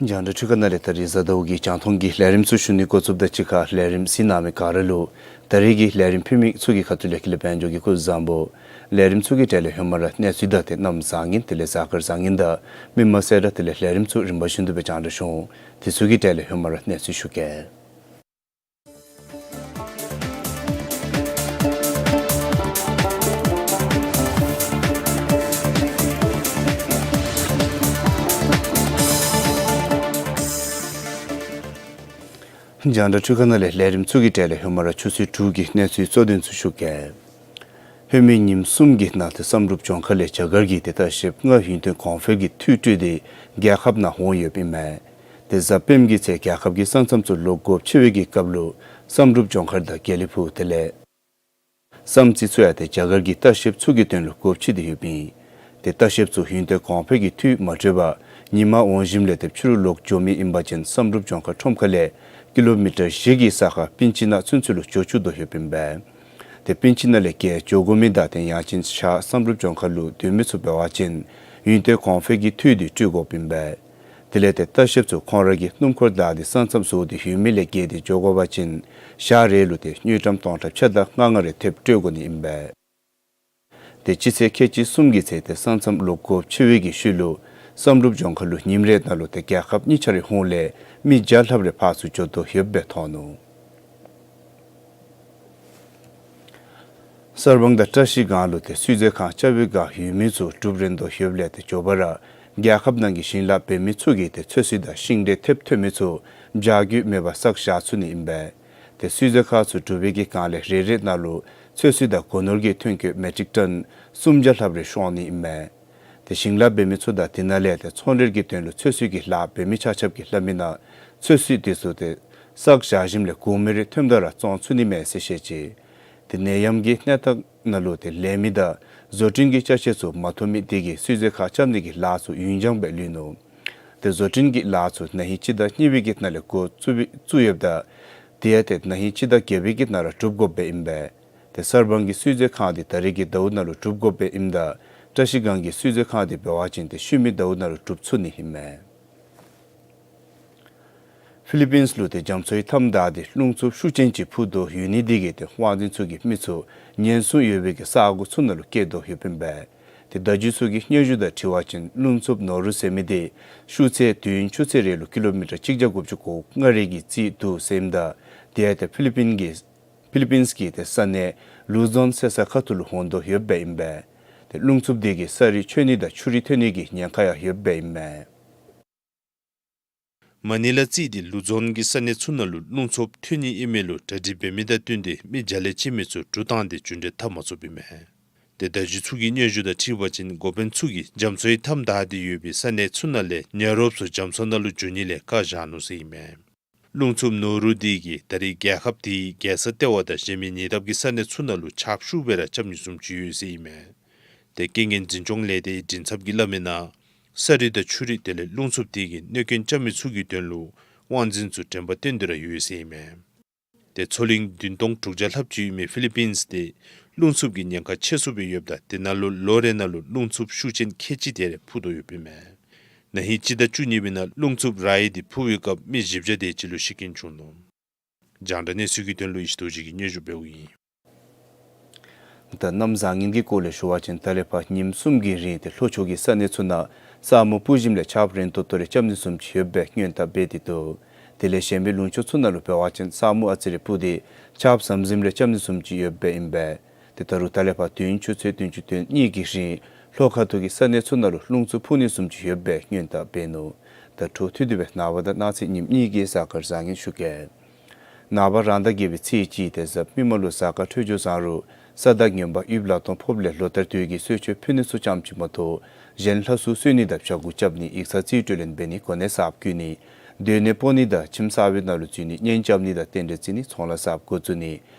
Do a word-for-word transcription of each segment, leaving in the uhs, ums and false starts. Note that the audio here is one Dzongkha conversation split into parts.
རྒྱང་བསྒྲགས་འཕྲུལ་ཁང་ནང་ལས་ད་རིས་གཟའ་ཟླཝ་གི་རྒྱང་མཐོང་གི་ལས་རིམ་ཚུ་ཞུ་ནི་འགོ་བཙུགསཔ་ད་གཅིག་ཁར་ལས་རིམ་གཟིགས་གནང་མི་ག་ར་ལུ་ད་རིས་ཀྱི་ལས་རིམ་ཕུལ་མི་ཚུ་གི་ཁ་ཐུག་ལས་དགེ་ལེགས་དཔལ་འབྱོར་གྱིས་སྐུ་གཟུགས་བཟང་པོ། ལས་རིམ་ཚུ་གི་གྲས་ལས་ཧེ་མ་ར་གནས་ཚུལ་དང་དེ་གནམ་བཟང་ངན་དེ་ལས་གཟའ་སྐར་བཟང་ངན་དང་མི་མང་གསལ་བསྒྲགས་དེ་ལས་ལས་རིམ་ཚུ་རིམ་པ་བཞིན་དུ་སྦེ་རྒྱང་བསྒྲགས་ཞུ་འོང་། དེ་ཚུ་གི་གྲས་ལས་ཧེ་མ་ར་གནས་ཚུལ་ཞུ་གེ། རྒྱང་བསྒྲགས་འཕྲུལ་ཁང་ནང་ལས་ལས་རིམ་ཚུ་གི་གྲས་ལས་ཧེ་མ་ར་ཆུ་ཚོད་དྲུག་གི་གནས་ཚུལ་གཙོ་དོན་ཚུ་ཞུ་གེ། ལྷོད་མེད་ཉིནམ་གསུམ་གྱི་ནང་ལས་བསམ་གྲུབ་ལྗོངས་མཁར་ལས་རྒྱ་གར་གྱི་ཏེ་ལྟ་བཤལཔ་ལྔ་ཡུན་བརྟན་གོང་འཕེལ་གྱི་འཐུས་སྤྲོད་དེ་རྒྱལ་ཁབ་ནང་འོང་ཡོདཔ་ཨིན་མས། ཏེ་གཟའ་སྤེནམ་གྱི་ཚེ་རྒྱལ་ཁབ་ཀྱི་ས་མཚམས་ཚུ་ལོག་སྒོ་ཕྱེ་བའི་གི་སྐབས་ལུ་བསམ་གྲུབ་ལྗོངས་མཁར་དང་དགེ་ལེགས་ཕུག་དེ་ལས་བསམ་རྩེ་ཚུ་ཡང་ཏེ་རྒྱ་གར་གྱི་ལྟ་བཤལཔ་ཚུ་གི་དོན་ལུ་སྒོ་ཕྱེ་སྟེ་ཡོདཔ་ཨིན། ཏེ་ལྟ་བཤལཔ་ཚུ་ཡུན་བརྟན་གོང་འཕེལ་གྱི་འཐུས་མ་སྤྲོད་པར་ཉིན་མ་འོང་ཞིནམ་ལས་ཏེ་ཕྱི་རུ་ལོག་འགྱོ་མི་ཨིན་པ་ཅིན་བསམ་གྲུབ་ལྗོངས་མཁར་ཁྲོམ་ཁ་ལས་ཀི་ལོ་མི་ཊར་བཞི་གི་ས་ཁར་པིན་ཆི་ནཱ་ཚུན་ཚོད་ལུ་འགྱོ་བཅུག་དོ་ཡོདཔ་ཨིན་པས། ཏེ་པིན་ཆི་ནཱ་ལས་བརྒལ་འགྱོ་དགོ་མི་དང་དེ་ཡང་ཅིན་ཤར་བསམ་གྲུབ་ལྗོངས་མཁར་ལུ་སྡོད་མི་ཚུ་འབད་བ་ཅིན་ཡུན་བརྟན་གོང་འཕེལ་གྱི་འཐུས་དེ་སྤྲོད་དགོཔ་ཨིན་པས། དེ་ལས་ཏེ་ལྟ་བཤལཔ་ཚུ་ཁོང་ར་གི་སྣུམ་འཁོར་བདའ་སྟེ་ས་མཚམས་བཟོ་སྟེ་ཡོད་མི་ལས་བརྒལ་ཏེ་འགྱོ་དགོ་པ་ཅིན་ཞག་རེ་ལུ་ཏེ་དངུལ་ཀྲམ་སྟོང་ཕྲག་ཕྱེད་དང་ལྔ་ལྔ་རེ་ཐེབས་སྤྲོད་དགོ་ནི་ཨིན་པས། ཏེ་སྤྱི་ཚེས་ཁལ་གཅིག་གསུམ་གྱི་ཚེ་ཏེ་ས་མཚམས་ལོག་སྒོ་ཕྱེ་བའི་གི་ཤུལ་ལུ་བསམ་གྲུབ་ལྗོངས་མཁར་ལུ་ཉིནམ་རེ་ནང་ལུ་ཏེ་རྒྱལ་ཁབ་གཉིས་ཆ་རའི་ཧོངས་ལས་མི་བརྒྱ་ལྷགཔ་རེ་ཕར་ཚུར་འགྱོ་དོ་ཡོདཔ་སྦེ་མཐོང་ནུག། གསར་སྤང་དང་བཀྲ་ཤིས་སྒང་ལུ་ཏེ་བསིལ་མཛོད་ཁང་རྐྱབ་པའི་བསྒང་ཡོད་མི་ཚུ་གྲུབ་རན་དོ་ཡོདཔ་ལས་ཏེ་མགྱོགས་པ་ར་རྒྱལ་ཁབ་ནང་གི་ཞིང་ལཱ་འབད་མི་ཚུ་གིས་ཏེ་ཚོད་བསྲེ་དང་ཤིང་འབྲས་ཐེབས་ཐོན་མི་ཚུ་བྱ་རྒོད་མེད་པར་བསགས་བཞག་ཚུགས་ནི་ཨིན་པས། ཏེ་བསིལ་མཛོད་ཁང་ཚུ་གྲུབ་པའི་གི་སྒང་ལས་རེ་རེ་ནང་ལུ་ཚོད་བསྲེ་དང་སྒོ་ནོར་གྱི་ཐོན་སྐྱེད་མེ་ཊིག་ཊོན་སུམ་བརྒྱ་ལྷགཔ་རེ་ཤོང་ནི་ཨིན་མས། ཏེ་ཞིང་ལཱ་འབད་མི་ཚུ་དང་དེ་ནང་ལས་ཏེ་ཚོང་འབྲེལ་གྱི་དོན་ལུ་ཚོད་བསྲེ་གི་ལཱ་འབད་མི་ཆ་ཁྱབ་ཀྱིས་སླབ་མི་ནང་ཚོད་བསྲེ་དེ་ཚུ་ཏེ་བསགས་བཞག་ཞིནམ་ལས་གོང་མི་རེ་ཐོནམ་ད་ར་བཙོང་ཚུགས་ནི་མས་ཟེར་བཤད་ཅི། ཏེ་ནད་ཡམས་ཀྱི་གནས་སྟངས་ནང་ལུ་ཏེ་ལས་མི་དང་བཟོ་སྐྲུན་གྱི་ཅ་ཆས་ཚུ་མ་ཐོབ་མི་དེ་གིས་བསིལ་མཛོད་ཁང་རྐྱབ་ནི་གི་ལཱ་ཚུ་ཡུན་འགྱངས་སྦེ་ལུས་ནུག། ཏེ་བཟོ་སྐྲུན་གྱི་ལཱ་ཚུ་ན་ཧིང་སྤྱི་ཟླ་གཉིས་པའི་གི་ནང་ལས་འགོ་བཙུགས་པའི་བཙུགས་ཡོདཔ་ད་དེ་ཡང་ཏེ་ན་ཧིང་སྤྱི་ཟླ་བརྒྱད་པའི་གི་ནང་ར་གྲུབ་དགོཔ་སྦེ་ཨིན་པས། ཏེ་གསར་སྤང་གི་བསིལ་མཛོད་ཁང་དེ་ད་རེས་ཀྱི་ཟླཝ་ནང་ལུ་གྲུབ་དགོཔ་སྦེ་ཨིནམ་ད་བཀྲ་ཤིས་སྒང་གི་བསིལ་མཛོད་ཁང་དེ་འབད་བ་ཅིན་ཏེ་ཤུལ་མའི་ཟླཝ་ནང་ལུ་གྲུབ་ཚུགས་ནི་ཨིན་མས། ཕི་ལི་པིནས་ལུ་ཏེ་རྒྱ་མཚོའི་མཐའམ་བདའ་སྟེ་རླུང་འཚུབ་ཤུགས་ཅན་ཅིག་འཕུ་དོ་ཡོད་ནི་དེ་གིས་ཏེ་དབང་འཛིན་ཚུ་གིས་མི་ཚུ་ཉེན་སྲུང་ཡོད་པའི་གི་ས་སྒོ་ཚུ་ནང་ལུ་བསྐྱལ་དོ་ཡོདཔ་ཨིན་པས། ཏེ་བརྡ་བརྒྱུད་ཚུ་གིས་སྙན་ཞུ་དང་འཁྲིལ་བ་ཅིན་རླུང་འཚུབ་ནོ་རུ་ཟེར་མི་དེ་ཤུགས་ཚད་དུས་ཡུན་ཆུ་ཚོད་རེ་ལུ་ཀི་ལོ་མི་ཊར་གཅིག་བརྒྱ་དགུ་བཅུ་གོ་ལྔ་རེ་གི་རྩིས་འདུག་ཟེར་ཨིནམ་ད་དེ་ཡང་ཏེ་ཕི་ལི་པིན་གྱི་ཕི་ལི་པིནས་ཀྱི་ཏེ་ས་གནས་ལུ་ཛོན་ཟེར་ས་ཁ་ཐུག་ལུ་འོང་དོ་ཡོདཔ་སྦེ་ཨིན་པས། ཏེ་རླུང་འཚུབ་དེ་གིས་ས་རི་ཆོད་ནི་དང་ཆུ་རི་ཐོན་ནི་གི་ཉེན་ཁ་ཡང་ཡོདཔ་སྦེ་ཨིན་མས། མ་ནི་ལ་རྩིས་ཏེ་ལུ་ཛོན་གྱི་ས་གནས་ཚུ་ནང་ལུ་རླུང་འཚུབ་ཐོན་ནི་ཨིན་མས་ལོ་གྲ་སྒྲིག་འབད་མི་དང་བསྟུན་ཏེ་མི་བརྒྱ་ལས་བཅད་མི་ཚུ་གྲུ་བཏང་སྟེ་རྒྱུན་འགྲུལ་འཐབ་མ་ཚུགསཔ་ཨིན་མས། ཏེ་བརྡ་བརྒྱུད་ཚུ་གིས་སྙན་ཞུ་དང་འཁྲིལ་བ་ཅིན་འགོ་དཔོན་ཚུ་གིས་རྒྱ་མཚོའི་མཐའམ་བདའ་སྟེ་ཡོད་པའི་ས་གནས་ཚུ་ནང་ལས་ཉ་རོགསཔ་ཚུ་རྒྱ་མཚོ་ནང་ལུ་འགྱོ་ནི་ལས་བཀག་བཞག་ནུག་ཟེར་ཨིན་མས། རླུང་འཚུབ་ནོ་རུ་དེ་གིས་ད་རེས་རྒྱལ་ཁབ་དེའི་རྒྱལ་ས་ལྟེ་བ་དང་གཞན་མི་ཉེ་འདབས་ཀྱི་ས་གནས་ཚུ་ནང་ལུ་ཁྱབ་ཤུགས་སྦེ་ར་རྐྱབ་ནི་བཟུམ་ཅིག་ཡོད་ཟེར་ཨིན་མས། ཏེ་རྐྱེན་ངན་འཛིན་སྐྱོང་ལས་སྡེའི་མགྲིན་ཚབ་ཀྱིས་སླབ་མི་ནང་ས་རི་དང་ཆུ་རི་དེ་ལས་རླུང་འཚུབ་དེ་གིས་གནོད་སྐྱོན་རྐྱབ་མི་ཚུ་གི་དོན་ལུ་ དབང་འཛིན་ཚུ་དྲན་པ་བཏོན་ཏེ་ར་ཡོད་ཟེར་ཨིན་མས། ཏེ་མཚོ་གླིང་བདུན་སྟོང་དྲུག་བརྒྱ་ལྷགཔ་ཅིག་ཡོད་མི་ཕི་ལི་པིནས་དེ་རླུང་འཚུབ་ཀྱི་ཉེན་ཁ་ཆེ་སུ་སྦེ་ཡོདཔ་ད་དེ་ནང་ལུ་ལོ་རེ་ནང་ལུ་རླུང་འཚུབ་ཤུགས་ཅན་ཁལ་གཅིག་དེ་རེ་འཕུ་དོ་ཡོདཔ་ཨིན་མས། ན་ཧིང་སྤྱི་ཟླ་བཅུ་གཉིས་པའི་ནང་རླུང་འཚུབ་ར་ཡི་དེ་འཕུ་བའི་སྐབས་མི་བཞི་བརྒྱ་དེ་ཅིག་ལུ་ཤི་རྐྱེན་བྱུང་ནུག། རྒྱང་བསྒྲགས་གནས་ཚུལ་གྱི་དོན་ལུ་ཡེ་ཤེས་རྡོ་རྗེ་གིས་སྙན་ཞུ་འབདཝ་ཨིན། ད་གནམ་བཟང་ངན་གྱི་སྐོར་ལས་ཞུ་བ་ཅིན་ད་ལས་ཕར་ཉིནམ་གསུམ་གྱི་རིང་ཏེ་ལྷོ་ཕྱོགས་ཀྱི་ས་གནས་ཚུ་ནང་ས་སྨུག་སྤུབས་ཞིནམ་ལས་ཆརཔ་རན་ཏོག་ཏོ་རེ་རྐྱབ་ནི་བཟུམ་ཅིག་ཡོདཔ་སྦེ་སྔོན་བརྡ་འབད་དེ་འདུག། དེ་ལས་གཞན་པའི་ལུང་ཕྱོགས་ཚུ་ནང་ལུ་འབད་བ་ཅིན་ས་སྨུག་ཨ་ཙི་རེ་སྤུབས་ཏེ་ཆརཔ་ཟམ་ཟིམ་རེ་རྐྱབ་ནི་བཟུམ་ཅིག་ཡོདཔ་སྦེ་ཨིན་པས། ཏེ་ད་རུང་ད་ལས་ཕར་དུས་ཡུན་ཆུ་ཚོད་བདུན་ཅུ་དོན་གཉིས་ཀྱི་རིང་ལྷོ་ཁ་ཐུག་གི་ས་གནས་ཚུ་ནང་ལུ་རླུང་འཚུབ་འཕུ་ནི་བཟུམ་ཅིག་ཡོདཔ་སྦེ་སྔོན་བརྡ་འབད་ནུག། ད་འཕྲོ་མཐུད་དེ་སྦེ་ནངས་པ་དང་གནངས་ཚེ་ཉིནམ་གཉིས་ཀྱི་གཟའ་སྐར་བཟང་ངན་ཞུ་གེ། ནངས་པ་རང་ཟླ་བརྒྱད་པའི་ཚེས་གཅིག་ཏེ་གཟའ་མིག་དམར་ལུ་གཟའ་སྐར་འཕྲོད་སྦྱོར་བཟང་རུང་ས་བདག་ངན་པ་ཡུདཔ་ལ་སྟོངམ་ཕོགཔ་ལས་ལོ་ལྟར་དུས་ཀྱི་གསོལ་མཆོད་ཕུལ་ནི་ཚུ་ཙམ་ཅིག་མ་གཏོགས་གཞན་ལྷ་སྲུང་གསོལ་ནི་དང་བྱ་འགུགས་རྐྱབ་ནི་ཡིག་ཚང་རྩིས་སྤྲོད་ལེན་འབད་ནི་གོ་གནས་གསརཔ་བསྐོ་ནི་སྡོད་གནས་སྤོ་ནི་དང་ཁྱིམ་གསར་པའི་ནང་ལུ་འཛུལ་ནི་གཉེན་རྐྱབ་ནི་དང་རྟེན་འབྲེལ་བརྩི་ནི་ཚོང་ལཱ་གསརཔ་འགོ་བཙུགས་ནི་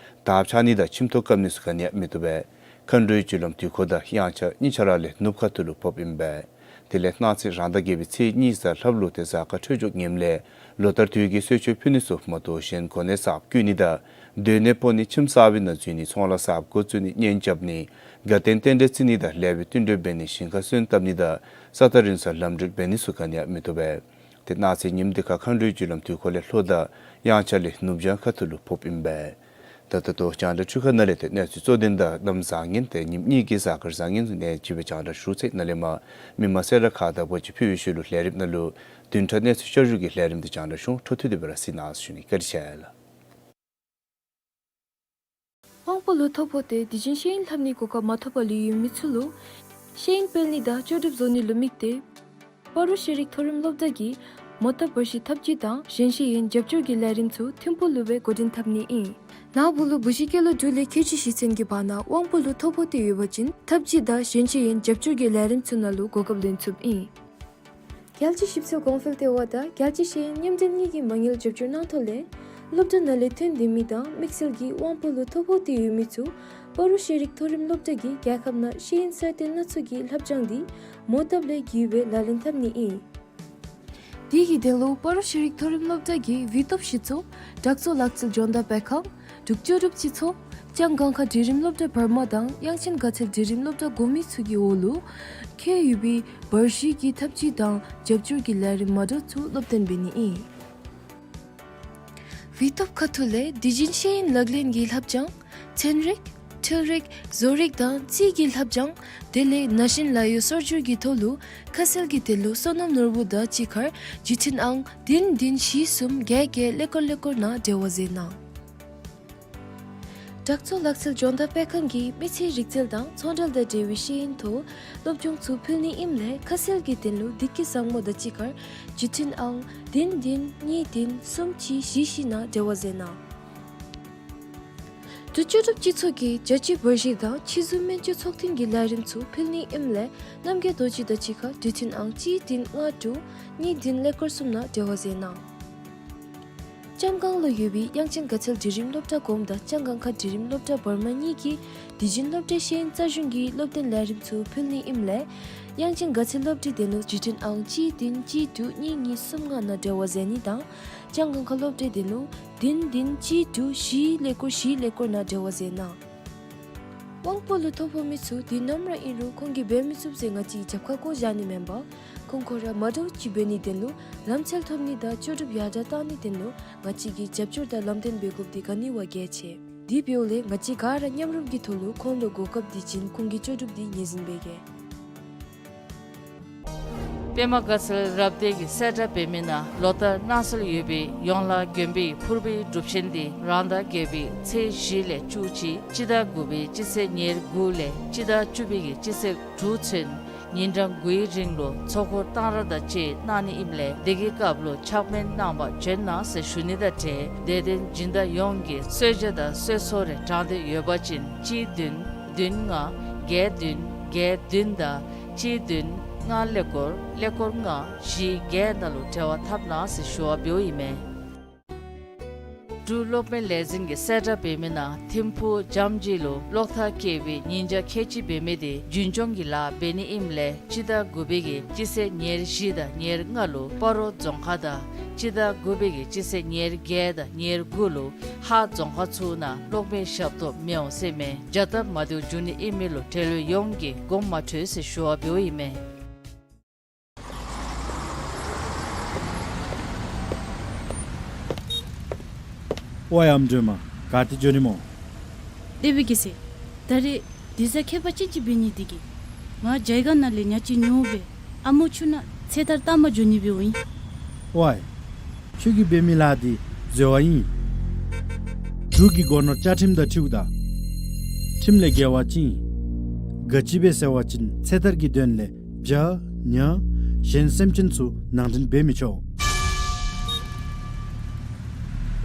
དར་འཕྱར་ནི་དང་ཁྱིམ་ཐོག་བཀབ་ནི་ཚུ་ག་ནི་ཡང་མི་བཏུབ་པས། མཁའ་འགྲོའི་རྒྱུ་ལམ་དུས་འཁོར་དང་དབྱངས་འཆར་གཉིས་ཆ་ར་ལས་ནུབ་ཁ་ཐུག་ལུ་ཕོགཔ་ཨིན་པས། དེ་ལས་གནངས་ཚེ་རང་ཟླ་བརྒྱད་པའི་ཚེས་གཉིས་གཟའ་ལྷགཔ་ལུ་ཏེ་གཟའ་སྐར་འཕྲོད་སྦྱོར་ངནམ་ལས་ལོ་ལྟར་དུས་ཀྱི་གསོལ་མཆོད་ཕུལ་ནི་ཚུ་མ་གཏོགས་གཞན་གོ་གནས་གསརཔ་བསྐོ་ནི་དང་སྡོད་གནས་སྤོ་ནི་ཁྱིམ་གསར་པའི་ནང་འཛུལ་ནི་ཚོང་ལཱ་གསརཔ་འགོ་བཙུགས་ནི་གཉེན་རྐྱབ་ནི་དགའ་སྟོན་རྟེན་འབྲེལ་བརྩི་ནི་དང་ལེགས་པའི་བསྟུན་གྲོས་འབད་ནི་ཞིང་ཁ་སོན་བཏབ་ནི་དང་ས་ཐག་རིང་སར་ལམ་འགྲུལ་འབད་ནི་ཚུ་ག་ནི་ཡང་མི་བཏུབ་པས། ཏེ་གནངས་ཚེ་ཉིནམ་དེ་ཁར་མཁའ་འགྲོའི་རྒྱུ་ལམ་དུས་འཁོར་ལས་ལྷོ་དང་དབྱངས་འཆར་ལས་ནུབ་བྱང་ཁ་ཐུག་ལུ་ཕོགཔ་ཨིན་པས། ད་ད་ལྟོ་རྒྱང་བསྒྲགས་འཕྲུལ་ཁང་ནང་ལས་ཏེ་གནས་ཚུལ་གཙོ་དོན་དང་གནམ་བཟང་ངན་ཏེ་ཉིནམ་གཉིས་ཀྱི་གཟའ་སྐར་བཟང་ངན་ཚུ་གནས་ཚུལ་སྦེ་རྒྱང་བསྒྲགས་ཞུ་ཚར་ཡི། ནཱ་ལས་མར་མི་མང་གསལ་བསྒྲགས་ཁག་དང་པོ་ཅིག་ཕུལ་བའི་ཤུལ་ལུ་ལས་རིམ་ནང་ལུ་བདུན་ཕྲག་གནས་ཚུལ་བསྐྱར་ཞུ་གི་ལས་རིམ་དེ་རྒྱང་བསྒྲགས་ཞུ་འོང་། འཕྲོ་མཐུད་དེ་སྦེ་ར་གཟིགས་གནང་ཟེར་ཞུ་ནི། བཀའ་དྲིན་ཆེ་ལགས། དབང་པོ་ལུ་ཐོ་ཕོག་སྟེ་དུས་རྒྱུན་ཤེས་ཡོན་ལྷབ་ནིའི་གོ་སྐབས་མ་ཐོབ་པར་ལུས་ཡོད་མི་ཚུ་ལུ་ཤེས་ཡོན་སྤེལ་ནི་དང་ལྕོགས་གྲུབ་བཟོ་ནི་ལུ་དམིགས་ཏེ་སྤ་རོ་ཤེས་རིག་མཐོ་རིམ་སློབ་གྲྭ་གིས་མོ་བཏབ་འབར་བཤུས་ཐབས་ཇུས་དང་གཞན་ཤེས་ཡོན་རྒྱབ་སྐྱོར་གྱི་ལས་རིམ་ཚུ་ཐིམ་ཕུག་ལུ་སྦེ་འགོ་འདྲེན་འཐབ་ནི་ཨིན། ནཱ་བུ་ལུ་བུ་གཞི་སྐྱེས་ལོ་དྲུག་ལས་ཁལ་གཅིག་བཞེས་ཚུན་གྱི་བར་ན་དབང་པོ་ལུ་ཐོ་ཕོག་སྟེ་ཡོད་པ་ཅིན་ཐབས་ཇུས་དང་གཞན་ཤེས་ཡོན་རྒྱབ་སྐྱོར་གྱི་ལས་རིམ་ཚུ་ནང་ལུ་གོ་སྐབས་ལེན་ཚུགསཔ་ཨིན། རྒྱལ་སྤྱིའི་ཞིབ་འཚོལ་གོང་འཕེལ་ལྟེ་བ་དང་རྒྱལ་སྤྱིའི་ཤེས་ཡོན་མཉམ་འབྲེལ་གཉིས་ཀྱིས་མ་དངུལ་རྒྱབ་སྐྱོར་གནང་ཐོག་ལས་སློབ་གྲྭ་ནང་ལས་ཐོན་ཏེ་མི་དང་དམིགས་བསལ་གྱིས་དབང་པོ་ལུ་ཐོ་ཕོག་སྟེ་ཡོད་མི་ཚུ་སྤ་རོ་ཤེས་རིག་མཐོ་རིམ་སློབ་གྲྭ་གིས་རྒྱལ་ཁབ་ནང་ཤེས་ཡོན་གསར་གཏོད་སྣ་ཚོགས་ཀྱི་ལྷབ་སྦྱང་འདི་མོ་བཏབ་ལས་བརྒྱུད་སྦེ་ལག་ལེན་འཐབ་ནི་ཨིན། དེ་གི་དོན་ལུ་སྤ་རོ་ཤེས་རིག་མཐོ་རིམ་སློབ་གྲྭ་གི་བི་ཏོབ་ཤི་ཚོགས་དྲག་གཙོ་ལག་རྩལ་སྦྱོང་བརྡར་སྤེལ་ཁང་འབྲུག་ལྕོགས་གྲུབ་སྤྱི་ཚོགས་ལྕང་སྒང་ཁ་འབྲིང་རིམ་སློབ་གྲྭ་བར་མ་དང་དབྱངས་ཅན་དགའ་ཚལ་འབྲིང་རིམ་སློབ་གྲྭ་གོང་མའི་ཚུ་གི་འོག་ལུ་ཁེལ་ཡོད་པའི་འབར་བཤུས་ཀྱི་ཐབས་ཇུས་དང་རྒྱབ་སྐྱོར་གྱི་ལས་རིམ་མ་འདྲཝ་ཚུ་སློབ་སྟོན་འབད་ནི་ཨིན། བི་ཏོབ་ཁ་ཐུག་ལས་དུས་རྒྱུན་ཤེས་ཡོན་ལག་ལེན་གྱི་ལྷབ་སྦྱང་ཚན་རིག་འཕྲུལ་རིག་བཟོ་རིག་དང་རྩིས་ཀྱི་ལྷབ་སྦྱང་དེ་ལས་ན་གཞོན་ལཱ་གཡོག་སོར་སྒྱུར་གྱི་ཐོག་ལུ་ཁ་གསལ་གྱི་དོན་ལུ་བསོད་ནམས་ནོར་བུ་དང་གཅིག་ཁར་བརྒྱུད་འཕྲིན་ཨང་བདུན་བདུན་བཞི་གསུམ་བརྒྱད་བརྒྱད་ཀླད་ཀོར་ཀླད་ཀོར་ནང་འབྲེལ་བ་མཛད་གནང་། དྲག་གཙོ་ལག་རྩལ་སྦྱོང་བརྡར་སྤེལ་ཁང་གིས་མི་ཚེའི་རིག་རྩལ་དང་ཚོང་འབྲེལ་དང་འབྲེལ་བའི་ཤེས་ཡོན་ཐོག་སློབ་སྦྱོང་ཚུ་ཕུལ་ནི་ཨིནམ་ལས་ཁ་གསལ་གྱི་དོན་ལུ་བདེ་སྐྱིད་བཟང་མོ་དང་གཅིག་ཁར་བརྒྱུད་འཕྲིན་ཨང་བདུན་བདུན་གཉིས་བདུན་གསུམ་གཅིག་བཞི་བཞི་ནང་འབྲེལ་བ་མཛད་གནང་། འབྲུག་ལྕོགས་གྲུབ་སྤྱི་ཚོགས་ཀྱིས་རྒྱ་ཆེའི་འབར་བཤུས་དང་ཕྱི་ཟུར་སྨན་བཅོས་ཚོགས་ཐུན་གྱི་ལས་རིམ་ཚུ་ཕུལ་ནི་ཨིནམ་ལས་རྣམ་རྒྱལ་རྡོ་རྗེ་དང་གཅིག་ཁར་བརྒྱུད་འཕྲིན་ཨང་གཅིག་བདུན་ལྔ་དྲུག་གཉིས་བདུན་ཀླད་ཀོར་གསུམ་ནང་འབྲེལ་བ་མཛད་གནང་། ལྕམ་སྒང་ལུ་ཡོད་པའི་དབྱངས་ཅན་དགའ་ཚལ་འབྲིང་རིམ་སློབ་གྲྭ་གོངམ་དང་ལྕང་སྒང་ཁ་འབྲིང་རིམ་སློབ་གྲྭ་བར་མ་གཉིས་ཀྱིས་དུས་རྒྱུན་སློབ་གྲྭའི་ཤེས་ཡོན་རྩལ་གཞུང་གི་སློབ་སྟོན་ལས་རིམ་ཚུ་ཕུལ་ནི་ཨིནམ་ལས་དབྱངས་ཅན་དགའ་ཚལ་སློབ་གྲྭའི་དོན་ལུ་བརྒྱུད་འཕྲིན་ཨང་གཅིག་བདུན་གཅིག་དྲུག་གཉིས་གཉིས་གསུམ་ལྔ་ནང་འབྲེལ་བ་མཛད་ནི་དང་ལྕང་སྒང་ཁ་སློབ་གྲྭའི་དོན་ལུ་བདུན་བདུན་གཅིག་དྲུག་བཞི་ཀླད་ཀོར་བཞི་ཀླད་ཀོར་ནང་འབྲེལ་བ་མཛད་གནང་། དབང་པོ་ལུ་ཐོ་ཕོག་མི་ཚུ་དུས་ནམ་ར་ཨིན་རུང་ཁོང་གིས་འབད་མི་ཚུགས་ཟེར་ང་བཅས་རྒྱབ་ཁར་བཀོ་བཞག་ནི་མེན་པར་ཁོང་ཁོང་ར་མ་འདྲཝ་ཅིག་འབད་ནིའི་དོན་ལུ་ལམ་འཚོལ་ཐོབ་ནི་དང་ལྕོགས་གྲུབ་ཡར་དྲག་གཏང་ནིའི་དོན་ལུ་ང་བཅས་ཀྱིས་རྒྱབ་སྐྱོར་དང་ལམ་སྟོན་འབད་དགོཔ་འདི་ག་ནི་བ་གལ་ཆེ། དེ་འབདཝ་ལས་ང་བཅས་ག་ར་མཉམ་རུབ་ཀྱི་ཐོག་ལུ་ཁོང་ལུ་གོ་སྐབས་འདི་བྱིན་ཁོང་གི་ལྕོགས་གྲུབ་འདི་ངོས་འཛིན་འབད་གེ། པདྨ་དགའ་ཚལ་རབ་སྡེ་གིས་གསལ་བསྒྲགས་འབད་མི་ནང་ལོ་ལྟར་གནང་སྲོལ་ཡོད་པའི་ཡོངས་ལ་དགོན་པའི་ཕུར་བུའི་སྒྲུབ་ཆེན་འདི་རང་ཟླ་བརྒྱད་པའི་ཚེས་བཞི་ལས་བཅུ་གཅིག་སྤྱི་ཟླ་དགུ་པའི་སྤྱི་ཚེས་ཉེར་དགུ་ལས་སྤྱི་ཟླ་བཅུ་པའི་གི་སྤྱི་ཚེས་དྲུག་ཚུན་ཉིན་གྲངས་དགུའི་རིང་ལུ་ཚོགས་འཁོར་གཏང་རག་དང་བཅས་གནང་ནི་ཨིནམ་ལས་དེ་གི་སྐབས་ལུ་ཕྱག་དཔོན་རྣམ་པ་བྱོན་གནང་ཟེར་ཞུ་ནི་དང་འབྲེལ་དད་ལྡན་སྦྱིན་བདག་ཡོངས་ཀྱིས་གསོལ་ཇ་དང་གསོལ་ཚོགས་རེ་དྲངས་ཏེ་ཡོད་པ་ཅིན་གཅིག་བདུན་བདུན་ལྔ་བརྒྱད་བདུན་བརྒྱད་བདུན་དང་གཅིག་བདུན་ལྔ་ཀླད་ཀོར་ཀླད་ཀོར་ལྔ་བཞི་བརྒྱད་ནང་ལུ་འབྲེལ་བ་འཐབ་གནང་ཟེར་ཞུ་བ་འབདཝ་ཨིན་མས། འབྲུག་གློག་མེ་ལས་འཛིན་གྱིས་གསལ་བསྒྲགས་འབད་མི་ནང་ཐིམ་ཕུག་འཇམ་སྦྱིས་ལུ་གློག་ཐག་བཀལ་བའི་ཉིན་ཆ་ཁལ་གཅིག་འབད་མི་དེ་རྒྱུན་སྐྱོང་གི་ལཱ་འབད་ནི་ཨིནམ་ལས་སྤྱི་ཟླ་དགུ་པའི་གི་སྤྱི་ཚེས་ཉེར་བཞི་དང་ཉེར་ལྔ་ལུ་སྤ་རོ་རྫོང་ཁག་དང་སྤྱི་ཟླ་དགུ་པའི་གི་སྤྱི་ཚེས་ཉེར་བརྒྱད་དང་ཉེར་དགུ་ལུ་ཧཱ་རྫོང་ཁག་ཚུ་ནང་གློག་མེ་ཞབས་ཏོག་མི་འོང་ཟེར་མས། བྱ་སྟབས་མ་བདེཝ་འབྱུང་ནི་ཨིན་མི་ལུ་འབྲེལ་ཡོད་ཡོངས་ཀྱིས་དགོངསམ་མ་ཁྲེལ་ཟེར་ཞུ་བ་འབདཝ་ཨིན་མས། ཝའེ་ཨམ་སྒྲོལ་མ། ག་ཏེ་འགྱོ་ནི་སྨོ། ལེགས་པའི་སྐྱེས་ཟེར། ད་རེས་དུས་བཟང་ཁྱད་པར་ཅན་ཅིག་འབད་ནི་དེ་གིས་ང་རྒྱའི་སྒར་ནང་ལས་ཉག་གཅིག་ཉོ་སྦེ་ཨ་མོ་ཆུ་ནང་ཚེ་ཐར་བཏང་པར་འགྱོ་ནི་སྦེ་འོང་ཡི། ཝའེ། ཁྱོད་ཀྱིས་འབད་མི་ལཱ་འདི་འཛོལ་བ་ཨིན། འབྲུག་གི་སྒོ་ནོར་བཅའ་ཁྲིམས་དང་འཁྲིལཝ་ད་ཁྲིམས་ལས་འགལ་བ་ཅིག་ཨིན། ག་ཅི་སྦེ་ཟེར་བ་ཅིན་ཚེ་ཐར་གྱི་དོན་ལས་བྱ་ཉ་གཞན་སེམས་ཅན་ཚུ་ནང་འདྲེན་འབད་མི་ཆོག།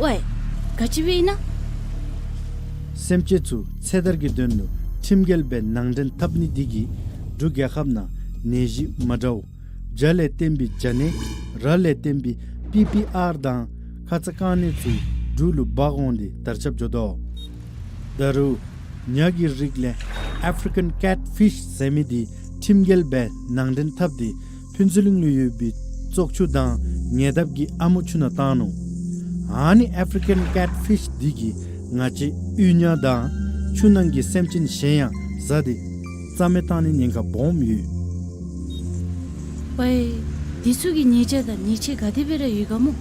ཝའེ། ག་ཅི་སྦེ་ཨིན་ན། སེམས་ཅན་ཚུ་ཚེ་ཐར་གྱི་དོན་ལུ་ཁྲིམས་འགལ་སྦེ་ནང་འདྲེན་འཐབ་ནི་འདི་གིས་འབྲུག་རྒྱལ་ཁབ་ནང་ནད་གཞི་མ་འདྲཝ་བྱ་ལས་བརྟེན་པའི་བྱ་ནད་ར་ལས་བརྟེན་པའི་པི་པི་ཨར་དང་ཁ་ཙ་རྐང་ནད་ཚུ་འབྲུག་ལུ་འབག་འོང་སྟེ་དར་ཁྱབ་འགྱོ་དོ། ད་རུང་ཉ་གི་རིགས་ལས་ཨེ་ཕི་རི་ཀཱན་ཀེཊ་ཕིཤ་ཟེར་མི་འདི་ཁྲིམས་འགལ་སྦེ་ནང་འདྲེན་འཐབ་སྟེ་ཕུན་ཚོགས་གླིང་ལུ་ཡོད་པའི་བཙོག་ཆུ་དང་ཉེ་འདབས་ཀྱི་ཨ་མོ་ཆུ་ནང་བཏང་ནུག། ཨ་ནི་ཨེ་ཕི་རི་ཀཱན་ཀེཊ་ཕིཤ་འདི་གིས་ང་བཅས་ཡུལ་ཉ་དང་ཆུ་ནང་གི་སེམས་ཅན་གཞན་ཡང་བཟའ་སྟེ་རྩ་མེད་བཏང་ནི་ཉེན་ཁ་སྦོམ་ཡོད། ཝའེ། དེ་ཚུ་གི་ཉེས་བྱ་དང་ཉེས་ཆད་ག་དེ་སྦེ་ར་ཡོད་ག་སྨོ།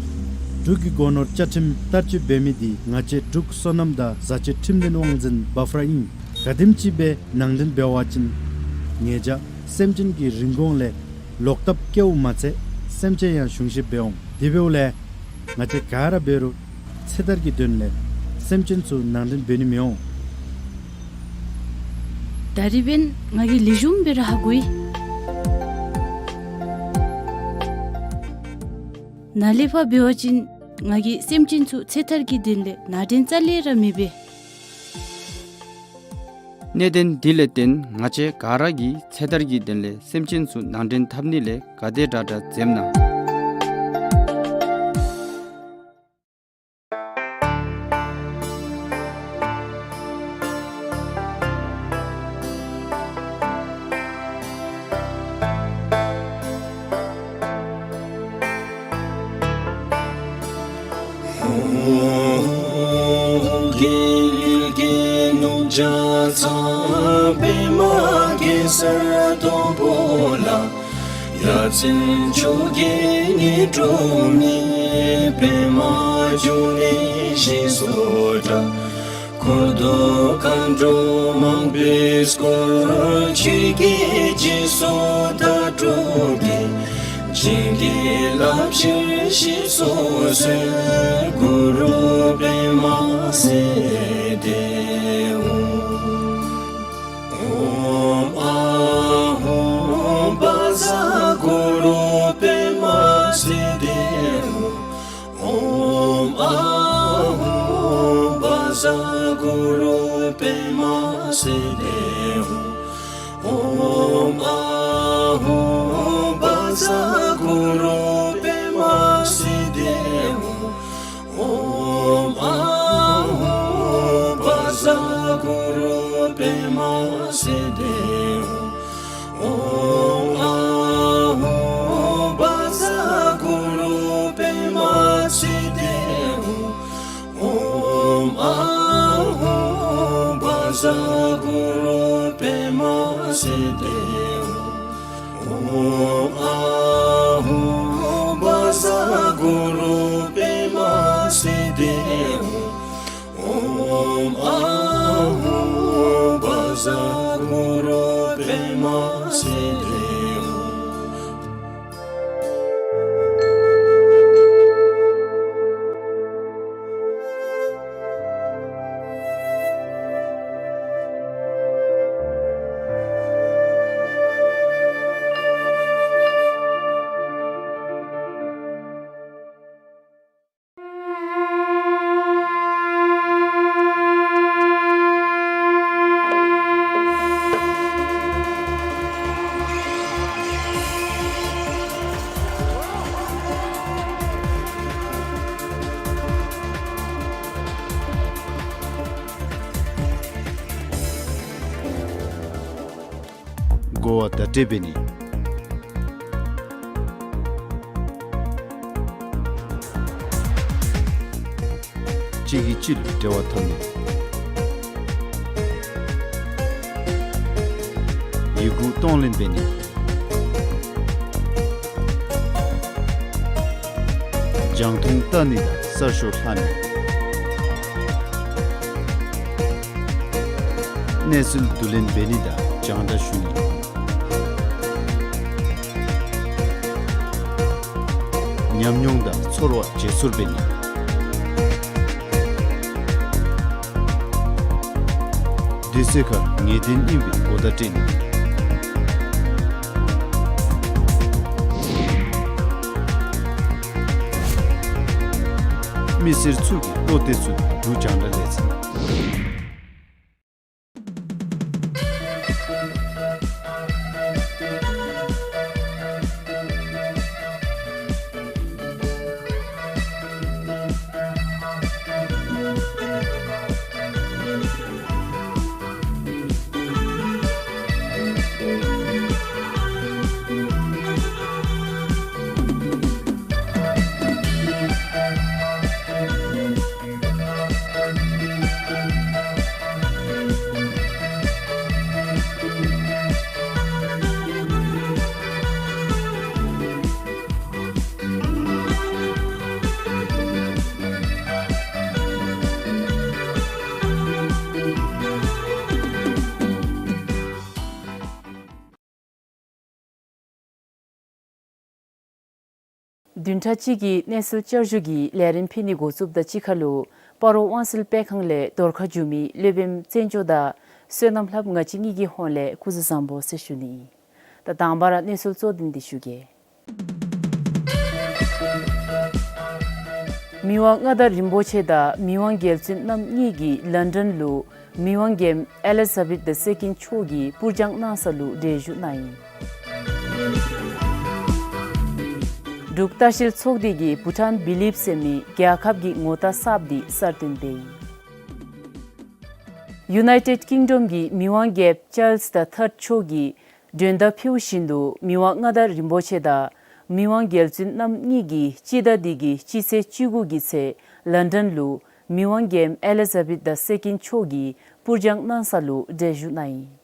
འབྲུག་གི་སྒོ་ནོར་བཅའ་ཁྲིམས་བསྟར་སྤྱོད་འབད་མི་འདི་ང་བཅས་འབྲུག་སོ་ནམ་དང་བཟའ་སྤྱོད་ཁྲིམས་དོན་དབང་འཛིན་འབའ་ཧྥ་ར་ཨིན། ག་དེམ་ཅིག་སྦེ་ནང་འདྲེན་འབད་བ་ཅིན་ཉེས་བྱ་སེམས་ཅན་གྱི་རིན་གོང་ལས་ལོག་ལྟབ་བཀལཝ་མ་ཚད་སེམས་ཅན་ཡང་གཞུང་བཞེས་འབད་འོང་། དེ་འབདཝ་ལས་ང་བཅས་ག་ར་འབད་རུང་ཚེ་ཐར་གྱི་དོན་ལས་སེམས་ཅན་ཚུ་ནང་འདྲེན་འབད་ནི་མི་འོང་། ད་རིས་འབདན་ང་གིས་ལེགས་ཤོམ་སྦེ་ར་ཧ་གོ་ཡི། ནཱ་ལས་ཕར་འབད་བ་ཅིན་ང་གིས་སེམས་ཅན་ཚུ་ཚེ་ཐར་གྱི་དོན་ལས་ནང་འདྲེན་རྩ་ལས་ར་མི་འབད། གནད་དོན་འདི་ལས་བརྟེན་ང་བཅས་ག་ར་གིས་ཚེ་ཐར་གྱི་དོན་ལས་སེམས་ཅན་ཚུ་ནང་འདྲེན་འཐབ་ནི་ལས་ག་དེ་དྲག་དྲག་འཛེམ་གནང་། འཁོར་དུ་མཁའ་འགྲོ་མང་པོས་བསྐོར། ཆོས་ཀྱི་རྗེས་སུ་བདག་སྒྲུབ་ཀྱིས། བྱིན་གྱིས་བརླབ་ཕྱིར་ཞེས་སུ་གསོལ། གུ་རུ་པདྨ་སིདྡྷི་ཧཱུྃ། ཨོཾ་ཨཱཿཧཱུྃ་བཛྲ་གུ་རུ་པདྨ་སིདྡྷི་ཧཱུྃ། ཨོཾ་ཨཱཿཧཱུྃ་བཛྲ་གུ་རུ་པདྨ་སིདྡྷི་ཧཱུྃ། ཨོཾ་ཨཱཿཧཱུྃ་བཛྲ་གུ་རུ་པདྨ་སིདྡྷི་ཧཱུྃ། ཨོཾ་ཨཱཿཧཱུྃ་བཛྲ་གུ་རུ་པདྨ་སིདྡྷི་ཧཱུྃ། ཨོཾ་ཨཱཿཧཱུྃ་བཛྲ་གུ་རུ་པདྨ་སིདྡྷི་ཧཱུྃ། ཨོཾ་ཨཱཿཧཱུྃ་བཛྲ་གུ་རུ་པདྨ་སིདྡྷི་ཧཱུྃ། ཨོཾ་ཨཱཿཧཱུྃ་བཛྲ་གུ་རུ་པདྨ་སིདྡྷི་ཧཱུྃ། ཨོཾ་ཨཱཿཧཱུྃ་བཛྲ་གུ་རུ་པདྨ་སིདྡྷི་ཧཱུྃ། གོ་བ་བརྡ་སྤྲོད་འབད་ནི། གཅིག་གིས་གཅིག་ལུ་འབྲེལ་བ་འཐབ་ནི། ཡི་གུ་གཏོང་ལེན་འབད་ནི། རྒྱང་མཐོང་བལྟ་ནི་དང་གསར་ཤོག་ལྷག་ནི། གནས་ཚུལ་བསྡུ་ལེན་འབད་ནི་དང་རྒྱང་བསྒྲགས་ཞུ་ནི། ཉམས་མྱོང་དང་ཚོར་བ་བརྗེ་སོར་འབད་ནི། དུས་ཚོད་ཁར་ངེས་གཏན་ཨིན་པའི་གོ་བརྡ་སྤྲོད་ནི། མི་སེར་ཚུ་གིས་བློ་གཏད་ཚུགས་པའི་འབྲུག་རྒྱང་བསྒྲགས་ལས་འཛིན། བདུན་ཕྲག་གཅིག་གི་གནས་ཚུལ་བསྐྱར་ཞུ་གི་ལས་རིམ་ཕུལ་ནི་འགོ་བཙུགསཔ་ད་གཅིག་ཁར་ལུ་སྤ་རོ་དབང་སེལ་སྤེལ་ཁང་ལས་བརྡ་ཁ་ཞུ་མི་སློབ་དཔོནམ་བཙན་སྐྱོགས་དང་བསོད་ནམས་ལྷབ་ང་བཅས་གཉིས་ཀྱི་ཧོངས་ལས་སྐུ་གཟུགས་བཟང་པོ་ཟེར་ཞུ་ནི། ད་དང་པ་ར་གནས་ཚུལ་གཙོ་དོན་འདི་ཞུ་གེ། མི་དབང་མངའ་བདག་རིན་པོ་ཆེ་དང་མི་དབང་རྒྱལ་བཙུན་རྣམ་གཉིས་ཀྱིས་ལཱན་ཌཱན་ལུ་མི་དབང་རྒྱལམོ་ཨེ་ལི་ཛ་བེཐ་ད་སེ་ཀེནཌ་མཆོག་གི་སྤུར་སྦྱང་གནང་ས་ལུ་གྲལ་བཞུགས་གནང་ཡི། འབྲུག་ལྟ་བཤལ་ཚོགས་སྡེ་གིས་བྷུ་ཊཱན་བི་ལིབ་ཟེར་མི་རྒྱལ་ཁབ་ཀྱི་ངོ་རྟགས་གསརཔ་འདི་གསར་བཏོན་འབད་ཡི། ཡུ་ནའི་ཊེཌ་ཀིང་ཌོམ་གྱི་མི་དབང་རྒྱལཔོ་ཅཱལསི་ད་ཐརཌ་མཆོག་གིས་མགྲོན་བརྡ་ཕུལཝ་བཞིན་དུ་མི་དབང་མངའ་བདག་རིན་པོ་ཆེ་དང་མི་དབང་རྒྱལ་བཙུན་རྣམ་གཉིས་ཀྱིས་སྤྱི་ཟླ་འདི་གི་སྤྱི་ཚེས་བཅུ་དགུ་གི་ཚེ་ལཱན་ཌཱན་ལུ་མི་དབང་རྒྱལམོ་ཨེ་ལི་ཛ་བེཐ་ད་སེ་ཀེནཌ་མཆོག་གི་སྤུར་སྦྱང་གནང་ས་ལུ་གྲལ་བཞུགས་གནང་ཡི།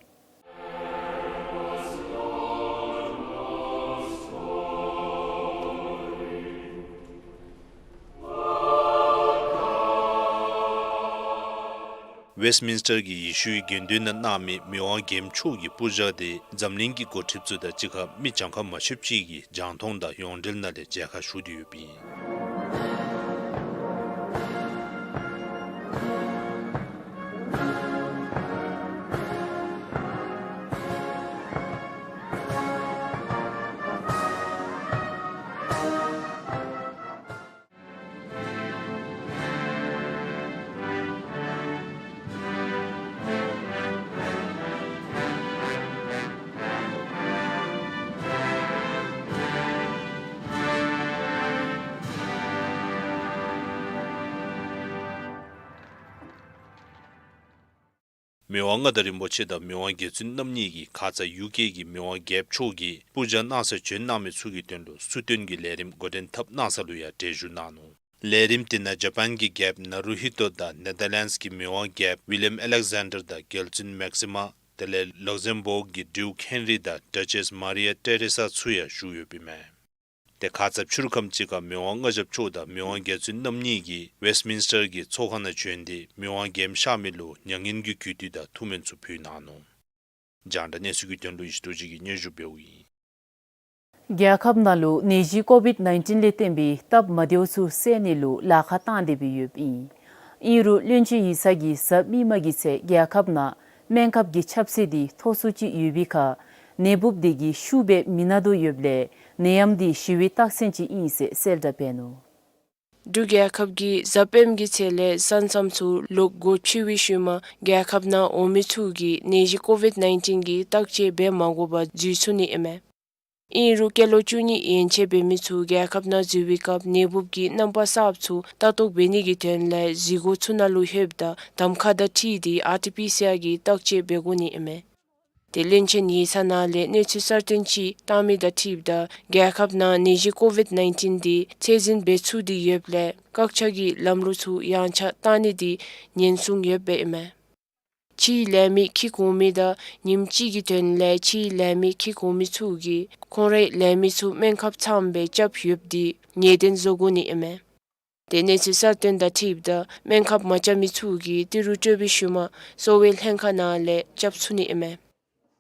ཝེསཊ་མིནསི་ཊར་གྱི་ཡེ་ཤུའི་དགེ་འདུན་ནང་གནང་མི་མི་དབང་རྒྱལམོ་མཆོག་གི་སྤུར་སྦྱང་དེ་འཛམ་གླིང་གི་འགོ་ཁྲིདཔ་ཚུ་དང་གཅིག་ཁར་མི་གྱངས་ཁ་མ་ཆོདཔ་ཅིག་གིས་རྒྱང་མཐོང་དང་ཡོངས་འབྲེལ་ནང་ལས་མཇལ་ཁ་ཞུ་སྟེ་ཡོདཔ་ཨིན། མི་དབང་མངའ་བདག་རིན་པོ་ཆེ་དང་མི་དབང་རྒྱལ་བཙུན་རྣམ་གཉིས་ཀྱིས་ཁ་ཙ་ཡུ་ཀེ་གི་མི་དབང་རྒྱལཔོ་མཆོག་གིས་སྤུར་སྦྱང་གནང་སར་བྱོན་གནང་མི་ཚུ་གི་དོན་ལུ་ཚུར་བསྟུན་གྱི་ལས་རིམ་འགོ་འདྲེན་འཐབ་གནང་ས་ལུ་ཡང་གྲལ་བཞུགས་གནང་ནུག། ལས་རིམ་དེ་ནང་ཇ་པཱན་གྱི་རྒྱལཔོ་ན་རུ་ཧི་ཏོ་དང་ནེ་དར་ལེནཌསི་གི་མི་དབང་རྒྱལཔོ་ཝི་ལིམ་ཨ་ལེག་ཟན་ཌར་དང་རྒྱལ་བཙུན་མེག་སི་མ་དེ་ལས་ལུག་ཟེམ་བཱརག་གི་ཌིའུཀ་ཧེན་རི་དང་ཌ་ཅེསི་མ་རི་ཡ་ཏེ་རེ་ས་ཚུ་ཡང་བཞུགས་ཡོདཔ་ཨིན་མས། དེ་ཁ་ཙ་ཕྱི་རུ་ཁམས་ཅིག་ཁར་མི་དབང་མངའ་ཞབས་མཆོག་དང་མི་དབང་རྒྱལ་བཙུན་རྣམ་གཉིས་ཀྱིས་ཝེསཊ་མིནསི་ཊར་གྱི་ཚོགས་ཁང་ནང་བྱོན་ཏེ་མི་དབང་རྒྱལམོ་གཤགས་མི་ལུ་མྱ་ངན་གྱི་གུས་འདུད་དང་ཐུགས་སྨོན་ཚུ་ཕུལ་གནང་ནུག། རྒྱང་བསྒྲགས་གནས་ཚུལ་གྱི་དོན་ལུ་ཡེ་ཤེས་རྡོ་རྗེ་གིས་སྙན་ཞུ་འབདཝ་ཨིན། རྒྱལ་ཁབ་ནང་ལུ་ནད་གཞི་ཀོ་ཝིཌ་ནའིན་ཊིན་ལས་བརྟེན་པའི་སྟབས་མ་བདེཝ་ཚུ་སེལ་ནི་ལུ་ལཱ་ཁག་བཏང་སྟེ་སྦེ་ཡོདཔ་ཨིན། ཨིན་རུང་བློན་ཆེན་ཡིག་ཚང་གིས་གཟའ་མིག་དམར་གྱི་ཚེ་རྒྱལ་ཁབ་ནང་སྨན་ཁབ་ཀྱི་ཁྱབ་ཚད་འདི་མཐོ་སུ་ཅིག་ཡོད་པའི་ཁར་ནད་འབུཔ་དེ་གིས་ཤུགས་སྦེ་མི་ན་དོ་ཡོདཔ་ལས་ནད་ཡམས་འདི་ཞི་བའི་རྟགས་མཚན་ཅིག་ཨིན་ཟེར་གསལ་བསྒྲགས་འབད་ནུག། འབྲུག་རྒྱལ་ཁབ་ཀྱིས་གཟའ་སྤེནམ་གྱི་ཚེ་ལས་ས་མཚམས་ཚུ་ལོག་སྒོ་ཕྱེ་བའི་ཤུལ་མ་རྒྱལ་ཁབ་ནང་འོང་མི་ཚུ་གིས་ནད་གཞི་ཀོ་ཝིཌ་ནའིན་ཊིན་གྱི་བརྟག་དཔྱད་འབད་མ་དགོ་པར་འཛུལ་ཚུགས་ནི་ཨིན་མས། ཨིན་རུང་སྐྱེས་ལོ་བཅུ་གཉིས་ཡན་ཆད་འབད་མི་ཚུ་རྒྱལ་ཁབ་ནང་འཛུལ་བའི་སྐབས་ནད་འབུཔ་གི་རྣམ་པ་གསརཔ་ཚུ་ལྟ་རྟོག་འབད་ནི་གི་དོན་ལས་འཛུལ་སྒོ་ཚུ་ནང་ལུ་ལྷོདཔ་ད་གདམ་ཁ་དང་འཁྲིལ་ཏེ་ཨར་ཊི་པི་སི་ཨར་གྱི་བརྟག་དཔྱད་འབད་དགོ་ནི་ཨིན་མས། དེ་བློན་ཆེན་ཡིག་ཚང་ནང་ལས་གནས་ཚུལ་གསར་བཏོན་ཅིག་བཏང་མི་དང་འཁྲིལཝ་ད་རྒྱལ་ཁབ་ནང་ནད་གཞི་ཀོ་ཝིཌ་ནའིན་ཊིན་འདི་ཚད་འཛིན་འབད་ཚུགས་ཏེ་ཡོདཔ་ལས་བཀག་ཆ་གི་ལམ་ལུགས་ཚུ་ཡང་ཆ་བཏང་ནི་འདི་ཉེན་སྲུང་ཡོདཔ་ཨིན་མས། ཕྱིའི་ལས་མི་འཁྱིད་འོང་མི་དང་ཉིནམ་གཅིག་གི་དོན་ལས་ཕྱིའི་ལས་མི་འཁྱིད་འོང་མི་ཚུ་གིས་ཁོང་རའི་ལས་མི་ཚུ་སྨན་ཁབ་ཚངམ་སྦེ་རྐྱབ་ཡོདཔ་འདི་ངེས་གཏན་བཟོ་དགོ་ནི་ཨིན་མས། དེ་གནས་ཚུལ་གསར་བཏོན་དང་འཁྲིལཝ་ད་སྨན་ཁབ་མ་རྐྱབ་མི་ཚུ་གིས་ཏི་རུ་སྤྲོད་པའི་ཤུལ་མ་གསོ་བའི་ལྷན་ཁག་ནང་ལས་རྐྱབ་ཚུགས་ནི་ཨིན་མས།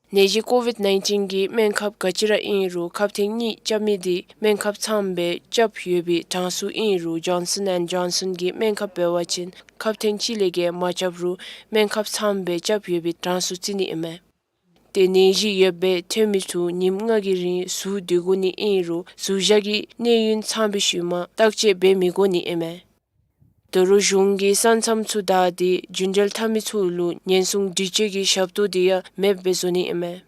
ནད་གཞི་ཀོ་ཝིཌ་ནའིན་ཊིན་གྱི་སྨན་ཁབ་ག་ཅི་ར་ཨིན་རུང་ཁབ་ཐེངས་གཉིས་རྐྱབ་མི་འདི་སྨན་ཁབ་ཚངམ་སྦེ་རྐྱབ་ཡོད་པའི་གྲངས་སུ་ཨིན་རུང་ཇོན་སཱོན་ཨེནཌ་ཇོན་སཱོན་གྱི་སྨན་ཁབ་འབད་བ་ཅིན་ཁབ་ཐེངས་གཅིག་ལས་བརྒལ་མ་རྐྱབ་རུང་སྨན་ཁབ་ཚངམ་སྦེ་རྐྱབ་ཡོད་པའི་གྲངས་སུ་བརྩི་ནི་ཨིན་མས། དེ་ནད་གཞི་ཡོདཔ་སྦེ་ཐོན་མི་ཚུ་ཉིནམ་ལྔ་གི་རིང་ཟུར་སྡོད་དགོ་ནི་ཨིན་རུང་ཟུར་བཞག་གི་གནས་ཡུན་ཚང་པའི་ཤུལ་མ་བརྟག་དཔྱད་འབད་མི་དགོ་ནི་ཨིན་མས། ད་རུང་གཞུང་གིས་ས་མཚམས་ཚུ་བདའ་སྟེ་རྒྱུན་འགྲུལ་འཐབ་མི་ཚུ་ལུ་ཉེན་སྲུང་སྒྲིག་ཆས་ཀྱི་ཞབས་ཏོག་འདི་ཡང་མེདཔ་སྦེ་བཟོ་ནི་ཨིན་མས།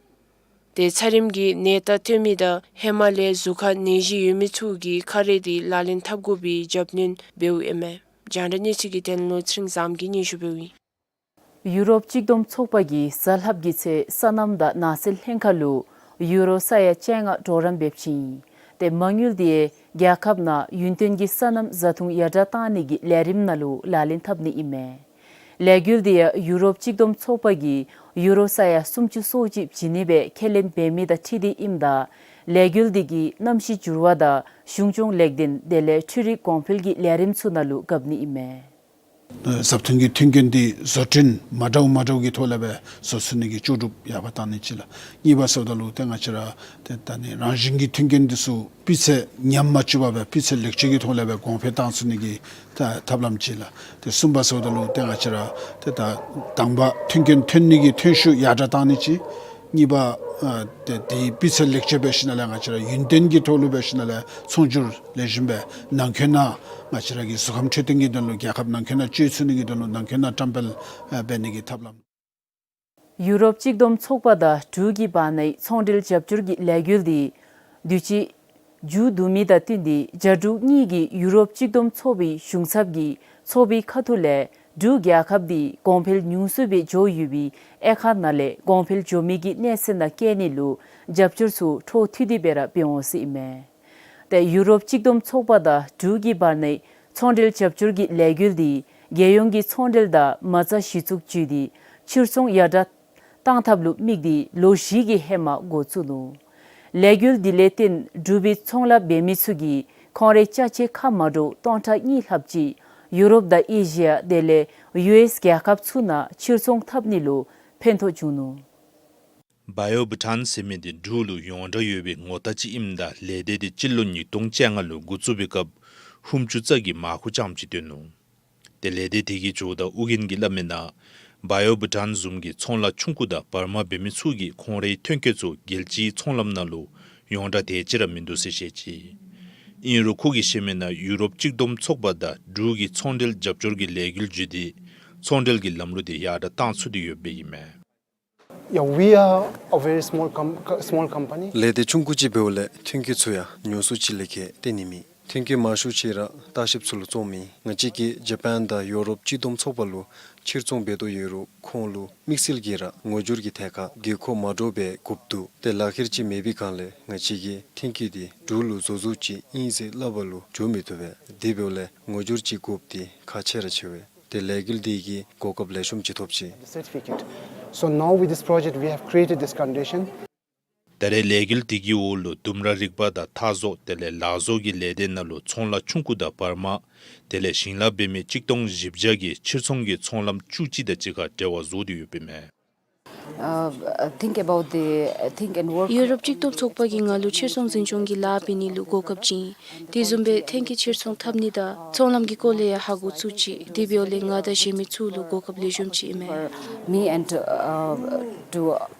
དེ་ཚ་རིམས་ཀྱི་ནད་རྟགས་ཐོན་མི་དང་ཧེ་མ་ལས་གཟུགས་ཁར་ནད་གཞི་ཡོད་མི་ཚུ་གིས་ཁ་རས་འདི་ལག་ལེན་འཐབ་དགོ་པའི་རྒྱབ་སྣོན་འབདཝ་ཨིན་མས། རྒྱང་བསྒྲགས་གནས་ཚུལ་གྱི་དོན་ལུ་ཚེ་རིང་བཟངམོ་གིས་སྙན་ཞུ་འབདཝ་ཨིན། ཡུ་རོབ་གཅིག་བསྡོམས་ཚོགས་པ་གིས་གཟའ་ལྷགཔ་གི་ཚེ་སོ་ནམ་དང་ནགས་ཚལ་ལྷན་ཁག་ལུ་ཡུ་རོ་ས་ཡ་བཅོ་ལྔ་གྲོགས་རམ་འབད་ཅི། ཏེ་མ་དངུལ་འདི་རྒྱལ་ཁབ་ནང་ཡུན་བརྟན་གྱི་སོ་ནམ་བཟའ་འཐུང་ཡར་དྲག་གཏང་ནི་གི་ལས་རིམ་ནང་ལུ་ལག་ལེན་འཐབ་ནི་ཨིན་མས། ལས་འགུལ་འདི་ཡང་ཡུ་རོབ་གཅིག་བསྡོམས་ཚོགས་པ་གིས་ཡུ་རོ་ས་ཡ་སུམ་ཅུ་སོ་གཅིག་བྱིན་ནི་སྦེ་ཁས་ལེན་འབད་མི་དང་འཁྲིལ་ཏེ་ཨིནམ་ད་ལས་འགུལ་འདི་གིས་གནམ་གཤིས་འགྱུར་བ་དང་གཞུང་སྐྱོང་ལེགས་ལྡན་དེ་ལས་འཕྲུལ་རིག་གོང་འཕེལ་གྱི་ལས་རིམ་ཚུ་ནང་ལུ་འགབ་ནི་ཨིན་མས། བཟའ་འཐུང་གི་མཐུན་རྐྱེན་འདི་བཟོ་སྐྲུན་མ་འདྲཝ་མ་འདྲཝ་གི་ཐོག་ལས་སྦེ་བཟོ་ཚུགས་ནི་གི་ལྕོགས་གྲུབ་ཡར་འཕར་བཏང་ནི་ཅིག་ལགས། གཉིས་པ་ཟེརཝ་ད་ལུ་ཏེ་ང་བཅས་ར་ཏེ་ད་ནི་རང་བཞིན་གྱི་མཐུན་རྐྱེན་འདི་ཚུ་སྤུས་ཚད་ཉམས་མ་བཅུག་པར་སྦེ་སྤུས་ཚད་ལེགས་བཅོས་ཀྱི་ཐོག་ལས་སྦེ་གོང་འཕེལ་བཏང་ཚུགས་ནི་གི་ད་ཐབས་ལམ་ཅིག་ལགས། ཏེ་གསུམ་པ་ཟེརཝ་ད་ལུ་ཏེ་ང་བཅས་ར་ཏེ་ད་དང་པ་མཐུན་རྐྱེན་ཐོན་ནི་གི་ཐོན་ཤུགས་ཡར་དྲག་བཏང་ནི་ཅིག། གཉིས་པ་ཨ་ཏེ་དེའི་སྤུས་ཚད་ལེགས་བཅོས་འབད་ཞིནམ་ལས་ང་བཅས་ར་ཡུན་བརྟན་གྱི་ཐོག་ལུ་འབད་ཞིནམ་ལས་ཚོང་སྒྱུར་ལེགས་ཤོམ་སྦེ་ནང་འཁོད་ནང་ང་བཅས་ར་གི་གཟུགས་ཁམས་འཕྲོད་བསྟེན་གྱི་དོན་ལུ་རྒྱལ་ཁབ་ནང་འཁོད་ནང་སྤྱོད་ཚུགས་ནི་གི་དོན་ལུ་ནང་འཁོད་ནང་བཀྲམ་སྤེལ་ཨ་འབད་ནི་གི་ཐབས་ལམ། ཡུ་རོབ་གཅིག་བསྡོམས་ཚོགས་པ་དང་འབྲུག་གི་བར་ནའི་ཚོང་འབྲེལ་རྒྱབ་སྐྱོར་གྱི་ལས་འགུལ་འདི་དུས་ཅི་མཇུག་བསྡུ་མི་དང་བསྟུན་ཏེ་རྒྱ་འབྲུག་གཉིས་ཀྱི་ཡུ་རོབ་གཅིག་བསྡོམས་ཚོགས་པའི་གཞུང་ཚབ་ཀྱིས་ཚོགས་པའི་ཁ་ཐུག་ལས་འབྲུག་རྒྱལ་ཁབ་འདི་གོང་འཕེལ་ཉུང་སུ་སྦེ་འགྱོ་ཡོད་པའི་དབྱེ་ཁག་ནང་ལས་གོང་འཕེལ་འགྱོ་མི་གི་གནས་ཚད་ནང་བསྐྱལ་ནི་ལུ་རྒྱབ་སྐྱོར་ཚུ་འཕྲོ་མཐུད་དེ་སྦེ་ར་འབད་འོང་ཟེར་ཨིན་མས། ཏེ་ཡུ་རོབ་གཅིག་བསྡོམས་ཚོགས་པ་དང་འབྲུག་གི་བར་ནའི་ཚོང་འབྲེལ་རྒྱབ་སྐྱོར་གྱི་ལས་འགུལ་འདི་རྒྱལ་ཡོངས་ཀྱི་ཚོང་འབྲེལ་དང་མ་རྩ་གཞི་བཙུགས་བརྒྱུད་དེ་ཕྱིར་ཚོང་ཡར་དྲག་གཏང་ཐབས་ལུ་དམིགས་ཏེ་ལོ་བཞི་གི་ཧེ་མ་འགོ་བཙུགས་ནུག། ལས་འགུལ་འདི་ལས་བརྟེན་འབྲུག་པའི་ཚོང་ལཱ་འབད་མི་ཚུ་གིས་ཁོང་རའི་ཅ་ཆས་ཁག་མ་འདྲཝ་སྟོང་ཕྲག་གཉིས་ལྷགཔ་ཅིག་ཡུ་རོབ་དང་ཨེ་ཤི་ཡ་དེ་ལས་ཡུ་ཨེསི་རྒྱལ་ཁབ་ཚུ་ནང་ཕྱིར་ཚོང་འཐབ་ནི་ལུ་ཕན་ཐོགས་བྱུང་ནུག། བ་ཡོ་བུ་ཊཱན་ཟེར་མི་འདི་འབྲུག་ལུ་ཡོངས་གྲགས་ཡོད་པའི་ངོ་རྟགས་ཅིག་ཨིནམ་ད་ལས་སྡེ་འདི་སྤྱི་ལོ་ཉིས་སྟོང་བཅོ་ལྔ་ལུ་འགོ་བཙུགས་པའི་སྐབས་ཧུམ་ཅུ་རྩ་གི་མར་ཁུ་རྐྱངམ་ཅིག་བཏོན་ནུག། ཏེ་ལས་སྡེ་དེ་གིས་བརྗོདཔ་ད་ཨོ་རྒྱན་གྱིས་སླབ་མིའི་ནང་བ་ཡོ་བུ་ཊཱན་བཟུམ་གྱི་ཚོང་ལཱ་ཆུང་ཀུ་དང་བར་མ་འབད་མི་ཚུ་གིས་ཁོང་རའི་ཐོན་སྐྱེད་ཚུ་རྒྱལ་སྤྱིའི་ཚོང་ལམ་ནང་ལུ་ཡོངས་གྲགས་དེ་ཅིག་ར་མིན་འདུག་ཟེར་བཤད་ཅི། ཨིན་རུང་ཁོ་གིས་བཤད་མིའི་ནང་ཡུ་རོབ་གཅིག་བསྡོམས་ཚོགས་པ་དང་འབྲུག་གི་ཚོང་འབྲེལ་རྒྱབ་སྐྱོར་གྱི་ལས་འགུལ་བརྒྱུད་དེ་ཚོང་འབྲེལ་གྱི་ལམ་ལུགས་དེ་ཡར་དྲག་བཏང་ཚུགས་ཏེ་ཡོདཔ་ཨིན་མས། Yeah, we are a very small com- co- small company. ལས་སྡེ་ཆུང་ཀུ་ཅིག་འབདཝ་ལས་ཐོན་སྐྱེད་ཚུ་ཡང་ཉུང་སུ་ཅིག་ལས་བརྒལ་བཏོན་ནི་མེད། ཐོན་སྐྱེད་མང་ཤོས་ཅིག་ར་ལྟ་བཤལཔ་ཚུ་ལུ་བཙོང་མི་ང་བཅས་ཀྱིས་ཇ་པཱན་དང་ཡོ་རོབ་གཅིག་བསྡོམས་ཚོགས་པ་ལུ་ཕྱིར་ཚོང་འབད་དོ་ཡོད་རུང་ཁོང་ལུ་དམིགས་བསལ་གྱིས་ར་ངོ་སྦྱོར་གྱི་ཐད་ཁར་དགོས་མཁོ་མ་འདྲཝ་སྦེ་དགོཔ་འདུག། ཏེ་ལག་ཁྱེར་ཅིག་མེད་པའི་སྒང་ལས་ང་བཅས་ཀྱིས་ཐོན་སྐྱེད་འདི་འབྲུག་ལུ་བཟོ་བཟོཝ་ཅིག་ཨིན་ཟེར་སླབ་པ་ལུ་འགྱོ་མི་བཏུབ་པས། དེ་འབདཝ་ལས་ངོ་སྦྱོར་ཅིག་དགོཔ་འདི་ཁག་ཆེ་ར་ཆེ་བས། ཏེ་ལས་འགུལ་འདི་གིས་གོ་སྐབས་ལེགས་ཤོམ་ཅིག་ཐོབ་ཅི། The certificate. So now with this project we have created this condition. ད་རེས་ལས་འགུལ་འདི་གི་འོག་ལུ་ལྡུམ་ར་རིག་པ་དང་མཐའ་བཟོ་དེ་ལས་ལག་བཟོ་གི་ལས་སྡེ་ནང་ལུ་ཚོང་ལཱ་ཆུང་ཀུ་དང་བར་མ་དེ་ལས་ཞིང་ལཱ་འབད་མི་གཅིག་སྟོང་བཞི་བརྒྱ་གིས་ཕྱིར་ཚོང་གི་ཚོང་ལམ་བཅུ་གཅིག་དང་གཅིག་ཁར་འབྲེལ་བ་བཟོ་སྟེ་ཡོདཔ་ཨིན་མས། Uh, think about the think and work. ཡུ་རོབ་གཅིག་བསྡོམས་ཚོགས་པ་གིས་ང་ལུ་ཕྱིར་ཚོང་འཛིན་སྐྱོང་གི་ལཱ་འབད་ནི་ལུ་གོ་སྐབས་བྱིན། དེ་བཟུམ་སྦེ་ཐོན་སྐྱེད་ཕྱིར་ཚོང་འཐབ་ནི་དང་ཚོང་ལམ་གྱི་སྐོར་ལས་ཡང་ཧ་གོ་ཚུགས་ཅི། དེ་འབདཝ་ལས་ང་དང་གཞན་མི་ཚུ་ལུ་གོ་སྐབས་ལེགས་ཤོམ་ཅིག་ཨིན་མས། Me and, uh, to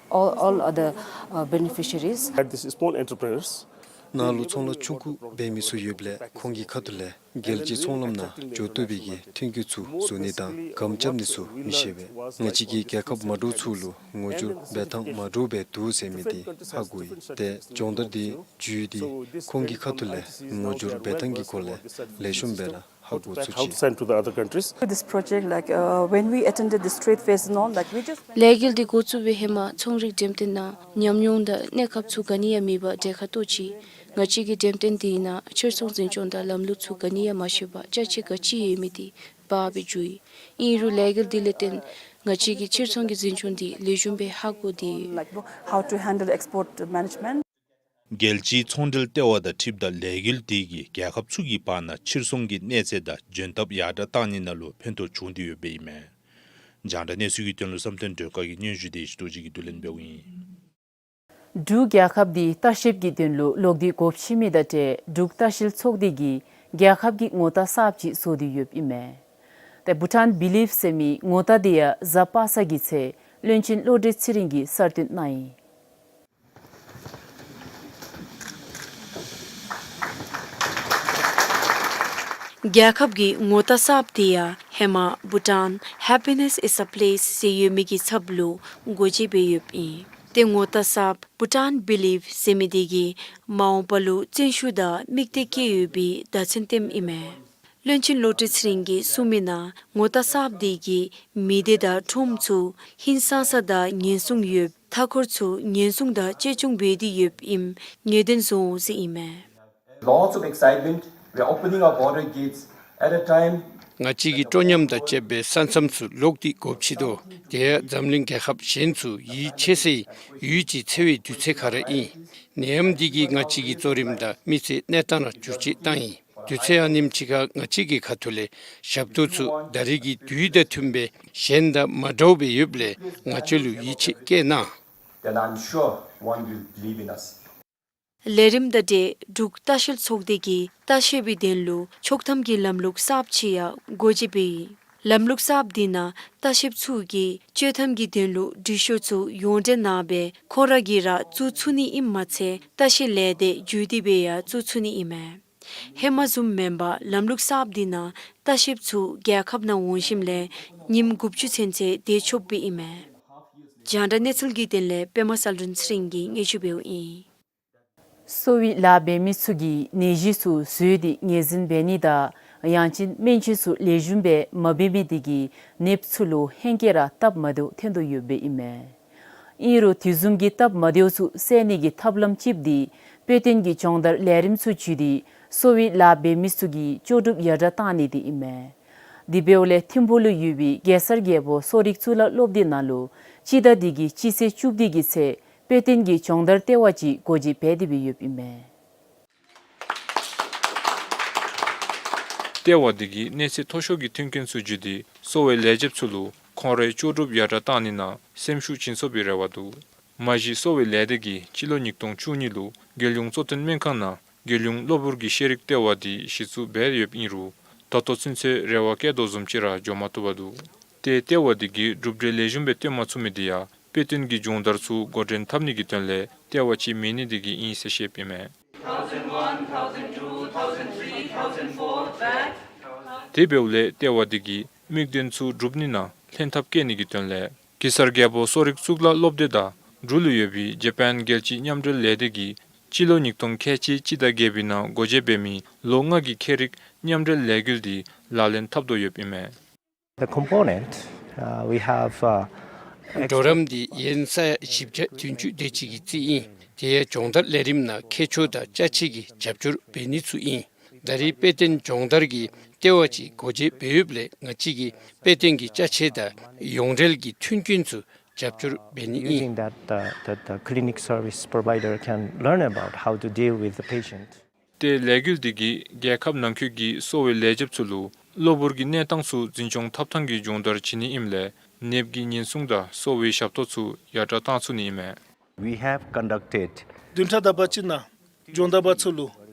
all, all other, uh, beneficiaries. At this small entrepreneurs, ནང་ལུ་ཚོང་ལཱ་ཆུང་ཀུ་འབད་མི་ཚུ་ཡོདཔ་ལས་ཁོང་གི་ཁ་ཐུག་ལས་རྒྱལ་སྤྱིའི་ཚོང་ལམ་ནང་འགྱོ་བཏུབ་པའི་གི་ཐོན་སྐྱེད་ཚུ་བཟོ་ནི་དང་སྒམ་རྐྱབ་ནི་ཚུ་མི་ཤེས་པས། ང་བཅས་ཀྱིས་རྒྱལ་ཁབ་མ་འདྲཝ་ཚུ་ལུ་ངོ་སྦྱོར་འབད་ཐངས་མ་འདྲཝ་སྦེ་འདུག་ཟེར་མི་འདི་ཧ་གོ་ཡི། ཏེ་སྦྱོང་བརྡར་འདི་བརྒྱུད་དེ་ཁོང་གི་ཁ་ཐུག་ལས་ངོ་སྦྱོར་འབད་ཐངས་ཀྱི་སྐོར་ལས་ལེགས་ཤོམ་སྦེ་ར་ ཧ་གོ་ཚུགས་ཅི། Helps and to the other countries. This project, like, uh, when we attended the trade fairs and all, like, we just went. ལས་འགུལ་འདི་འགོ་བཙུགས་པའི་ཧེ་མ་ཚོང་རིག་འགྲེམས་སྟོན་ནང་ཉམས་མྱོང་དང་གནས་སྐབས་ཚུ་ག་ནི་ཡང་མེད་པར་གྲལ་ཁར་གཏོགས་ཅི། ང་བཅས་ཀྱིས་འགྲེམས་སྟོན་འདི་ནང་ཕྱིར་ཚོང་འཛིན་སྐྱོང་དང་ལམ་ལུགས་ཚུ་ག་ནི་ཡང་མ་ཤེས་པར་ཅ་ཆས་ག་ཅི་ཡོད་མེད་འདི་འབག་སྦེ་འགྱོ་ཡི། ཨིན་རུང་ལས་འགུལ་འདི་ལས་བརྟེན་ང་བཅས་ཀྱིས་ཕྱིར་ཚོང་གི་འཛིན་སྐྱོང་འདི་ལེགས་ཤོམ་སྦེ་ཧ་གོ་སྟེ། Like, how to handle export management. རྒྱལ་སྤྱིའི་ཚོང་འབྲེལ་ལྟེ་བ་དང་འཁྲིལཝ་ད་ལས་འགུལ་འདི་གིས་རྒྱལ་ཁབ་ཚུ་གི་བར་ན་ཕྱིར་ཚོང་གི་གནས་ཚད་དང་འཇོན་ཐངས་ཡར་དྲག་བཏང་ནི་ནང་ལུ་ཕན་ཐོགས་བྱུང་སྟེ་ཡོདཔ་ཨིན་མས། རྒྱང་བསྒྲགས་གནས་ཚུལ་གྱི་དོན་ལུ་བསམ་གཏན་སྒྲོལ་དཀར་གྱི་སྙན་ཞུ་དེ་ཞི་ཏོ་ཅིག་གིས་བསྡུ་ལེན་འབདཝ་ཨིན། འབྲུག་རྒྱལ་ཁབ་འདི་ལྟ་བཤལ་གྱི་དོན་ལུ་ལོག་སྟེ་སྒོ་ཕྱེ་མི་དང་འབྲེལ་འབྲུག་ལྟ་བཤལ་ཚོགས་སྡེ་གིས་རྒྱལ་ཁབ་ཀྱི་ངོ་རྟགས་གསརཔ་ཅིག་བཟོ་སྟེ་ཡོདཔ་ཨིན་མས། ཏེ་བྷུ་ཊཱན་བི་ལིབ་ཟེར་མི་ངོ་རྟགས་འདི་ཡང་གཟའ་པ་སངས་ཀྱི་ཚེ་བློན་ཆེན་བློ་གྲོས་ཚེ་རིང་གིས་གསར་བཏོན་གནང་ཡི། རྒྱལ་ཁབ་ཀྱི་ངོ་རྟགས་གསརཔ་དེ་ཡང་ཧེ་མ་Bhutan Happiness is a Place ཟེར་ཡོད་མི་གི་ཚབ་ལུ་འགོ་འབྱེད་འབད་ཡོདཔ་ཨིན། ཏེ་ངོ་རྟགས་གསརཔ་Bhutan Believe ཟེར་མི་དེ་གིས་མ་འོངས་པ་ལུ་བརྩོན་ཤུགས་དང་དམིགས་གཏད་བསྐྱེད་ཡོད་པའི་བརྡ་མཚོན་སྟོནམ་ཨིན་མས། བློན་ཆེན་བློ་གྲོས་ཚེ་རིང་གིས་གསུངས་མི་ནང་ངོ་རྟགས་གསརཔ་དེ་གིས་མི་སྡེ་དང་ཁྲོམ་ཚུ་ཧིང་སངས་ས་དང་ཉེན་སྲུང་ཡོདཔ་མཐའ་འཁོར་ཚུ་ཉེན་སྲུང་དང་གཅེས་སྐྱོང་འབད་དེ་ཡོདཔ་ཨིནམ་ངེས་གཏན་བཟོ་འོང་ཟེར་ཨིན་མས། Lots of excitement. We are opening our border gates at a time. ང་བཅས་ཀྱིས་སྤྲོ་ཉམས་དང་བཅསཔ་སྦེ་ས་མཚམས་ཚུ་ལོག་སྟེ་སྒོ་ཕྱེ་དོ། དེ་ཡང་འཛམ་གླིང་རྒྱལ་ཁབ་གཞན་ཚུ་ཡིད་ཆེས་སའི་ཡུལ་ཅིག་འཚོལ་བའི་དུས་ཚོད་ཁར་ཨིན། ནད་ཡམས་འདི་གིས་ང་བཅས་ཀྱི་གཙོ་རིམ་དང་མི་ཚེའི་གནས་སྟངས་ར་འགྱུར་བཅོས་བཏང་ཡི། དུས་ཚོད་ཨ་ནེམ་ཅིག་ཁར་ང་བཅས་ཀྱི་ཁ་ཐུག་ལས་ཞབས་ཏོག་ཚུ་ད་རེས་ཀྱི་དུས་དང་མཐུནམ་སྦེ་གཞན་དང་མ་འདྲཝ་སྦེ་ཡོདཔ་ལས་ང་བཅས་ལུ་ཡིད་ཆེས་བསྐྱེད་གནང་། Then I'm sure one will believe in us. ལས་རིམ་དང་འབྲེལ་འབྲུག་ལྟ་བཤལ་ཚོགས་སྡེ་གིས་ལྟ་བཤལ་པའི་དོན་ལུ་ཆོག་ཐམ་གྱི་ལམ་ལུགས་གསརཔ་ཅིག་ཡང་སྒོ་འབྱེད་འབད་ཡི། ལམ་ལུགས་གསརཔ་དེ་ནང་ལྟ་བཤལཔ་ཚུ་གིས་ཆོག་ཐམ་གྱི་དོན་ལུ་འབྲི་ཤོག་ཚུ་ཡོངས་འབྲེལ་ནང་སྦེ་ཁོང་ར་གིས་ར་བཙུགས་ཚུགས་ནི་ཨིནམ་མ་ཚད་ལྟ་བཤལ་ལས་སྡེ་བརྒྱུད་དེ་སྦེ་ཡང་བཙུགས་ཚུགས་ནི་ཨིན་མས། ཧེ་མ་བཟུམ་མེན་པར་ལམ་ལུགས་གསརཔ་དེ་ནང་ལྟ་བཤལཔ་ཚུ་རྒྱལ་ཁབ་ནང་འོང་ཞིནམ་ལས་ཉིནམ་དགུ་བཅུ་ཚུན་ཚོད་སྡོད་ཆོགཔ་སྦེ་ཨིན་མས། རྒྱང་བསྒྲགས་གནས་ཚུལ་གྱི་དོན་ལས་པདྨ་གསལ་སྒྲོན་ཚེ་རིང་གིས་སྙན་ཞུ་འབདཝ་ཨིན། གསོ་བའི་ལཱ་འབད་མི་ཚུ་གིས་ནད་གཞི་ཚུ་འཛོལ་ཏེ་ངོས་འཛིན་འབད་ནི་དང་ཡང་ཅིན་སྨན་བཅོས་ཚུ་ལེགས་ཤོམ་སྦེ་མ་འབད་མི་དེ་གིས་ནདཔ་ཚུ་ལུ་ཧེང་སྐལ་ར་སྟབས་མ་བདེཝ་ཐོན་དོ་ཡོདཔ་ཨིན་མས། ཨིན་རུང་དེ་བཟུམ་གྱི་སྟབས་མ་བདེཝ་ཚུ་སེལ་ནི་གི་ཐབས་ལམ་ཅིག་འདི་དཔེ་སྟོན་གྱི་སྦྱོང་བརྡར་ལས་རིམ་ཚུ་བརྒྱུད་དེ་གསོ་བའི་ལཱ་འབད་མི་ཚུ་གི་ལྕོགས་གྲུབ་ཡར་དྲག་བཏང་ནི་དེ་ཨིན་མས། དེ་འབདཝ་ལས་ཐིམ་ཕུག་ལུ་ཡོད་པའི་གེ་སར་རྒྱལ་པོ་གསོ་རིག་གཙུག་ལག་སློབ་སྡེ་ནང་ལུ་སྤྱི་ཟླ་འདི་གི་སྤྱི་ཚེས་བཅུ་བདུན་གྱི་ཚེ་དཔེ་སྟོན་གྱི་སྦྱོང་བརྡར་ལྟེ་བ་ཅིག་སྒོ་འབྱེད་འབད་དེ་སྦེ་ཡོདཔ་ཨིན་མས། ལྟེ་བ་འདི་གིས་གནས་ཚད་མཐོ་ཤོས་ཀྱི་མཐུན་རྐྱེན་ཚུ་བརྒྱུད་དེ་གསོ་བའི་ལས་བྱེདཔ་ཚུ་ལུ་ཁོང་རའི་ལྕོགས་གྲུབ་ཡར་དྲག་བཏང་ནི་ནང་སེམས་ཤུགས་བྱིན་ཚུགས་པའི་རེ་བ་འདུག། མ་གཞི་གསོ་བའི་ལས་སྡེ་གིས་སྤྱི་ལོ་ཉིས་སྟོང་བཅུ་གཉིས་ལུ་རྒྱལ་ཡོངས་གཙོ་བསྟེན་སྨན་ཁང་ནང་རྒྱལ་ཡོངས་གློ་བུར་གྱི་ཤེས་རིག་ལྟེ་བ་འདི་གཞི་བཙུགས་འབད་ཡོདཔ་ཨིན་རུང་ད་ལྟོ་ཚུན་ཚོད་རེ་བ་བསྐྱེད་དོ་བཟུམ་ཅིག་ར་འགྱོ་མ་བཏུབ་པར་འདུག། ཏེ་ལྟེ་བ་འདི་གིས་གྲུབ་འབྲས་ལེགས་ཤོམ་སྦེ་སྟོན་མ་ཚུགས་མི་འདི་ཡང་དཔེ་སྟོན་གྱི་སྦྱོང་བརྡར་ཚུ་འགོ་འདྲེན་འཐབ་ནི་གི་དོན་ལས་ལྟེ་བ་ཅིག་མེད་ནི་འདི་གིས་ཨིན་ཟེར་བཤདཔ་ཨིན་མས། དེ་འབདཝ་ལས་ལྟེ་བ་འདི་གིས་དམིགས་དོན་ཚུ་སྒྲུབ་ནི་ནང་ལྷན་ཐབས་བསྐྱེད་ནི་གི་དོན་ལས་གེ་སར་རྒྱལ་པོ་གསོ་རིག་གཙུག་ལག་སློབ་སྡེ་དང་འབྲུག་ལུ་ཡོད་པའི་ཇ་པཱན་རྒྱལ་སྤྱིའི་མཉམ་འབྲེལ་ལས་སྡེ་གིས་སྤྱི་ལོ་ཉིས་སྟོང་ཁལ་གཅིག་སྤྱི་ཟླ་བརྒྱད་པའི་ནང་སྒོ་འབྱེད་འབད་མི་ལོ་ལྔ་གི་ཁྱད་རིག་མཉམ་འབྲེལ་ལས་འགུལ་འདི་ལག་ལེན་འཐབ་དོ་ཡོདཔ་ཨིན་མས། The component, uh, we have, uh, གྲོགས་རམ་འདི་ཡན་ས་ཡ་བཞི་བརྒྱ་བདུན་ཅུ་དེ་ཅིག་གི་རྩིས་ཨིན། དེ་ཡང་སྦྱོང་བརྡར་ལས་རིམ་ནང་ཁྱད་ཆོས་དང་ཅ་ཆས་ཀྱི་རྒྱབ་སྐྱོར་འབད་ནི་ཚུ་ཨིན། ད་རེས་དཔེ་སྟོན་སྦྱོང་བརྡར་གྱི་ལྟེ་བ་ཅིག་སྒོ་འབྱེད་འབད་ཡོདཔ་ལས་ང་བཅས་ཀྱིས་དཔེ་སྟོན་གྱི་ཅ་ཆས་དང་ཡོངས་འབྲེལ་གྱི་མཐུན་རྐྱེན་ཚུ་རྒྱབ་སྐྱོར་འབད་ནི་ཨིན། Using that, uh, the, the clinic service provider can learn about how to deal with the patient. ཏེ་ལས་འགུལ་འདི་གིས་རྒྱལ་ཁབ་ནང་འཁོད་ཀྱི་གསོ་བའི་ལས་བྱེདཔ་ཚུ་ལུ་གློ་བུར་གྱི་གནས་སྟངས་ཚུ་འཛིན་སྐྱོང་འཐབ་ཐངས་ཀྱི་སྦྱོང་བརྡར་བྱིན་ནི་ཨིནམ་ལས་ནདཔ་གི་ཉེན་སྲུང་དང་གསོ་བའི་ཞབས་ཏོག་ཚུ་ཡར་དྲག་བཏང་ཚུགས་ནི་ཨིན་མས། We have conducted བདུན་ཕྲག་དག་པ་ཅིག་ནང་སྦྱོང་བརྡར་པ་ཚུ་ལུ་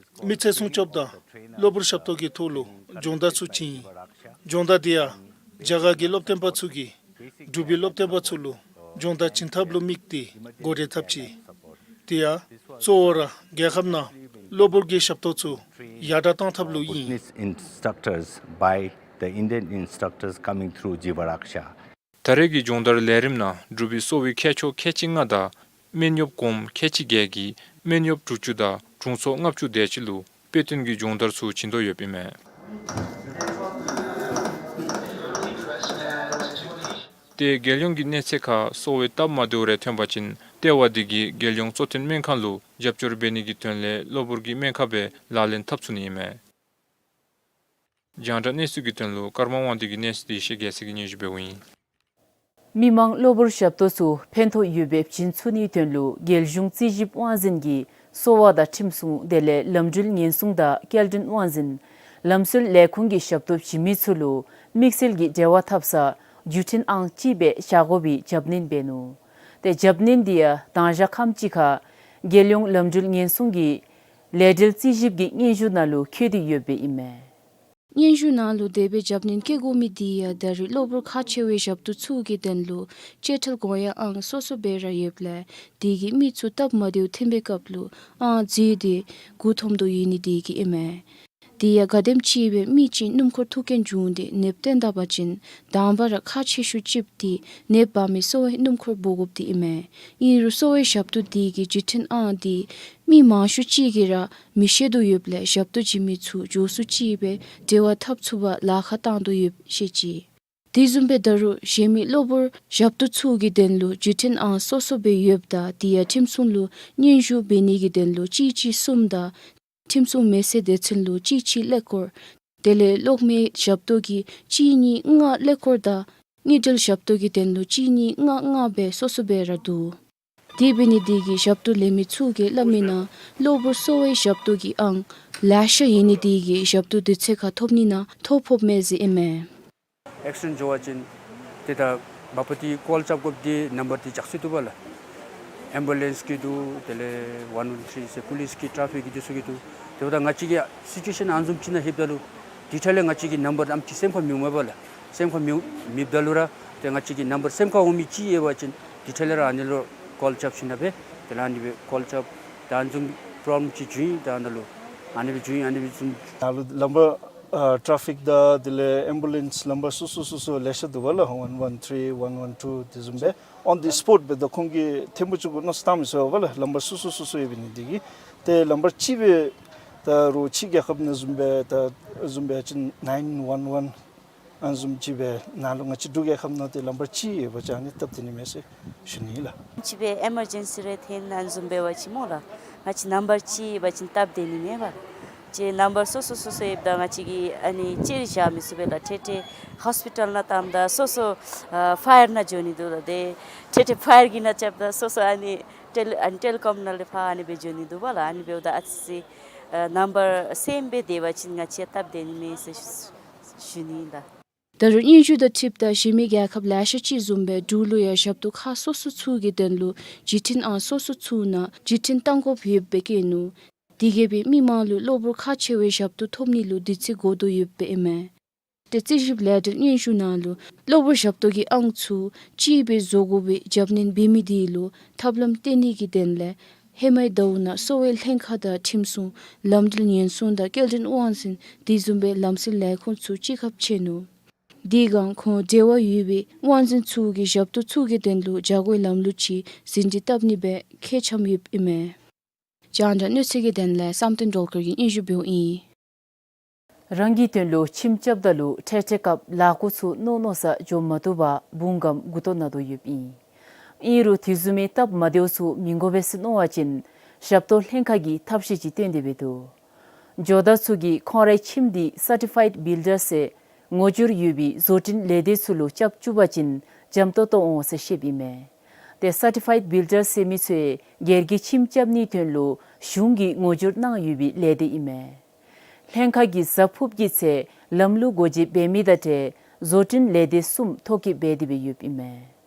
མི་ཚེ་སྲུང་སྐྱོབ་དང་གློ་བུར་ཞབས་ཏོག་གི་ཐོག་ལུ་སྦྱོང་བརྡར་ཚུ་བྱིན། སྦྱོང་བརྡར་དེ་ཡང་རྒྱ་གར་གྱི་སློབ་སྟོན་པ་ཚུ་གིས་འབྲུག་པའི་སློབ་སྟོན་པ་ཚུ་ལུ་སྦྱོང་བརྡར་བྱིན་ཐབས་ལུ་དམིགས་ཏེ་འགོ་འདྲེན་འཐབ་ཅི། དེ་ཡང་གཙོ་བོ་ར་རྒྱལ་ཁབ་ནང་གློ་བུར་གྱི་ཞབས་ཏོག་ཚུ་ཡར་དྲག་བཏང་ཐབས་ལུ་ཨིན། Bhutanese instructors, by the Indian instructors coming through Jiva Raksha. ད་རེས་ཀྱི་སྦྱོང་བརྡར་ལས་རིམ་ནང་འབྲུག་པའི་གསོ་བའི་མཁས་མཆོག་ཁལ་གཅིག་ལྔ་དང་སྨན་གཡོགཔ་གོངམ་ཁལ་གཅིག་བརྒྱད་ཀྱིས་སྨན་གཡོགཔ་དྲུག་ཅུ་དང་དྲུང་འཚོ་ལྔ་བཅུ་དེ་ཅིག་ལུ་དཔེ་སྟོན་གྱི་སྦྱོང་བརྡར་ཚུ་བྱིན་དོ་ཡོདཔ་ཨིན་མས། ཏེ་རྒྱལ་ཡོངས་ཀྱི་གནས་ཚད་ཁར་གསོ་བའི་སྟབས་མ་བདེཝ་རེ་ཐོན་པ་ཅིན་ལྟེ་བ་འདི་གིས་རྒྱལ་ཡོངས་གཙོ་བསྟེན་སྨན་ཁང་ལུ་རྒྱབ་སྐྱོར་འབད་ནི་གི་དོན་ལས་གློ་བུར་གྱི་སྨན་ཁབ་སྦེ་ལག་ལེན་འཐབ་ཚུགས་ནི་ཨིན་མས། རྒྱང་བསྒྲགས་གནས་ཚུལ་གྱི་དོན་ལུ་ཀརྨ་དབང་འདུས་ཀྱི་གནས་ཚུལ་འདི་ཡེ་ཤེས་རྒྱལ་མཚན་གྱིས་སྙན་ཞུ་འབདཝ་ཨིན། མི་མང་གློ་བུར་ཞབས་ཏོག་ཚུ་ཕན་ཐོགས་ཡོདཔ་སྦེ་བྱིན་ཚུགས་ནིའི་དོན་ལུ་རྒྱལ་གཞུང་རྩིས་ཞིབ་དབང་འཛིན་གྱིས་གསོ་བ་དང་ཁྲིམས་སྲུང་དེ་ལས་ལམ་འགྲུལ་ཉེན་སྲུང་དང་སྐྱེལ་འདྲེན་དབང་འཛིན་ལམ་སྲོལ་ལས་ཁུངས་ཀྱི་ཞབས་ཏོག་བྱིན་མི་ཚུ་ལུ་དམིགས་བསལ་གྱི་འབྲེལ་བ་འཐབ་ས་བརྒྱུད་འཕྲིན་ཨང་གཅིག་སྦེ་བཞག་དགོ་པའི་རྒྱབ་སྣོན་འབད་ནུག། ཏེ་རྒྱབ་སྣོན་འདི་ཡང་དང་ཞག་ཁམས་ཅིག་ཁར་རྒྱལ་ཡོངས་ལམ་འགྲུལ་ཉེན་སྲུང་གི་ལས་འབྲེལ་རྩིས་ཞིབ་ཀྱི་སྙན་ཞུ་ནང་ལུ་བཀོད་དེ་ཡོདཔ་ཨིན་མས། སྙན་ཞུ་ནང་ལུ་དེ་སྦེ་རྒྱབ་སྣོན་བཀོད་དགོ་མི་འདི་ཡང་ད་རེས་གློ་བུར་ཁག་ཆེ་བའི་ཞབས་ཏོག་ཚུ་གི་དོན་ལུ་བཅད་ཁྲལ་དགོ་ཡང་ཨང་སོ་སོ་སྦེ་ར་ཡོདཔ་ལས་དེ་གིས་མི་ཚུ་སྟབས་མ་བདེཝ་ཐོན་པའི་སྐབས་ལུ་ཨང་བརྫིས་ཏེ་མགུ་འཐོམ་དོ་ཡོད་ནི་དེ་གིས་ཨིན་མས། དེ་ཡང་ག་དེམ་ཅིག་སྦེ་མི་ཅིག་སྣུམ་འཁོར་ཐུག་རྐྱེན་བྱུང་སྟེ་ནདཔ་བཏོན་ད་པ་ཅིན་དང་པ་ར་ཁག་ཆེ་ཤོས་ཅིག་འདི་ནདཔ་འབག་མི་གསོ་བའི་སྣུམ་འཁོར་འབོ་དགོཔ་འདི་ཨིན་མས། ཨིན་རུང་གསོ་བའི་ཞབས་ཏོག་འདི་གི་བརྒྱུད་འཕྲིན་ཨང་འདི་མི་མང་ཤོས་ཅིག་གིས་ར་མི་ཤེས་དོ་ཡོདཔ་ལས་ཞབས་ཏོག་བྱིན་མི་ཚུ་མགྱོགས་སུ་ཅིག་སྦེ་འབྲེལ་བ་འཐབ་ཚུགས་པར་ལཱ་ཁག་བཏང་དོ་ཡོདཔ་ཤེས་ཅི། དེ་བཟུམ་སྦེ་ད་རུང་གཞན་མི་གློ་བུར་ཞབས་ཏོག་ཚུ་གི་དོན་ལུ་བརྒྱུད་འཕྲིན་ཨང་སོ་སོ་སྦེ་ཡོདཔ་ད་དེ་ཡང་ཁྲིམས་སྲུང་ལུ་སྙན་ཞུ་འབད་ནི་གི་དོན་ལུ་གཅིག་གཅིག་གསུམ་དང་ཁྲིམས་སྲུང་མེད་སའི་སྡེ་ཚན་ལུ་གཅིག་གཅིག་ཀླད་ཀོར། དེ་ལས་གློག་མེའི་ཞབས་ཏོག་གི་གཅིག་གཉིས་ལྔ་ཀླད་ཀོར་དང་དངུལ་འབྲེལ་ཞབས་ཏོག་གི་དོན་ལུ་གཅིག་གཉིས་ལྔ་ལྔ་སྦེ་སོ་སོ་སྦེ་ར་འདུག། དེ་འབད་ནི་དེ་གིས་ཞབས་ཏོག་ལེན་མི་ཚུ་གིས་སླབ་མིའི་ནང་གློ་བུར་གསོ་བའི་ཞབས་ཏོག་གི་ཨང་ལེ་ཤ་ཡོད་ནི་དེ་གིས་ཞབས་ཏོག་དུས་ཚོད་ཁར་ཐོབ་ནི་ནང་ཐོ་ཕོགཔ་མས་ཟེར་ཨིན་མས། ཨེག་སི་ཌེནཊ་འགྱོ་བ་ཅིན་ཏེ་ད་འབདཝ་ད་ཀོལ་རྐྱབ་དགོཔ་འདི་ནམ་བར་འདི་རྐྱབ་སྲོལ་འདུག་པ་ལགས། ཨེམ་བུ་ལེནསི་གི་འདུག། དེ་ལས་ཝན་ཝན་ཐྲི་ཟེར་པོ་ལིསི་གི་ཊ་ཕིག་གི་འདི་ཚུ་གི་འདུག། དེ་འབདཝ་ད་ང་བཅས་ཀྱིས་སི་ཅུ་ཨེ་ཤན་ཨ་ནི་བཟུམ་ཅིག་ནང་ལྷོདཔ་ད་ལུ་དེ་འཕྲལ་ལས་ང་བཅས་ཀྱིས་ནམ་བར་ཨམ་ཅིག་སེམས་ཁར་མི་འོང་པས་ལགས། སེམས་ཁར་མི་མེདཔ་ད་ལུ་ར་ཏེ་ང་བཅས་ཀྱིས་ནམ་བར་སེམས་ཁར་འོང་མི་ཅིག་ཡོད་པ་ཅིན་དེ་འཕྲལ་ལས་ར་ཨ་ནི་ལུ་ཀོལ་རྐྱབ་ཞིནམ་ལས་དེ་ལས་ཨ་ནི་སྦེ་ཀོལ་རྐྱབ། ད་ཨ་ནི་བཟུམ་པོ་རོབ་ལེམ་ཅིག་བྱུང་ཡི། ད་ཨ་ནཱ་ལུ་ཨ་ནི་སྦེ་བྱུང་ཡི། ཨ་ནི་སྦེ་བཟུམ། ད་ལུ་ལམ་བར་ཨ་ཊ་ཕིག་དང་དེ་ལས་ཨེམ་བུ་ལེནསི་ལམ་བར་སོ་སོ་སོ་སོ་ལེ་ཤ་འདུག་པ་ལགས། ཝན་ཝན་ཐྲི་ཝན་ཝན་ཊུ་དེ་བཟུམ་སྦེ་ཨོན་དི་སྤོཊ་སྦེ་ད་ཁོང་གིས་ཐེངས་མ་གཅིག་གུ་མནོ་བསམ་བཏང་མི་ཚུགས་པས་ལགས། ལམ་བར་སོ་སོ་སོ་སོ་ཡོད་པའི་ནི་དེ་གིས་ཏེ་ལམ་བར་གཅིག་སྦེ་ད་རུང་ཕྱི་རྒྱལ་ཁབ་ནང་བཟུམ་སྦེ་ད་བཟུམ་སྦེ་ཅིན་ནའིན་ཝན་ཝན་ཨ་ནི་བཟུམ་ཅིག་སྦེ་ནཱ་ལུ་ང་བཅས་འབྲུག་རྒྱལ་ཁབ་ནང་ཏེ་ལམ་བར་གཅིག་ཡོད་པ་ཅིན་ཨ་ནི་སྟབས་བདེ་ནི་མས་ཟེར་ཞུ་ནི་ལགས། ཅིག་སྦེ་ཨེ་མར་ཇེན་སི་རེ་ཐོན་ཨ་ནི་བཟུམ་འབད་བ་ཅིན་སྨོ་ལགས། ང་བཅས་ནམ་བར་གཅིག་ཡོད་པ་ཅིན་སྟབས་བདེ་ནི་མས་པ། ཅིག་ནམ་བར་སོ་སོ་སོ་སོ་ཡོདཔ་ད་ང་བཅས་ཀྱིས་ཨ་ནི་ཅིག་ར་བཞག་མི་ཚུགས་པས་ལགས། ཏེ་ཏེ་ཧོསི་པི་ཊལ་ནང་བཏངམ་ད་སོ་སོ་ཨ་ཕ་ཡར་ནང་འགྱོ་ནི་འདུག་ལགས། ཏེ་ཏེ་ཏེ་ཕ་ཡར་གྱི་ནང་རྐྱབ་ད་སོ་སོ་ཨ་ནི་ཊེ་ལི་ཨ་ནི་ཊེ་ལི་ཀོམ་ནང་ལས་ཕར་ཨ་ནི་སྦེ་འགྱོ་ནི་འདུག་པ་ལགས། ཨ་ནི་འབདཝ་ད་ཨ་ཙི་ཅིག་ཨ་ནམ་བར་སེམ་སྦེ་བདེ་བ་ཅིན་ང་བཅས་སྟབས་བདེ་ནི་མས་ཟེར་ཞུ་ནི་ཨིན་ལགས། ད་རུང་སྙན་ཞུ་དང་འཁྲིལཝ་ད་གཞན་མི་རྒྱལ་ཁབ་ལེ་ཤ་ཅིག་བཟུམ་སྦེ་འབྲུག་ལུ་ཡང་ཞབས་ཏོག་ཁག་སོ་སོ་ཚུ་གི་དོན་ལུ་བརྒྱུད་འཕྲིན་ཨང་སོ་སོ་ཚུ་ནང་བརྒྱུད་འཕྲིན་བཏང་དགོཔ་ཡོདཔ་སྦེ་བཀོད་ནུག། དེ་གིས་སྦེ་མི་མང་ལུ་གློ་བུར་ཁག་ཆེ་བའི་ཞབས་ཏོག་ཐོབ་ནི་ལུ་དུས་ཚོད་འགོར་དོ་ཡོདཔ་སྦེ་ཨིན་མས། ཏེ་རྩིས་ཞིབ་ལས་འབྲེལ་སྙན་ཞུ་ནང་ལུ་གློ་བུར་ཞབས་ཏོག་གི་ཨང་ཚུ་གཅིག་སྦེ་བཟོ་དགོ་པའི་རྒྱབ་སྣོན་འབད་མི་དེ་ལུ་ཐབས་ལམ་སྟོན་ནི་གི་དོན་ལས་ཧེ་མའི་ཟླཝ་ནང་གསོ་བའི་ལྷན་ཁག་དང་ཁྲིམས་སྲུང་ལམ་འགྲུལ་ཉེན་སྲུང་དང་སྐྱེལ་འདྲེན་དབང་འཛིན་དེ་བཟུམ་སྦེ་ལམ་སྲོལ་ལས་ཁུངས་ཚུ་གཅིག་ཁར་ཕྱད་ནུག། དེ་སྒང་ཁོང་འབྲེལ་བ་ཡོད་པའི་དབང་འཛིན་ཚུ་གིས་ཞབས་ཏོག་ཚུ་གི་དོན་ལུ་བྱ་སྒོའི་ལམ་ལུགས་ཅིག་ཟིན་བྲིས་བཏབ་ནི་སྦེ་ཁས་འཆམ་ཡོདཔ་ཨིན་མས། རྒྱང་བསྒྲགས་གནས་ཚུལ་གྱི་དོན་ལས་བསམ་གཏན་སྒྲོལ་དཀར་གྱིས་སྙན་ཞུ་འབདཝ་ཨིན། རང་གི་དོན་ལུ་ཁྱིམ་རྐྱབ་ད་ལུ་འཕྲལ་འཕྲལ་སྐབས་ལཱ་གོ་ཚུ་མནོ་མནོ་ས་འགྱོ་མ་བཏུབ་པར་བུང་ཁམས་མགུ་ཏོ་ན་དོ་ཡོདཔ་ཨིན། ཨིན་རུང་དེ་བཟུམ་མའི་སྟབས་མ་བདེཝ་ཚུ་མི་དགོ་པས་ཟེར་མནོ་བ་ཅིན་ཞབས་ཏོག་ལྷན་ཁག་གིས་ཐབས་ཤེས་ཅིག་སྟོན་ཏེ་འབད་དོ། ཇོ་བདག་ཚུ་གིས་ཁོང་རའི་ཁྱིམ་འདི་སར་ཊི་ཕའིཌ་བིལ་ཌར་ཟེར་ངོ་སྦྱོར་ཡོད་པའི་བཟོ་སྐྲུན་ལས་སྡེ་ཚུ་ལུ་རྐྱབ་བཅུག་པ་ཅིན་འཇམ་ཏོང་ཏོ་འོང་ཟེར་བཤདཔ་ཨིན་མས། ཏེ་སར་ཊི་ཕའིཌ་བིལ་ཌར་ཟེར་མི་ཚུ་སྒེར་གྱི་ཁྱིམ་རྐྱབ་ནིའི་དོན་ལུ་གཞུང་གིས་ངོ་སྦྱོར་གནང་ཡོད་པའི་ལས་སྡེ་ཨིན་མས། ལྷན་ཁག་གིས་གཟའ་ཕུརཔ་གི་ཚེ་ལམ་ལུགས་སྒོ་འབྱེད་འབད་མི་དང་འབྲེལ་བཟོ་སྐྲུན་ལས་སྡེ་གསུམ་ཐོ་བཀོད་འབད་དེ་སྦེ་ཡོདཔ་ཨིན་མས།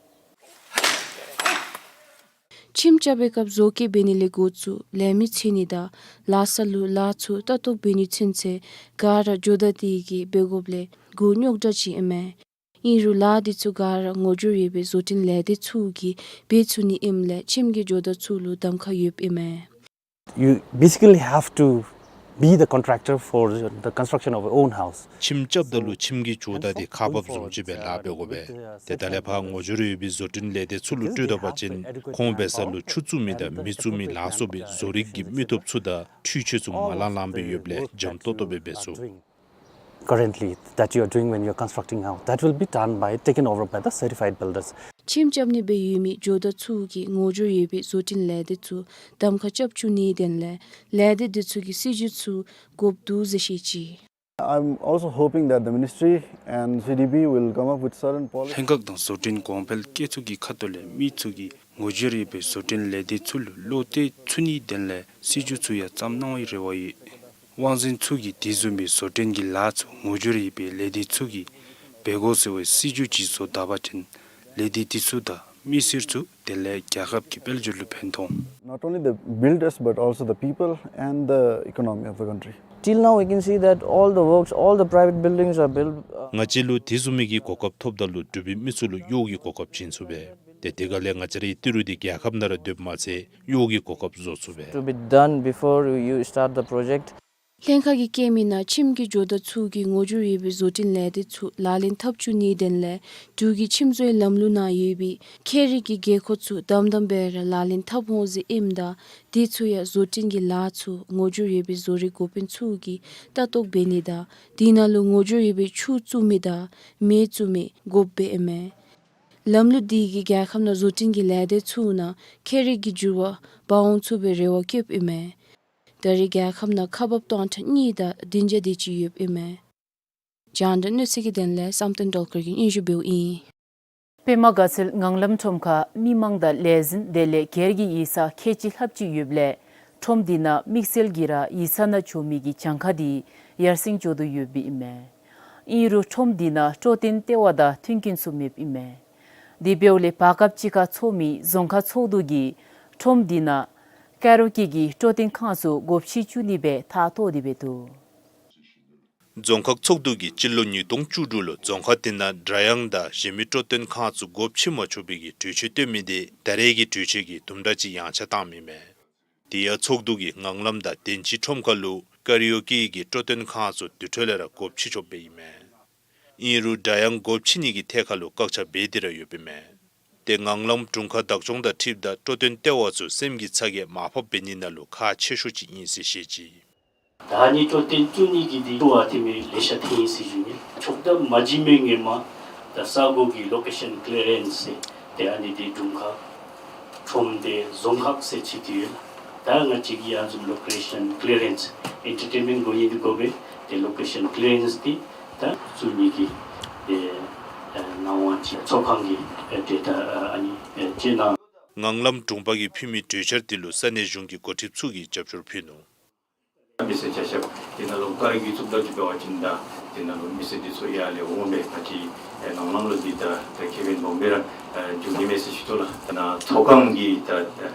ཁྱིམ་རྐྱབ་པའི་སྐབས་བཟོ་བཀོད་འབད་ནི་ལས་འགོ་བཙུགས་ལས་མི་འཚོལ་ནི་དང་ལཱ་ས་ལུ་ལཱ་ཚུ་ལྟ་རྟོག་འབད་ནི་ཚུན་ཚོད་ག་ར་ཇོ་བདག་དེ་གིས་འབད་དགོཔ་ལས་འགོ་རྙོག་དྲགས་ཅིག་ཨིན་མས། ཨིན་རུང་ལཱ་འདི་ཚུ་ག་ར་ངོ་སྦྱོར་ཡོད་པའི་བཟོ་སྐྲུན་ལས་སྡེ་ཚུ་གིས་འབད་ཚུགས་ནི་ཨིནམ་ལས་ཁྱིམ་གྱི་ཇོ་བདག་ཚུ་ལུ་གདམ་ཁ་ཡོདཔ་ཨིན་མས། You basically have to be the contractor for the construction of your own house. ཁྱིམ་རྐྱབ་ད་ལུ་ཁྱིམ་གྱི་ཇོ་བདག་འདི་ཁག་འབགཔ་བཟུམ་ཅིག་སྦེ་ལཱ་འབད་དགོ་པས། ཏེ་ད་ལས་ཕར་ངོ་སྦྱོར་ཡོད་པའི་བཟོ་སྐྲུན་ལས་སྡེ་ཚུ་ལུ་སྤྲོད་ད་པ་ཅིན་ཁོང་འབད་ས་ལུ་ཆུ་བཙུགས་མི་དང་མེ་བཙུགས་མི་ལ་སོགས་པའི་བཟོ་རིག་གི་མི་སྟོབས་ཚུ་དང་འཕྲུལ་ཆས་ཚུ་མ་ལང་ལང་སྦེ་ཡོདཔ་ལས་འཇམ་ཏོང་ཏོ་སྦེ་འབད་ཚུགས། currently that you are doing when you are constructing house, that will be done by, taken over by the certified builders. ཁྱིམ་རྐྱབ་ནི་སྦེ་ཡོད་མི་ཇོ་བདག་ཚུ་གིས་ངོ་སྦྱོར་ཡོད་པའི་བཟོ་སྐྲུན་ལས་སྡེ་ཚུ་གདམ་ཁ་རྐྱབ་བཅུག་ནིའི་དོན་ལས་ལས་སྡེ་འདི་ཚུ་གིས་སྲིད་ཇུས་ཚུ་དགོཔ་འདུག་ཟེར་བཤད་ཅི། I'm also hoping that the ministry and C D B will come up with certain policies. ལྷན་ཁག་དང་བཟོ་སྐྲུན་གོང་འཕེལ་བཀོད་ཚོགས་ཀྱི་ཁ་ཐུག་ལས་མི་ཚུ་གིས་ངོ་སྦྱོར་ཡོད་པའི་བཟོ་སྐྲུན་ལས་སྡེ་ཚུ་ལུ་བློ་གཏད་ཚུགས་ནིའི་དོན་ལས་སྲིད་ཇུས་ཚུ་ཡང་བརྩམ་གནང་བའི་རེ་བ་ཡོད། དབང་འཛིན་ཚུ་གིས་དེ་བཟུམ་མའི་བཟོ་སྐྲུན་གྱི་ལཱ་ཚུ་ངོ་སྦྱོར་ཡོད་པའི་ལས་སྡེ་ཚུ་གིས་འབད་དགོ་ཟེར་བའི་སྲིད་ཇུས་ཅིག་བཟོ་ད་པ་ཅིན་ལས་སྡེ་དེ་ཚུ་དང་མི་སེར་ཚུ་དེ་ལས་རྒྱལ་ཁབ་ཀྱི་དཔལ་འབྱོར་ལུ་ཕན་ཐོགས། Not only the builders, but also the people and the economy of the country. Till now, we can see that all the works, all the private buildings are built, uh, ང་བཅས་ལུ་དེ་བཟུམ་མའི་གི་གོ་སྐབས་ཐོབ་ད་ལུ་འབྲུག་པའི་མི་ཚུ་ལུ་གཡོག་གི་གོ་སྐབས་བྱིན་ཚུགས་པས། ཏེ་དེ་ག་ལས་ང་བཅས་རའི་ཏི་རུ་འདི་རྒྱལ་ཁབ་ནང་ར་སྡོདཔ་མ་ཚད་གཡོག་གི་གོ་སྐབས་བཟོ་ཚུགས་པས། To be done before you start the project. ལྷན་ཁག་གིས་བཀོད་མི་ནང་ཁྱིམ་གྱི་ཇོ་བདག་ཚུ་གིས་ངོ་སྦྱོར་ཡོད་པའི་བཟོ་སྐྲུན་ལས་སྡེ་ཚུ་ལག་ལེན་འཐབ་བཅུག་ནིའི་དོན་ལས་འབྲུག་གི་ཁྱིམ་བཟོའི་ལམ་ལུགས་ནང་ཡོད་པའི་ཁྱད་རིག་གི་དགོས་མཁོ་ཚུ་དམ་དམ་སྦེ་ར་ལག་ལེན་འཐབ་འོང་ཟེར་ཨིནམ་ད་དེ་ཚུ་ཡང་བཟོ་སྐྲུན་གྱི་ལཱ་ཚུ་ངོ་སྦྱོར་ཡོད་པའི་བཟོ་རིག་འགོ་དཔོན་ཚུ་གིས་ལྟ་རྟོག་འབད་ནི་དང་དེ་ནང་ལུ་ངོ་སྦྱོར་ཡོད་པའི་ཆུ་བཙུགས་མི་དང་མེ་བཙུགས་མི་དགོཔ་སྦེ་ཨིན་མས། ལམ་ལུགས་འདི་གིས་རྒྱལ་ཁབ་ནང་བཟོ་སྐྲུན་གྱི་ལས་སྡེ་ཚུ་ནང་ཁྱད་རིག་གི་འགྱུར་བ་འབག་འོང་ཚུགས་པའི་རེ་བ་བསྐྱེདཔ་ཨིན་མས། ད་རེས་རྒྱལ་ཁབ་ནང་ཁག་འབགཔ་སྟོང་ཕྲག་གཉིས་དང་བདུན་བརྒྱ་དེ་ཅིག་ཡོདཔ་ཨིན་མས། རྒྱང་བསྒྲགས་གནས་ཚུལ་གྱི་དོན་ལས་བསམ་གཏན་སྒྲོལ་དཀར་གྱིས་སྙན་ཞུ་འབདཝ་ཨིན། པདྨ་དགའ་ཚལ་ངང་ལམ་ཁྲོམ་ཁར་མི་མང་དང་ལས་འཛིན་དེ་ལས་སྒེར་གྱི་ཡིག་ཚང་ཁལ་གཅིག་ལྷགཔ་ཅིག་ཡོདཔ་ལས་ཁྲོམ་འདི་ནང་དམིགས་བསལ་གྱིས་ར་ཡིག་ཚང་ནང་འགྱོ་མི་གི་གྱངས་ཁ་འདི་ཡར་སེང་འགྱོ་དོ་ཡོདཔ་ཨིན་མས། ཨིན་རུང་ཁྲོམ་འདི་ནང་སྤྲོ་སྟོན་ལྟེ་བ་དང་མཐུན་རྐྱེན་ཚུ་མེདཔ་ཨིན་མས། དེ་འབདཝ་ལས་བར་སྐབས་ཅིག་ཁར་ཚོགས་མི་རྫོང་ཁག་ཚོགས་འདུ་གིས་ཁྲོམ་འདི་ནང་ཀ་ར་ཨོ་ཀེ་གི་སྤྲོ་སྟོན་ཁང་ཚུ་སྒོ་ཕྱེ་བཅུག་ནི་སྦེ་ཐག་བཏོག་སྟེ་འབད་འདུག། རྫོང་ཁག་ཚོགས་འདུ་གིས་སྤྱི་ལོ་ཉིས་སྟོང་བཅུ་དྲུག་ལུ་རྫོང་ཁག་དེ་ནང་སྒྲ་དབྱངས་དང་གཞན་མི་སྤྲོ་སྟོན་ཁང་ཚུ་སྒོ་ཕྱེ་མ་ཆོག་པའི་གི་གྲོས་ཆོད་བཏོན་མི་དེ་ད་རེས་ཀྱི་གྲོས་ཆོད་ཀྱིས་དུམ་གྲ་ཅིག་ཡངས་ཆག་བཏང་མི་མས། དེ་ཡང་ཚོགས་འདུ་གིས་ངང་ལམ་དང་དན་ཅི་ཁྲོམ་ཁ་ལུ་ཀ་ར་ཨོ་ཀེ་གི་སྤྲོ་སྟོན་ཁང་ཚུ་དེ་འཕྲོ་ལས་ར་སྒོ་ཕྱེ་ཆོགཔ་སྦེ་ཨིན་མས། ཨིན་རུང་སྒྲ་དབྱངས་སྒོ་ཕྱེ་ནི་གི་ཐད་ཁར་ལུ་བཀག་ཆ་འབད་དེ་ར་ཡོདཔ་ཨིན་མས། ཏེ་ངང་ལམ་དྲུང་ཁག་བདག་སྐྱོང་དང་འཁྲིལཝ་ད་སྤྲོ་སྟོན་ལྟེ་བ་ཚུ་སེམས་ཀྱི་ཚ་གྱང་མར་ཕབ་འབད་ནི་ནང་ལུ་ཁག་ཆེ་ཤོས་ཅིག་ཨིན་ཟེར་བཤད་ཅི། ད་ནི་སྤྲོ་སྟོན་བཙུགས་ནི་གི་འདི་ལུ་ཨ་ཏེ་མི་ལེ་ཤ་ཐོན་ཡི་ཟེར་ཞུ་ནི། ཆོག་ཐམ་མ་བྱིན་མི་ངོ་མ་ད་ས་གོ་གི་ལོ་ཀེ་ཤཱན་ཀི་ལི་ཡ་རེནསི་ཟེར་ཏེ་ཨ་ནི་འདི་དྲུང་ཁག་ཁྲོམ་སྡེ་རྫོང་ཁག་ཟེར་ཅིག་འདི་ཡོད་ལགས། ད་ང་བཅས་ཀྱིས་ཨ་ནི་ལོ་ཀེ་ཤཱན་ཀི་ལི་ཡ་རེནསི་ཨེན་ཊར་ཊེན་མེནཊ་དགོ་ནི་འདི་དགོ་པས། ཏེ་ལོ་ཀེ་ཤཱན་ཀི་ལི་ཡ་རེནསི་འདི་ད་བཙུགས་ནི་གི་ཨེ་ཨེ་གནང་བ་ཅིག་ཚོགས་ཁང་གི་ཨེ་ཏེ་ད་ཨ་ནི་ཨེ་ཅིག་གནང་། ངང་ལམ་དྲུང་པ་གིས་ཕུལ་མི་གྲོས་འཆར་དེ་ལུ་ས་གནས་གཞུང་གི་འགོ་ཁྲིདཔ་ཚུ་གིས་རྒྱབ་སྐྱོར་ཕུལ་ནུག། མི་སེར་ཆ་ཁྱབ་དེ་ནང་ལུ་ཀ་ར་གི་གཙུག་ལག་ཅིག་འབད་བ་ཅིན་ད་དེ་ནང་ལུ་མི་སེར་འདི་ཚུ་ཡར་ལས་འོང་སྦེ་ང་བཅས་ཨེ་ངང་ལམ་ལུ་འདི་ད་ད་ཁེ་ཕན་སྦོམ་སྦེ་ར་ཨེ་འབྱུང་ནི་མས་ཟེར་ཞུ་དོ་ལགས། ད་ནཱ་ཚོགས་ཁང་གི་ད་ཨེ་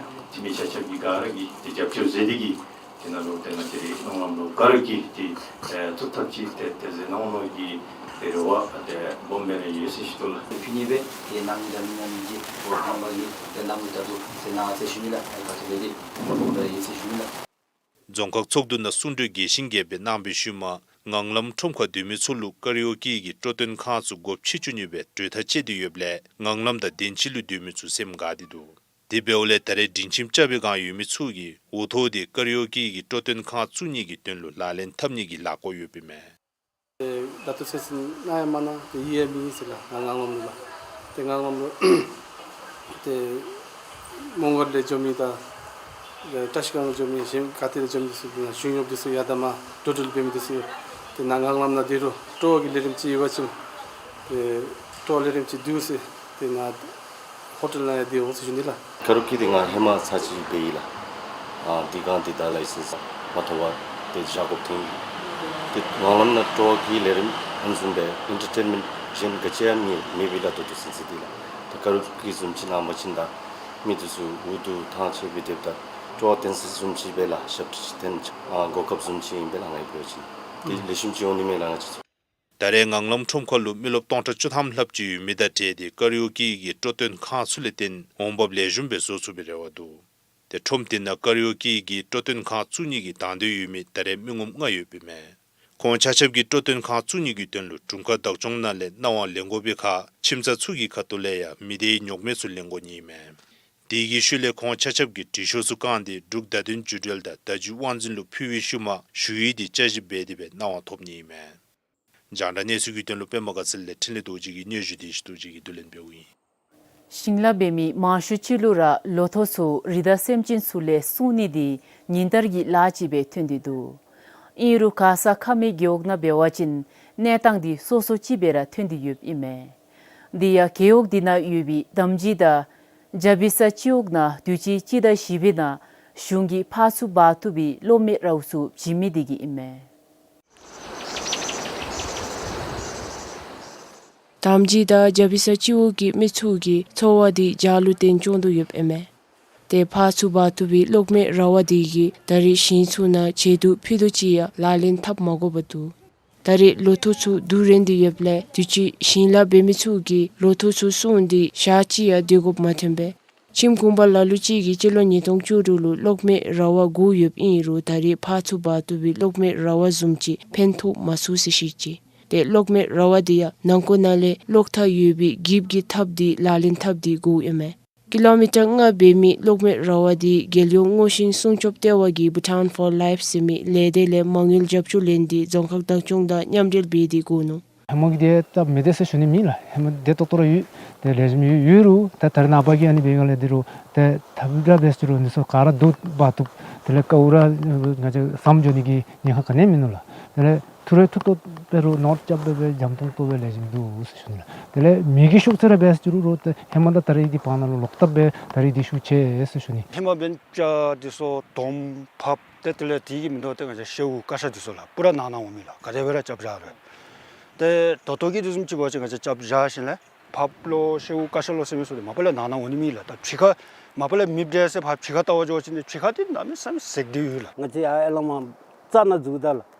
འཐུས་མི་ཆ་ཁྱབ་ཀྱིས་ག་ར་གིས་ཏེ་རྒྱབ་སྐྱོར་མཛད་དེ་གིས་དེ་ནང་ལུ་ཏེ་ང་བཅས་རའི་ངང་ལམ་ལུ་ག་ར་གིས་ཏེ་ཨེ་བཙུགས་ཐབས་ཅིག་ཏེ་ཏེ་མཛད་གནང་ནི་གི་ཏེ་རེ་བ་ཏེ་སྦོམ་སྦེ་ར་ཡོད་ཟེར་ཞུ་དོ་ལགས། ཕུལ་ནི་སྦེ་ཏེ་ནང་འདྲ་མི་འདྲ་མི་གིས་འོ་ནང་པ་གིས་ཏེ་ནང་མི་ད་དུ་ཏེ་གནང་ཟེར་ཞུ་ནི་ལགས། ཨེ་ག་ཅི་ལས་ཏེ་སྦོམ་སྦེ་ར་ཡོད་ཟེར་ཞུ་ནི་ལགས། རྫོང་ཁག་ཚོགས་འདུ་ནང་གསུང་གྲོས་རྒྱས་ཤིང་རྒྱས་པ་སྦེ་གནང་བའི་ཤུལ་མ་ངང་ལམ་ཁྲོམ་ཁར་སྡོད་མི་ཚུ་ལུ་ཀ་ར་ཨོ་ཀེ་གི་སྤྲོ་སྟོན་ཁང་ཚུ་སྒོ་ཕྱེ་བཅུག་ནི་སྦེ་གྲོས་ཐག་བཅད་དེ་ཡོདཔ་ལས་ངང་ལམ་དང་དན་ཅི་ལུ་སྡོད་མི་ཚུ་སེམས་དགའ་སྟེ་འདུག། དེ་འབདཝ་ལས་ད་རེས་སྒྲིང་ཁྱིམ་རྐྱབ་པའི་སྒང་ཡོད་མི་ཚུ་གིས་འོ་ཐོག་ཏེ་ཀ་ར་ཨོ་ཀེ་གི་སྤྲོ་སྟོན་ཁང་བཙུགས་ནི་གི་དོན་ལུ་ལག་ལེན་འཐབ་ནི་གི་ལས་འགུལ་ཡོདཔ་ཨིན་མས། ཨེ་ད་ལྟོ་ཚེས་གནང་ཡང་མ་གནང་ཏེ་ཡིད་ཡང་མི་ཡིད་ཟེར་ལགས། ང་ངང་ལམ་ལུ་ལགས། ཏེ་ངང་ལམ་ལུ་ཏེ་མོང་སྒར་ལས་འགྱོ་མི་དང་ཨེ་བཀྲ་ཤིས་སྒང་ལས་འགྱོ་མི་གཞན་ག་ཏེ་ལས་འགྱོ་མི་འདི་ཚུ་ང་བཅས་གཞུང་གཡོགཔ་འདི་ཚུ་ཡར་དང་མར་འགྲོ་འགྲུལ་འབད་མི་འདི་ཚུ་ཡོད། ཏེ་ནཱ་ངང་ལམ་ནང་སྡོད་རུང་སྤྲོ་བ་གི་ལས་རིམ་ཅིག་ཡོད་པ་ཅིན་ཏེ་སྤྲོ་བ་ལས་རིམ་ཅིག་འདུག་ཟེར་ཏེ་ནཱ་ཧོ་ཊེལ་ནང་ཡང་སྡོད་འོང་ཟེར་ཞུ་ནི་ལགས། ཀ་ར་ཨོ་ཀེ་འདི་ང་ཧེ་མ་ཚར་གཅིག་འབད་ཡི་ལགས། ཨ་འདི་སྒང་འདི་ད་ལའི་སེནསི་མ་ཐོབ་པར་ཏེ་བཞག་དགོཔ་ཐོན་ཡི། ཏེ་ངང་ལམ་ནང་སྤྲོ་བ་གི་ལས་རིམ་ཨ་ནི་བཟུམ་སྦེ་ཨེན་ཊར་ཊེན་མེནཊ་གཞན་ག་ཅི་ཡང་མེད་མེད་པས་ལགས། ད་ལྟོ་ཚུན་ཚོད་འདི་ལགས། ད་ཀ་ར་ཨོ་ཀེ་བཟུམ་ཅིག་གནང་པ་ཅིན་ད་མི་འདི་ཚུ་འུ་སྡུག་ཐང་ཆད་སྦེ་སྡོདཔ་ད་སྤྲོ་བ་བསྟན་ས་བཟུམ་ཅིག་སྦེ་ལགས། ཞབས་ཁྲ་ཅིག་འཐེན་ཨ་གོ་སྐབས་བཟུམ་ཅིག་ཨིན་པས་ལགས། ང་གིས་འབད་བ་ཅིན་ཏེ་ལེགས་ཤོམ་ཅིག་འོང་ནི་མས་ལགས། ང་བཅས་ཚུ་ད་རེས་ངང་ལམ་ཁྲོམ་ཁ་ལུ་མི་རློབས་སྟོང་ཕྲག་བཅུ་ཐམ་ལྷགཔ་ཅིག་ཡོད་མི་དང་འབྲེལ་ཏེ་ཀ་ར་ཨོ་ཀེ་གི་སྤྲོ་སྟོན་ཁང་ཚུ་ལས་བརྟེན་འོང་འབབ་ལེགས་ཤོམ་སྦེ་བཟོ་ཚུགས་པའི་རེ་བ་འདུག། ཏེ་ཁྲོམ་དེ་ནང་ཀ་ར་ཨོ་ཀེ་གི་སྤྲོ་སྟོན་ཁང་བཙུགས་ནི་གི་དང་འདོད་ཡོད་མི་ད་རེས་མི་ངོམ་ལྔ་ཡོདཔ་ཨིན་མས། ཁོང་ཆ་ཁྱབ་ཀྱིས་སྤྲོ་སྟོན་ཁང་བཙུགས་ནི་གི་དོན་ལུ་དྲུང་ཁག་བདག་སྐྱོང་ནང་ལས་གནང་བ་ལེན་དགོ་པའི་ཁར་ཁྱིམ་ཚང་ཚུ་གི་ཁ་ཐུག་ལས་ཡང་མི་སྡེའི་ཉོགས་མེད་ཚུ་ལེན་དགོ་ནི་ཨིན་མས། དེ་གི་ཤུལ་ལས་ཁོང་ཆ་ཁྱབ་ཀྱིས་དྲི་ཤོག་ཚུ་བཀང་སྟེ་འབྲུག་བརྡ་དོན་བརྒྱུད་འབྲེལ་དང་བརྡ་བརྒྱུད་དབང་འཛིན་ལུ་ཕུལ་བའི་ཤུལ་མ་ཞུ་ཡིག་དེ་བསྐྱར་ཞིབ་འབད་དེ་སྦེ་གནང་བ་ཐོབ་ནི་ཨིན་མས། རྒྱང་བསྒྲགས་གནས་ཚུལ་གྱི་དོན་ལུ་པདྨ་དགའ་ཚལ་ལས་འཕྲིན་ལས་རྡོ་རྗེ་གི་སྙན་ཞུ་དེ་ཞུ་དོ་ཅིག་གི་དུས་ལེན་འབདཝ་ཨིན། ཞིང་ལཱ་འབད་མི་མང་ཤོས་ཅིག་ལུ་ར་ལོ་ཐོག་ཚུ་རི་དྭགས་སེམས་ཅན་ཚུ་ལས་སྲུང་ནི་འདི་ཉིན་ལྟར་གྱི་ལཱ་ཅིག་སྦེ་ཐོན་ཏེ་འདུག། ཨིན་རུང་ག་ས་ཁ་མི་རྒེད་འོག་ནང་འབད་བ་ཅིན་གནས་སྟངས་འདི་སོ་སོ་ཅིག་སྦེ་ར་ཐོན་ཏེ་ཡོདཔ་ཨིན་མས། དེ་ཡང་རྒེད་འོག་འདི་ནང་ཡོད་པའི་དམ་སྦྱིས་དང་རྒྱ་བི་ས་སྤྱི་འོག་ནང་དུས་ཅི་སྤྱི་ཟླ་བཞི་པའི་ནང་གཞུང་གིས་ཕར་ཚུར་འབག་བཏུབ་པའི་གློག་མེ་ར་བ་ཚུ་བྱིན་མི་དེ་གིས་ཨིན་མས། དམ་སྦྱིས་དང་རྒྱ་བི་ས་སྤྱི་འོག་གི་མི་ཚུ་གི་འཚོ་བ་འདི་ཇ་ལུ་བརྟེན་སྐྱོང་དོ་ཡོདཔ་ཨིན་མས། ཏེ་ཕར་ཚུར་འབག་བཏུབ་པའི་གློག་མེ་ར་བ་དེ་གིས་ད་རེས་ཞིང་ཚུ་ནང་བྱེ་དུག་ཕུད་རྡོག་ཅིག་ཡང་ལག་ལེན་འཐབ་མ་དགོཔ་འདུག། ད་རེས་ལོ་ཐོག་ཚུ་བསྡུ་རན་ཏེ་ཡོདཔ་ལས་དུས་ཅི་ཞིང་ལཱ་འབད་མི་ཚུ་གིས་ལོ་ཐོག་ཚུ་སྲུང་སྟེ་ཞག་གཅིག་ཡང་སྡོད་དགོཔ་མ་ཐོན་པས། ཁྱིམ་གུང་པ་ལ་ལུ་ཅིག་གིས་སྤྱི་ལོ་ཉིས་སྟོང་བཅུ་དྲུག་ལུ་གློག་མེ་ར་བ་བསྒོར་ཡོདཔ་ཨིན་རུང་ད་རེས་ཕར་ཚུར་འབག་བཏུབ་པའི་གློག་མེ་ར་བ་བཟུམ་ཅིག་ཕན་ཐོགས་མ་ཚུགས་ཟེར་བཤད་ཅི། ཏེ་གློག་མེ་ར་བ་དེ་ཡང་ནང་འཁོད་ནང་ལས་གློག་ཐག་ཡོད་པའི་གིབ་ཀྱིས་འཐབ་སྟེ་ལག་ལེན་འཐབ་སྟེ་བསྒོརཝ་ཨིན་མས། ཀི་ལོ་མི་ཊར་ལྔ་འབད་མི་གློག་མེ་ར་བ་དེ་རྒྱལ་ཡོངས་སྔོ་ཤིང་སྲུང་སྐྱོབ་ལྟེ་བ་གིས་Bhutan for Life ཟེར་མི་ལས་སྡེ་ལས་མ་དངུལ་རྒྱབ་སྐྱོར་ལེན་ཏེ་རྫོང་ཁག་བདག་སྐྱོང་དང་མཉམ་འབྲེལ་འབད་དེ་བསྒོར་ནུག། ཧེ་མ་གི་དེ་སྟབས་མི་བདེ་ཟེར་ཞུ་ནི་མེད་ལགས། ཧེ་མ་བདེ་ཏོག་ཏོ་ར་ཡོད། དེ་ལེགས་ཤོམ་ཡོད་ཡོད་རུང་ད་ད་རེས་ནངས་པ་གི་ཨ་ནི་འབད་བའི་སྒང་ལས་འདི་རུང་ཏེ་ཐབས་ར་འབད་ཟེར་རུང་འདི་ཚུ་ག་ར་བསྡུ་འབག་བཏུབ། དེ་ལས་ཀཝ་ར་ང་བཅས་ཟམ་འགྱོ་ནི་གི་ཉེན་ཁ་ག་ནི་ཡང་མིན་ནུག་ལགས། དེ་ལས་ཐུགས་རེ་ཐུགས་སྟོབས་སྦེ་རུང་ནོར་རྐྱབ་སྦེ་སྦེ་འཇམ་ཏོང་ཏོ་སྦེ་ལེགས་ཤོམ་འདུག་ཟེར་ཞུ་ནི་ལགས། དེ་ལས་མེ་གི་ཤོག་ཚད་ར་འབད་ཟེར་རུང་ཏེ་ཧེ་མ་དང་ད་རེས་ཀྱི་བར་ན་ལུ་ལོག་ལྟབ་སྦེ་ད་རེས་འདི་ཤུགས་ཆེ་ཟེར་ཞུ་ནི། ཧེ་མ་འབདན་ཅ་འདི་ཚུ་དོམ་ཕགཔ་ཏེ་དེ་ལས་དེ་གི་མིན་འདུག་ཏེ་ང་བཅས་ཤེའུ་ཀ་ཤ་འདི་ཚུ་ལགས་པུ་ར་ནང་ན་འོང་མི་ལགས། ག་དེ་སྦེ་ར་རྐྱབ་བཞག་རུང་། ཏེ་ད་ལྟོ་གི་དུས་བཟུམ་ཅིག་འབད་བ་ཅིན་ང་བཅས་རྐྱབ་བཞག་ཞིནམ་ལས་ཕགཔ་ལོ་ཤེའུ་ཀ་ཤ་ལོ་ཟེར་མི་ཚུ་འདི་མ་པ་ལས་ནང་ན་འོང་ནི་མེད་ལགས། ད་ཕྱི་ཁར་མ་པ་ལས་མེ་འབྲས་ཟེར་ཕར་ཕྱི་ཁར་བལྟ་བར་འགྱོ་བ་ཅིན་ཕྱི་ཁར་འདི་གནམ་མེད་ས་མེད་ཟེགས་ཏེ་ཡོད་ལགས། ང་བཅས་ཡར་ཨེ་ལས་མར་རྩ་ནང་འཛུལ་ད་ལགས།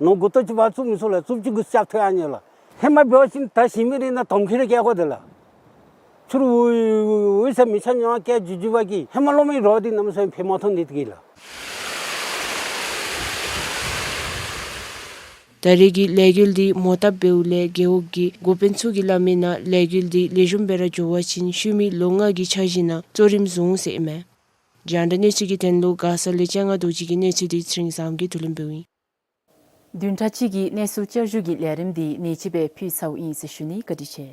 ནོར་དགུ་ཐོག་ཅིག་ཕར་བཙུགས་མི་ཚུགས་ལགས། བཙུགསཔ་ཅིག་གུ་རྐྱབ་ཐོན་ཡར་ཉལ་ལགས། ཧེ་མ་འབད་བ་ཅིན་ད་ཞིང་མི་རེ་ནཱ་དོམ་ཁྱེར་རེ་བཀལ་དགོ་དེ་ལགས། ཚུར་འོང་འོང་ཟེར་མི་ཆ་མཉམ་བཀལ་འགྱོ་འགྱོ་བ་གིས་ཧེ་མ་གློག་མེ་ར་བ་འདི་གནམ་མེད་ས་མེད་ཕན་མ་ཐོགས་ནི་དེ་གིས་ལགས། ད་རེས་ཀྱི་ལས་འགུལ་འདི་མོ་བཏབ་འབདཝ་ལས་རྒེད་འོག་གི་འགོ་དཔོན་ཚུ་གིས་སླབ་མི་ནང་ལས་འགུལ་འདི་ལེགས་ཤོམ་སྦེ་ར་འགྱོ་བ་ཅིན་ཤུལ་མའི་ལོ་ལྔ་གི་འཆར་གཞི་ནང་གཙོ་རིམ་བཟུང་ཟེར་ཨིན་མས། རྒྱང་བསྒྲགས་གནས་ཚུལ་གྱི་དོན་ལུ་མགར་ས་ལས་སྤྱན་སྔ་རྡོ་རྗེ་གི་གནས་ཚུལ་འདི་ཚེ་རིང་བཟངམོ་གིས་བསྡུ་ལེན་འབདཝ་ཨིན། བདུན་ཕྲག་གཅིག་གི་གནས་ཚུལ་བསྐྱར་ཞུ་གི་ལས་རིམ་འདི་ཨ་ནི་ཅིག་སྦེ་ཕུལ་ཚརཝ་ཨིན་ཟེར་ཞུ་ནི། བཀའ་དྲིན་ཆེ།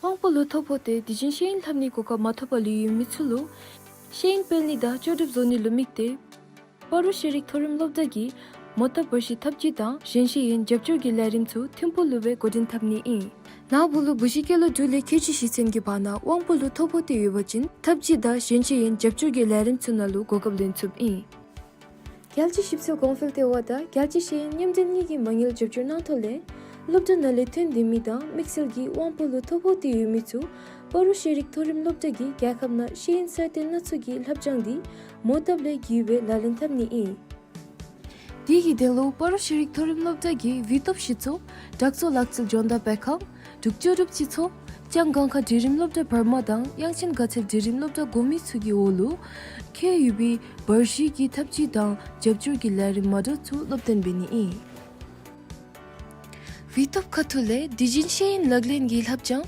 དབང་པོ་ལུ་ཐོ་ཕོག་སྟེ་དུས་རྒྱུན་ཤེས་ཡོན་ལྷབ་ནིའི་གོ་སྐབས་མ་ཐོབ་པར་ལུས་ཡོད་མི་ཚུ་ལུ་ཤེས་ཡོན་སྤེལ་ནི་དང་ལྕོགས་གྲུབ་བཟོ་ནི་ལུ་དམིགས་ཏེ་སྤ་རོ་ཤེས་རིག་མཐོ་རིམ་སློབ་གྲྭ་གིས་མོ་བཏབ་བར་ཞིང་ཐབས་ཇུས་དང་གཞན་ཤེས་ཡོན་རྒྱབ་སྐྱོར་གྱི་ལས་རིམ་ཚུ་ཐིམ་ཕུག་ལུ་སྦེ་འགོ་འདྲེན་འཐབ་ནི་ཨིན། ནཱ་བུ་ལུ་བུ་གཞི་སྐྱེས་ལོ་དྲུག་ལས་ཁལ་གཅིག་བཞེས་ཚུན་གྱི་བར་ན་དབང་པོ་ལུ་ཐོ་ཕོག་སྟེ་ཡོད་པ་ཅིན་ཐབས་ཇུས་དང་གཞན་ཤེས་ཡོན་རྒྱབ་སྐྱོར་གྱི་ལས་རིམ་ཚུ་ནང་ལུ་གོ་སྐབས་ལེན་ཚུགསཔ་ཨིན། རྒྱལ་སྤྱིའི་ཞིབ་འཚོལ་གོང་འཕེལ་ལྟེ་བ་དང་རྒྱལ་སྤྱིའི་ཤེས་ཡོན་མཉམ་འབྲེལ་གཉིས་ཀྱི་མ་དངུལ་རྒྱབ་སྐྱོར་གནང་ཐོག་ལས་སློབ་གྲྭ་ནང་ལས་ཐོན་ཏེ་མི་དང་དམིགས་བསལ་གྱིས་དབང་པོ་ལུ་ཐོ་ཕོག་སྟེ་ཡོད་མི་ཚུ་སྤ་རོ་ཤེས་རིག་མཐོ་རིམ་སློབ་གྲྭ་གིས་རྒྱལ་ཁབ་ནང་ཤེས་ཡོན་གསར་གཏོད་སྣ་ཚོགས་ཀྱི་ལྷབ་སྦྱང་འདི་མོ་བཏབ་ལས་བརྒལ་བའི་ལག་ལེན་འཐབ་ནི་ཨིན། དེ་གི་དོན་ལུ་སྤ་རོ་ཤེས་རིག་མཐོ་རིམ་སློབ་གྲྭ་གི་བི་ཏོབ་ཞིབ་འཚོ་དྲག་ཚོགས་ལག་རྩལ་སྦྱོང་བརྡར་སྤེལ་ཁང་འབྲུག་ལྕགས་གྲུབ་སྤྱི་ཚོགས་ལྕང་སྒང་ཁ་འབྲིང་རིམ་སློབ་གྲྭ་བར་མ་དང་དབྱངས་ཅན་དགའ་ཚལ་འབྲིང་རིམ་སློབ་གྲྭ་གོང་མའི་ཚུ་གི་འོག་ལུ་ཁེལ་ཡོད་པའི་བར་ཞིག་གི་ཐབས་ཇུས་དང་རྒྱབ་སྐྱོར་གྱི་ལས་རིམ་མ་འདྲཝ་ཚུ་སློབ་སྟོན་འབད་ནི་ཨིན། བི་ཏོབ་ཁ་ཐུག་ལས་དུས་རྒྱུན་ཤེས་ཡོན་ལག་ལེན་གྱི་ལྷབ་སྦྱང་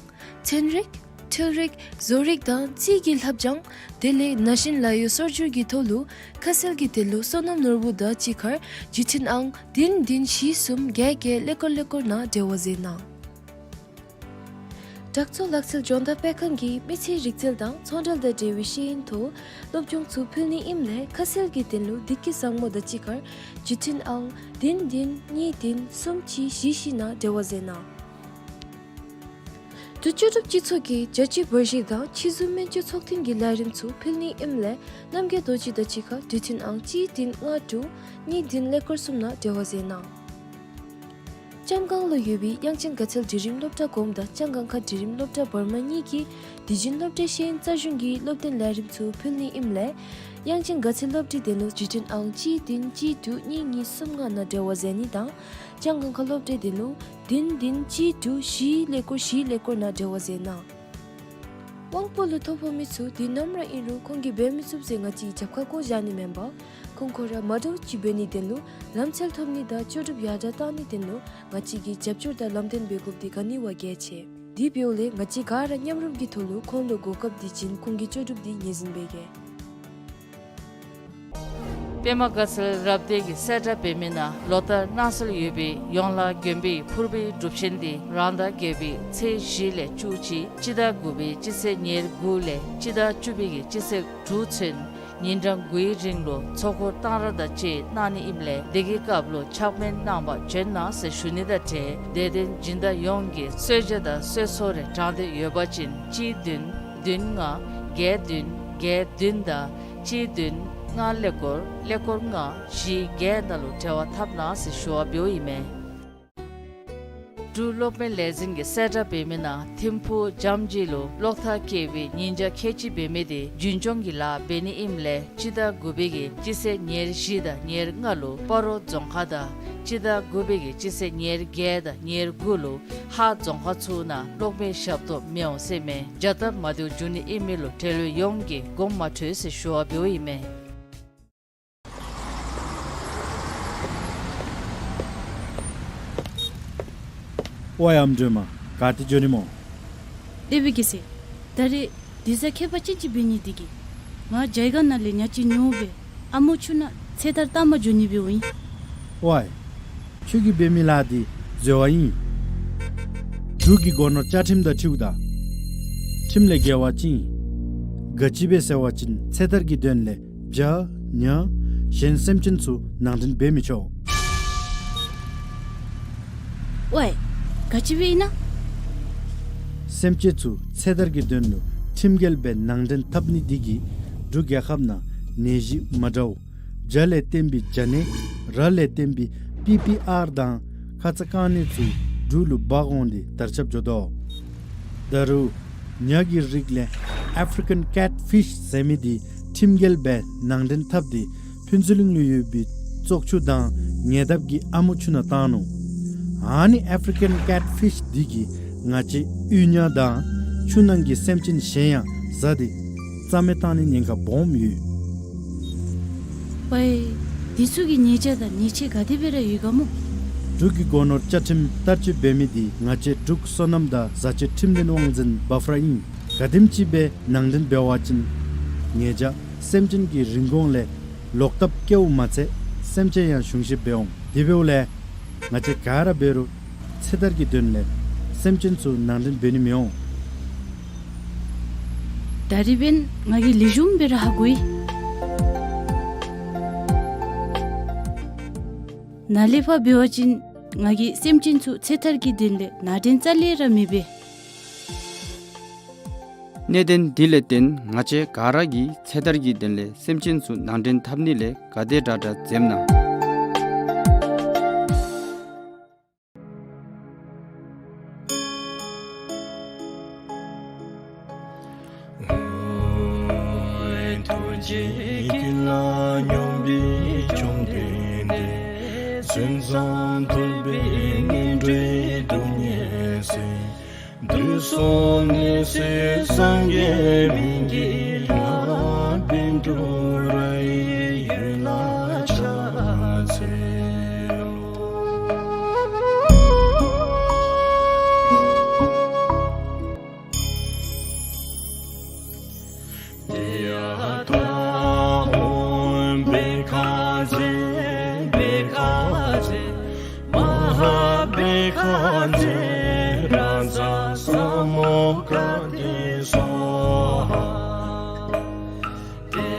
ཚན་རིག་འཕྲུལ་རིག་བཟོ་རིག་དང་རྩིས་ཀྱི་ལྷབ་སྦྱང་དེ་ལས་ན་གཞོན་ལཱ་གཡོག་སོར་སྒྱུར་གྱི་ཐོག་ལུ་ཁ་གསལ་གྱི་དོན་ལུ་སོ་ནམ་ནོར་བུ་དང་གཅིག་ཁར་བརྒྱུད་འཕྲིན་ཨང་བདུན་བདུན་བཞི་གསུམ་བརྒྱད་བརྒྱད་ཀླད་ཀོར་ཀླད་ཀོར་ནང་འབྲེལ་བ་མཛད་གནང་། དྲག་ཚོགས་ལག་རྩལ་སྦྱོང་བརྡར་སྤེལ་ཁང་གིས་མི་ཚེའི་རིག་རྩལ་དང་ཚོང་འབྲེལ་དང་འབྲེལ་བའི་ཤེས་ཡོན་ཐོག་སློབ་སྦྱོང་ཚུ་ཕུལ་ནི་ཨིནམ་ལས་ཁ་གསལ་གྱི་དོན་ལུ་བདེ་སྐྱིད་བཟང་མོ་དང་གཅིག་ཁར་བརྒྱུད་འཕྲིན་ཨང་བདུན་བདུན་གཉིས་བདུན་གསུམ་གཅིག་བཞི་བཞི་ནང་འབྲེལ་བ་མཛད་གནང་། འབྲུག་ལྕོགས་གྲུབ་སྤྱི་ཚོགས་ཀྱིས་རྒྱལ་སྤྱིའི་འབར་གཞི་དང་ཕྱི་ཟུར་སྨན་བཅོས་ཚོགས་ཐེངས་ཀྱི་ལས་རིམ་ཚུ་ཕུལ་ནིའི་ཨིནམ་ལས་རྣམ་རྒྱལ་རྡོ་རྗེ་དང་གཅིག་ཁར་འབྲུག་འཕྲིན་ཨང་གཅིག་བདུན་ལྔ་དྲུག་གཉིས་བདུན་ཀླད་ཀོར་གསུམ་ནང་འབྲེལ་བ་མཛད་གནང་། ལྕམ་སྒང་ལུ་ཡོད་པའི་དབྱངས་ཅན་དགའ་ཚལ་འབྲིང་རིམ་སློབ་གྲྭ་གོངམ་དང་ལྕམ་སྒང་ཁ་འབྲིང་རིམ་སློབ་གྲྭ་བར་མ་གཉིས་ཀྱིས་དུས་རྒྱུན་སློབ་གྲྭའི་ཤེས་ཡོན་རྩལ་གཞུང་གི་སློབ་སྟོན་ལས་རིམ་ཚུ་ཕུལ་ནིའི་ཨིནམ་ལས་དབྱངས་ཅན་དགའ་ཚལ་སློབ་གྲྭའི་དོན་ལུ་འབྲུག་འཕྲིན་ཨང་གཅིག་བདུན་གཅིག་དྲུག་གཉིས་གཉིས་གསུམ་ལྔ་ནང་འབྲེལ་བ་མཛད་ནི་དང་ལྕམ་སྒང་ཁ་སློབ་གྲྭའི་དོན་ལུ་བདུན་བདུན་གཅིག་དྲུག་བཞི་ཀླད་ཀོར་བཞི་ཀླད་ཀོར་ནང་འབྲེལ་བ་མཛད་གནང་། དབང་པོ་ལུ་ཐོ་ཕོག་མི་ཚུ་དུས་ནམ་ར་ཨིན་རུང་ཁོང་གིས་འབད་མི་ཚུགས་ཟེར་ང་བཅས་ཀྱིས་རྒྱབ་ཁར་བཀོ་བཞག་ནི་མེན་པར་ཁོང་ཁོང་ར་མ་འདྲཝ་ཅིག་འབད་ནིའི་དོན་ལུ་ལམ་འཚོལ་ཐོབ་ནི་དང་ལྕོགས་གྲུབ་ཡར་དྲག་གཏང་ནིའི་དོན་ལུ་ང་བཅས་ཀྱིས་རྒྱབ་སྐྱོར་དང་ལམ་སྟོན་འབད་དགོཔ་འདི་ག་ནི་བ་གལ་ཆེ། དེ་འབདཝ་ལས་ང་བཅས་ག་ར་མཉམ་རུབ་ཀྱི་ཐོག་ལུ་ཁོང་ལུ་གོ་སྐབས་འདི་བྱིན་ཁོང་གི་ལྕོགས་གྲུབ་འདི་ངོས་འཛིན་འབད་གེ། པདྨ་དགའ་ཚལ་རབ་སྡེ་གིས་གསལ་བསྒྲགས་འབད་མི་ནང་ལོ་ལྟར་གནང་སྲོལ་ཡོད་པའི་ཡོངས་ལ་དགོན་པའི་ཕུར་བུའི་སྒྲུབ་ཆེན་འདི་རང་ཟླ་བརྒྱད་པའི་ཚེས་བཞི་ལས་བཅུ་གཅིག་སྤྱི་ཟླ་དགུ་པའི་སྤྱི་ཚེས་ཉེར་དགུ་ལས་སྤྱི་ཟླ་བཅུ་པའི་གི་སྤྱི་ཚེས་དྲུག་ཚུན་ཉིན་གྲངས་དགུའི་རིང་ལུ་ཚོགས་འཁོར་གཏང་རག་དང་བཅས་གནང་ནི་ཨིནམ་ལས་དེ་གི་སྐབས་ལུ་ཕྱག་སྨན་གནང་བར་བྱོན་གནང་ཟེར་ཞུ་ནི་དང་འབྲེལ་དད་ལྡན་སྦྱིན་བདག་ཡོངས་ཀྱིས་གསོལ་ཇ་དང་གསོལ་ཚོགས་རེ་དྲང་སྟེ་ཡོད་པ་ཅིན་གཅིག་བདུན་བདུན་ལྔ་བརྒྱད་བདུན་བརྒྱད་བདུན་དང་གཅིག་བདུན་ལྔ་ཀླད་ཀོར་ཀླད་ཀོར་ལྔ་བཞི་བརྒྱད་ནང་ལུ་འབྲེལ་བ་འཐབ་གནང་ཟེར་ཞུ་བ་འབདཝ་ཨིན་མས། འབྲུག་གློག་མེ་ལས་འཛིན་གྱིས་གསལ་བསྒྲགས་འབད་མི་ནང་ཐིམ་ཕུག་འཇམ་སྦྱིས་ལུ་གློག་ཐག་བཀལ་བའི་ཉིན་ཆ་ཁལ་གཅིག་འབད་མི་དེ་རྒྱུན་སྐྱོང་གི་ལཱ་འབད་ནི་ཨིནམ་ལས་སྤྱི་ཟླ་དགུ་པའི་གི་སྤྱི་ཚེས་ཉེར་བཞི་དང་ཉེར་ལྔ་ལུ་སྤ་རོ་རྫོང་ཁག་དང་སྤྱི་ཟླ་དགུ་པའི་གི་སྤྱི་ཚེས་ཉེར་བརྒྱད་དང་ཉེར་དགུ་ལུ་ཧཱ་རྫོང་ཁག་ཚུ་ནང་གློག་མེ་ཞབས་ཏོག་མི་འོང་ཟེར་མས། བྱ་སྟབས་མ་བདེཝ་འབྱུང་ནི་ཨིན་མི་ལུ་འབྲེལ་ཡོད་ཡོངས་ཀྱིས་དགོངསམ་མ་ཁྲེལ་ཟེར་ཞུ་བ་འབདཝ་ཨིན་མས། ཝའེ་ཨམ་སྒྲོལ་མ། ག་ཏེ་འགྱོ་ནི་སྨོ། ལེགས་པའི་སྐྱེས་ས། ད་རེས་དུས་བཟང་ཁྱད་པར་ཅན་ཅིག་འབད་ནི་འདི་གིས་ང་རྒྱ་གར་ནང་ལས་ཉ་ཅིག་ཉོ་སྦེ་ཨ་མོ་ཆུ་ནང་ཚེ་ཐར་བཏང་པར་འགྱོ་ནི་འབདཝ་ཨིན། ཝའེ། ཁྱོད་ཀྱིས་འབད་མི་ལཱ་འདི་འཛོལ་བ་ཨིན། འབྲུག་གི་སྒོ་ནོར་བཅའ་ཁྲིམས་དང་འཁྲིལཝ་ད་ཁྲིམས་ལས་འགལ་བ་ཅིག་ཨིན། ག་ཅི་སྦེ་ཟེར་བ་ཅིན་ཚེ་ཐར་གྱི་དོན་ལས་བྱ་ཉ་གཞན་སེམས་ཅན་ཚུ་ནང་འདྲེན་འབད་མི་ཆོག། ཝའེ། ག་ཅི་སྦེ་ཨིན་ན། སེམས་ཅན་ཚུ་ཚེ་ཐར་གྱི་དོན་ལུ་ཁྲིམས་འགལ་སྦེ་ནང་འདྲེན་འཐབ་ནི་འདི་གིས་འབྲུག་རྒྱལ་ཁབ་ནང་ནད་གཞི་མ་འདྲཝ་བྱ་ལས་བརྟེན་པའི་བྱ་ནད་ར་ལས་བརྟེན་པའི་པི་པི་ཨར་དང་ཁ་ཙ་རྐང་ནད་ཚུ་འབྲུག་ལུ་འབག་འོང་སྟེ་དར་ཁྱབ་འགྱོ་དོ། ད་རུང་ཉ་གི་རིགས་ལས་ཨེཕ་རི་ཀན་ཀེཊ་ཕིཤ་ཟེར་མི་འདི་ཁྲིམས་འགལ་སྦེ་ནང་འདྲེན་འཐབ་སྟེ་ཕུན་ཚོགས་གླིང་ལུ་ཡོད་པའི་བཙོག་ཆུ་དང་ཉེ་འདབས་ཀྱི་ཨ་མོ་ཆུ་ནང་བཏང་ནུག། ཨ་ནི་ཨེཕ་རི་ཀན་ཀེཊ་ཕིཤ་འདི་གིས་ང་བཅས་གཡུས་ཉ་དང་ཆུ་ནང་གི་སེམས་ཅན་གཞན་ཡང་བཟའ་སྟེ་རྩ་མེད་བཏང་ནི་ཉེན་ཁ་སྦོམ་ཡོད། ཝའེ། དེ་ཚུ་གི་ཉེས་བྱ་དང་ཉེས་ཆད་ག་དེ་སྦེ་ར་ཡོད་ག་སྨོ། འབྲུག་གི་སྒོ་ནོར་བཅའ་ཁྲིམས་བསྟར་སྤྱོད་འབད་མི་འདི་ང་བཅས་འབྲུག་སོ་ནམ་དང་བཟའ་སྤྱོད་ཁྲིམས་དོན་དབང་འཛིན་བཱཕ་ར་ཨིན། ག་དེམ་ཅིག་སྦེ་ནང་འདྲེན་འབད་བ་ཅིན་ཉེས་བྱ་སེམས་ཅན་གྱི་རིན་གོང་ལས་ལོག་ལྟབ་བཀལཝ་མ་ཚད་སེམས་ཅན་ཡང་གཞུང་བཞེས་འབད་འོང་། དེ་འབདཝ་ལས་ང་བཅས་ག་ར་འབད་རུང་ཚེ་ཐར་གྱི་དོན་ལས་སེམས་ཅན་ཚུ་ནང་འདྲེན་འབད་ནི་མི་འོང་། ད་རིས་འབདན་ང་གིས་ལེགས་ཤོམ་སྦེ་ར་ཧ་གོ་ཡི། ནཱ་ལས་ཕར་འབད་བ་ཅིན་ང་གིས་སེམས་ཅན་ཚུ་ཚེ་ཐར་གྱི་དོན་ལས་ནང་འདྲེན་རྩ་ལས་ར་མི་འབད། གནད་དོན་འདི་ལས་བརྟེན་ང་བཅས་ག་ར་གིས་ཚེ་ཐར་གྱི་དོན་ལས་སེམས་ཅན་ཚུ་ནང་འདྲེན་འཐབ་ནི་ལས་ག་དེ་དྲག་དྲག་འཛེམ་གནང་། ཐུགས་རྗེ་ཀུན་ལ་སྙོམས་པའི་བཅོམ་ལྡན་འདས། ཀུན་བཟང་ཐུབ་པའི་དངོས་གྲུབ་ཐོབ་ནས་སུ། དུས་གསུམ་ནད་སེལ་སངས་རྒྱས་སྨན་གྱི་བླ། པཎ་གྲུབ་རང་གི་ཡུལ་ལ་ཕྱག་འཚལ་ལོ། ཏདྱ་ཐཱ། ཨོཾ་བྷཻ་ཥ་ཛྱེ་བྷཻ་ཥ་ཛྱེ་མ་ཧཱ་བྷཻ་ཥ་ཛྱེ་རཱ་ཛ་ས་མུདྒ་ཏེ་སྭཱ་ཧཱ། ཏདྱ་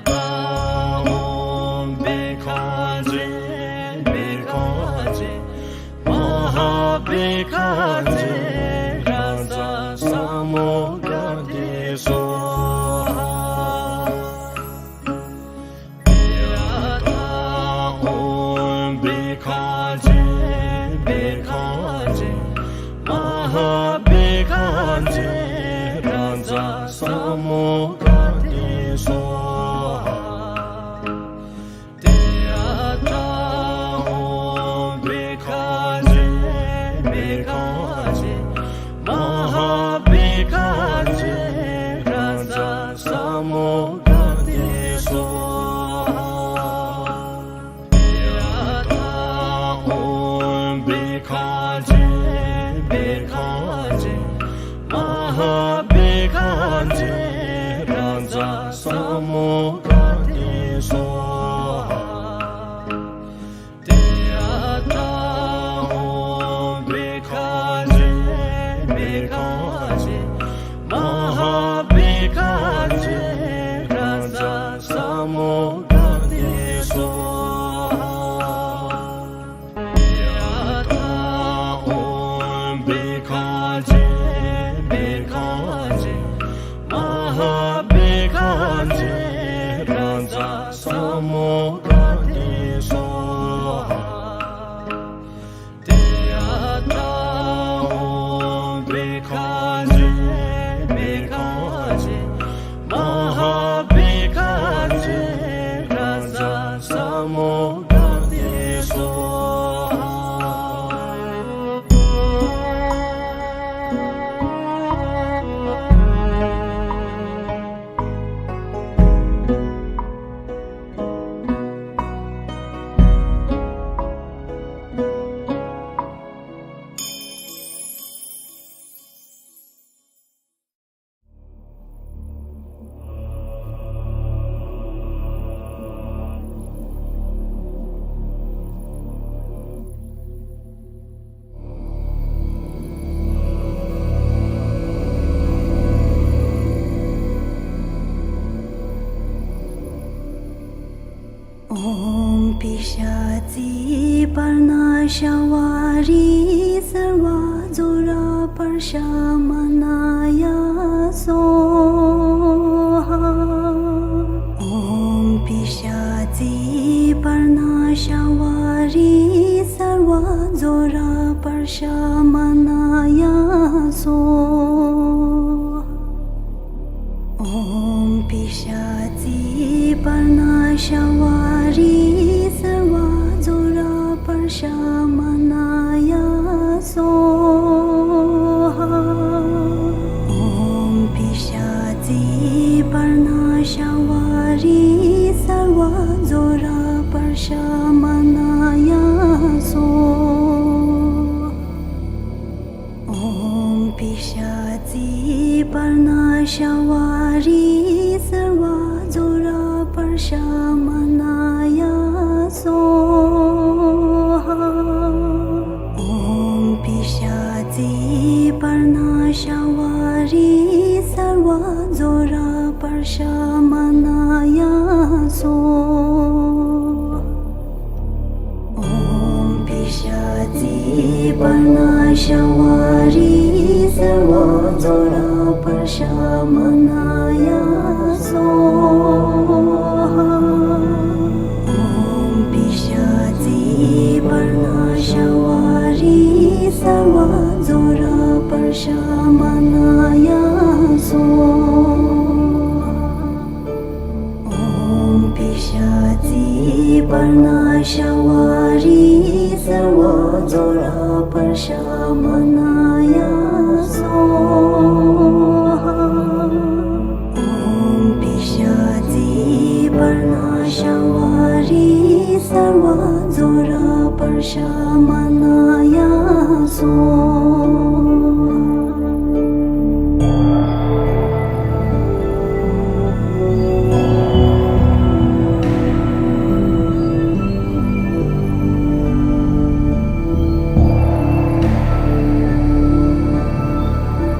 ཐཱ། ཨོཾ་བྷཻ་ཥ་ཛྱེ་བྷཻ་ཥ་ཛྱེ་མ་ཧཱ་བྷཻ་ཥ་ཛྱེ་རཱ་ཛ་ སྭཱ་ཧཱ། ཡ་ཐཱ། ཨོཾ་བྷཻ་ཥ་བྷཻ་ཥ་བྷཻ་ཥ་མ་ཧཱ་བྷཻ་ཥ་བྷཻ་ཥ་ས་མུདྒ་ཏེ་སྭཱ་ཧཱ། ཏདྱ་ཐཱ། ཨོཾ་བྷཻ་ཥ་བྷཻ་ཥ་མ་ཧཱ་བྷཻ་ཥ་བྷཻ་ཥ་ས་མུདྒ་ཏེ་སྭཱ་ཧཱ། ཨོཾ་པི་ཤ་ཙི་པར་ཎ་ཤ་བ་རི་སརྦ་ཛྭ་ར་པར་ཤ་མ་ན་ཡ་སྭཱ་ཧཱ། ཨོཾ་པི་ཤ་ཙི་པར་ཎ་ཤ་བ་རི་སརྦ་ཛྭ་ར་པར་ཤ་མ་ན་ཡ་སྭཱ་ཧཱ། ཨོཾ་པི་ཤ་ཙི་པར་ཎ་ཤ་བ་རི་སརྦ་ཛྭ་ར་པར་ཤ་མ་ན་ཡ་སྭཱ་ཧཱ། ཨོཾ་པི་ཤ་ཙི་པར་ཎ་ཤ་བ་རི་སརྦ་ཛྭ་ར་པར་ཤ་མ་ན་ཡ་སྭཱ་ཧཱ། ཨོཾ་པི་ཤ་ཙི་པར་ཎ་ཤ་བ་རི་སརྦ་ཛྭ་ར་པར་ཤ་མ་ན་ཡ་སྭཱ་ཧཱ། ཨོཾ་པི་ཤ་ཙི་པར་ཎ་ཤ་བ་རི་སརྦ་ཛྭ་ར་པར་ཤ་མ་ན་ཡ་སྭཱ་ཧཱ། ཨོཾ་པི་ཤ་ཙི་པར་ཎ་ཤ་བ་རི་སརྦ་ཛྭ་ར་པར་ཤ་མ་ན་ཡ་སྭཱ་ཧཱ། ཨོཾ་པི་ཤ་ཙི་པར་ཎ་ཤ་བ་རི་སརྦ་ཛྭ་ར་པར་ཤ་མ་ན་ཡ་སྭཱ་ཧཱ། ཨོཾ་པི་ཤ་ཙི་པར་ཎ་ཤ་བ་རི་སརྦ་ཛྭ་ར་པར་ཤ་མ་ན་ཡ་སྭཱ་ཧཱ། ཨོཾ་པི་ཤ་ཙི་པར་ཎ་ཤ་བ་རི་སརྦ་ཛྭ་ར་པར་ཤ་མ་ན་ཡ་སྭཱ་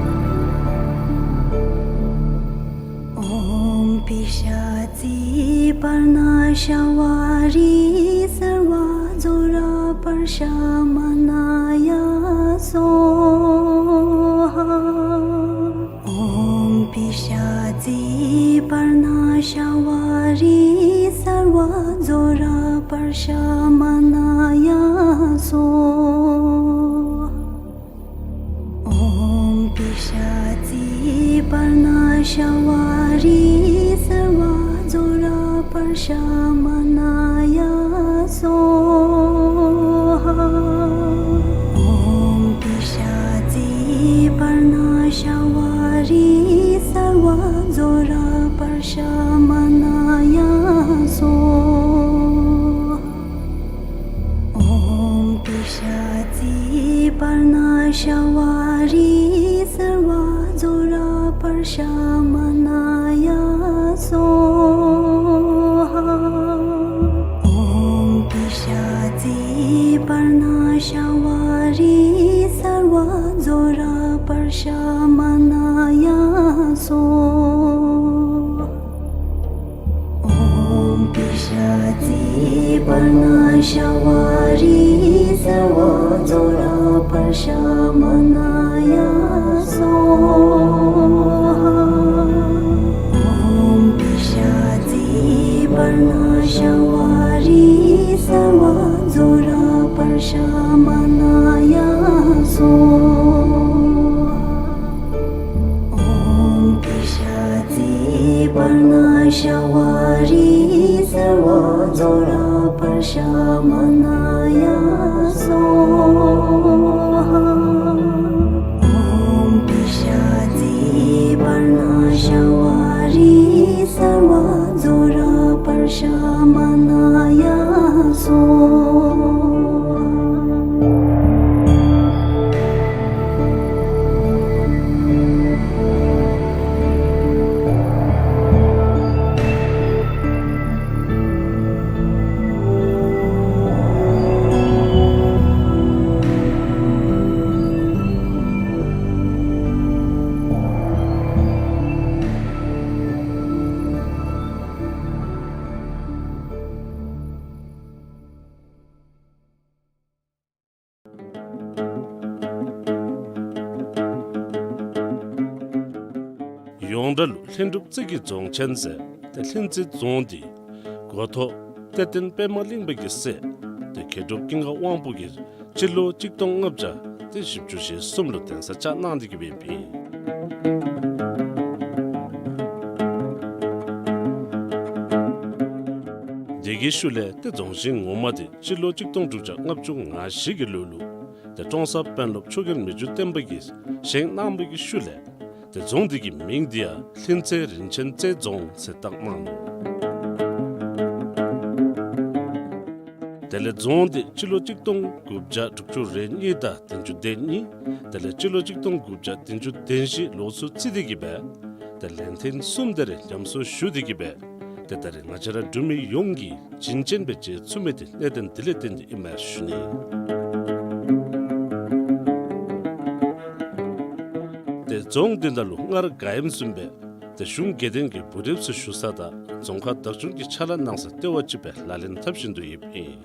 ཧཱ། ཨོཾ་པི་ཤ་ཙི་པར་ཎ་ཤ་བ་རི་སརྦ་ཛྭ་ར་པར་ཤ་མ་ན་ཡ་སྭཱ་ཧཱ། ཨོཾ་པི་ཤ་ཙི་པར་ཎ་ཤ་བ་རི་སརྦ་ཛྭ་ར་པར་ཤ་མ་ན་ཡ་སྭཱ་ཧཱ། ཨོཾ་པི་ཤ་ཙི་པར་ཎ་ཤ་བ་རི་སརྦ་ཛྭ་ར་པར་ཤ་མ་ན་ཡ་སྭཱ་ཧཱ། ཨོཾ་པི་ཤ་ཙི་པར་ཎ་ཤ་བ་རི་སརྦ་ཛྭ་ར་པར་ཤ་མ་ན་ཡ་སྭཱ་ཧཱ། བཛྲ་ཛི་པརྞ་ཤྭ་བ་རི་སརྦ་ཛྭ་ར་པྲ་ཤ་མ་ན་ཡ་སྭཱ་ཧཱ། ཨོཾ་པི་ཤྭ་ཛི་པརྞ་ཤྭ་བ་རི་སརྦ་ཛྭ་ར་པྲ་ཤ་མ་ན་ཡ་སྭཱ་ཧཱ། ཨོཾ་པི་ཤྭ་ཛི་པརྞ་ཤྭ་བ་རི་སརྦ་ཛྭ་ར་པྲ་ཤ་མ་ན་ཡ་སྭཱ་ཧཱ། ཨོཾ་པི་ཤྭ་ཛི་པརྞ་ཤྭ་བ་རི་སརྦ་ཛྭ་ར་པྲ་ཤ་མ་ན་ཡ་སྭཱ་ཧཱ། ཡོངས་གྲགས་ལུ་ལྷུན་གྲུབ་རྩེ་གི་རྫོང་ཆེན་ཟེར་ཏེ་ལྷུན་རྩེ་རྫོང་འདི་འགོ་ཐོག་གཏེར་སྟོན་པདྨ་གླིང་པ་གི་སྲས་ཏེ་མཁས་གྲུབ་ཀུན་དགའ་དབང་པོ་གིས་སྤྱི་ལོ་གཅིག་སྟོང་ལྔ་བརྒྱ་ཏེ་བཞི་བཅུ་ཞེ་གསུམ་ལུ་གདན་ས་བཅགས་གནང་སྟེ་གི་སྦེ་ཨིན། དེ་གི་ཤུལ་ལས་ཏེ་རྫོང་ཆེན་ངོ་མ་འདི་སྤྱི་ལོ་གཅིག་སྟོང་དྲུག་བརྒྱ་ལྔ་བཅུ་ང་བཞི་གི་ལོ་ལུ་ཏེ་ཀྲོང་གསར་དཔོན་སློབ་ཆོས་རྒྱལ་མི་འགྱུར་བརྟན་པ་གིས་བཞེངས་གནང་བའི་གི་ཤུལ་ལས་ཏེ་རྫོང་འདི་གི་མིང་འདི་ཡང་ལྷུན་རྩེ་རིན་ཆེན་རྩེ་རྫོང་ཟེར་བཏགས་གནང་ནུག། དེ་ལས་རྫོང་འདི་སྤྱི་ལོ་གཅིག་སྟོང་དགུ་བརྒྱ་དྲུག་ཅུ་རེ་གཉིས་དང་བདུན་ཅུ་དོན་གཉིས། དེ་ལས་སྤྱི་ལོ་གཅིག་སྟོང་དགུ་བརྒྱ་བདུན་ཅུ་དོན་བཞི་ལོ་ཚུ་རྩིས་ཏེ་གི་སྦེ་ཏེ་ལན་ཐེངས་གསུམ་དེ་རེ་ཉམས་གསོ་ཞུ་སྟེ་གི་སྦེ་ཏེ་ད་རེས་ང་བཅས་ར་འབྲུག་མི་ཡོངས་ཀྱིས་བྱིན་ཅན་སྦེ་མཇལ་ཚུགས་མི་འདི་གནད་དོན་འདི་ལས་བརྟེན་ཏེ་ཨིན་མས་ཞུ་ནི། ཏེ་རྫོང་འདི་ནང་ལུ་སྔར་ག་ཨིནམ་བཟུམ་སྦེ་ཏེ་གཞུང་དགེ་འདུན་གྱི་བུ་རབས་ཚུ་བཞུགས་ས་དང་རྫོང་ཁག་བདག་སྐྱོང་གི་ཕྱག་ལཱ་གནང་ས་ལྟེ་བ་ཅིག་སྦེ་ལག་ལེན་འཐབ་བཞིན་དུ་ཡོདཔ་ཨིན།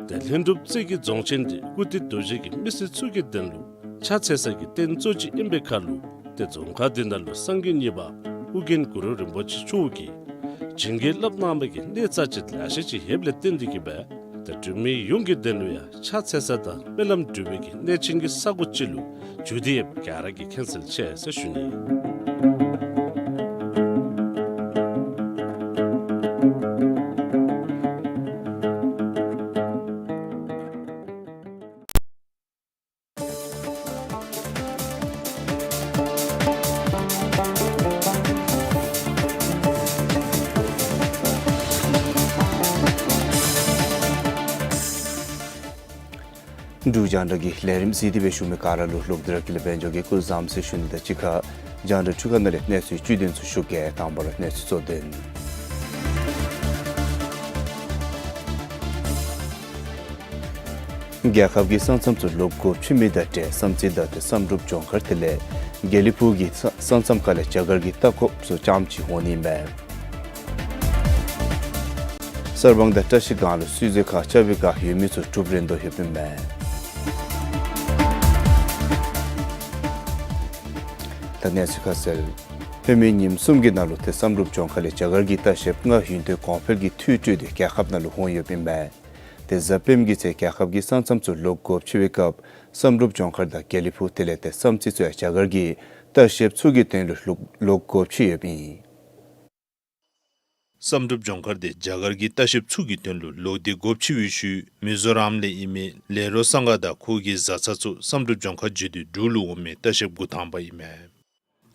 ཏེ་ལྷུན་གྲུབ་རྩེ་གི་རྫོང་ཆེན་འདི་ཀུར་སྟོད་རྡོ་རྗེ་གི་མི་སེར་ཚུ་གི་དོན་ལུ་ཕྱག་འཚལ་ས་གི་རྟེན་གཙོ་ཅིག་ཨིན་པའི་ཁར་ལུ་ཏེ་རྫོང་ཁག་འདི་ནང་ལུ་སངས་རྒྱས་གཉིས་པ་ཨོ་རྒྱན་གུ་རུ་རིན་པོ་ཆེ་མཆོག་གིས་བྱིན་གྱིས་བརླབས་གནང་བའི་གི་གནས་རྩ་ཆེ་ལེ་ཤ་ཅིག་ཡོདཔ་ལས་བརྟེན་ཏེ་གི་སྦེ་ཏེ་འབྲུག་མི་ཡོངས་ཀྱི་དོན་ལུ་ཡང་ཕྱག་འཚལ་ས་དང་སྨོན་ལམ་འབུལ་བའི་གི་གནས་ཆེན་གྱི་ས་གོ་ཅིག་ལུ་གྱུར་ཏེ་ཡོདཔ་ག་ར་གིས་མཁྱེན་གསལ་ཆེ་ཟེར་ཞུ་ནི། འབྲུག་རྒྱང་བསྒྲགས་ཀྱི་ལས་རིམ་གཟིགས་ཏེ་སྦེ་བཞུགས་མི་ག་ར་ལུ་ལོག་སྟེ་ར་དགེ་ལེགས་དཔལ་འབྱོར་གྱིས་སྐུ་གཟུགས་བཟང་ཟེར་ཞུ་ནི་དང་གཅིག་ཁར་རྒྱང་བསྒྲགས་འཕྲུལ་ཁང་ནང་ལས་གནས་ཚུལ་བཅུད་དོན་ཚུ་ཞུ་གེ། དང་པ་ར་གནས་ཚུལ་གཙོ་དོན། རྒྱལ་ཁབ་ཀྱི་ས་མཚམས་ཚུ་ལོག་སྒོ་ཕྱེ་མི་དང་འབྲེལ་བསམ་རྩེ་དང་ཏེ་བསམ་གྲུབ་ལྗོངས་མཁར་དེ་ལས་དགེ་ལེགས་ཕུག་གི་ས་ས་མཚམས་ཁ་ལས་རྒྱ་གར་གྱི་ལྟ་སྐོརཔ་ཚུ་རྐྱངམ་ཅིག་འོང་ནི་མས། གསར་སྤང་དང་བཀྲ་ཤིས་སྒང་ལུ་བསིལ་མཛོད་ཁ་རྐྱབ་པའི་བཀའ་ཡོད་མི་ཚུ་གྲུབ་རན་དོ་ཡོདཔ་ཨིན་མས། ད་གནས་ཚུལ་ཁ་གསལ། ལྷོད་མེད་ཉིནམ་གསུམ་གྱི་ནང་ལུ་ཏེ་བསམ་གྲུབ་ལྗོངས་མཁར་ལས་རྒྱ་གར་གྱི་ལྟ་བཤལཔ་ལྔ་ཡུན་བརྟན་གོང་འཕེལ་གྱི་འཐུས་སྤྲོད་དེ་རྒྱལ་ཁབ་ནང་ལུ་འོང་ཡོདཔ་ཨིན་མས། ཏེ་གཟའ་སྤེནམ་གྱི་ཚེ་རྒྱལ་ཁབ་ཀྱི་ས་མཚམས་ཚུ་ལོག་སྒོ་ཕྱེ་བའི་སྐབས་བསམ་གྲུབ་ལྗོངས་མཁར་དང་དགེ་ལེགས་ཕུག་དེ་ལས་ཏེ་བསམ་རྩེ་ཚུ་ཡང་རྒྱ་གར་གྱི་ལྟ་བཤལཔ་ཚུ་གི་དོན་ལུ་ལོག་ལོག་སྒོ་ཕྱེ་ཡོདཔ་ཨིན། བསམ་གྲུབ་ལྗོངས་མཁར་འདི་རྒྱ་གར་གྱི་ལྟ་བཤལཔ་ཚུ་གི་དོན་ལུ་ལོག་སྟེ་སྒོ་ཕྱེ་བའི་ཤུལ་མི་བཟོ་རམ་ལས་ཨིན་མི་ལེ་རོ་སངྒ་དང་ཁོ་གི་བཟའ་ཚང་ཚུ་བསམ་གྲུབ་ལྗོངས་མཁར་བརྒྱུད་དེ་འབྲུག་ལུ་འོང་མི་ལྟ་བཤལཔ་འགོ་དང་པ་ཨིན་མས།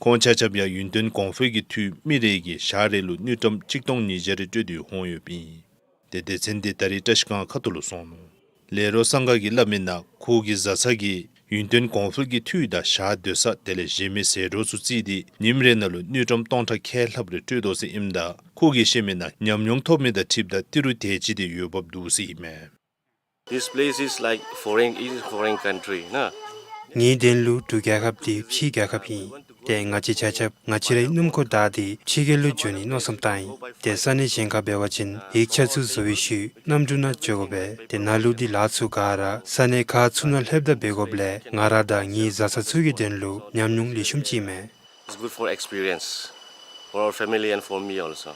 ཁོང་ཆ་ཁྱབ་ཡང་ཡུན་བརྟན་གོང་འཕེལ་གྱི་འཐུས་མི་རེ་གིས་ཞག་རེ་ལུ་དངུལ་ཀྲམ་གཅིག་སྟོང་ཉིས་བརྒྱ་རེ་སྤྲོད་དེ་འོང་ཡོདཔ་ཨིན། ཏེ་སྡེ་ཚན་འདི་ད་རེས་བཀྲ་ཤིས་སྒང་ཁ་ཐུག་ལུ་སོང་ནུག། ལེ་རོ་སངྒ་གིས་སླབ་མིའི་ནང་ཁོ་གི་བཟའ་ཚང་གིས་ཡུན་བརྟན་གོང་འཕེལ་གྱི་འཐུས་དང་ཞག་སྡོད་ས་དེ་ལས་གཞན་མི་ཟད་འགྲོ་ཚུ་རྩིས་ཏེ་ཉིནམ་རེ་ནང་ལུ་དངུལ་ཀྲམ་སྟོང་ཕྲག་ཁལ་ལྷགཔ་རེ་སྤྲོད་དོ་ཟེར་ཨིནམ་ད་ཁོ་གིས་བཤད་མིའི་ནང་ཉམས་མྱོང་ཐོབ་མི་དང་འཁྲིལཝ་ད་ཏི་རུ་དེ་ཅིག་དེ་འོས་འབབ་འདུག་ཟེར་ཨིན་མས། This place is like foreign, it is foreign country, na? ངེའི་དོན་ལུ་འབྲུག་རྒྱལ་ཁབ་འདི་ཕྱི་རྒྱལ་ཁབ་ཨིན། ཏེ་ང་བཅས་ཆ་ཁྱབ་ང་བཅས་རའི་སྣུམ་འཁོར་བདའ་སྟེ་ཕྱི་རྒྱལ་ལུ་འགྱོ་ནི་མནོ་བསམ་བཏང་ཡི། ཏེ་ས་གནས་གཞན་ཁར་འབད་བ་ཅིན་ཡིག་ཆ་ཚུ་བཟོ་བའི་ཤུལ་གནམ་གྲུ་ནང་འགྱོ་དགོ་པས། ཏེ་ནཱ་ལུ་འདི་ལཱ་ཚུ་ག་ར་ས་གནས་ཁག་ཚུ་ནང་ལྷོདཔ་ད་འབད་དགོཔ་ལས་ང་ར་དང་ངེའི་བཟའ་ཚང་ཚུ་གི་དོན་ལུ་ཉམས་མྱོང་ལེགས་ཤོམ་ཅིག་མས། It's good for experience for our family and for me also.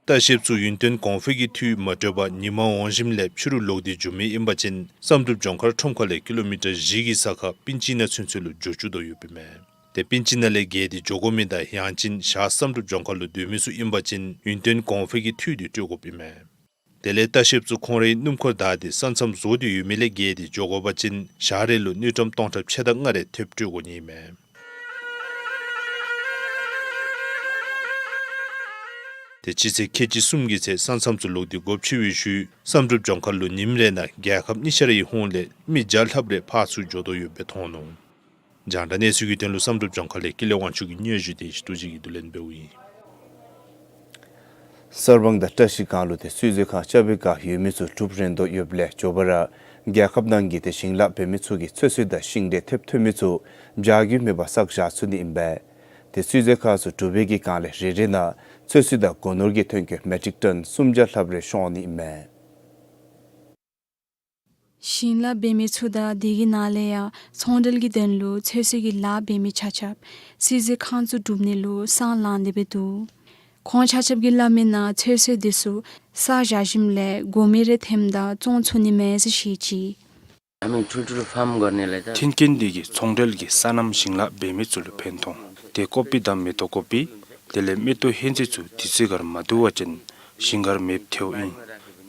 ལྟ་བཤལཔ་ཚུ་ཡུན་བརྟན་གོང་འཕེལ་གྱི་འཐུས་མ་གྲོལ་བར་ཉིན་མ་འོང་ཞིནམ་ལས་ཕྱི་རུ་ལོག་སྟེ་འགྱོ་མི་ཨིན་པ་ཅིན་བསམ་གྲུབ་ལྗོངས་མཁར་ཁྲོམ་ཁ་ལས་ཀི་ལོ་མི་ཊར་བཞི་གི་ས་ཁར་པིན་ཅི་ནང་ཚུན་ཚོད་ལུ་འགྱོ་བཅུག་དོ་ཡོདཔ་ཨིན་མས། ཏེ་པིན་ཅི་ནང་ལས་བརྒལ་ཏེ་འགྱོ་དགོ་མི་དང་ཡང་ཅིན་ཞག་བསམ་གྲུབ་ལྗོངས་མཁར་ལུ་སྡོད་མི་ཚུ་ཨིན་པ་ཅིན་ཡུན་བརྟན་གོང་འཕེལ་གྱི་འཐུས་འདི་སྤྲོད་དགོཔ་ཨིན་མས། དེ་ལས་ལྟ་བཤལཔ་ཚུ་ཁོང་རའི་སྣུམ་འཁོར་བདའ་སྟེ་ས་མཚམས་བཟོ་སྟེ་ཡོད་མི་ལས་བརྒལ་ཏེ་འགྱོ་དགོ་པ་ཅིན་ཞག་རེ་ལུ་དངུལ་ཀྲམ་སྟོང་ཕྲག་ཕྱེད་དང་ལྔ་རེ་ཐེབས་སྤྲོད་དགོ་ནི་ཨིན་མས། ཏེ་སྤྱི་ཚེས་ཁལ་གཅིག་གསུམ་གྱི་ཚེ་ས་མཚམས་ཚུ་ལོག་སྟེ་སྒོ་ཕྱེ་བའི་ཤུལ་བསམ་གྲུབ་ལྗོངས་མཁར་ལུ་ཉིནམ་རེ་ནང་རྒྱལ་ཁབ་གཉིས་ཆ་རའི་ཧོངས་ལས་མི་བརྒྱ་ལྷགཔ་རེ་ཕར་ཚུར་འགྱོ་དོ་ཡོདཔ་སྦེ་མཐོང་ནུག། རྒྱང་བསྒྲགས་གནས་ཚུལ་གྱི་དོན་ལུ་བསམ་གྲུབ་ལྗོངས་མཁར་ལས་ཀུན་ལེགས་དབང་ཕྱུག་གི་སྙན་ཞུ་དེ་ཞུ་རྟོགས་ཅན་གྱིས་བསྡུ་ལེན་འབདཝ་ཨིན། གསར་སྤང་དང་བཀྲ་ཤིས་སྒང་ལུ་ཏེ་བསིལ་མཛོད་ཁང་རྐྱབ་པའི་བཀའ་ཡོད་མི་ཚུ་གྲུབ་རན་དོ་ཡོདཔ་ལས་མགྱོགས་པ་ར་རྒྱལ་ཁབ་ནང་གི་ཏེ་ཞིང་ལཱ་འབད་མི་ཚུ་གིས་ཚོད་བསྲེ་དང་ཤིང་འབྲས་ཐེབས་ཐོན་མི་ཚུ་བྱ་རྒྱུ་མེད་པར་བསགས་བཞག་ཚུགས་ནི་ཨིན་པས། ཏེ་བསིལ་མཛོད་ཁང་ཚུ་གྲུབ་པའི་གི་སྒང་ལས་རེ་རེ་ནང་ཚོད་བསྲེ་དང་སྒོ་ནོར་གྱི་ཐོན་སྐྱེད་མེ་ཊིག་ཊོན་སུམ་བརྒྱ་ལྷགཔ་རེ་ཤོང་ནི་ཨིན་མས། ཞིང་ལཱ་འབད་མི་ཚུ་དང་དེ་གི་ནང་ལས་ཡང་ཚོང་འབྲེལ་གྱི་དོན་ལུ་ཚོད་བསྲེ་གི་ལཱ་འབད་མི་ཆ་ཁྱབ་བསིལ་མཛོད་ཁང་ཚུ་གྲུབ་ནི་ལུ་སང་ལངས་ཏེ་འབད་འདུག། ཁོང་ཆ་ཁྱབ་ཀྱིས་སླབ་མིའི་ནང་ཚོད་བསྲེ་དེ་ཚུ་བསགས་བཞག་ཞིནམ་ལས་སྒོར་མོ་རེ་ཐེམ་ད་བཙོང་ཚུགས་ནི་མས་ཟེར་བཤད་ཅི། མཐུན་རྐྱེན་འདི་གིས་ཚོང་འབྲེལ་གྱི་སོ་ནམ་ཞིང་ལཱ་འབད་མི་ཚུ་ལུ་ཕན་ཐོགས། ཏེ་ཀོ་པི་དང་མེ་ཏོག་ཀོ་པི་དེ་ལས་མེ་ཏོག་ཧེ་མཛེས་ཚུ་དུས་ཚོད་ཁར་མ་བསྡུ་བ་ཅིན་ཞིང་ཁར་མེདཔ་ཐལཝ་ཨིན།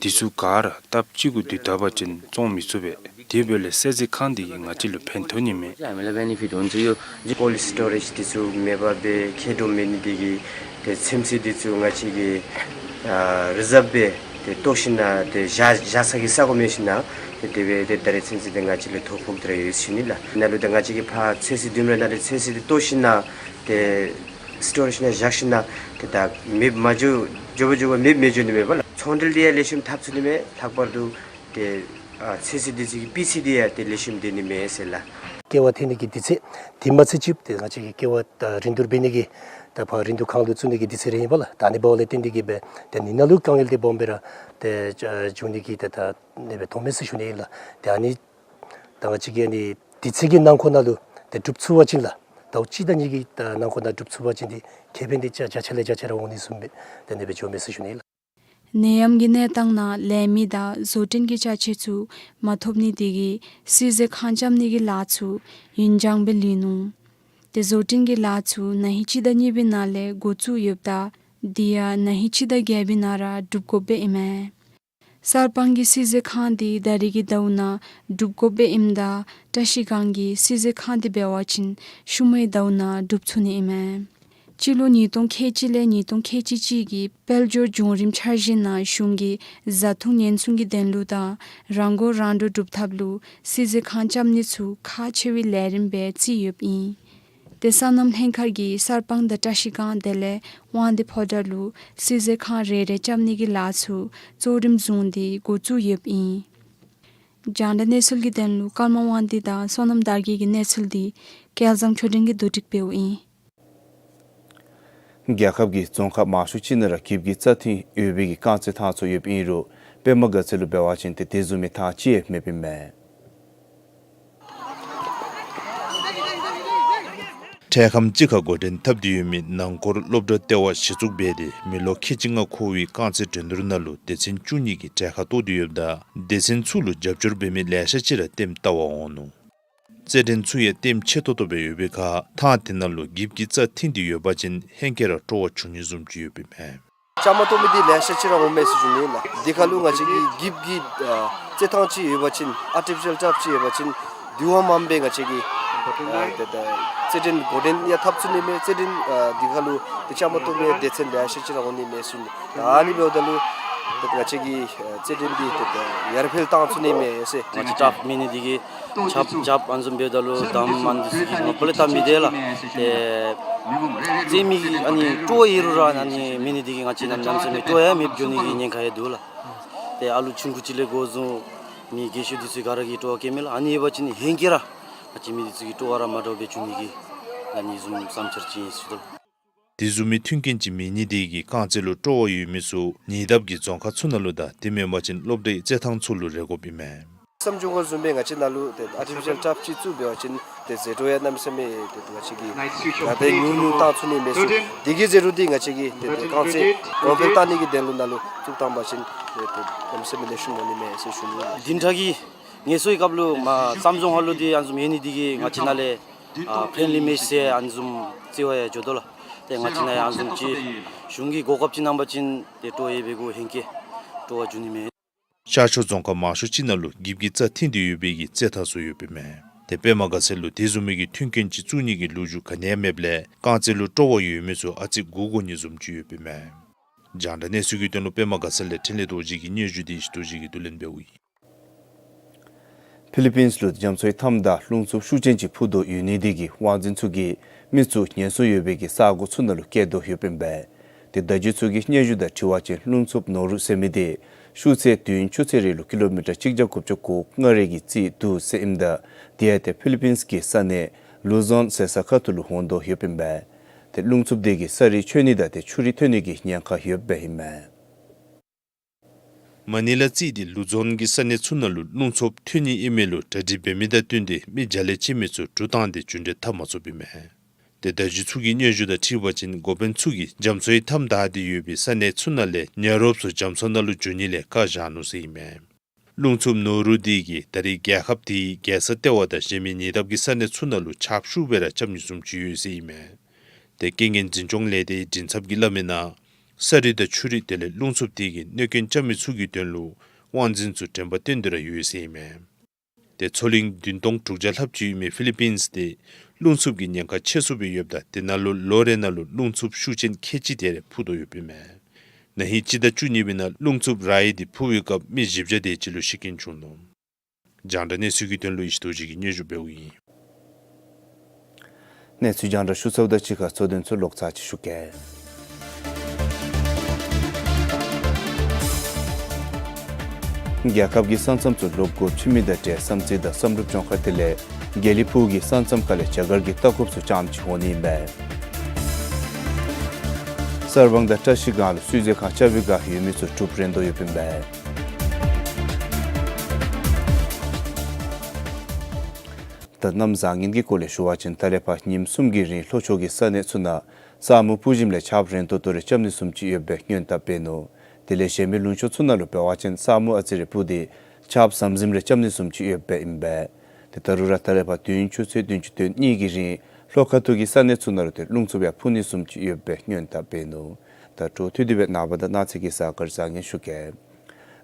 དེ་ཚུ་ག་ར་སྟབས་གཅིག་གུ་བསྡུ་ད་པ་ཅིན་བཙོང་མི་ཚུགས་པས། དེ་འབདཝ་ལས་བསིལ་མཛོད་ཁང་འདི་གིས་ང་བཅས་ལུ་ཕན་ཐོགས་ནི་མས། ལ་མེ་ལ་བེ་ནི་ཕིཊ་འོང་ཚུགས་ཡོད། ཀོལཌ་སི་ཊོ་རེཇ་དེ་ཚུ་མེད་པར་སྦེ་ཁྱད་དུ་མེད་ནི་དེ་གིས་ཏེ་ཚོད་བསྲེ་དེ་ཚུ་ང་བཅས་ཀྱིས་ཨ་རི་ཛརབ་སྦེ་ཏེ་བཏོག་ཞིན་ན་ཏེ་བཞག་བཞག་ས་གི་ས་གོ་མེད་ཞིན་ན་ཏེ་དེ་སྦེ་ཏེ་ད་རེས་ཚོད་བསྲེ་དེ་ང་བཅས་ལུ་ཐོ་ཕོག་སྟེ་ར་ཡོད་ཟེར་ཞུ་ནི་ལགས། ནཱ་ལུ་ད་ང་བཅས་ཀྱིས་ཕར་ཚོད་བསྲེ་བསྡུ་མི་ར་ནཱ་ལས་ཚོད་བསྲེ་དེ་བཏོག་ཞིན་ན་ཏེ་སི་ཊོ་རེཇ་ནང་བཞག་ཞིན་ན་ཏེ་ད་མེདཔ་མ་འགྱོ་འགྱོ་བ་འགྱོ་བ་མེདཔ་མི་འགྱོ་ནི་མས་པ་ལགས། ཚོང་འབྲེལ་དེ་ཡང་ལེགས་ཤོམ་འཐབ་ཚུགས་ནི་མས། ལྷག་པར་དུ་ཏེ་ཨ་ཚོད་བསྲེ་དེ་ཚུ་གི་སྤུས་ཚད་དེ་ཡང་ཏེ་ལེགས་ཤོམ་སྡོད་ནི་མས་ཟེར་ལགས། ཀེ་བ་འཐེན་ནི་གི་དུས་ཚོད་དེ་མ་ཚད་ཅིག་ཏེ་ང་བཅས་ཀྱིས་ཀེ་བ་ད་རིན་བསྡུར་འབད་ནི་གི་ད་ཕར་རིན་བསྡུར་ཁང་ལུ་བཙུགས་ནི་གི་དུས་ཚོད་རེ་ཨིན་པ་ལགས། ད་ཨ་ནི་འབདཝ་ལས་བརྟེན་ཏེ་གིས་སྦེ་ཏེ་ཨ་ནི་ནང་ལུ་དཀའ་ངལ་དེ་སྦོམ་སྦེ་ར་ཏེ་ཨ་འབྱུང་ནི་གི་ཏེ་ད་ཨ་ནི་སྦེ་མཐོང་མས་ཟེར་ཞུ་ནི་ཨིན་ལགས། ཏེ་ཨ་ནི་ད་ང་བཅས་ཀྱིས་ཨ་ནི་དུས་ཚོད་ཀྱི་ནང་འཁོད་ནང་ལུ་ཏེ་འགྲུབ་ཚུགས་པ་ཅིན་ལགས། ཟླཝ་གཅིག་དང་གཉིས་ཀྱི་ད་ནང་འཁོད་ནང་འགྲུབ་ཚུགས་པ་ཅིན་ཏེ་ཁེ་ཕན་དེ་བརྒྱ་བརྒྱ་ཆ་ལས་བརྒྱ་ཆ་ར་འོང་ནི་བཟུམ་སྦེ་ཏེ་ཨ་ནི་སྦེ་འགྱོཝ་མས་ཟེར་ཞུ་ནི་ཨིན་ལགས། ནད་ཡམས་ཀྱི་གནས་སྟངས་ནང་ལས་མི་དང་བཟོ་སྐྲུན་གྱི་ཅ་ཆས་ཚུ་མ་ཐོབ་ནི་དེ་གིས་བསིལ་མཛོད་ཁང་རྐྱབ་ནི་གི་ལཱ་ཚུ་ཡུན་འགྱངས་སྦེ་ལུས་ནུག། ཏེ་བཟོ་སྐྲུན་གྱི་ལཱ་ཚུ་ན་ཧིང་སྤྱི་ཟླ་གཉིས་པའི་ནང་ལས་འགོ་བཙུགས་ཡོདཔ་ད་དེ་ཡང་ན་ཧིང་སྤྱི་ཟླ་བརྒྱད་པའི་ནང་ར་འགྲུབ་དགོཔ་སྦེ་ཨིན་མས། གསར་སྤང་གི་བསིལ་མཛོད་ཁང་འདི་ད་རེས་ཀྱི་ཟླཝ་ནང་འགྲུབ་དགོཔ་སྦེ་ཨིནམ་ད་བཀྲ་ཤིས་སྒང་གི་བསིལ་མཛོད་ཁང་འདི་འབད་བ་ཅིན་ཤུལ་མའི་ཟླཝ་ནང་འགྲུབ་ཚུགས་ནི་ཨིན་མས། སྤྱི་ལོ་ཉིས་སྟོང་ཁལ་གཅིག་ལས་ཉིས་སྟོང་ཁལ་གཅིག་གཅིག་གི་དཔལ་འབྱོར་བྱུང་རིམ་འཆར་གཞི་ནང་གཞུང་གི་བཟའ་འཐུང་ཉེན་སྲུང་གི་དོན་ལུ་དང་རང་མགོ་རང་འདྲོངས་སྒྲུབ་ཐབས་ལུ་བསིལ་མཛོད་ཁང་རྐྱབ་ནི་ཚུ་ཁག་ཆེ་བའི་ལས་རིམ་སྦེ་བརྩི་ཡོདཔ་ཨིན། ཏེ་སོ་ནམ་ལྷན་ཁག་གིས་གསར་སྤང་དང་བཀྲ་ཤིས་སྒང་དེ་ལས་དབང་འདུས་ཕོ་བྲང་ལུ་བསིལ་མཛོད་ཁང་རེ་རེ་རྐྱབ་ནི་གི་ལཱ་ཚུ་གཙོ་རིམ་བཟུང་སྟེ་འགོ་བཙུགས་ཡོདཔ་ཨིན། རྒྱང་བསྒྲགས་གནས་ཚུལ་གྱི་དོན་ལུ་ཀརྨ་དབང་འདུས་དང་བསོད་ནམས་དར་རྒྱས་ཀྱི་གནས་ཚུལ་འདི་སྐལ་བཟང་ཆོས་སྒྲོན་གྱིས་བསྡུ་སྒྲིག་འབདཝ་ཨིན། རྒྱལ་ཁབ་ཀྱི་རྫོང་ཁག་མང་ཤོས་ཅིག་ནང་ར་འགྱིབ་ཀྱི་རྩ་ཐིང་ཡོད་པའི་གི་རྐང་རྩེད་ཐང་ཚུ་ཡོདཔ་ཨིན་རུང་པདྨ་དགའ་ཚལ་ལུ་འབད་བ་ཅིན་ཏེ་དེ་བཟུམ་མའི་ཐང་ཅིག་ཡང་མེདཔ་ཨིན་མས། འཕྲལ་ཁམས་ཅིག་ཁར་འགོ་འདྲེན་འཐབ་སྟེ་ཡོད་མི་ནང་འཁོར་སློབ་གྲྭ་ལྟེ་བ་གཞི་བཙུགས་འབད་དེ་མི་ལོ་ཁལ་གཅིག་ལྔ་འཁོར་བའི་རྐང་རྩེད་འགྲན་བསྡུར་ནང་ལུ་སྡེ་ཚན་བཅུ་གཉིས་ཀྱིས་གྲལ་ཁར་གཏོགས་ཏེ་ཡོདཔ་ད་སྡེ་ཚན་ཚུ་ལུ་རྒྱབ་སྐྱོར་འབད་མི་ལེ་ཤ་ཅིག་ར་ལྟདམོ་བལྟ་བར་འོང་ནུག། རྩེད་འགྲན་ཚུ་ཡང་ལྟདམོ་ཆེ་ཏོག་ཏོ་སྦེ་ཡོད་པའི་ཁར་ཐང་དེ་ནང་ལུ་འགྱིབ་ཀྱི་རྩ་ཐིང་འདི་ཡོད་པ་ཅིན་ཧེང་སྐལ་ར་སྤྲོ་བ་བྱུང་ནི་བཟུམ་ཅིག་ཡོདཔ་ཨིན་མས། བཅའ་མར་གཏོགས་མི་འདི་ལེ་ཤ་ཅིག་ར་འོང་མས་ཟེར་ཞུ་ནི་ལགས། དེ་ཁར་ལུ་ང་བཅས་ཀྱི་འགྱིབ་ཀྱི་ཨ་རྩེད་ཐང་ཅིག་ཡོད་པ་ཅིན་ཨར་ཊི་ཕི་ཤལ་ཊརཕ་ཅིག་ཡོད་པ་ཅིན་དེ་བ་མངམ་སྦེ་ང་བཅས་ཀྱིས་ཨ་ཏེ་ད་རྩེད་འགྲན་འགོ་འདྲེན་ཡང་འཐབ་ཚུགས་ནི་མས། རྩེད་འགྲན་ཨ་དེ་ཁར་ལུ་ཏེ་བཅའ་མར་གཏོགས་མི་སྡེ་ཚན་ལེ་ཤ་ཅིག་ར་འོང་ནི་མས་ཟེར་ཞུ་ནི། ད་ཨ་ནི་འབདཝ་ད་ལུ་ཏེ་ང་བཅས་ཀྱིས་ཨ་རྩེད་འགྲན་འདི་ཏེ་ད་ཡར་འཕེལ་བཏང་ཚུགས་ནི་མས་ཟེར། ང་བཅས་ཊརཕ་མེད་ནི་འདི་གིས་རྐྱབ་རྐྱབ་ཨ་ནི་བཟུམ་འབདཝ་ད་ལུ་གདམ་ཨ་ནི་འདི་ཚུ་གིས་མ་པ་ལས་བལྟ་མི་བདེ་ལགས། ཏེ་རྩེད་མི་གི་ཨ་ནི་སྤྲོ་བ་ཡོད་རུང་ར་ཨ་ནི་མེད་ནི་འདི་གིས་ང་བཅས་ནམ་ནམ་ཟེར་མི་སྤྲོ་བ་ཡང་མེདཔ་འགྱོ་ནི་གི་ཉེན་ཁ་ཡང་འདུག་ལགས། ཏེ་ཨ་ལུ་ཆུང་ཀུ་ཅིག་ལས་འགོ་བཟུང་མི་རྒས་ཤོས་འདི་ཚུ་ག་ར་གིས་སྤྲོ་བ་བསྐྱེད་མས་ལགས། ཨ་ནི་ཡོད་པ་ཅིན་ཧེང་སྐལ་ར་ང་བཅས་མི་འདི་ཚུ་གི་སྤྲོ་བ་ར་མ་འདྲཝ་སྦེ་བྱུང་ནི་གི་ ཨ་ནི་བཟུམ་བསམ་འཆར་ཅིག་ཨིན་ཟེར་ཞུ་དོ། དེ་བཟུམ་མའི་མཐུན་རྐྱེན་ཅིག་མེད་ནི་དེ་གིས་རྐང་རྩེད་ལུ་སྤྲོ་བ་ཡོད་མི་ཚུ་ཉེ་འདབས་ཀྱི་རྫོང་ཁག་ཚུ་ནང་ལུ་དང་དེ་མེན་པ་ཅིན་སློབ་གྲྭའི་རྩེད་ཐང་ཚུ་ལུ་རེ་དགོཔ་ཨིན་མས། བསམ་བྱུང་བ་བཟུམ་སྦེ་ང་བཅས་ནང་ལུ་ཏེ་ཨར་ཊི་ཕི་ཤལ་ཊརཕ་ཅིག་བཙུགས་འབད་བ་ཅིན་ཏེ་རྩེད་འགྲོ་ཡང་གནམ་མེད་ས་མེད་ཏེ་ང་བཅས་ཀྱིས་ད་ལྟོ་ཉུང་ཉུང་བཏང་ཚུགས་ནི་མས་ཟེར། དེ་གི་རྩེད་འགྲོ་འདི་ང་བཅས་ཀྱིས་ཏེ་ཏེ་རྐང་རྩེད་གོང་འཕེལ་བཏང་ནི་གི་དོན་ལུ་ནང་ལུ་བཙུགས་བཏང་པ་ཅིན་ཏེ་ཏེ་གནམ་མེད་ས་མེད་ལེགས་ཤོམ་འོང་ནི་མས་ཟེར་ཞུ་ནི། བདུན་ཕྲག་གི་ངལ་གསོའི་སྐབས་ལུ་མར་བསམ་བྱུང་ཧོལ་ལུ་འདི་ཨ་ནི་བཟུམ་ཡོད་ནི་འདི་གིས་ང་བཅས་ནང་ལས་ཨ་ཕྲེན་ལི་མེཆ་ཟེར་ཨ་ནི་བཟུམ་རྩེ་བར་ཡང་འགྱོ་དོ་ལགས། ཏེ་ང་བཅས་ནང་ཡང་ཨ་ནི་བཟུམ་ཅིག་གཞུང་གིས་གོ་སྐབས་ཅིག་གནང་པ་ཅིན་ཏེ་སྤྲོ་ཡོད་པའི་གུ་ཧེང་སྐལ་སྤྲོ་བ་འབྱུང་ནི་མས། ཤར་ཕྱོགས་རྫོང་ཁག་མང་ཤོས་ཅིག་ནང་ལུ་འགྱིབ་ཀྱི་རྩྭ་འཐེན་ཏེ་ཡོད་པའི་གི་རྩེད་ཐང་ཚུ་ཡོདཔ་ཨིན་མས། ཏེ་པདྨ་དགའ་ཚལ་ལུ་དེ་བཟུམ་མའི་གི་མཐུན་རྐྱེན་ཅིག་བཙུགས་ནི་གི་ལོ་རྒྱུས་ག་ནི་ཡང་མེདཔ་ལས་རྐང་རྩེད་ལུ་སྤྲོ་བ་ཡོད་མི་ཚུ་ཨ་ཙི་མགུ་འགུག་ནི་བཟུམ་ཅིག་ཡོདཔ་ཨིན་མས། རྒྱང་བསྒྲགས་གནས་ཚུལ་གྱི་དོན་ལུ་པདྨ་དགའ་ཚལ་ལས་འཕྲིན་ལས་རྡོ་རྗེ་གི་སྙན་ཞུ་དེ་ཡེ་ཤེས་རྡོ་རྗེ་གིས་བསྡུ་ལེན་འབདཝ་ཨིན། ཕི་ལི་པིནས་ལུ་རྒྱ་མཚོའི་མཐའམ་བདའ་རླུང་འཚུབ་ཤུགས་ཅན་ཅིག་འཕུ་དོ་ཡོད་ནི་དེ་གིས་དབང་འཛིན་ཚུ་གིས་མི་ཚུ་ཉེན་སྲུང་ཡོད་པའི་གི་ས་གོ་ཚུ་ནང་ལུ་བསྐྱལ་དོ་ཡོདཔ་ཨིན་པས། ཏེ་བརྡ་བརྒྱུད་ཚུ་གི་སྙན་ཞུ་དང་འཁྲིལ་བ་ཅིན་རླུང་འཚུབ་ནོ་རུ་ཟེར་མི་དེ་ཤུགས་ཚད་བདུན་ཅུ་ཚད་རེ་ལུ་ཀི་ལོ་མི་ཊར་གཅིག་བརྒྱ་དགུ་བཅུ་གོ་ལྔ་རེ་གི་རྩིས་འདུག་ཟེར་ཨིནམ་ད་དེ་ཡང་ཏེ་ཕི་ལི་པིནས་ཀྱི་ས་གནས་ལུ་ཛོན་ཟེར་ས་ཁ་ཐུག་ལུ་འོང་དོ་ཡོདཔ་ཨིན་པས། ཏེ་རླུང་འཚུབ་དེ་གིས་ས་རི་ཆོད་ནི་དང་ཏེ་ཆུ་རུད་ཐོན་ནི་གི་ཉེན་ཁ་ཡོདཔ་ཨིན་མས། མ་ནི་ལ་རྩིས་ཏེ་ལུ་ཛོན་གྱི་ས་གནས་ཚུ་ནང་ལུ་རླུང་འཚུབ་ཐོན་ནི་ཨིན་མས་ལོ་གྲ་སྒྲིག་འབད་མི་དང་བསྟུན་ཏེ་མི་བརྒྱ་ལས་བཅད་མི་ཚུ་གྲུ་བཏང་སྟེ་རྒྱུན་འགྲུལ་འཐབ་མ་ཚུགསཔ་ཨིན་མས། ཏེ་བརྡ་བརྒྱུད་ཚུ་གི་སྙན་ཞུ་དང་འཁྲིལ་བ་ཅིན་འགོ་དཔོན་ཚུ་གིས་རྒྱ་མཚོའི་མཐའམ་བདའ་སྟེ་ཡོད་པའི་ས་གནས་ཚུ་ནང་ལས་ཉ་རོགསཔ་ཚུ་རྒྱ་མཚོ་ནང་ལུ་འགྱོ་ནི་ལས་བཀག་བཞག་ནུག་ཟེར་ཨིན་མས། རླུང་འཚུབ་ནོ་རུ་དེ་གིས་ད་རེས་རྒྱལ་ཁབ་དེའི་རྒྱལ་ས་ལྟེ་བ་དང་གཞན་མི་ཉེ་འདབས་ཀྱི་ས་གནས་ཚུ་ནང་ལུ་ཆརཔ་ཤུགས་སྦེ་ར་རྐྱབ་ནི་བཟུམ་ཅིག་ཡོད་ཟེར་ཨིན་མས། ཏེ་རྐྱེན་ངན་འཛིན་སྐྱོང་ལས་སྡེའི་མགྲིན་ཚབ་ཀྱིས་སླབ་མི་ནང་ས་རུད་དང་ཆུ་རུད་དེ་ལས་རླུང་འཚུབ་དེ་གིས་གནོད་སྐྱོན་རྐྱབ་མི་ཚུ་གི་དོན་ལུ་དབང་འཛིན་ཚུ་དྲན་པ་བཏོན་ཏེ་ར་ཡོད་ཟེར་ཨིན་མས། ཏེ་མཚོ་གླིང་བདུན་སྟོང་དྲུག་བརྒྱ་ལྷགཔ་ཅིག་ཡོད་མི་ཕི་ལི་པིནས་དེ་རླུང་འཚུབ་ཀྱི་ཉེན་ཁ་ཆེ་སུ་སྦེ་ཡོདཔ་ད་དེ་ནང་ལུ་ལོ་རེ་ནང་ལུ་རླུང་འཚུབ་ཤུགས་ཅན་ཁལ་གཅིག་དེ་རེ་འཕུ་དོ་ཡོདཔ་ཨིན་མས། ན་ཧིང་སྤྱི་ཟླ་བཅུ་གཉིས་པའི་ནང་རླུང་འཚུབ་རའི་དེ་འཕུ་བའི་སྐབས་མི་བཞི་བརྒྱ་དེ་ཅིག་ལུ་ཤི་རྐྱེན་བྱུང་ནུག། རྒྱང་བསྒྲགས་གནས་ཚུལ་གྱི་དོན་ལུ་ཡེ་ཤེས་རྡོ་རྗེ་གིས་སྙན་ཞུ་འབདཝ་ཨིན། གནས་ཚུལ་རྒྱང་བསྒྲགས་ཞུ་ཚརཝ་དང་གཅིག་ཁར་གཙོ་དོན་ཚུ་ལོག་ཚར་ཅིག་ཞུ་གེ། རྒྱལ་ཁབ་ཀྱི་ས་མཚམས་ཚུ་ལོག་སྒོ་ཕྱེ་མི་དང་འབྲེལ་བསམ་རྩེ་དང་བསམ་གྲུབ་ལྗོངས་མཁར་དེ་ལས་དགེ་ལེགས་ཕུག་གི་ས་མཚམས་ཁ་ལས་བྱ་དགའ་གི་ལྟ་རྟོགཔ་ཚུ་རྐྱངམ་ཅིག་འོང་ནི་ཨིན་པས། གསར་སྤང་དང་བཀྲ་ཤིས་སྒང་ལུ་བསིལ་མཛོད་ཁང་རྐྱབ་པའི་བསྒང་ཡོད་མི་ཚུ་གྲུབ་རན་དོ་ཡོདཔ་ཨིན་པས། ད་གནམ་བཟང་ངན་གྱི་སྐོར་ལས་ཞུ་བ་ཅིན་ད་ལས་ཕར་ཉིནམ་གསུམ་གྱི་རིང་ལྷོ་ཕྱོགས་ཀྱི་ས་གནས་ཚུ་ནང་ས་སྨུག་སྤུབ་ཞིནམ་ལས་ཆརཔ་རན་ཏོག་ཏོ་རེ་རྐྱབ་ནི་བཟུམ་ཅིག་ཡོད་པའི་སྔོན་དཔག་འབད་ནུག། དེ་ལས་གཞན་མི་ལུང་ཕྱོགས་ཚུ་ནང་ལུ་འབད་བ་ཅིན་ས་སྨུག་ཨ་ཙི་རེ་སྤུབ་སྟེ་ཆརཔ་ཟམ་ཟིམ་རེ་རྐྱབ་ནི་བཟུམ་ཅིག་ཡོདཔ་ཨིན་པས། ཏེ་ད་རུང་ར་ད་ལས་ཕར་བདུན་ཅུ་ཚེས་བདུན་ཅུ་དོན་གཉིས་ཀྱི་རིང་ལྷོ་ཁ་ཐུག་གི་ས་གནས་ཚུ་ནང་ལུ་ཏེ་རླུང་འཚུབ་ཡང་འཕུ་ནི་བཟུམ་ཅིག་ཡོད་པའི་སྔོན་དཔག་འབད་ནུག། ད་འཕྲོ་མཐུད་དེ་སྦེ་ནངས་པ་དང་གནངས་ཚེ་གི་གཟའ་སྐར་བཟང་ངན་ཞུ་གེ།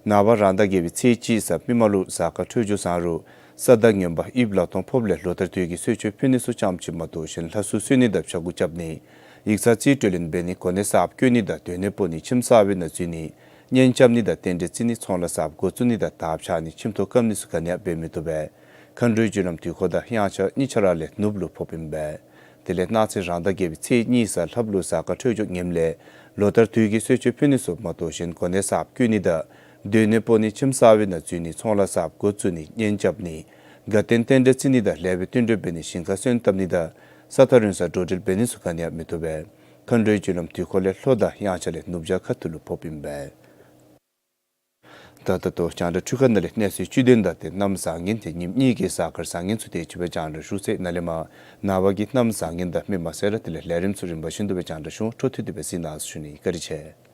ནངས་པ་རང་ཟླ་བརྒྱད་པའི་ཚེས་གཅིག་གཟའ་མིག་དམར་ལུ་གཟའ་སྐར་འཕྲོད་སྦྱོར་བཟང་རུང་ས་བདག་ངན་པ་དབྱིབས་ལ་སྟོང་ཕོགཔ་ལས་ལོ་ལྟར་དུས་ཀྱི་གསོལ་མཆོད་ཕུལ་ནི་ཚུ་རྐྱངམ་ཅིག་མ་གཏོགས་གཞན་ལྷ་གསོལ་གསོལ་ནི་དང་ཕྱྭ་འགུགས་རྐྱབ་ནི་ཡིག་ཚང་རྩིས་སྤྲོད་ལེན་འབད་ནི་གོ་གནས་གསརཔ་བསྐོ་ནི་དང་སྡོད་གནས་སྤོ་ནི་ཁྱིམ་གསར་པའི་ནང་འཛུལ་ནི་གཉེན་རྐྱབ་ནི་དང་རྟེན་འབྲེལ་བརྩི་ནི་ཚོང་ལཱ་གསརཔ་འགོ་བཙུགས་ནི་དང་དར་འཕྱར་ནི་ཁྱིམ་ཐོག་བཀབ་ནི་ཚུ་ག་ནི་ཡང་འབད་མི་བཏུབ་པས། མཁའ་འགྲོའི་རྒྱུ་ལམ་དུས་འཁོར་དང་དབྱངས་འཆར་གཉིས་ཆ་ར་ལས་ནུབ་ལུ་ཕོགཔ་ཨིན་པས། དེ་ལས་གནངས་ཚེ་རང་ཟླ་བརྒྱད་པའི་ཚེས་གཉིས་གཟའ་ལྷགཔ་ལུ་གཟའ་སྐར་འཕྲོད་སྦྱོར་ངནམ་ལས་ལོ་ལྟར་དུས་ཀྱི་གསོལ་མཆོད་ཕུལ་ནི་ཚུ་མ་གཏོགས་གཞན་གོ་གནས་གསརཔ་བསྐོ་ནི་དང་སྡོད་གནས་སྤོ་ནི་ཁྱིམ་གསར་པའི་ནང་འཛུལ་ནི་ཚོང་ལཱ་གསརཔ་འགོ་བཙུགས་ནི་གཉེན་རྐྱབ་ནི་དགའ་སྟོན་རྟེན་འབྲེལ་བརྩི་ནི་དང་ལེགས་པའི་བསྟུན་གྲོས་འབད་ནི་ཞིང་ཁ་སོན་བཏབ་ནི་དང་ས་ཐག་རིང་སར་འགྲོ་འགྲུལ་འབད་ནི་ཚུ་ག་ནི་ཡང་མི་བཏུབ་པས། མཁའ་འགྲོའི་རྒྱུ་ལམ་དུས་འཁོར་ལས་ལྷོ་དང་དབྱངས་འཆར་ལས་ནུབ་བྱང་ཁ་ཐུག་ལུ་ཕོགཔ་ཨིན་པས། ད་ད་ལྟོ་རྒྱང་བསྒྲགས་འཕྲུལ་ཁང་ནང་ལས་གནས་ཚུལ་བཅུད་དོན་དང་ཏེ་གནམ་བཟང་ངན་ཏེ་ཉིནམ་གཉིས་ཀྱི་གཟའ་སྐར་བཟང་ངན་ཚུ་དེ་ཅིག་སྦེ་རྒྱང་བསྒྲགས་ཞུ་ཚར་ཡི། ནཱ་ལས་མར་ནངས་པ་གི་གནམ་བཟང་ངན་དང་མི་མ་སེར་དེ་ལས་ལས་རིམ་ཚུ་རིམ་པ་བཞིན་དུ་སྦེ་རྒྱང་བསྒྲགས་ཞུ་འོང་། འཕྲོ་མཐུད་དེ་སྦེ་གཟིགས་གནང་ཟེར་ཞུ་ནི། བཀའ་དྲིན་ཆེ།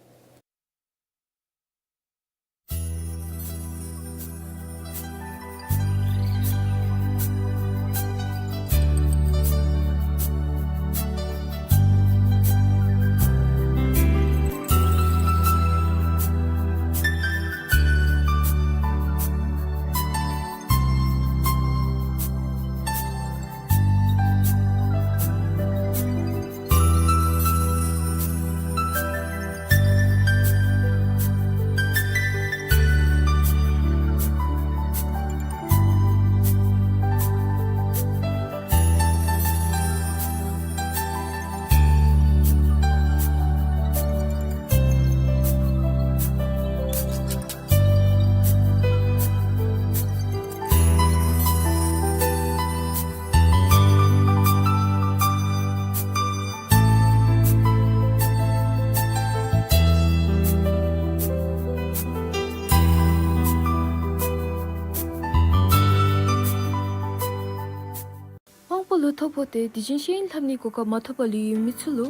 ཐོ་ཕོག་སྟེ་དེ་བཞིན་ཤེས་ཡོན་ལྷབ་ནིའི་གོ་སྐབས་མ་ཐོབ་པར་ལུས་ཡོད་མི་ཚུ་ལུ་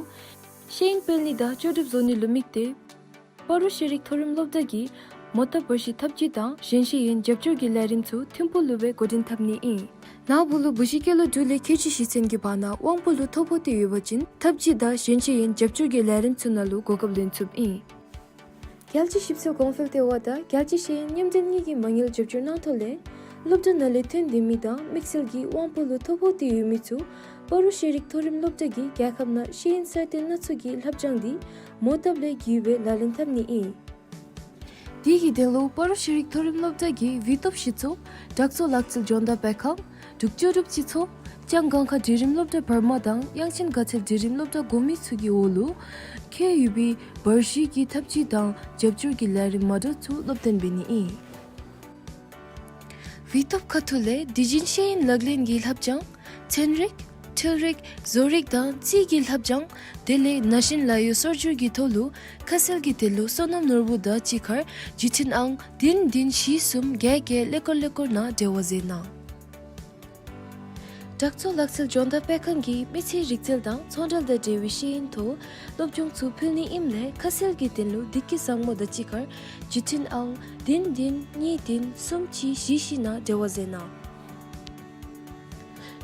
ཤེས་ཡོན་སྤེལ་ནི་དང་ལྕོགས་གྲུབ་བཟོ་ནི་ལུ་དམིགས་ཏེ་སྤ་རོ་ཤེས་རིག་མཐོ་རིམ་སློབ་གྲྭ་གིས་མོ་བཏབ་འབར་བཤུས་ཐབས་ཇུས་དང་གཞན་ཤེས་ཡོན་རྒྱབ་སྐྱོར་གྱི་ལས་རིམ་ཚུ་ཐིམ་ཕུག་ལུ་སྦེ་འགོ་འདྲེན་འཐབ་ནི་ཨིན། ནཱ་བུ་ལུ་བུ་གཞི་སྐྱེས་ལོ་དྲུག་ལས་ཁལ་གཅིག་བཞེས་ཚུན་གྱི་བར་ན་དབང་པོ་ལུ་ཐོ་ཕོག་སྟེ་ཡོད་པ་ཅིན་ཐབས་ཇུས་དང་གཞན་ཤེས་ཡོན་རྒྱབ་སྐྱོར་གྱི་ལས་རིམ་ཚུ་ནང་ལུ་གོ་སྐབས་ལེན་ཚུགསཔ་ཨིན། རྒྱལ་སྤྱིའི་ཞིབ་འཚོལ་གོང་འཕེལ་ལྟེ་བ་དང་རྒྱལ་སྤྱིའི་ཤེས་ཡོན་མཉམ་འབྲེལ་གཉིས་ཀྱིས་མ་དངུལ་རྒྱབ་སྐྱོར་གནང་ཐོག་ལས་སློབ་གྲྭ་ནང་ལས་ཐོན་ཏེ་མི་དང་དམིགས་བསལ་གྱིས་དབང་པོ་ལུ་ཐོ་ཕོག་སྟེ་ཡོད་མི་ཚུ་སྤ་རོ་ཤེས་རིག་མཐོ་རིམ་སློབ་གྲྭ་གིས་རྒྱལ་ཁབ་ནང་ཤེས་ཡོན་གསར་བཏོན་སྣ་ཚོགས་ཀྱི་ལྷབ་སྦྱང་འདི་མོ་བཏབ་ལས་བརྒལ་བའི་ལག་ལེན་འཐབ་ནི་ཨིན། དེ་གི་དོན་ལུ་སྤ་རོ་ཤེས་རིག་མཐོ་རིམ་སློབ་གྲྭ་གི་བི་ཏོབ་ཞིག་ཚུ་དྲག་གཙོ་ལག་རྩལ་ལྗོན་དར་དཔེ་ཁང་འབྲུག་ལྕོགས་གྲུབ་སྤྱི་ཚོགས་ལྕང་སྒང་ཁ་འབྲིང་རིམ་སློབ་གྲྭ་བར་མ་དང་དབྱངས་ཅན་དགའ་ཚལ་འབྲིང་རིམ་སློབ་གྲྭ་གོང་མའི་ཚུ་གི་འོག་ལུ་ཁེལ་ཡོད་པའི་འབར་བཤུས་ཀྱི་ཐབས་ཇུས་དང་རྒྱབ་སྐྱོར་གྱི་ལས་རིམ་མ་འདྲཝ་ཚུ་སློབ་སྟོན་འབད་ནི་ཨིན། བི་ཏོབ་ཁ་ཐུག་ལས་དེ་བཞིན་ཤེས་ཡོན་ལག་ལེན་གྱི་ལྷབ་སྦྱང་ཚན་རིག་འཕྲུལ་རིག་བཟོ་རིག་དང་རྩིས་ཀྱི་ལྷབ་སྦྱང་དེ་ལས་ན་གཞོན་ལཱ་གཡོག་སོར་སྒྱུར་གྱི་ཐོག་ལུ་ཁ་གསལ་གྱི་དོན་ལུ་བསོད་ནམས་ནོར་བུ་དང་གཅིག་ཁར་བརྒྱུད་འཕྲིན་ཨང་བདུན་བདུན་བཞི་གསུམ་བརྒྱད་བརྒྱད་ཀླད་ཀོར་ཀླད་ཀོར་ནང་འབྲེལ་བ་མཛད་གནང་། དྲག་གཙོ་ལག་རྩལ་ལྗོན་དར་དཔེ་ཁང་གིས་མི་ཚེའི་རིག་རྩལ་དང་ཚོང་འབྲེལ་དང་འབྲེལ་བའི་ཤེས་ཡོན་ཐོག་སློབ་སྦྱོང་ཚུ་ཕུལ་ནི་ཨིནམ་ལས་ཁ་གསལ་གྱི་དོན་ལུ་བདེ་སྐྱིད་བཟང་མོ་དང་གཅིག་ཁར་བརྒྱུད་འཕྲིན་ཨང་བདུན་བདུན་གཉིས་བདུན་གསུམ་གཅིག་བཞི་བཞི་ནང་འབྲེལ་བ་མཛད་གནང་།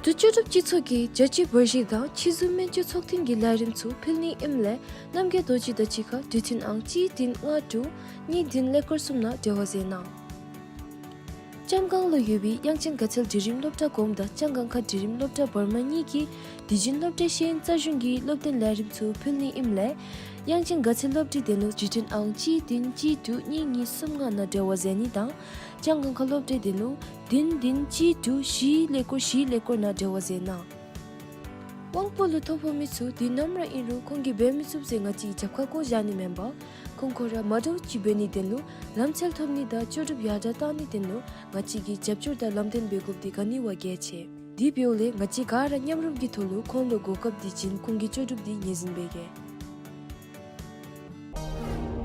འབྲུག་ལྕོགས་གྲུབ་སྤྱི་ཚོགས་ཀྱིས་རྒྱ་ཆེའི་འབར་བཤུས་དང་ཕྱི་ཟུར་སྨན་བཅོས་ཚོགས་ཐུན་གྱི་ལས་རིམ་ཚུ་ཕུལ་ནི་ཨིནམ་ལས་རྣམ་རྒྱལ་རྡོ་རྗེ་དང་གཅིག་ཁར་བརྒྱུད་འཕྲིན་ཨང་གཅིག་བདུན་ལྔ་དྲུག་གཉིས་བདུན་ཀླད་ཀོར་གསུམ་ནང་འབྲེལ་བ་མཛད་གནང་། ལྕང་སྒང་ལུ་ཡོད་པའི་དབྱངས་ཅན་དགའ་ཚལ་འབྲིང་རིམ་སློབ་གྲྭ་གོངམ་དང་ལྕང་སྒང་ཁ་འབྲིང་རིམ་སློབ་གྲྭ་བར་མ་གཉིས་ཀྱིས་དེ་བཞིན་སློབ་གྲྭའི་ཤེས་ཡོན་རྩ་གཞུང་གི་སློབ་སྟོན་ལས་རིམ་ཚུ་ཕུལ་ནི་ཨིནམ་ལས་དབྱངས་ཅན་དགའ་ཚལ་སློབ་གྲྭའི་དོན་ལུ་བརྒྱུད་འཕྲིན་ཨང་གཅིག་བདུན་གཅིག་དྲུག་གཉིས་གཉིས་གསུམ་ལྔ་ནང་འབྲེལ་བ་མཛད་ནི་དང་ལྕང་སྒང་ཁ་སློབ་གྲྭའི་དོན་ལུ་བདུན་བདུན་གཅིག་དྲུག་བཞི་ཀླད་ཀོར་བཞི་ཀླད་ཀོར་ནང་འབྲེལ་བ་མཛད་གནང་། དབང་པོ་ལུ་ཐོ་ཕོག་མི་ཚུ་དུས་ནམ་ར་ཨིན་རུང་ཁོང་གིས་འབད་མི་ཚུགས་ཟེར་ང་བཅས་ཀྱིས་རྒྱབ་ཁར་བཀོ་བཞག་ནི་མེན་པར་ཁོང་ཁོང་ར་མ་འདྲཝ་ཅིག་འབད་ནིའི་དོན་ལུ་ལམ་འཚོལ་ཐོབ་ནི་དང་ལྕོགས་གྲུབ་ཡར་དྲག་གཏང་ནིའི་དོན་ལུ་ང་བཅས་ཀྱིས་རྒྱབ་སྐྱོར་དང་ལམ་སྟོན་འབད་དགོཔ་འདི་ག་ནི་བ་གལ་ཆེ། དེ་འབདཝ་ལས་ང་བཅས་ག་ར་མཉམ་རུབ་ཀྱི་ཐོག་ལུ་ཁོང་ལུ་གོ་སྐབས་འདི་བྱིན་ཁོང་གི་ལྕོགས་གྲུབ་འདི་ངོས་འཛིན་འབད་གེ།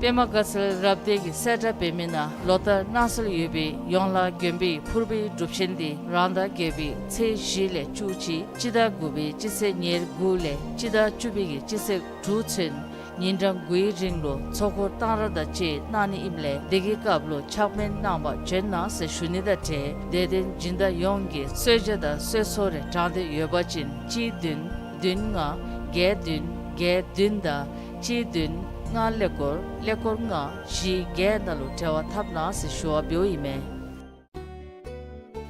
པདྨ་དགའ་ཚལ་རབ་སྡེ་གིས་གསལ་བསྒྲགས་འབད་མི་ནང་ལོ་ལྟར་གནང་སྲོལ་ཡོད་པའི་ཡོངས་ལ་དགོན་པའི་ཕུར་བུའི་སྒྲུབ་ཆེན་འདི་རང་ཟླ་བརྒྱད་པའི་ཚེས་བཞི་ལས་བཅུ་གཅིག་སྤྱི་ཟླ་དགུ་པའི་སྤྱི་ཚེས་ཉེར་དགུ་ལས་སྤྱི་ཟླ་བཅུ་པའི་གི་སྤྱི་ཚེས་དྲུག་ཚུན་ཉིན་གྲངས་དགུའི་རིང་ལུ་ཚོགས་འཁོར་གཏང་རག་དང་བཅས་གནང་ནི་ཨིནམ་ལས་དེ་གི་སྐབས་ལུ་ཕྱག་དཔོན་གནང་བར་བྱོན་གནང་ཟེར་ཞུ་ནི་དང་འབྲེལ་དད་ལྡན་སྦྱིན་བདག་ཡོངས་ཀྱིས་གསོལ་ཇ་དང་གསོལ་ཚོགས་རེ་དྲངས་ཏེ་ཡོད་པ་ཅིན་གཅིག་བདུན་བདུན་ལྔ་བརྒྱད་བདུན་བརྒྱད་བདུན་དང་གཅིག་བདུན་ལྔ་ཀླད་ཀོར་ཀླད་ཀོར་ལྔ་བཞི་བརྒྱད་ནང་ལུ་འབྲེལ་བ་འཐབ་གནང་ཟེར་ཞུ་བ་འབདཝ་ཨིན་མས།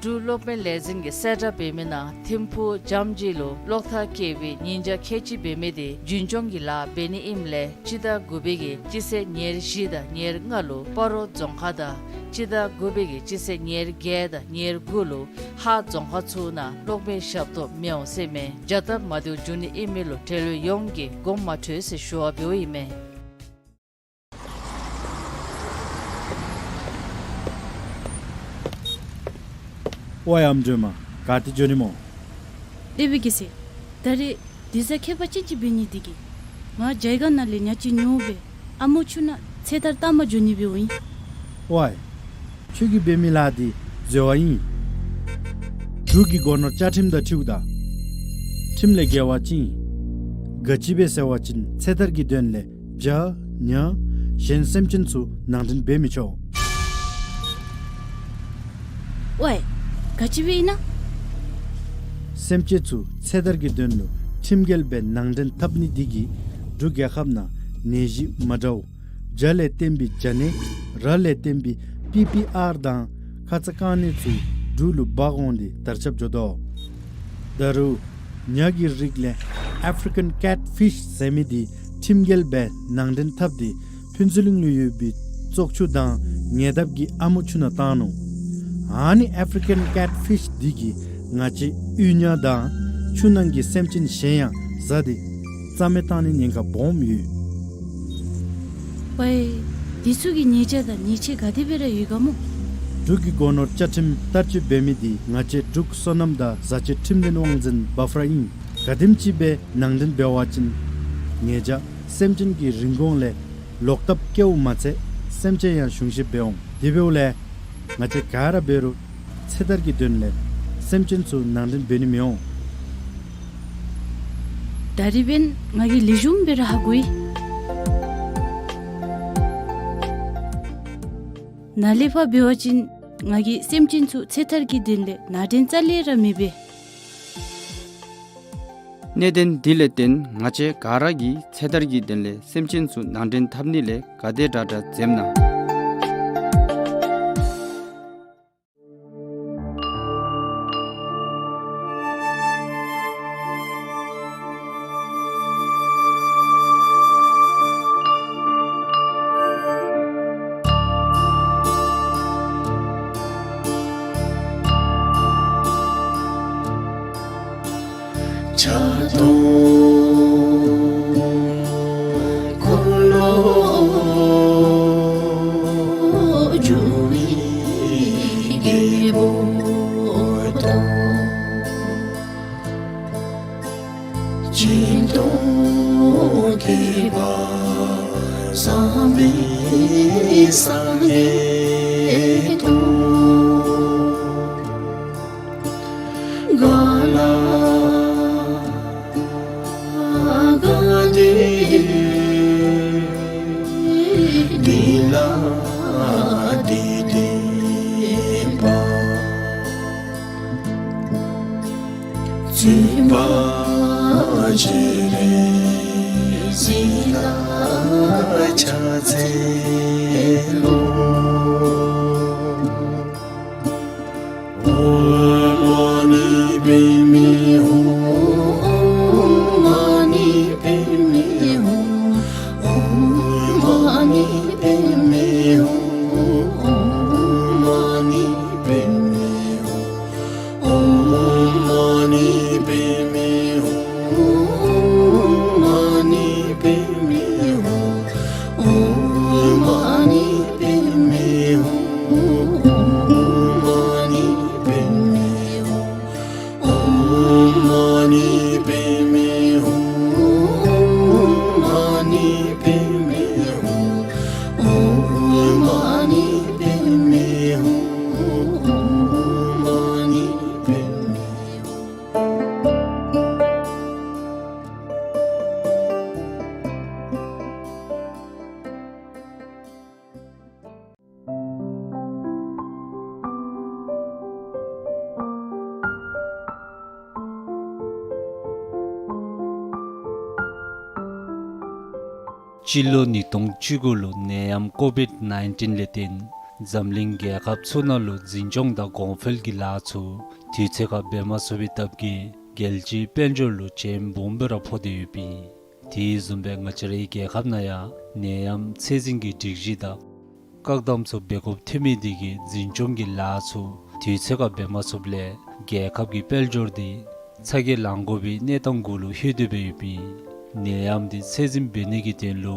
འབྲུག་གློག་མེ་ལས་འཛིན་གྱིས་གསལ་བསྒྲགས་འབད་མི་ནང་ཐིམ་ཕུག་འཇམ་སྦྱིས་ལུ་གློག་ཐག་བཀལ་བའི་ཉིན་ཆ་ཁལ་གཅིག་འབད་མི་དེ་རྒྱུན་སྐྱོང་གི་ལཱ་འབད་ནི་ཨིནམ་ལས་སྤྱི་ཟླ་དགུ་པའི་གི་སྤྱི་ཚེས་ཉེར་བཞི་དང་ཉེར་ལྔ་ལུ་སྤ་རོ་རྫོང་ཁག་དང་སྤྱི་ཟླ་དགུ་པའི་གི་སྤྱི་ཚེས་ཉེར་བརྒྱད་དང་ཉེར་དགུ་ལུ་ཧཱ་རྫོང་ཁག་ཚུ་ནང་གློག་མེ་ཞབས་ཏོག་མི་འོང་ཟེར་མས། བྱ་སྟབས་མ་བདེཝ་འབྱུང་ནི་ཨིན་མི་ལུ་འབྲེལ་ཡོད་ཡོངས་ཀྱིས་དགོངསམ་མ་ཁྲེལ་ཟེར་ཞུ་བ་འབདཝ་ཨིན་མས། ཝའེ་ཨམ་སྒྲོལ་མ། ག་ཏེ་འགྱོ་ནི་སྨོ། ལེགས་པའི་སྐྱེས་ཟེར། ད་རེས་དུས་བཟང་ཁྱད་པར་ཅན་ཅིག་འབད་ནི་དེ་གིས་ང་རྒྱ་གར་ནང་ལས་ཉ་ཅིག་ཉོ་སྦེ་ཨ་མོ་ཆུ་ནང་ཚེ་ཐར་བཏང་པར་འགྱོ་ནི་སྦེ་འོང་ཡི། ཝའེ། ཁྱོད་ཀྱིས་འབད་མི་ལཱ་འདི་འཛོལ་བ་ཨིན། འབྲུག་གི་སྒོ་ནོར་བཅའ་ཁྲིམས་དང་འཁྲིལཝ་ད་ཁྲིམས་ལས་འགལ་བ་ཅིག་ཨིན། ག་ཅི་སྦེ་ཟེར་བ་ཅིན་ཚེ་ཐར་གྱི་དོན་ལས་བྱ་ཉ་གཞན་སེམས་ཅན་ཚུ་ནང་འདྲེན་འབད་མི་ཆོག། ཝའེ། ག་ཅི་སྦེ་ཨིན་ན། སེམས་ཅན་ཚུ་ཚེ་ཐར་གྱི་དོན་ལུ་ཁྲིམས་འགལ་སྦེ་ནང་འདྲེན་འཐབ་ནི་འདི་གིས་འབྲུག་རྒྱལ་ཁབ་ནང་ནད་གཞི་མ་འདྲཝ་བྱ་ལས་བརྟེན་པའི་བྱ་ནད་ར་ལས་བརྟེན་པའི་པི་པི་ཨར་དང་ཁ་ཙ་རྐང་ནད་ཚུ་འབྲུག་ལུ་འབག་འོང་སྟེ་དར་ཁྱབ་འགྱོ་དོ། ད་རུང་ཉ་གི་རིགས་ལས་ཨཕ་རི་ཀན་ཀེཊ་ཕིཤ་ཟེར་མི་འདི་ཁྲིམས་འགལ་སྦེ་ནང་འདྲེན་འཐབ་སྟེ་ཕུན་ཚོགས་གླིང་ལུ་ཡོད་པའི་བཙོག་ཆུ་དང་ཉེ་འདབས་ཀྱི་ཨ་མོ་ཆུ་ནང་བཏང་ནུག། ཨ་ནི་ཨཕ་རི་ཀན་ཀེཊ་ཕིཤ་འདི་གིས་ང་བཅས་གཡུས་ཉ་དང་ཆུ་ནང་གི་སེམས་ཅན་གཞན་ཡང་བཟའ་སྟེ་རྩ་མེད་བཏང་ནི་ཉེན་ཁ་སྦོམ་ཡོད། ཝའེ། དེ་ཚུ་གི་ཉེས་ཆད་དང་ཉེས་ཆད་ག་དེ་སྦེ་ར་ཡོད་ག་སྨོ། འབྲུག་གི་སྒོ་ནོར་བཅའ་ཁྲིམས་བསྟར་སྤྱོད་འབད་མི་འདི་ང་བཅས་འབྲུག་སོ་ནམ་དང་བཟའ་སྤྱོད་ཁྲིམས་དོན་དབང་འཛིན་བཱཕ་ར་ཨིན། ག་དེམ་ཅིག་སྦེ་ནང་འདྲེན་འབད་བ་ཅིན་ཉེས་བྱ་སེམས་ཅན་གྱི་རིན་གོང་ལས་ལོག་ལྟབ་བཀལཝ་མ་ཚད་སེམས་ཅན་ཡང་གཞུང་བཞེས་འབད་འོང་། དེ་འབདཝ་ལས་ང་བཅས་ག་ར་འབད་རུང་ཚེ་ཐར་གྱི་དོན་ལས་སེམས་ཅན་ཚུ་ནང་འདྲེན་འབད་ནི་མི་འོང་། ད་རིས་འབདན་ང་གིས་ལེགས་ཤོམ་སྦེ་ར་ཧ་གོ་ཡི། ནཱ་ལས་ཕར་འབད་བ་ཅིན་ང་གིས་སེམས་ཅན་ཚུ་ཚེ་ཐར་གྱི་དོན་ལས་ནང་འདྲེན་རྩ་ལས་ར་མི་འབད། གནད་དོན་འདི་ལས་བརྟེན་ང་བཅས་ག་ར་གིས་ཚེ་ཐར་གྱི་དོན་ལས་སེམས་ཅན་ཚུ་ནང་འདྲེན་འཐབ་ནི་ལས་ག་དེ་དྲག་དྲག་འཛེམ་གནང་། ཆགས་སྡང་འཁོར་ལོ་སྒྱུར་བའི་རྒྱལ་པོ་དང་། སྦྱིན་བདག་ཁྱད་པར་བསམ་པའི་སངས་རྒྱས་དང་། ག་ལ་ག་ཏེ་འདི་ལ་འདི་བདེན་པ། བཙུན་པ་སྤྱན་རས་གཟིགས་ལ་ཕྱག་འཚལ་ལོ། ཨོཾ་མ་ཎི་པདྨེ་ཧཱུྃ། ཨོཾ་མ་ཎི་པདྨེ་ཧཱུྃ། ཨོཾ་མ་ཎི་པདྨེ་ཧཱུྃ། ཨོཾ་མ་ཎི་པདྨེ་ཧཱུྃ། ཨོཾ་མ་ཎི་པདྨེ་ཧཱུྃ། ཨོཾ་མ་ཎི་པདྨེ་ཧཱུྃ། ཨོཾ་མ་ཎི་པདྨེ་ཧཱུྃ། ཨོཾ་མ་ཎི་པདྨེ་ཧཱུྃ། ཨོཾ་མ་ཎི་པདྨེ་ཧཱུྃ། ཨོཾ་མ་ཎི་པདྨེ་ཧཱུྃ། ཨོཾ་མ་ཎི་པདྨེ་ཧཱུྃ། ཨོཾ་མ་ཎི་པདྨེ་ཧཱུྃ། སྤྱི་ལོ་ཉིས་སྟོང་བཅུ་དགུ་ལུ་ནད་ཡམས་ཀོ་བིཌ་ནའིན་ཊིན་ལས་བརྟེན་འཛམ་གླིང་རྒྱལ་ཁབ་ཚུ་ནང་ལུ་འཛིན་སྐྱོང་དང་གོང་འཕེལ་གྱི་ལཱ་ཚུ་དུས་ཚོད་ཁར་འབད་མ་ཚུགས་པའི་སྟབས་ཀྱིས་རྒྱལ་སྤྱིའི་དཔལ་འབྱོར་ལུ་བྱེམ་སྦོམ་སྦེ་ར་ཕོག་སྟེ་ཡོདཔ་ཨིན། དེ་བཟུམ་སྦེ་ང་བཅས་རའི་རྒྱལ་ཁབ་ནང་ཡང་ནད་ཡམས་ཚད་འཛིན་གྱི་སྒྲིག་གཞི་དང་བཀག་དམ་ཚུ་འབད་དགོཔ་ཐོན་མི་དེ་གིས་འཛིན་སྐྱོང་གི་ལཱ་ཚུ་དུས་ཚོད་ཁར་འབད་མ་ཚུགསཔ་ལས་རྒྱལ་ཁབ་ཀྱི་དཔལ་འབྱོར་དེ་ཚ་གྱང་ལང་དགོ་པའི་གནས་སྟངས་གུ་ལུ་ལྷོད་དེ་སྦེ་ཡོདཔ་ཨིན། ནད་ཡམས་དེ་ཚད་འཛིན་འབད་ནི་གི་དོན་ལུ་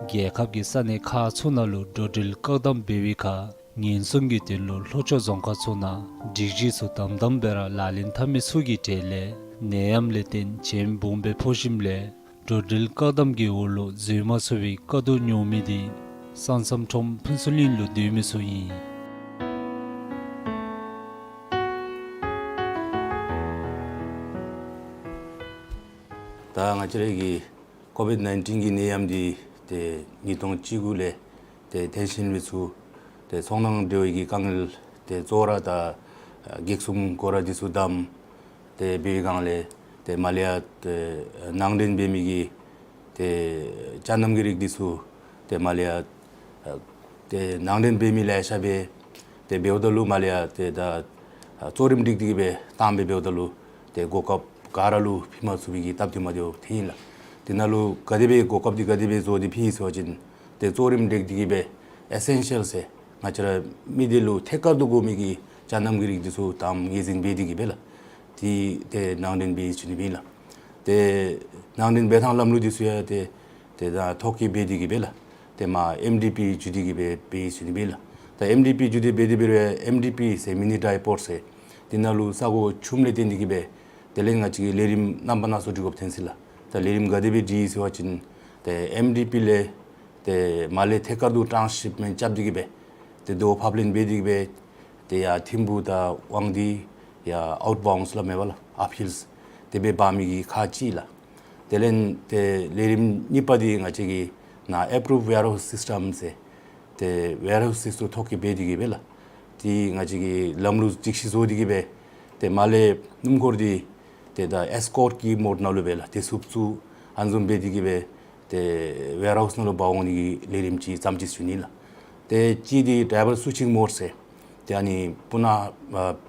རྒྱལ་ཁབ་ཀྱི་ས་གནས་ཁག་ཚུ་ནང་ལུ་འགྲོ་འགྲུལ་བཀག་དམ་འབད་བའི་ཁར་ཉེན་སྲུང་གི་དོན་ལུ་ལྷོ་ཕྱོགས་རྫོང་ཁག་ཚུ་ནང་སྒྲིག་གཞི་ཚུ་དམ་དམ་སྦེ་ར་ལག་ལེན་འཐབ་མི་ཚུ་གི་གྲས་ལས་ནད་ཡམས་ལས་བརྟེན་བྱེམ་སྦོམ་སྦེ་ཕོག་ཞིནམ་ལས་འགྲོ་འགྲུལ་བཀག་དམ་གྱི་འོག་ལུ་འཛུལ་མ་ཚུགས་པའི་དཀའ་སྡུག་མྱོང་མི་དེ་ས་མཚམས་ཁྲོམ་ཕུན་ཚོགས་གླིང་ལུ་སྡོད་མི་ཚུ་ཨིན། ད་ང་བཅས་རའི་གི་ཀོ་བིཌ་ནའིན་ཊིན་གྱི་ནད་ཡམས་འདི་ཏེ་ཉིས་སྟོང་བཅུ་དགུ་ལས་ཏེ་ཐོན་ཞིནམ་ལས་ཚུར་ཏེ་ཚོང་ནང་འབྲེལ་བའི་གི་དཀའ་ངལ་ཏེ་གཙོ་བོ་ར་ད་ཨ་གེགས་སྲུང་སྐོར་ར་འདི་ཚུ་བསྡམས། ཏེ་འབད་བའི་སྒང་ལས་ཏེ་མར་ལས་ཡར་ཏེ་ནང་འདྲེན་འབད་མི་གི་ཏེ་ཅ་རྣམ་གྱི་རིགས་འདི་ཚུ་ཏེ་མར་ལས་ཡར་ཨ་ཏེ་ནང་འདྲེན་འབད་མི་ལེ་ཤ་སྦེ་ཏེ་འབདཝ་ད་ལུ་མར་ལས་ཡར་ཏེ་ད་ཨ་གཙོ་རིམ་སྒྲིག་སྟེ་གི་སྦེ་བཏངམ་སྦེ་འབདཝ་ད་ལུ་ཏེ་གོ་སྐབས་ག་ར་ལུ་ཕུལ་མ་ཚུགས་པའི་གི་སྟབས་བདེ་མ་བདེཝ་ཐོན་ཡི་ལགས། དེ་ནང་ལུ་ག་དེ་སྦེ་གོ་སྐབས་འདི་ག་དེ་སྦེ་བཟོ་སྟེ་ཕུལ་ཡི་ཟེར་བ་ཅིན་ཏེ་གཙོ་རིམ་སྒྲིག་སྟེ་གི་སྦེ་ཨེ་སེན་ཤལ་ཟེར་ང་བཅས་ར་མི་སྡེ་ལུ་ཐད་ཀར་དུ་དགོ་མི་གི་ཅ་རྣམ་གྱི་རིགས་འདི་ཚུ་དང་ངོས་འཛིན་འབད་དེ་གི་སྦེ་ལགས། ཏེ་ཏེ་ནང་འདྲེན་འབད་ཞུ་ནི་ཨིན་ལགས། ཏེ་ནང་འདྲེན་འབད་ཐངས་ལམ་ལུགས་འདི་ཚུ་ཡང་ཏེ་ཏེ་ད་ཐོ་བཀོད་འབད་དེ་གི་སྦེ་ལགས། ཏེ་མར་ཨེམ་ཌི་པི་བརྒྱུད་དེ་གི་སྦེ་འབད་ཞུ་ནི་ཨིན་ལགས། ད་ཨེམ་ཌི་པི་བརྒྱུད་དེ་འབད་དེ་འབད་རུང་ཨེམ་ཌི་པི་ཟེར་མི་ནི་ཌའི་པོལ་ཟེར་དེ་ནང་ལུ་ས་གོ་ཆུངམ་ལས་བརྟེན་ཏེ་གི་སྦེ་དེ་ལས་ང་བཅས་ཀྱིས་ལས་རིམ་རྣམ་པ་སྣ་ཚོགས་སྒྲིག་དགོཔ་ཐོན་ཅི་ལགས། ད་ལས་རིམ་ག་དེ་སྦེ་སྒྲིག་ཟེར་བ་ཅིན་ཏེ་ཨེམ་ཌི་པི་ལས་ཏེ་མར་ལས་ཐད་ཀར་དུ་ཊཱན་སི་ཤིཔ་མེནཊ་རྐྱབ་སྟེ་གི་སྦེ་ཏེ་དོ་ཕའིཔ་ལའིན་འབད་དེ་གི་སྦེ་ཏེ་ཡར་ཐིམ་ཕུག་དང་དབང་འདུས་ཡར་ཨའུཊ་བའུནཌསི་སླབ་མས་པ་ལགས། ཨཔ་ཧིལསི་དེ་སྦེ་འབག་མི་གི་ཁག་ཅིག་ལགས། དེ་ལས་ཏེ་ལས་རིམ་གཉིས་པ་འདི་ང་བཅས་ཀྱིས་ནཱ་ཨེཔ་རུབ་ཝེར་ཧའུསི་སིསི་ཊམ་ཟེར་ཏེ་ཝེར་ཧའུསི་སི་སི་ཊམ་ཐོག་གི་འབད་དེ་གིས་སྦེ་ལགས། ཏེ་ང་བཅས་ཀྱིས་ལམ་ལུགས་སྒྲིག་གཞི་བཟོ་སྟེ་གིས་སྦེ་ཏེ་མར་ལས་སྣུམ་འཁོར་འདི་ཏེ་ད་ཨེས་ཀོརཊ་ཀྱི་མོཌ་ནང་ལུ་སྦེ་ལགས་ཏེ་བཙུགས་བཙུགས་ཨ་ནི་བཟུམ་འབད་དེ་གིས་སྦེ་ཏེ་ཝེར་ཧའུསི་ནང་ལུ་འབག་འོང་ནི་གི་ལས་རིམ་ཅིག་བརྩམས་ཅི་ཟེར་ཞུ་ནི་ལགས། ཏེ་གཅིག་འདི་ཌའི་བར་སུའི་ཅིང་མོཌ་ཟེར་ཏེ་ཨ་ནི་སྤུ་ན་ཨ་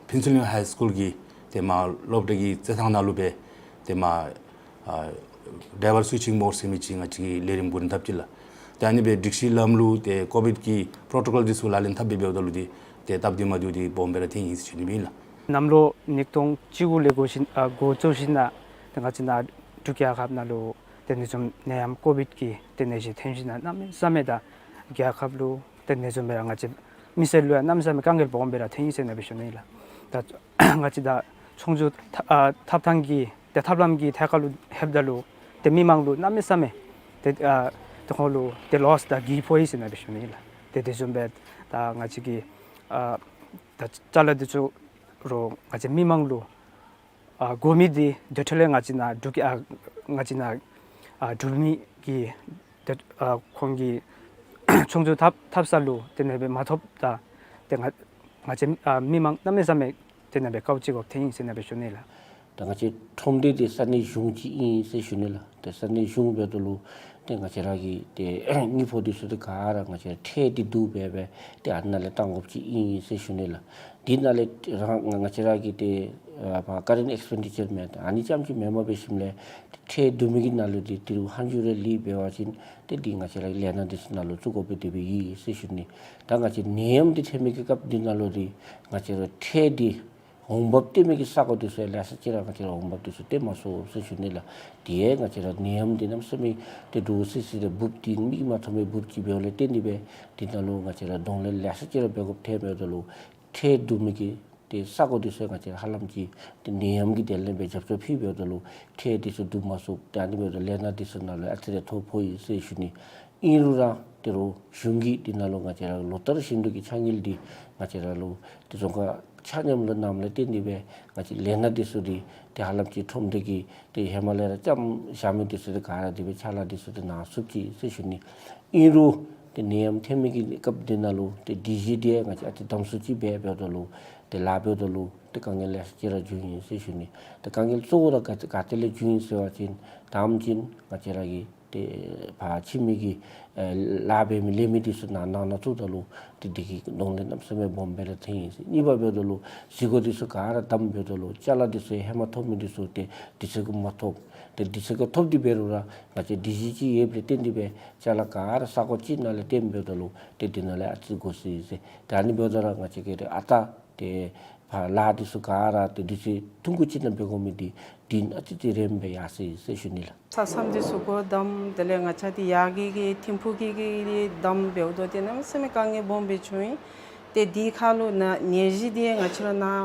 ཕེན་སིལ་ཝེ་ནི་ཡ་ཧའི་སི་ཀུལ་གྱི་ཏེ་མར་སློབ་གྲྭ་གི་རྩེད་ཐང་ནང་ལུ་སྦེ་ཏེ་མར་ཨ་ཌའི་བར་སུའི་ཅིང་མོཌ་ཟེར་མི་ཅིག་ང་བཅས་ཀྱིས་ལས་རིམ་འགོ་འདྲེན་འཐབ་ཅི་ལགས། ཏེ་ཨ་ནི་སྦེ་སྒྲིག་གཞི་ལམ་ལུགས་ཏེ་ཀོ་བིཌ་ཀྱི་པྲོ་ཊོ་ཀོལ་འདི་ཚུ་ལག་ལེན་འཐབ་སྦེ་འབདཝ་ད་ལུ་འདི་ཏེ་སྟབས་བདེ་མ་བདེཝ་འདི་སྦོམ་སྦེ་ར་ཐོན་ཡི་ཟེར་ཞུ་ནི་ཨིན་ལགས། གནམ་ལོ་ཉིས་སྟོང་བཅུ་དགུ་ལས་འགོ་བཞིན་ཨ་འགོ་བཙུགས་ཞིནམ་ལས་ཏེ་ང་བཅས་ནཱ་འབྲུག་རྒྱལ་ཁབ་ནང་ལུ་ཏེ་ནད་འབྱུང་ནད་ཡམས་ཀོ་བིཌ་ཀྱི་ཏེ་ནད་གཞི་ཐོན་ཞིནམ་ལས་གནམ་མེད་ས་མེད་ད་རྒྱལ་ཁབ་ལུ་ཏེ་ནད་འབྱུང་སྦེ་ར་ང་བཅས་མི་སེར་ལུ་ཡང་གནམ་མེད་ས་མེད་དཀའ་ངལ་སྦོམ་སྦེ་ར་ཐོན་ཡི་ཟེར་ཨ་ནི་སྦེ་ཞུ་ནི་ལགས། ད་ང་བཅས་ད་ཚོང་སྒྱུར་ཐ་ཨ་ཐབས་དང་གི་ཏེ་ཐབས་ལམ་གྱི་ཐད་ཁར་ལུ་ལྷོདཔ་ད་ལུ་ཏེ་མི་མང་ལུ་གནམ་མེད་ས་མེད་ཏེ་ཨ་ཏེ་ཁོང་ལུ་ཏེ་ལོསི་དང་གྱིས་ཕོག་ཡི་ཟེར་ཨ་ནི་སྦེ་ཞུ་ནི་ལགས། ཏེ་དེ་བཟུམ་སྦེ་ད་ང་བཅས་ཀྱི་ཨ་ད་ཅ་ལ་འདི་ཚུ་ར་ང་བཅས་མི་མང་ལུ་ཨ་དགོ་མི་འདི་དེ་འཕྲོ་ལས་ང་བཅས་ནཱ་འབྲུག་གི་ཨ་ང་བཅས་ནཱ་ཨ་འབྲུག་མི་གིས་ཏེ་ཨ་ཁོང་གི་ཚོང་སྒྱུར་འཐབ་འཐབ་ས་ལུ་ཏེ་ཨ་ནི་སྦེ་མ་ཐོབ་ད་ཏེ་ང་ང་བཅས་ཨ་མི་མང་གནམ་མེད་ས་མེད་ཏེ་ཨ་ནི་སྦེ་དཀའཝ་སྤྱད་དགོཔ་ཐོན་ཡི་ཟེར་ཨ་ནི་སྦེ་ཞུ་ནི་ལགས། ད་ང་བཅས་ཁྲོམ་སྡེ་འདི་ས་གནས་གཞུང་གཅིག་ཨིན་ཟེར་ཞུ་ནི་ལགས། ཏེ་ས་གནས་གཞུང་འབདཝ་ད་ལུ་ཏེ་ང་བཅས་ར་གི་ཏེ་དངུལ་ཕོགས་འདི་ཚུ་ཏེ་ག་ར་ང་བཅས་ཁྲལ་འདི་བསྡུ་སྦེ་སྦེ་ཏེ་ཨ་ནཱ་ལས་བཏང་དགོཔ་ཅིག་ཨིན་ཟེར་ཞུ་ནི་ལགས། འདི་ནང་ལས་རང་ང་ང་བཅས་ར་གི་ཏེ་ཨ་ཕར་ཀ་རེནཊ་ཨེགསི་པེན་ཌི་ཅར་མེན་ཨ་ནི་ཙམ་ཅིག་མེན་པར་འབད་ཞིནམ་ལས་ཏེ་ཁྲལ་བསྡུ་མི་གི་ནང་ལུ་འདི་ཏི་རུ་ཧ་ཅང་རེ་ལི་འབད་བ་ཅིན་ཏེ་འདི་ང་བཅས་ར་ལས་སྣ་འདི་ཚུ་ནང་ལུ་བཙུགས་དགོཔ་སྦེ་དེ་སྦེ་ཡོད་ཟེར་ཞུ་ནི། ད་ང་བཅས་ནད་ཡམས་འདི་ཐོན་མི་གི་སྐབས་འདི་ནང་ལུ་འདི་ང་བཅས་ར་ཁྲལ་འདི་འོང་འབབ་སྟེར་མི་གི་ས་གོ་འདི་ཚུ་ལེ་ཤ་ཅིག་ར་ང་བཅས་ར་འོང་འབབ་འདི་ཚུ་སྟེར་མ་ཚུགས་ཟེར་ཞུ་ནི་ལགས། དེ་ཡང་ང་བཅས་ར་ནད་ཡམས་འདི་གནམ་མེད་ས་མེད་ཏེ་འདྲོག་སི་སི་ར་འབུཔ་འདི་མིག་གིས་མ་མཐོང་མི་འབུཔ་ཅིག་འབདཝ་ལས་བརྟེན་ཏེ་སྦེ་འདི་ནང་ལུ་ང་བཅས་ར་གདོང་ལེན་ལེ་ཤ་ཅིག་ར་འབད་དགོཔ་ཐལ་འབདཝ་ད་ལུ་ཁྲལ་བསྡུ་མི་གི་ཏེ་ས་གོ་འདི་ཚུ་ང་བཅས་ར་ཧ་ལམ་ཅིག་ཏེ་ནད་ཡམས་ཀྱི་དེ་ལས་སྦེ་རྒྱབ་སྐྱོར་ཕུལ་འབདཝ་ད་ལུ་ཁྲལ་འདི་ཚུ་བསྡུ་མ་ཚུགས། ཏེ་ཨ་ནི་འབདཝ་ད་ལས་སྣ་འདི་ཚུ་ནང་ལུ་ཨ་ཙི་རེ་ཐོ་ཕོག་ཡི་ཟེར་ཞུ་ནི། ཨིན་རུང་ར་ཏེ་རུང་གཞུང་གིས་འདི་ནང་ལུ་ང་བཅས་ར་ལོ་ལྟར་བཞིན་དུ་གི་ཆ་དངུལ་འདི་ང་བཅས་ར་ལུ་ཏེ་རྫོང་ཁག་ཆ་མཉམ་ལུ་གནངམ་ལས་བརྟེན་ཏེ་སྦེ་ང་བཅས་ལས་སྣ་འདི་ཚུ་འདི་ཏེ་ཧ་ལམ་ཅིག་ཁྲོམ་སྡེ་གི་ཏེ་ཧེ་མ་ལས་ར་ཙམ་བཞག་མི་འདི་ཚུ་ཏེ་ག་ར་དེ་སྦེ་ཅ་ལ་འདི་ཚུ་ཏེ་ནཱ་ཚུད་ཅི་ཟེར་ཞུ་ནི། ཨིན་རུང་ཏེ་ནད་ཡམས་ཐོན་མི་གི་སྐབས་འདི་ནང་ལུ་ཏེ་སྒྲིག་གཞི་འདི་ང་བཅས་ཨ་ཙི་དམ་སུ་ཅིག་འབད་འབདཝ་ད་ལུ་ཏེ་ལཱ་འབདཝ་ད་ལུ་ཏེ་དཀའ་ངལ་ལེ་ཤ་ཅིག་ར་བྱུང་ཡི་ཟེར་ཞུ་ནི། ཏེ་དཀའ་ངལ་གཙོ་བོ་ར་ག་ག་ཏེ་ལས་བྱུང་ཡི་ཟེར་བ་ཅིན་དང་པ་ཅིག་ང་བཅས་ར་གི་ཏེ་ཕར་ཕྱི་མི་གི་ཨེ་ལཱ་འབད་མི་ལས་མི་འདི་ཚུ་ནཱ་ནང་ན་ཚུདཔ་ད་ལུ་ཏེ་འདི་གིས་གདོང་ལེན་གནམ་མེད་ས་མེད་སྦོམ་སྦེ་ར་ཐོན་ཡི་ཟེར། གཉིས་པ་འབདཝ་ད་ལུ་གཟིགས་སྐོར་འདི་ཚུ་ག་ར་བསྡམས་འབདཝ་ད་ལུ་ཅ་ལ་འདི་ཚུ་ཧེ་མ་ཐོབ་མི་འདི་ཚུ་ཏེ་དུས་ཚོད་ཀྱིས་མ་ཐོབ། ཏེ་དུས་ཚོད་ཀྱིས་ཐོབ་སྟེ་འབད་རུང་ར་ང་བཅས་སྒྲིག་གཞི་ཅིག་ཡོདཔ་ལས་བརྟེན་ཏེ་སྦེ་ཅ་ལ་ག་ར་ས་གོ་གཅིག་ནང་ལས་བཏོན་འབདཝ་ད་ལུ་ཏེ་འདི་ནང་ལས་ཨ་ཙི་དགོ་སི་ཟེར། ཏེ་ཨ་ནི་འབདཝ་ད་ར་ང་བཅས་ཀྱིས་ཏེ་ཨ་རྟག་ཏེ་ཕར་ལཱ་འདི་ཚུ་ག་ར་ཏེ་དུས་ཚོད་ཐུང་ཀུ་ཅིག་ནང་འབད་དགོ་མི་འདི་དུས་ཨ་ཙི་ཅིག་རིངམོ་སྦེ་ཡར་སོ་ཡི་ཟེར་ཞུ་ནི་ལགས། ས་མཚམས་འདི་ཚུ་སྒོ་བསྡམས། དེ་ལས་ང་བཅས་འདི་ཡར་གྱི་གི་ཐིམ་ཕུག་གི་གི་བསྡམས་འབདཝ་ད་ཏེ་གནམ་མེད་ས་མེད་དཀའ་ངལ་སྦོམ་སྦེ་བྱུང་ཡི། ཏེ་འདི་ཁར་ལུ་ནད་ནད་གཞི་འདི་ང་བཅས་ར་ནཱ་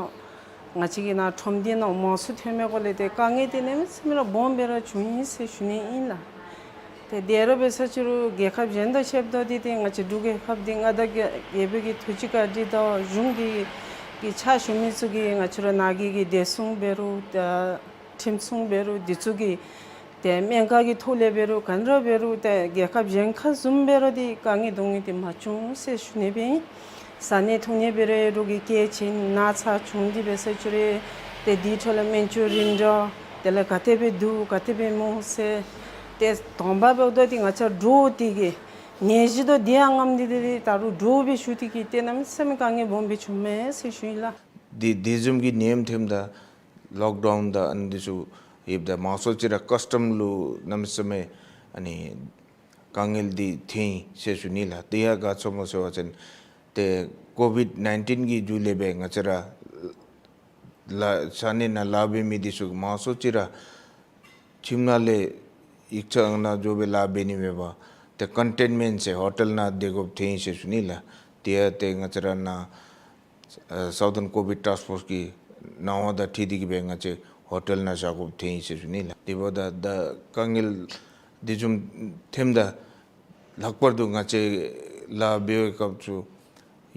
ང་བཅས་ཀྱི་ནཱ་ཁྲོམ་སྡེ་ནང་མང་སུ་ཐོན་མི་སྒོ་ལས་ཏེ་དཀའ་ངལ་འདི་གནམ་མེད་ས་མེད་ར་སྦོམ་སྦེ་ར་བྱུང་ཡི་ཟེར་ཞུ་ནི་ཨིན་ལགས། ཏེ་དེ་ར་འབད་ས་ཅིག་རུང་རྒྱལ་ཁབ་གཞན་དང་ཕྱདཔ་ད་འདི་ཏེ་ང་བཅས་འབྲུག་རྒྱལ་ཁབ་འདི་མངའ་བདག་རྒྱལ་པོའི་གི་ཐུགས་རྗེ་བཀའ་དྲིན་དང་གཞུང་གི་གི་ཕྱག་ཞུ་མི་ཚུ་གིས་ང་བཅས་ར་ནཱ་གི་གི་བདེ་སྲུང་འབད་རུང་ཏེ་ཁྲིམས་སྲུང་འབད་རུང་འདི་ཚུ་གི་ཏེ་སྨན་ཁང་གི་ཐོག་ལས་འབད་རུང་ག་ནི་ར་འབད་རུང་ཏེ་རྒྱལ་ཁབ་གཞན་ཁར་བཟུམ་སྦེ་ར་འདི་དཀའ་ངལ་སྡུག་བསྔལ་འདི་མ་བྱུང་ཟེར་ཞུ་ནི་སྦེ་ཨིན། ཟ་ནི་འཐུང་ནི་འབད་རུང་རོགས་ཀྱིས་བཀལ་བྱིན་ན་ཚ་བྱུང་སྟེ་འབད་ས་ཅིག་རུང་ཏེ་འདི་འཕྲོ་ལས་སྨན་བཅོས་རིན་བསྡུར་དེ་ལས་ག་དེ་སྦེ་འདུག་ག་དེ་སྦེ་སྨོ་ཟེར་ཏེ་དང་པ་འབདཝ་ད་འདི་ང་བཅས་འདྲོག་སྟེ་གི་ནད་གཞི་དང་འདི་ཡང་མཉམ་སྟེ་འདི་འདི་ད་རུང་འདྲོག་སྦེ་བཞུགས་ཏེ་གི་ཏེ་གནམ་མེད་ས་མེད་དཀའ་ངལ་སྦོམ་སྦེ་བྱུངམ་མས་ཟེར་ཞུ་ཡི་ལགས། འདི་འདི་བཟུམ་གྱི་ནད་ཡམས་ཐོནམ་ད་ལོག་ཌའུན་དང་ཨ་ནི་འདི་ཚུ་ཡོདཔ་ད་མང་ཤོས་ཅིག་ར་ཀསི་ཊམ་ལུ་གནམ་མེད་ས་མེད་ཨ་ནི་དཀའ་ངལ་འདི་ཐོན་ཡི་ཟེར་ཞུ་ནི་ལགས། དེ་ཡང་ག་ཅི་སྨོ་ཟེར་བ་ཅིན་ཏེ་ཀོ་བིཌ་ནའིན་ཊིན་གྱི་མཇུག་ལས་སྦེ་ང་བཅས་ར་ལཱ་ས་གནས་ནང་ལཱ་འབད་མི་འདི་ཚུ་མང་ཤོས་ཅིག་ར་ཁྱིམ་ནང་ལས་ཡིག་ཚང་ནང་འགྱོ་སྦེ་ལཱ་འབད་ནི་མེད་པར་ཏེ་ཀོན་ཊེནམེནཊ་ཟེར་ཧོ་ཊེལ་ནང་སྡོད་དགོཔ་ཐོན་ཡི་ཟེར་ཞུ་ནི་ལགས། དེ་ཡང་ཏེ་ང་བཅས་ར་ནཱ་ཨ་སའུ་ཐརན་ཀོ་བིཌ་ཊཱསྐ་ཕོརསི་གི་གནང་བ་དང་འཁྲིལ་ཏེ་གི་སྦེ་ང་བཅས་ཧོ་ཊེལ་ནང་བཞག་དགོཔ་ཐོན་ཡི་ཟེར་ཞུ་ནི་ལགས། དེ་འབདཝ་ད་ད་དཀའ་ངལ་འདི་བཟུམ་ཐོནམ་ད་ལྷག་པར་དུ་ང་བཅས་ལཱ་འབད་བའི་སྐབས་སུ་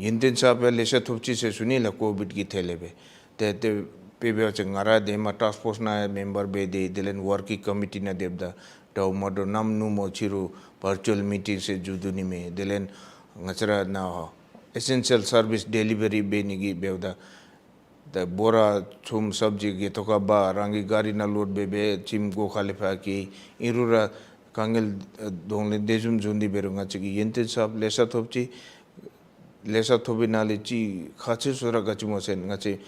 ཡུན་བརྟན་ས་སྦེ་ལེ་ཤ་ཐོབ་ཅི་ཟེར་ཞུ་ནི་ལགས། ཀོ་བིཌ་ཀྱི་ཐད་ལས་སྦེ་ཏེ་ཏེ་ དཔེ་འབད་བ་ཅིན་ང་ར་དེ་མ་ཊཱསཀ་ཕོརསི་ནང་མེམ་བར་འབད་དེ་དེ་ལས་ཝར་ཀིང་ཀོ་མི་ཊི་ནང་སྡོདཔ་ད་འདྲཝ་མ་འདྲཝ་ནམ་ནུབ་མོ་ཕྱི་རུ་བར་ཅུ་ཨལ་མི་ཊིང་ཟེར་འགྱོ་དོ་ནི་མས། དེ་ལས་ང་བཅས་ར་ནཱ་ཨེ་སེན་ཤལ་སར་བིསི་ཌེ་ལི་བ་རི་འབད་ནི་གི་འབདཝ་ད་ད་བོ་ར་ཚོདམ་སབ་ཇི་གི་ཐོག་ཁར་འབག་རང་གི་གཱ་རི་ནང་ལོཌ་འབད་འབད་ཁྱིམ་སྒོ་ཁ་ལས་ཕར་སྐྱེལ། ཨིན་རུང་ར་དཀའ་ངལ་གདོང་ལེན་དེ་བཟུམ་བྱུང་སྟེ་འབད་རུང་ང་བཅས་ཀྱིས་ཡུན་བརྟན་གསརཔ་ལེ་ཤ་ཐོབ་ཅི། ལེ་ཤ་ཐོབ་པའི་ནང་ལས་ཅིག་ཁག་ཆེ་ཤོས་ར་ག་ཅི་སྨོ་ཟེར་ན་ང་བཅས་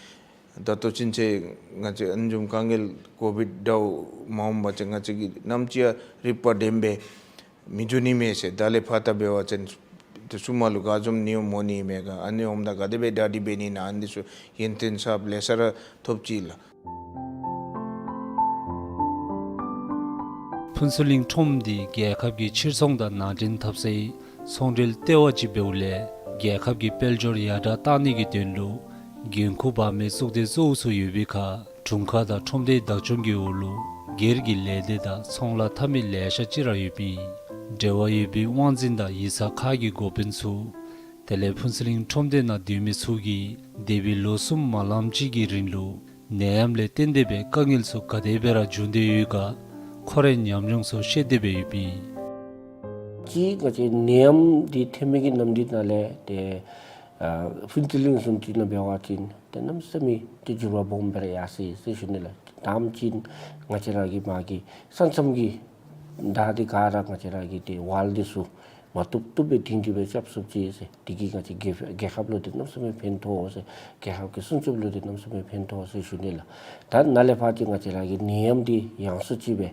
ད་ལྟོ་ཅིན་ཚེ་ང་བཅས་ཨ་ནི་བཟུམ་དཀའ་ངལ་ཀོ་བིཌ་འདྲཝ་མ་འོང་པ་ཅིན་ང་བཅས་ཀྱིས་ནམ་ཅིག་ཡང་རིག་པ་ལྡན་སྦེ་མི་འགྱོ་ནི་མས་ཟེར། ད་ལས་ཕར་ད་འབད་བ་ཅིན་དེ་ཚུ་མ་ལུ་ག་བཟུམ་ནི་འོང་མོ་ནི་མས་ག། ཨ་ནི་འོངམ་ད་ག་དེ་སྦེ་གྲ་སྒྲིག་འབད་ནི་ཨིན་ན། ཨ་ནི་ཚུ་ཡུན་བརྟན་གསརཔ་ལེ་ཤ་ར་ཐོབ་ཅི་ལགས། ཕུན་ཚོགས་གླིང་ཁྲོམ་འདི་རྒྱལ་ཁབ་ཀྱི་ཕྱིར་ཚོང་དང་ནང་འདྲེན་འཐབ་སའི་ཚོང་འབྲེལ་ལྟེ་བ་ཅིག་འབདཝ་ལས་རྒྱལ་ཁབ་ཀྱི་དཔལ་འབྱོར་ཡར་དྲག་གཏང་ནི་གི་དོན་ལུ་འགན་ཁུར་འབག་མི་གཙུག་སྡེ་གཙོ་བོ་ཚུ་ཡོད་པའི་ཁར་དྲུང་ཁག་དང་ཁྲོམ་སྡེ་བདག་སྐྱོང་གི་འོག་ལུ་སྒེར་གྱི་ལས་སྡེ་དང་ཚོང་ལཱ་འཐབ་མི་ལེ་ཤ་ཅིག་ར་ཡོདཔ་ཨིན། འབྲེལ་བ་ཡོད་པའི་དབང་འཛིན་དང་ཡིག་ཚང་ཁག་གི་འགོ་དཔོན་ཚུ་དེ་ལས་ཕུན་ཚོགས་གླིང་ཁྲོམ་སྡེ་ནང་སྡོད་མི་ཚུ་གིས་འདས་པའི་ལོ་གསུམ་མ་ལངམ་ཅིག་གི་རིང་ལུ་ནད་ཡམས་ལས་བརྟེན་ཏེ་སྦེ་དཀའ་ངལ་ཚུ་ག་དེ་སྦེ་ར་བྱུང་སྟེ་ཡོད་ག། ཁོང་རའི་ཉམས་མྱོང་ཚུ་བཤད་དེ་སྦེ་ཡོདཔ་ཨིན། གཅིག་ང་བཅས་ནད་ཡམས་འདི་ཐོན་མི་གི་ནམ་དུས་ནང་ལས་ཏེ་ཨ་ཕུན་ཚོགས་གླིང་བཟུམ་ཅིག་ནང་འབད་བ་ཅིན་ཏེ་གནམ་མེད་ས་མེད་ཏེ་འགྱུར་བ་སྦོམ་སྦེ་ར་ཡར་སོ་ཡི་ཟེར་ཞུ་ནི་ལགས། དང་པ་ཅིག་ང་བཅས་ར་གི་མ་གི་ས་མཚམས་ཀྱི་མདའ་འདི་ག་ར་ང་བཅས་ར་གི་ཏེ་ཝཱལ་འདི་ཚུ་མ་བཏུབ་བཏུབ་སྦེ་བཏིང་སྟེ་སྦེ་རྐྱབ་ཚུགས་ཅི་ཟེར། དེ་གིས་ང་བཅས་རྒྱལ་རྒྱལ་ཁབ་ལུ་ཏེ་གནམ་མེད་ས་མེད་ཕན་ཐོགས་ཟེར། རྒྱལ་ཁབ་ཀྱི་སྲུང་སྐྱོབ་ལུ་ཏེ་གནམ་མེད་ས་མེད་ཕན་ཐོགས་ཟེར་ཞུ་ནི་ལགས། ད་ནཱ་ལས་ཕར་ཏེ་ང་བཅས་ར་གི་ནད་ཡམས་འདི་ཡང་སྲིད་ཅིག་སྦེ་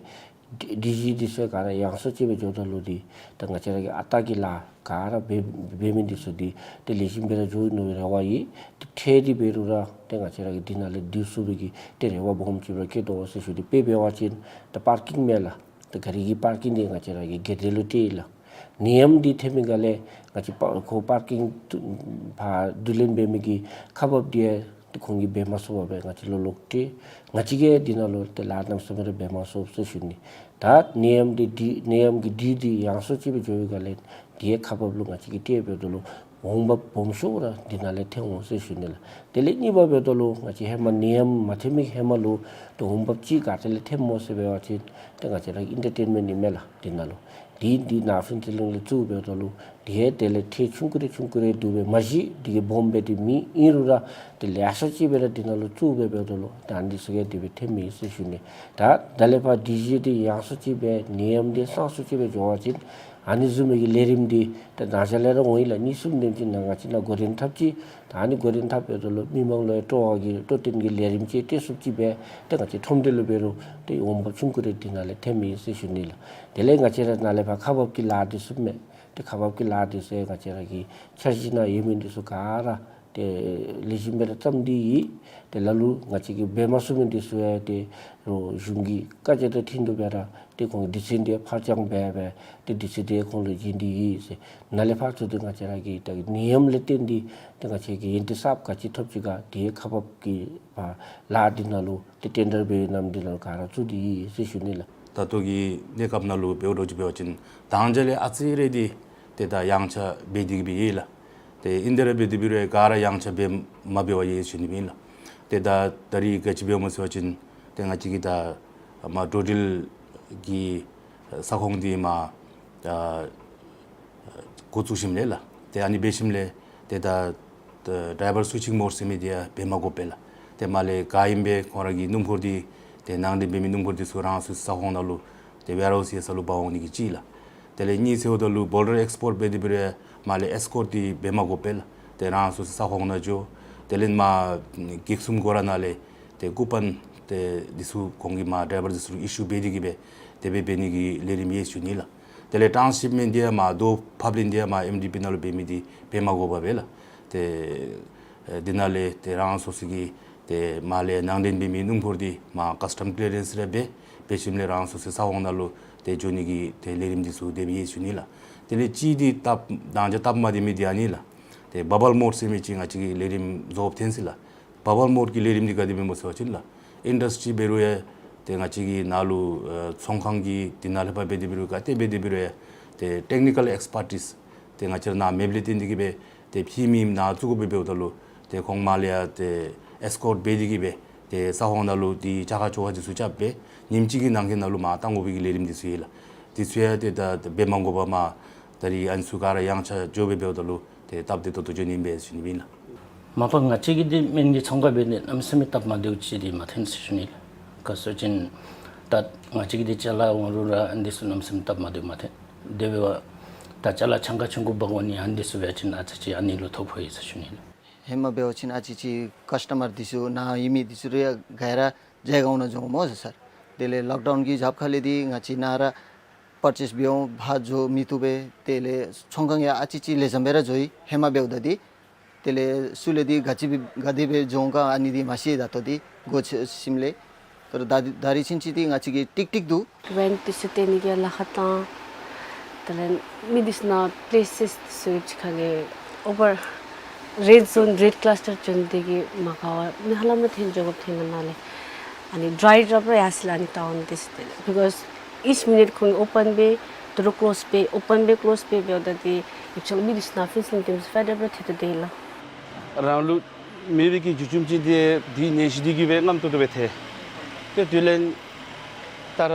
ཌི་ཇི་འདི་ཚུ་ག་ར་ཡང་སྲིད་ཅིག་སྦེ་འགྱོཝ་ད་ལུ་འདི་ད་ང་བཅས་ར་གི་ཨ་རྟག་གི་ལཱ་ག་ར་འབད་འབད་མི་འདི་ཚུ་འདི་ཏེ་ལེགས་ཤོམ་སྦེ་ར་འགྱོ་ནི་རེ་བ་ཡོད། ཏེ་ཁྲལ་འདི་འབད་རུང་ར་ཏེ་ང་བཅས་ར་གི་འདི་ནང་ལས་བསྡུ་ཚུགས་པའི་གི་ཏེ་རེ་བ་སྦོམ་ཅིག་ར་བསྐྱེད་དོ་ཟེར་ཞུ། ཏེ་དཔེ་འབད་བ་ཅིན་ད་པར་ཀིང་མས་ལགས། ད་གཱ་རི་གི་པར་ཀིང་འདི་ང་བཅས་ར་གི་སྒེར་སྡེ་ལུ་སྤྲོད་ཡི་ལགས། ནད་ཡམས་འདི་ཐོན་མི་ག་ལས་ང་བཅས་པ་ཁོ་པར་ཀིང་ཕར་བསྡུ་ལེན་འབད་མི་གི་ཁག་འབགཔ་འདི་ཡང་ཏེ་ཁོང་གིས་འབད་མ་ཚུགས་པར་སྦེ་ང་བཅས་ལོག་ལོག་སྤྲོད། ང་བཅས་ཀྱིས་འདི་ནང་ལུ་ཏེ་ལཱ་གནམ་མེད་ས་མེད་ར་འབད་མ་ཚུགས་ཟེར་ཞུ་ནི། ད་ནད་ཡམས་འདི་འདི་ནད་ཡམས་ཀྱི་འདི་འདི་ཡང་སྲིད་ཅིག་སྦེ་འགྱོ་བའི་ག་ལས་འདི་ཡང་ཁག་འབགཔ་ལུ་ང་བཅས་ཀྱིས་སྤྲོད་འབདཝ་ད་ལུ་འོང་འབབ་སྦོམ་ཤོས་ར་འདི་ནང་ལས་ཐོན་འོང་ཟེར་ཞུ་ནི་ལགས། དེ་ལས་གཉིས་པ་འབདཝ་ད་ལུ་ང་བཅས་ཧེ་མ་ནད་ཡམས་མ་ཐོན་མི་ཧེ་མ་ལུ་ཏེ་འོང་འབབ་ཅིག་ག་ཏེ་ལས་ཐོནམ་སྨོ་ཟེར་འབད་བ་ཅིན་ཏེ་ང་བཅས་ར་ཨིན་ཊར་ཊེན་མེནཊ་ཨིན་མས་ལགས། འདི་ནང་ལུ་འདི་འདི་ནཱ་ཕུན་ཚོགས་གླིང་ལས་བཙུགས་འབདཝ་ད་ལུ་འདི་ཡང་དེ་ལས་ཁྲལ་ཆུང་ཀུ་རེ་ཆུང་ཀུ་རེ་བསྡུ་སྦེ་མ་གཞི་འདི་གིས་སྦོམ་སྦེ་འདི་མེད། ཨིན་རུང་ར་ཏེ་ལེ་ཤ་ཅིག་སྦེ་ར་འདི་ནང་ལུ་བཙུགས་འབད་འབདཝ་ད་ལུ་ད་འདི་ཚུ་གིས་དེ་སྦེ་ཐོནམ་ཨིན་ཟེར་ཞུ་ནི། ད་ད་ལས་ཕར་ཌི་ཇི་འདི་ཡང་སྲིད་ཅིག་སྦེ་ནད་ཡམས་འདི་སངས་སུ་ཅིག་སྦེ་འགྱོ་བ་ཅིན་ཨ་ནི་བཟུམ་མའི་གི་ལས་རིམ་འདི་ད་ནཱ་ལས་ར་འོང་ཡི་ལགས། གཉིས་གསུམ་དེམ་ཅིག་ནང་ང་བཅས་ནཱ་འགོ་འདྲེན་འཐབ་ཅི། ད་ཨ་ནི་འགོ་འདྲེན་འཐབ་འབདཝ་ད་ལུ་མི་མང་ལུ་ཡང་སྤྲོ་བ་གི་སྤྲོ་སྟོན་གྱི་ལས་རིམ་ཅིག་སྤྲོད་ཚུགསཔ་ཅིག་སྦེ་ཏེ་ང་བཅས་ཁྲོམ་སྡེ་ལུ་འབད་རུང་ཏེ་འོང་འབབ་ཆུང་ཀུ་རེ་འདི་ནང་ལས་ཐོནམ་ཨིན་ཟེར་ཞུ་ནི་ལགས། དེ་ལས་ང་བཅས་ར་ནཱ་ལས་ཕར་ཁག་འབགཔ་གི་ལཱ་འདི་ཚུ་མས། ཏེ་ཁག་འབགཔ་གི་ལཱ་འདི་ཚུ་ང་བཅས་ར་གི་འཆར་གཞི་ནང་ཡོད་མི་འདི་ཚུ་ག་ར་ཏེ་ལེགས་ཤོམ་སྦེ་ར་བརྩམས་ཏེ་ཡོད། ཏེ་ལ་ལུ་ང་བཅས་ཀྱིས་འབད་མ་ཚུགས་མི་འདི་ཚུ་ཡང་ཏེ་རོགས་གཞུང་གི་བཀའ་རྒྱ་དང་མཐུན་ཏོག་ཏོ་སྦེ་ར་ཏེ་ཁོང་གི་སྡེ་ཚན་འདི་ཕར་བྱང་འབད་འབད་ཏེ་སྡེ་ཚན་འདི་ཁོང་ལུ་བྱིན་ཏེ་ཡོད་ཟེར། ནཱ་ལས་ཕར་ཚུར་ཏེ་ང་བཅས་ར་གི་ད་ནད་ཡམས་ལས་བརྟེན་ཏེ་ཏེ་ང་བཅས་ཀྱིས་ཡོན་ཏན་གསརཔ་ག་ཅི་ཐོབ་ཅི་ག་དེ་ཁག་འབགཔ་གི་ཕར་ལཱ་འདི་ནང་ལུ་ཏེ་ཊེན་ཌར་འབད་ནམ་འདི་ནང་ལུ་ག་ར་བཙུགས་ཏེ་ཡོད་ཟེར་ཞུ་ནི་ལགས། ད་ལྟོ་གི་གནས་སྐབས་ནང་ལུ་འབདཝ་འདྲཝ་ཅིག་འབད་བ་ཅིན་དང་རྒྱ་ལས་ཨ་ཙི་རེ་འདི་ཏེ་ད་ཡངས་ཆག་འབད་དེ་གི་སྦེ་ཡོད་ལགས། ཏེ་ཨིན་ཏེ་ར་འབད་དེ་འབད་རུང་ག་ར་ཡངས་ཆག་འབད་མ་འབད་བར་ཡོད་ཟེར་ཞུ་ནི་ཨིན་ལགས། ཏེ་ད་ད་རིས་ག་ཅི་འབདཝ་སྨོ་ཟེར་བ་ཅིན་ཏེ་ང་བཅས་ཀྱི་ད་མར་འགྲོ་འགྲུལ་གྱི་ས་ཁོངས་འདི་མར་ཨ་འགོ་བཙུགས་ཞིནམ་ལས་ལགས། ཏེ་ཨ་ནི་འབད་ཞིནམ་ལས་ཏེ་ད་ད་ཌའི་བར་སུའི་ཅིང་མོཌ་ཟེར་མི་འདི་ཡང་འབད་མ་དགོཔ་སྦེ་ལགས། ཏེ་མར་ལས་ག་ཨིན་པས་ཁོང་ར་གི་སྣུམ་འཁོར་འདི་ཏེ་ནང་འདྲེན་འབད་མི་སྣུམ་འཁོར་འདི་ཚུ་རང་སོའི་ས་ཁོངས་ནང་ལུ་ཏེ་ཝེར་ཧའུསི་ཡོད་ས་ལུ་འབག་འོང་ནི་གི་གཅིག་ལགས། དེ་ལས་གཉིས་ཟེརཝ་ད་ལུ་བོར་ཌར་ཨེགསི་པོརཊ་འབད་དེ་འབད་རུང་མར་ལས་ཨེསི་ཀོརཊ་འདི་འབད་མ་དགོཔ་སྦེ་ལགས། ཏེ་རང་སོ་སོའི་ས་ཁོངས་ནང་འགྱོ། དེ་ལས་མར་གེགས་གསུམ་སྒོ་ར་ནང་ལས་ཏེ་ཀུ་པོན་ཏེ་འདི་ཚུ་ཁོང་གིས་མར་ཌའི་བར་འདི་ཚུ་ལུ་ཨི་ཤུ་འབད་དེ་གི་སྦེ་དེ་སྦེ་འབད་ནི་གི་ལས་རིམ་ཡོད་ཟེར་ཞུ་ནི་ལགས། དེ་ལས་ཊཱནསི་ཤིཔ་མེནཊ་འདི་ཡང་མར་རྡོ་ཕབ་ལེན་འདི་ཡང་མར་ཨེམ་ཌི་པི་ནང་ལུ་འབད་མི་འདི་འབད་མ་དགོཔ་སྦེ་ལགས། ཏེ་ཨེ་འདི་ནང་ལས་ཏེ་རང་སོ་སོ་གི་ཏེ་མར་ལས་ནང་འདྲེན་འབད་མི་སྣུམ་འཁོར་འདི་མར་ཀཱསི་ཊམ་ཀི་ལི་ཡར་རེནསི་ར་འབད་འབད་ཞིནམ་ལས་རང་སོ་སོའི་ས་ཁོངས་ནང་ལུ་ཏེ་འགྱོ་ནི་གི་ཏེ་ལས་རིམ་འདི་ཚུ་དེ་སྦེ་ཡོད་ཟེར་ཞུ་ནི་ལགས། དེ་ལས་གཅིག་འདི་སྟབས་དང་རྒྱ་སྟབས་མ་བདེ་མི་འདི་ཨ་ནི་ལགས། ཏེ་བཱབ་བཱལ་མོཌ་ཟེར་མི་ཅིག་ང་བཅས་ཀྱི་ལས་རིམ་རྫོགསཔ་ཐོན་ཅི་ལགས། བཱབ་བཱལ་མོཌ་ཀྱི་ལས་རིམ་འདི་ག་དེ་སྦེ་སྨོ་ཟེར་བ་ཅིན་ལགས། ཨིན་ཌསི་ཊི་རི་འབད་རུང་ཡང་ཏེ་ང་བཅས་ཀྱི་ནཱ་ལུ་ཨེ་ཚོང་ཁང་གི་འདི་ནང་ལས་ཕར་འབད་དེ་འབད་རུང་ག་ཏེ་འབད་དེ་འབད་རུང་ཡང་ཏེ་ཊེག་ནི་ཀལ་ཨེགསི་པར་ཊིསི་ཏེ་ང་བཅས་ར་ནཱ་མེདཔ་ལས་བརྟེན་ཏེ་གི་སྦེ་ཏེ་ཕྱི་མི་ནཱ་བཙུགས་དགོཔ་སྦེ་འབདཝ་ད་ལུ་ཏེ་ཁོང་མར་ལས་ཡང་ཏེ་ཨེསི་ཀོརཊ་འབད་དེ་གི་སྦེ་ ཏེ་ས་ཁོངས་ནང་ལུ་ཏེ་བཅའ་ཁ་བཅོ་ཁ་འདི་ཚུ་རྐྱབ་སྦེ་ཉིནམ་གཅིག་གི་ནང་འཁོད་ནང་ལུ་མར་བཏང་དགོ་པའི་གི་ལས་རིམ་འདི་ཚུ་ཡོད་ལགས། འདི་ཚུ་ཡང་ཏེ་ད་འབད་མ་དགོ་པར་མར་ད་རིས་ཨ་ནི་ཚུ་ག་ར་ཡངས་ཆག་འགྱོ་སྦེ་འབདཝ་ད་ལུ་ཏེ་སྟབས་བདེ་ཏོག་ཏོ་འགྱོ་ནི་ཨིན་པས་ཟེར་ཞུ་ནི་ཨིན་ལགས། མ་པ་ང་བཅས་ཀྱི་འདི་སྨན་གྱི་ཚོང་ཁང་འབད་ནི་གནམ་མེད་ས་མེད་སྟབས་མ་བདེཝ་ཅིག་འདི་མ་ཐོན་ཟེར་ཞུ་ནི་ལགས། ག་ཅི་ཟེར་བ་ཅིན་ད་ང་བཅས་ཀྱི་འདི་ཅ་ལ་འོང་རུང་ར་འདི་ཚུ་གནམ་མེད་ས་མེད་སྟབས་མ་བདེཝ་མ་ཐོན། དེ་འབདཝ་ད་ད་ཅ་ལ་ཆང་ཁང་ཆུང་ཀུ་འབག་འོང་ནི་ཨ་ནི་འདི་ཚུ་འབད་བ་ཅིན་ཨ་ཙི་ཅིག་ཨ་ནི་ལུ་ཐོ་ཕོག་ཡི་ཟེར་ཞུ་ནི་ལགས། ཧེ་མ་འབད་བ་ཅིན་ཨ་ཙི་ཅིག་ཀཱསི་ཊ་མར་འདི་ཚུ་ནཱ་ཡོད་མི་འདི་ཚུ་ར་ག་ར་མཇལ་ག་འོང་ནི་འགྱོཝ་སྨོ་ཟེར་སར། དེ་ལས་ལོག་ཌའུན་གྱི་རྒྱབ་ཁ་ལས་འདི་ང་བཅས་ནཱ་ར་པར་ཅེསི་འབད་འོང་ཕར་འགྱོ་མི་བཏུབ་པས། དེ་ལས་ཚོང་ཁང་ཡང་ཨ་ཙི་ཅིག་ལེགས་ཤོམ་སྦེ་ར་འགྱོ་ཡི་ཧེ་མ་འབདཝ་ད་འདི། དེ་ལས་ཚུར་ལས་འདི་ག་ཅི་སྦེ་ག་དེ་སྦེ་འགྱོ་འོང་ག་ཨ་ནི་འདི་མ་ཤེས། ད་ལྟོ་འདི་སྒོ་ཕྱེ་ཞིནམ་ལས། ད་ད་རིས་ཕྱིན་ཆད་འདི་ང་བཅས་ཀྱི་ཀྲིག་ཀྲིག་འདུག། རེནཊ་འདི་ཚུ་སྟོན་ནི་གི་ལཱ་ཁག་དང་དེ་ལས་མི་འདི་ཚུ་ནཱ་པི་ལེ་སེསི་འདི་ཚུ་ཅིག་ཁ་ལས་ཨོ་བར་རེཌ་ཛོན་རེཌ་ཀ་ལཱས་ཊར་བྱོན་ཏེ་གིས་མ་དགའ་བར་མི་ཧ་ལམ་ལ་ཐོན་འགྱོ་དགོཔ་ཐོན་ནི་ནང་ལས་ཨ་ནི་ཌྲའི་ར་ཨཔ་ར་ཡར་སོང་ཡི་ལགས། ཨ་ནི་ཊའུན་འདི་ཚུ་སྟེ་because each minute ཁོང་གིས་ཨོ་པེན་འབད་དོ་རུང་ཀི་ལོསི་འབད་ཨོ་པེན་འབད་ཀི་ལོསི་འབད་འབདཝ་ད་འདི་ཨེག་ཅུ་ཨལ་མི་འདི་ཚུ་ནཱ་ཕུན་ཚོགས་གླིང་འདི་ཚུ་ཕར་ར་ཕར་ཐལ་ཏེ་སྡོད་ཡི་ལགས། རང་ལུ་མེད་པའི་གི་རྒྱུ་རྐྱེན་ཅིག་འདི་འདི་ནད་གཞི་འདི་གིས་སྦེ་རྔམ་ཏོག་ཏོ་སྦེ་ཐལ། ཏེ་དེ་ལས་ད་ར་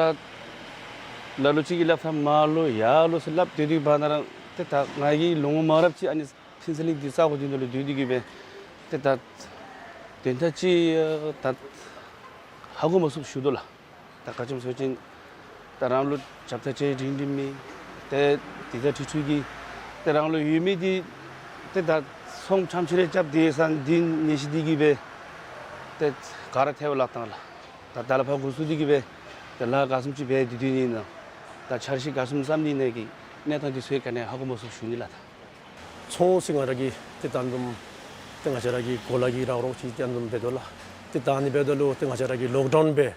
ལ་ལུ་ཅིག་གིས་སླབ་ཐངས་མར་ལོག་ཡར་ལོག་ཟེར་སླབ་སྡོད་དེ་འབད་ནི་ར་ཏེ་ད་ང་གིས་ལོ་ངོ་མང་རབས་ཅིག་ཨ་ནི་ཕུན་ཚོགས་གླིང་འདི་ས་གོ་འདི་ནང་ལུ་སྡོད་དེ་གིས་སྦེ་ཏེ་ད་དོན་དག་ཅིག་ད་ཧ་གོ་མ་ཚུགསཔ་ཞུ་དོ་ལགས། ད་ག་ཅི་སྨོ་ཟེར་བ་ཅིན་ད་རང་ལུ་རྒྱབ་ཐག་ཅིག་རིང་རིང་མི་ཏེ་འདི་ད་ཁྲིག་ཁྲི་གི་ཏེ་རང་ལུ་ཡོད་མི་འདི་ཏེ་ད་ཚོང་ཆམ་ཆི་རེ་རྐྱབ་སྡོད་ས་འདི་ནད་གཞི་འདི་གིས་སྦེ་ཏེ་ག་ར་ཐལ་བ་ལ་བཏང་ལགས། ད་ད་ལས་ཕར་འགོ་བཙུགས་ཏེ་གིས་སྦེ་ཏེ་ལཱ་ག་བཟུམ་ཅིག་འབད་དེ་སྡོད་ནི་ཨིན་ན། ད་འཆར་གཞི་ག་བཟུམ་བརྩམ་ནི་ཨིན་ན་གི་གནས་སྟངས་འདི་ཚུ་ག་ནི་ཧ་གོ་མ་ཚུགསཔ་ཞུ་ནི་ལགས། ད་ཚོང་ཟེར་ང་ར་གི་ཏེ་ད་དུམ་ཏེ་ང་བཅས་ར་གི་གོ་ལ་གི་རོགས་རོགས་ཅིག་ཏེ་དུམ་འབད་དོ་ལགས། ཏེ་ད་ཨ་ནི་འབདཝ་ད་ལུ་ཏེ་ང་བཅས་ར་གི་ལོག་ཌའུན་འབད་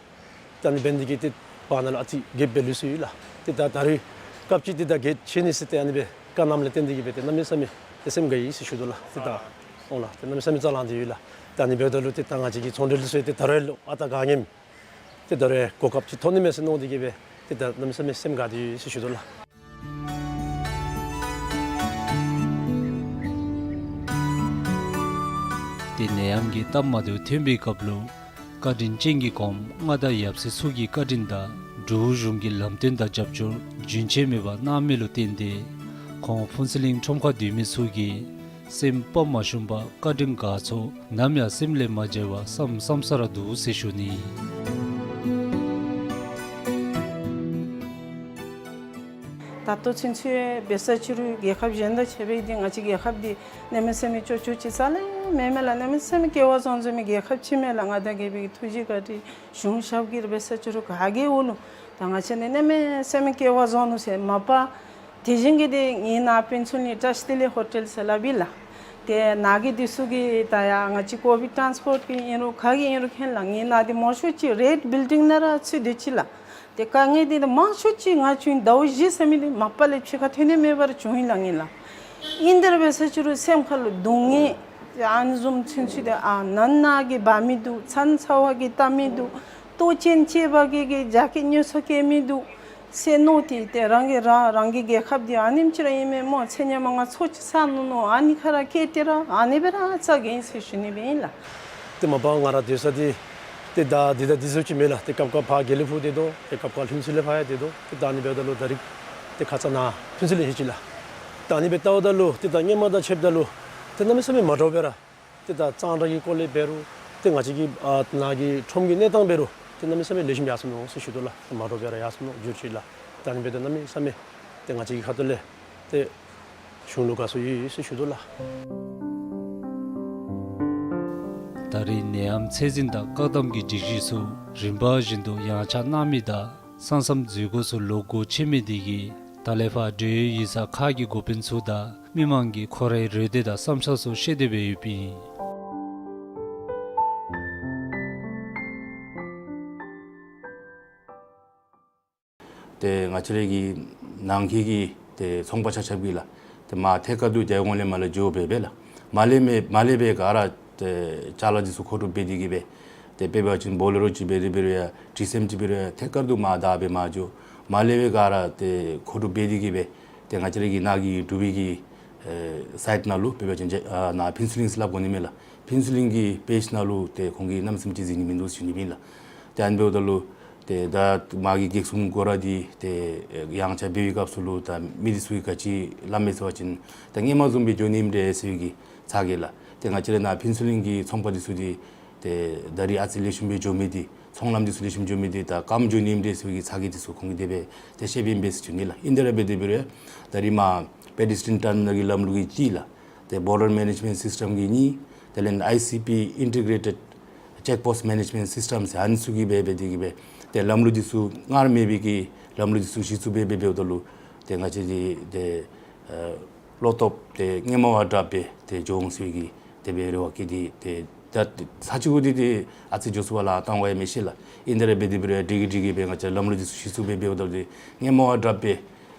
ཏེ་ཨ་ནི་འབད་ནི་འདི་གིས་ཏེ་བར་ན་ལུ་ཨ་ཙི་གེབ་སྦེ་ལུས་སོ་ཡི་ལགས། ཏེ་ད་ད་རེས་སྐབས་ཅིག་ཏེ་ད་གེབ་ཆེ་ནི་ཟེར་ཏེ་ཨ་ནི་སྦེ་བཀའ་གནངམ་ལས་བརྟེན་ཏེ་གིས་སྦེ་ཏེ་གནམ་མེད་ས་མེད་ཏེ་སེམས་དགའ་ཡི་ཟེར་ཞུ་དོ་ལགས། ཏེ་ད་འོང་ལགས། ཏེ་གནམ་མེད་ས་མེད་རྩ་ལང་སྟེ་ཡོད་ལགས། ཏེ་ཨ་ནི་འབདཝ་ད་ལུ་ཏེ་ད་ང་བཅས་ཀྱི་ཚོང་འབྲེལ་འདི་ཚུ་ཡང་ཏེ་ད་རེས་ལུ་ཨ་རྟག་ག་ངནམ་ཏེ་ད་རེས་གོ་སྐབས་ཅིག་ཐོབ་ནི་མས་ཟེར་མནོ་སྟེ་གིས་སྦེ་ཏེ་ད་གནམ་མེད་ས་མེད་སེམས་དགའ་སྟེ་ཡོད་ཟེར་ཞུ་དོ་ལགས། ཏེ་ནད་ཡམས་ཀྱི་སྟབས་མ་བདེཝ་ཐོན་པའི་སྐབས་ལུ་བཀའ་དྲིན་ཅན་གྱི་གོངམ་མངའ་བདག་ཡབ་སྲས་ཚུ་གི་བཀའ་དྲིན་དང་འབྲུག་གཞུང་གི་ལམ་སྟོན་དང་རྒྱབ་སྐྱོར་རྒྱུན་ཆད་མེད་པར་གནང་མི་ལུ་བརྟེན་ཏེ་ཁོང་ཕུན་ཚོགས་གླིང་ཁྲོམ་ཁར་སྡོད་མི་ཚུ་གིས་སེམས་སྤོབས་མ་ཞུམ་པར་བཀའ་དྲིན་དགའ་ཚོར་ནམ་ཡང་སེམས་ལས་མ་བརྗེད་པར་བསམ་བསམ་ས་ར་འདུག་ཟེར་ཞུ་ནི། ད་ལྟོ་ཚུན་ཚོད་འབད་ས་ཅི་རུང་རྒྱལ་ཁབ་གཞན་དང་ཕྱད་པའི་འདི་ང་བཅས་རྒྱལ་ཁབ་འདི་གནམ་མེད་ས་མེད་ཅོག་ཅོག་ཅིག་རྩ་ལས་མེད་མས་ལགས། གནམ་མེད་ས་མེད་སྐལ་བ་བཟང་བཟང་མི་རྒྱལ་ཁབ་ཅིག་མས་ལགས། མངའ་བདག་རྒྱལ་པོའི་ཐུགས་རྗེ་བཀའ་དྲིན་གཞུང་ཞབས་ཀྱིས་འབད་ས་ཅི་རུང་ག་གིས་འོང་ནུག། ད་ང་བཅས་ནི་གནམ་མེད་ས་མེད་སྐལ་བ་བཟང་ནུག་ཟེར་མ་པ། དེ་བཞིན་གྱི་འདི་ངེའི་ནཱ་ཕུན་ཚོགས་གླིང་བཀྲ་ཤིས་བདེ་ལེགས་ཧོ་ཊེལ་ཟེར་སླབ་ཨིན་ལགས། ཏེ་ནཱ་གི་འདི་ཚུ་གི་ད་ཡ་ང་བཅས་ཀོ་བིཌ་ཊཱནསི་པོརཊ་གི་ཨིན་རུང་ག་གི་ཨིན་རུང་མཁྱེན་ལགས། ངེའི་ནཱ་འདི་མང་ཤོས་ཅིག་རེཌ་བིལ་ཌིང་ནང་ར་ཚུད་སྡོད་ཅི་ལགས། ཏེ་དཀའ་ངལ་འདི་ད་མང་ཤོས་ཅིག་ང་བཅས་ཟླཝ་བཞི་ཟེར་མི་འདི་མ་པ་ལས་ཕྱི་ཁར་ཐོན་ནི་མེད་པར་བྱུང་ཡི་ལགས་ངེའི་ལགས། ཨིན་དེ་ར་འབད་ས་ཅི་རུང་སེམས་ཁ་ལུ་སྡུག་བསྔལ་ཨ་ནི་བཟུམ་ཚུན་ཚོད་ཏེ་ཨ་ནང་ན་གི་འབག་མི་འདུག། མཚན་ཚ་བ་གིས་བཏབ་མི་འདུག། ལྟོ་ཆས་ཆད་པ་གིས་གི་ཇ་ཀེཊ་ཉོ་ས་སྐྱེལ་མི་འདུག་ཟེར་མནོ་སྟེ་ཏེ་རང་གི་རང་རང་གི་རྒྱལ་ཁབ་འདི་ཨ་ནེམ་ཅིག་ར་ཨིན་མས་སྨོ། ཚེ་སྔ་མ་ང་ཚོ་ཅིག་བསགས་ནུག་མནོ། ཨ་ནི་ཁར་སྐྱེས་ཏེ་ར་ཨ་ནི་སྦེ་ར་བཙག་གེ་ཨིན་ཟེར་ཞུ་ནི་སྦེ་ཨིན་ལགས། ཏེ་མ་པ་ང་ར་སྡོད་ས་འདི་ཏེ་ད་འདི་ད་འདི་བཟུམ་ཅིག་མེན་ལགས། ཏེ་སྐབས་སྐབས་ཕར་དགེ་ལེགས་ཕུག་སྡོད་དོ། ཏེ་སྐབས་སྐབས་ལྷུན་རྩེ་ལས་ཕར་ཡང་སྡོད་དོ། ཏེ་ད་ཨ་ནི་འབདཝ་ད་ལུ་ད་རིས་ཏེ་ཁ་ཙ་ནཱ་ཕུན་ཚོགས་གླིང་ལྷོད་ཅི་ལགས། ད་ཨ་ནི་སྦེ་བལྟཝ་ད་ལུ་ཏེ་ད་སྔོན་མ་དང་ཕྱདཔ་ད་ལུ་ཏེ་གནམ་མེད་ས་མེད་མ་འདྲཝ་སྦེ་ར། ཏེ་ད་གཙང་སྦྲ་གི་སྐོར་ལས་འབད་རུང་ཏེ་ང་བཅས་ཀྱི་ཨ་ནཱ་གི་ཁྲོམ་གྱི་གནས་སྟངས་འབད་རུང་ཏེ་གནམ་མེད་ས་མེད་ལེགས་ཤོམ་ཡར་སོང་ནུག་ཟེར་ཞུ་དོ་ལགས། ཏེ་མ་འདྲཝ་སྦེ་ར་ཡར་སོང་ནུག་འགྱུར་ཅི་ལགས། ད་ཨ་ནི་འབདཝ་ད་གནམ་མེད་ས་མེད་ཏེ་ང་བཅས་ཀྱི་ཁ་ཐུག་ལས་ཏེ་གཞུང་ལུ་དགའ་བསུ་ཡོད་ཟེར་ཞུ་དོ་ལགས། ད་རེས་ནད་ཡམས་ཚད་འཛིན་དང་བཀག་སྡོམ་གྱི་སྒྲིག་གཞི་ཚུ་རིམ་པ་བཞིན་དུ་ཡངས་ཆག་གནང་མི་དང་ས་མཚམས་འཛུལ་སྒོ་ཚུ་ལོག་སྒོ་ཕྱེ་མི་འདི་གིས་ད་ལས་ཕར་འབྲེལ་ཡོད་ཡིག་ཚང་ཁག་གི་འགོ་དཔོན་ཚུ་དང་མི་མང་གིས་ཁོང་རའི་རེ་འདོད་དང་བསམ་འཆར་ཚུ་བཤད་དེ་སྦེ་ཡོདཔ་ཨིན། ཏེ་ང་བཅས་རའི་གི་ནང་འཁོད་ཀྱི་ཏེ་ཚོང་པ་ཆ་ཁྱབ་ཀྱིས་ལགས། ཏེ་མར་ཐད་ཀར་དུ་རྒྱལ་ཡོངས་ལས་མར་ལས་འགྱོ་སྦེ་སྦེ་ལགས། མར་ལས་མེ་མར་ལས་སྦེ་ག་ར་ཏེ་ཅ་ལ་འདི་ཚུ་མཁོ་སྒྲུབ་འབད་དེ་གིས་སྦེ་ཏེ་དཔེ་འབད་བ་ཅིན་བོ་ལེ་རོ་ཅིག་འབད་རུང་འབད་རུང་ཡང་དྲི་སེམས་ཅིག་འབད་རུང་ཡང་ཐད་ཀར་དུ་མར་བདའ་སྦེ་མར་འགྱོ། མར་ལས་སྦེ་ག་ར་ཏེ་མཁོ་སྒྲུབ་འབད་དེ་གིས་སྦེ་ཏེ་ང་བཅས་རའི་གི་ནཱ་གི་འབྲུག་པའི་གི་ཨེ་སའིཊ་ནང་ལུ་དཔེ་འབད་བ་ཅིན་ཨ་ནཱ་ཕུན་ཚོགས་གླིང་ཟེར་སླབ་དགོ་ནི་མས་ལགས། ཕུན་ཚོགས་གླིང་གི་པེཇ་ནང་ལུ་ཏེ་ཁོང་གིས་གནམ་མེད་ས་མེད་ཅིག་གཟིགས་ནི་མིན་འདུག་ཟེར་ཞུ་ནི་ཨིན་ལགས། ཏེ་ཨ་ནི་འབདཝ་ད་ལུ་ཏེ་ད་མ་གི་བགེགས་གསུམ་སྒོ་ར་འདི་ཏེ་ཡང་ཆ་འབད་བའི་སྐབས་སུ་ལུ་ད་མི་འདི་ཚུ་གིས་ག་ཅི་སླབ་མས་ཟེར་བ་ཅིན་ད་སྔོན་མ་བཟུམ་སྦེ་འགྱོ་ནི་ཨིནམ་འདྲས་ཟེར་བའི་གི་ཚ་གྱང་ལགས། ཏེ་ང་བཅས་ར་ནཱ་ཕུན་ཚོགས་གླིང་གི་ཚོང་པ་འདི་ཚུ་འདི་ཏེ་ད་རིས་ཨ་ཙི་ལེགས་ཤོམ་སྦེ་འགྱོ་མི་འདི་ཚོང་ལམ་འདི་ཚུ་ལེགས་ཤོམ་འགྱོ་མི་འདི་ད་སྐམ་འགྱོ་ནི་ཨིནམ་འདྲས་ཟེར་བའི་གི་ཚ་གྱང་འདི་ཚུ་ཁོང་གིས་དེ་སྦེ་ཏེ་བཤད་པའི་ཨིན་པས་ཟེར་ཞུ་ནི་ལགས། ཨིན་དེ་ར་འབད་དེ་འབད་རུང་ད་རིས་མ་པེ་ཌེ་སི་ཊི་རི་ཡན་ཊར་ནིང་གི་ལམ་ལུགས་ཀྱི་གཅིག་ལགས། ཏེ་བོར་ཌར་མེ་ནེཇ་མེནཊ་སིསི་ཊམ་གྱི་གཉིས། དེ་ལས་ཨའི་སི་པི་ཨིན་ཊི་གྲེ་ཊེཌ་ཅེཀ་པོསཊ་མེ་ནེཇ་མེནཊ་སིསི་ཊམ་ཟེར་ཨ་ནི་ཚུ་གིས་འབད་འབད་དེ་གིས་སྦེ་ཏེ་ལམ་ལུགས་འདི་ཚུ་སྔར་མེད་པའི་གི་ལམ་ལུགས་འདི་ཚུ་གཞི་བཙུགས་འབད་འབད་འབདཝ་ད་ལུ་ཏེ་ང་བཅས་འདི་ཏེ་ཨ་བློ་སྟོབས་ཏེ་སྔོན་མ་བ་དྲག་སྦེ་ཏེ་འགྱོ་འོང་ཟེར་བའི་གི་དེ་སྦེ་རེ་བ་བསྐྱེད་དེ་ཏེ་ད་ས་ཆུ་གུ་འདི་ཏེ་ཨ་ཙི་འགྱོ་ཚུགས་པ་ལགས་གཏང་བ་ཡང་མི་ཤེས་ལགས། ཨིན་དེ་ར་འབད་དེ་འབད་རུང་འགྲིག་གི་འགྲིག་གི་སྦེ་ང་བཅས་ལམ་ལུགས་འདི་ཚུ་གཞི་བཙུགས་འབད་འབདཝ་ད་ཏེ་སྔོན་མ་བ་དྲག་སྦེ་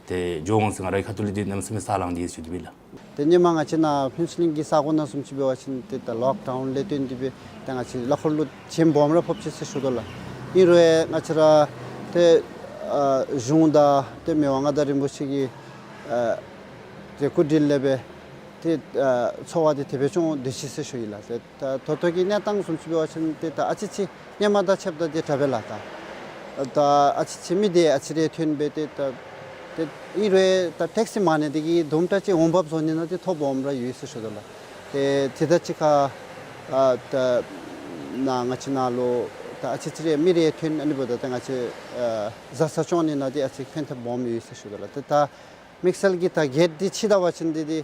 ཏེ་འགྱོ་འོང་ཟེར་ང་རའི་ཁ་ཐུག་ལས་ཏེ་གནམ་མེད་ས་མེད་ས་ལངས་ཏེ་ཡོད་ཟེར་ཞུ་དོ་ལགས། ཏེ་སྔོན་མ་ང་བཅས་ནཱ་ཕུན་ཚོགས་གླིང་གི་ས་གོ་ནང་བཟུམ་ཅིག་འབད་བ་ཅིན་ཏེ་ད་ལོག་ཌའུན་ལས་བརྟེན་ཏེ་སྦེ་ཏེ་ང་བཅས་གླ་འཁོར་ལུ་ཞན་སྦོམ་ར་ཕོག་ཅི་ཟེར་ཞུ་དོ་ལགས། ཨིན་རུང་ཡང་ང་བཅས་ར་ཏེ་ཨ་གཞུང་དང་ཏེ་མི་དབང་མངའ་བདག་རིན་པོ་ཆེ་གི་ཨ་ཏེ་སྐུ་དྲིན་ལས་སྦེ་ཏེ་ཨ་འཚོ་བ་འདི་དེ་སྦེ་སྐྱོང་སྡོད་ཅི་ཟེར་ཞུ་ཡི་ལགས། ཏེ་ད་ད་ལྟོ་གི་གནས་སྟངས་བཟུམ་ཅིག་འབད་བ་ཅིན་ཏེ་ད་ཨ་ཙི་ཅིག་སྔོན་མ་དང་ཕྱདཔ་ད་ཏེ་དྲག་པས་ལགས། ད་ད་ཨ་ཙི་ཅིག་མི་འདི་ཨ་ཙི་རེ་ཐོན་སྦེ་ཏེ་ད་ཏེ་ཨིན་རུང་ད་ཊེག་སི་མ་ནི་འདི་གིས་དུམ་གྲ་ཅིག་འོང་འབབ་བཟོ་ནི་ནང་ཏེ་ཐོ་སྦོམ་ར་ཡོད་ཟེར་ཞུ་དོ་ལགས། ཏེ་ཏེ་ད་ཅི་ཁར་ཨ་ད་ནཱ་ང་བཅས་ནཱ་ལུ་ད་ཨ་ཙི་ཅིག་རེ་མི་རེ་ཐོན་ཨ་ནི་འབདཝ་ད་ཏེ་ང་བཅས་ཨ་བཟའ་ཚང་སྐྱོང་ནི་ནང་ཏེ་ཨ་ཙི་ཕན་ཐབས་སྦོམ་ཡོད་ཟེར་ཞུ་དོ་ལགས། ཏེ་ད་དམིགས་བསལ་གྱི་ད་གེཊ་འདི་ཕྱེ་ད་པ་ཅིན་འདི་འདི་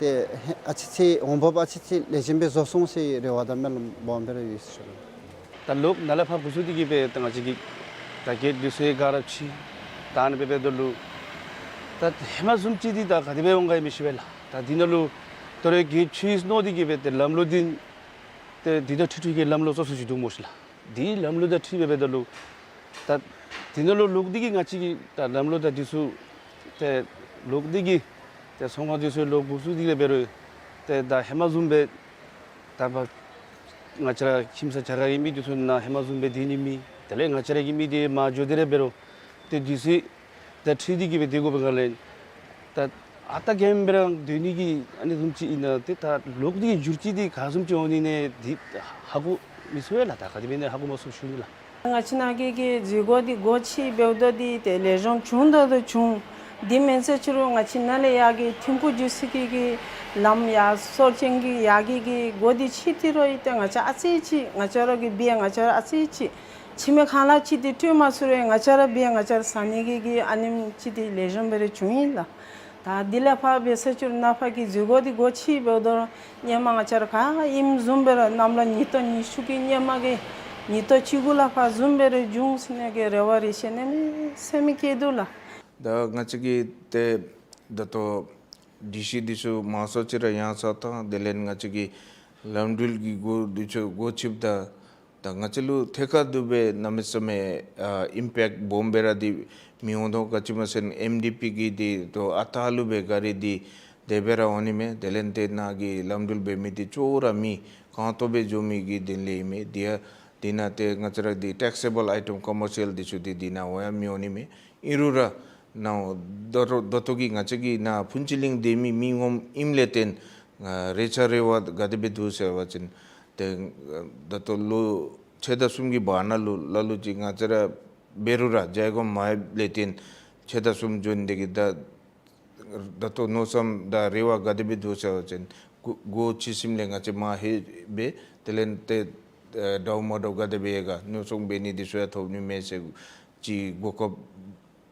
ཏེ་ཨ་ཙི་ཅིག་འོང་འབབ་ཨ་ཙི་ཅིག་ལེགས་ཤོམ་སྦེ་བཟོ་སོང་ཟེར་རེ་བ་དང་སྨོན་ལམ་སྦོམ་སྦེ་ར་ཡོད་ཟེར་ཞུ་དོ་ལགས། ད་ལོག་ནཱ་ལས་ཕར་འགོ་བཙུགས་ཏེ་གིས་སྦེ་ད་ང་བཅས་ཀྱི་ད་གེཊ་འདི་ཚུ་ག་ར་ཕྱེ་ད་ཨ་ནི་སྦེ་འབདཝ་ད་ལུ་ད་ཧེ་མ་བཟུམ་ཅིག་འདི་ད་ག་དེ་སྦེ་འོང་ག་ཡང་མི་ཤེས་པས་ལགས། ད་འདི་ནང་ལུ་ད་རུང་གེཊ་ཕྱེ་ནུག་འདི་གིས་སྦེ་ཏེ་ལམ་ལུགས་འདི་ཏེ་འདི་དང་འཁྲིལ་འཁྲིལ་གྱི་ལམ་ལུགས་སོ་སོ་ཅིག་འདུག་སྨོ་ཤིག་ལགས། འདི་ལམ་ལུགས་དང་འཁྲིལ་སྦེ་འབདཝ་ད་ལུ་ད་འདི་ནང་ལུ་ལོག་སྟེ་གིས་ང་བཅས་ཀྱི་ད་ལམ་ལུགས་དང་འདི་ཚུ་ཏེ་ལོག་སྟེ་གིས་ཏེ་ཚོང་ཁང་འདི་ཚུ་ལོག་འགོ་བཙུགས་ཏེ་གིས་འབད་རུང་ཏེ་ད་ཧེ་མ་བཟུམ་སྦེ་ད་ཕར་ང་བཅས་ར་ཁྱིམ་ཚང་གྱངས་ཁ་གི་མི་འདི་ཚུ་ནཱ་ཧེ་མ་བཟུམ་སྦེ་སྡོད་ནི་མེད། དེ་ལས་ང་བཅས་ར་གི་མི་འདི་མར་འགྱོ་སྟེ་ར་འབད་རུང་ཏེ་འདི་ཚུ་ད་འཁྲིལ་ཏེ་གིས་སྦེ་སྡོད་དགོ་པའི་སྒང་ལས་ད་ཨ་རྟག་གེམ་སྦེ་ར་སྡོད་ནི་གི་ཨ་ནི་བཟུམ་ཅིག་ཨིན་ན། ཏེ་ད་ལོག་སྟེ་གིས་འགྱུར་བཅོས་འདི་ག་བཟུམ་ཅིག་འོང་ནི་ཨིན་ན་འདི་ཧ་གོ་མི་ཚུགས་པས་ལགས། ད་ག་དེ་སྦེ་ཨིན་ན་ཧ་གོ་མ་ཚུགས་ཞུ་ནི་ལགས། ང་བཅས་ནཱ་གི་གི་འཛུལ་སྒོ་འདི་སྒོ་ཕྱེ་འབདཝ་ད་འདི་ཏེ་ལེགས་ཤོམ་བྱུང་དོ་ད་བྱུང་། དེ་མེན་ཟེར་ཅི་རུང་ང་བཅས་ནཱ་ལས་ཡར་གྱི་ཐིམ་ཕུག་འགྱོ་ས་གི་གི་ལམ་ཡར་སོར་ཅན་གྱི་ཡར་གྱི་གི་སྒོ་འདི་ཕྱེ་སྟེ་ར་ཡོད། ཏེ་ང་བཅས་ཨ་ཙི་ཅིག་ང་བཅས་ར་གི་སྦེ་ང་བཅས་ར་ཨ་ཙི་ཅིག་ཕྱི་མི་ཁ་ལས་ཅིག་འདི་སྤྲོད་མ་ཚུགས་རུང་ང་བཅས་ར་སྦེ་ང་བཅས་ར་ཟ་ནི་གི་གི་ཨ་ནེམ་ཅིག་འདི་ལེགས་ཤོམ་སྦེ་ར་བྱུང་ཡི་ལགས། ད་འདི་ལས་ཕར་འབད་ཟེར་ཅི་རུང་ནཱ་ཕར་གྱི་འཛུལ་སྒོ་འདི་སྒོ་ཕྱེ་འབདཝ་ད་ར་སྔོན་མ་ང་བཅས་ར་ག་ཨིནམ་བཟུམ་སྦེ་ར་གནམ་ལོ་ཉིས་སྟོང་ཉི་ཤུ་གི་སྔོན་མ་གི་ཉིས་སྟོང་བཅུ་དགུ་ལས་ཕར་བཟུམ་སྦེ་ར་འབྱུང་ཟེར་ནི་གི་རེ་བ་རེ་བཤད་ནི་མེད་ཟེར་མི་སྐྱེ་འདུག་ལགས། ད་ང་བཅས་ཀྱི་ཏེ་ད་ལྟོ་སྒྲིག་གཞི་འདི་ཚུ་མང་སུ་ཅིག་ར་ཡངས་ས་དང་དེ་ལས་ང་བཅས་ཀྱི་ལམ་འགྲུལ་གྱི་སྒོ་འདི་ཚུ་སྒོ་ཕྱེཝ་ད་ད་ང་བཅས་ལུ་ཐད་ཀར་དུ་སྦེ་གནམ་མེད་ས་མེད་ཨ་ཨིམ་པེཀཊ་སྦོམ་སྦེ་ར་འདི་མི་འོང་དོ། ག་ཅི་སྨོ་ཟེར་ན་ཨེམ་ཌི་པི་གི་འདི་ད་ཨ་རྟག་ལུ་སྦེ་ག་ར་འདི་དེ་སྦེ་ར་འོང་ནི་མས། དེ་ལས་ཏེ་ནཱ་གི་ལམ་འགྲུལ་འབད་མི་འདི་ཅོག་ར་མི་གང་ཏོག་སྦེ་འགྱོ་མི་གི་དོན་ལས་ཨིན་མས། འདི་ཡང་འདི་ནང་ཏེ་ང་བཅས་ར་འདི་ཊེག་སི་ཨེ་བཱལ་ཨའི་ཊེམ་ཀོ་མར་ཤལ་འདི་ཚུ་འདི་འདི་ནང་འོང་ཡང་མི་འོང་ནི་མས། ཨིན་རུང་ར་ནཱ་ད་ལྟོ་ད་ལྟོ་གི་ང་བཅས་ཀྱི་ནཱ་ཕུན་ཚོགས་གླིང་སྡོད་མི་མི་ངོམ་ཨིནམ་ལས་བརྟེན་ཨ་རེ་ཆ་རེ་བ་ག་དེ་སྦེ་འདུག་ཟེར་བ་ཅིན་ཏེ་ད་ལྟོ་ལོ་ཕྱེད་དང་གསུམ་གྱི་བར་ན་ལུ་ལ་ལུ་ཅིག་ང་བཅས་ར་འབད་རུང་ར་རྒྱལ་ཁབ་མ་ཡོདཔ་ལས་བརྟེན་ཕྱེད་དང་གསུམ་འགྱོ་ནི་འདི་གིས་ད་ད་ལྟོ་མནོ་བསམ་དང་རེ་བ་ག་དེ་སྦེ་འདུག་ཟེར་བ་ཅིན་སྒོ་སྒོ་ཕྱེ་ཞིནམ་ལས་ང་བཅས་མར་ལྷོད་སྦེ་དེ་ལས་ཏེ་ཨ་འདྲཝ་མ་འདྲཝ་ག་དེ་སྦེ་ཡོད་ག་ཉོ་ཚོང་འབད་ནི་འདི་ཚུ་ཡང་ཐོབ་ནི་མས་ཟེར་ཅིག་གོ་སྐབས་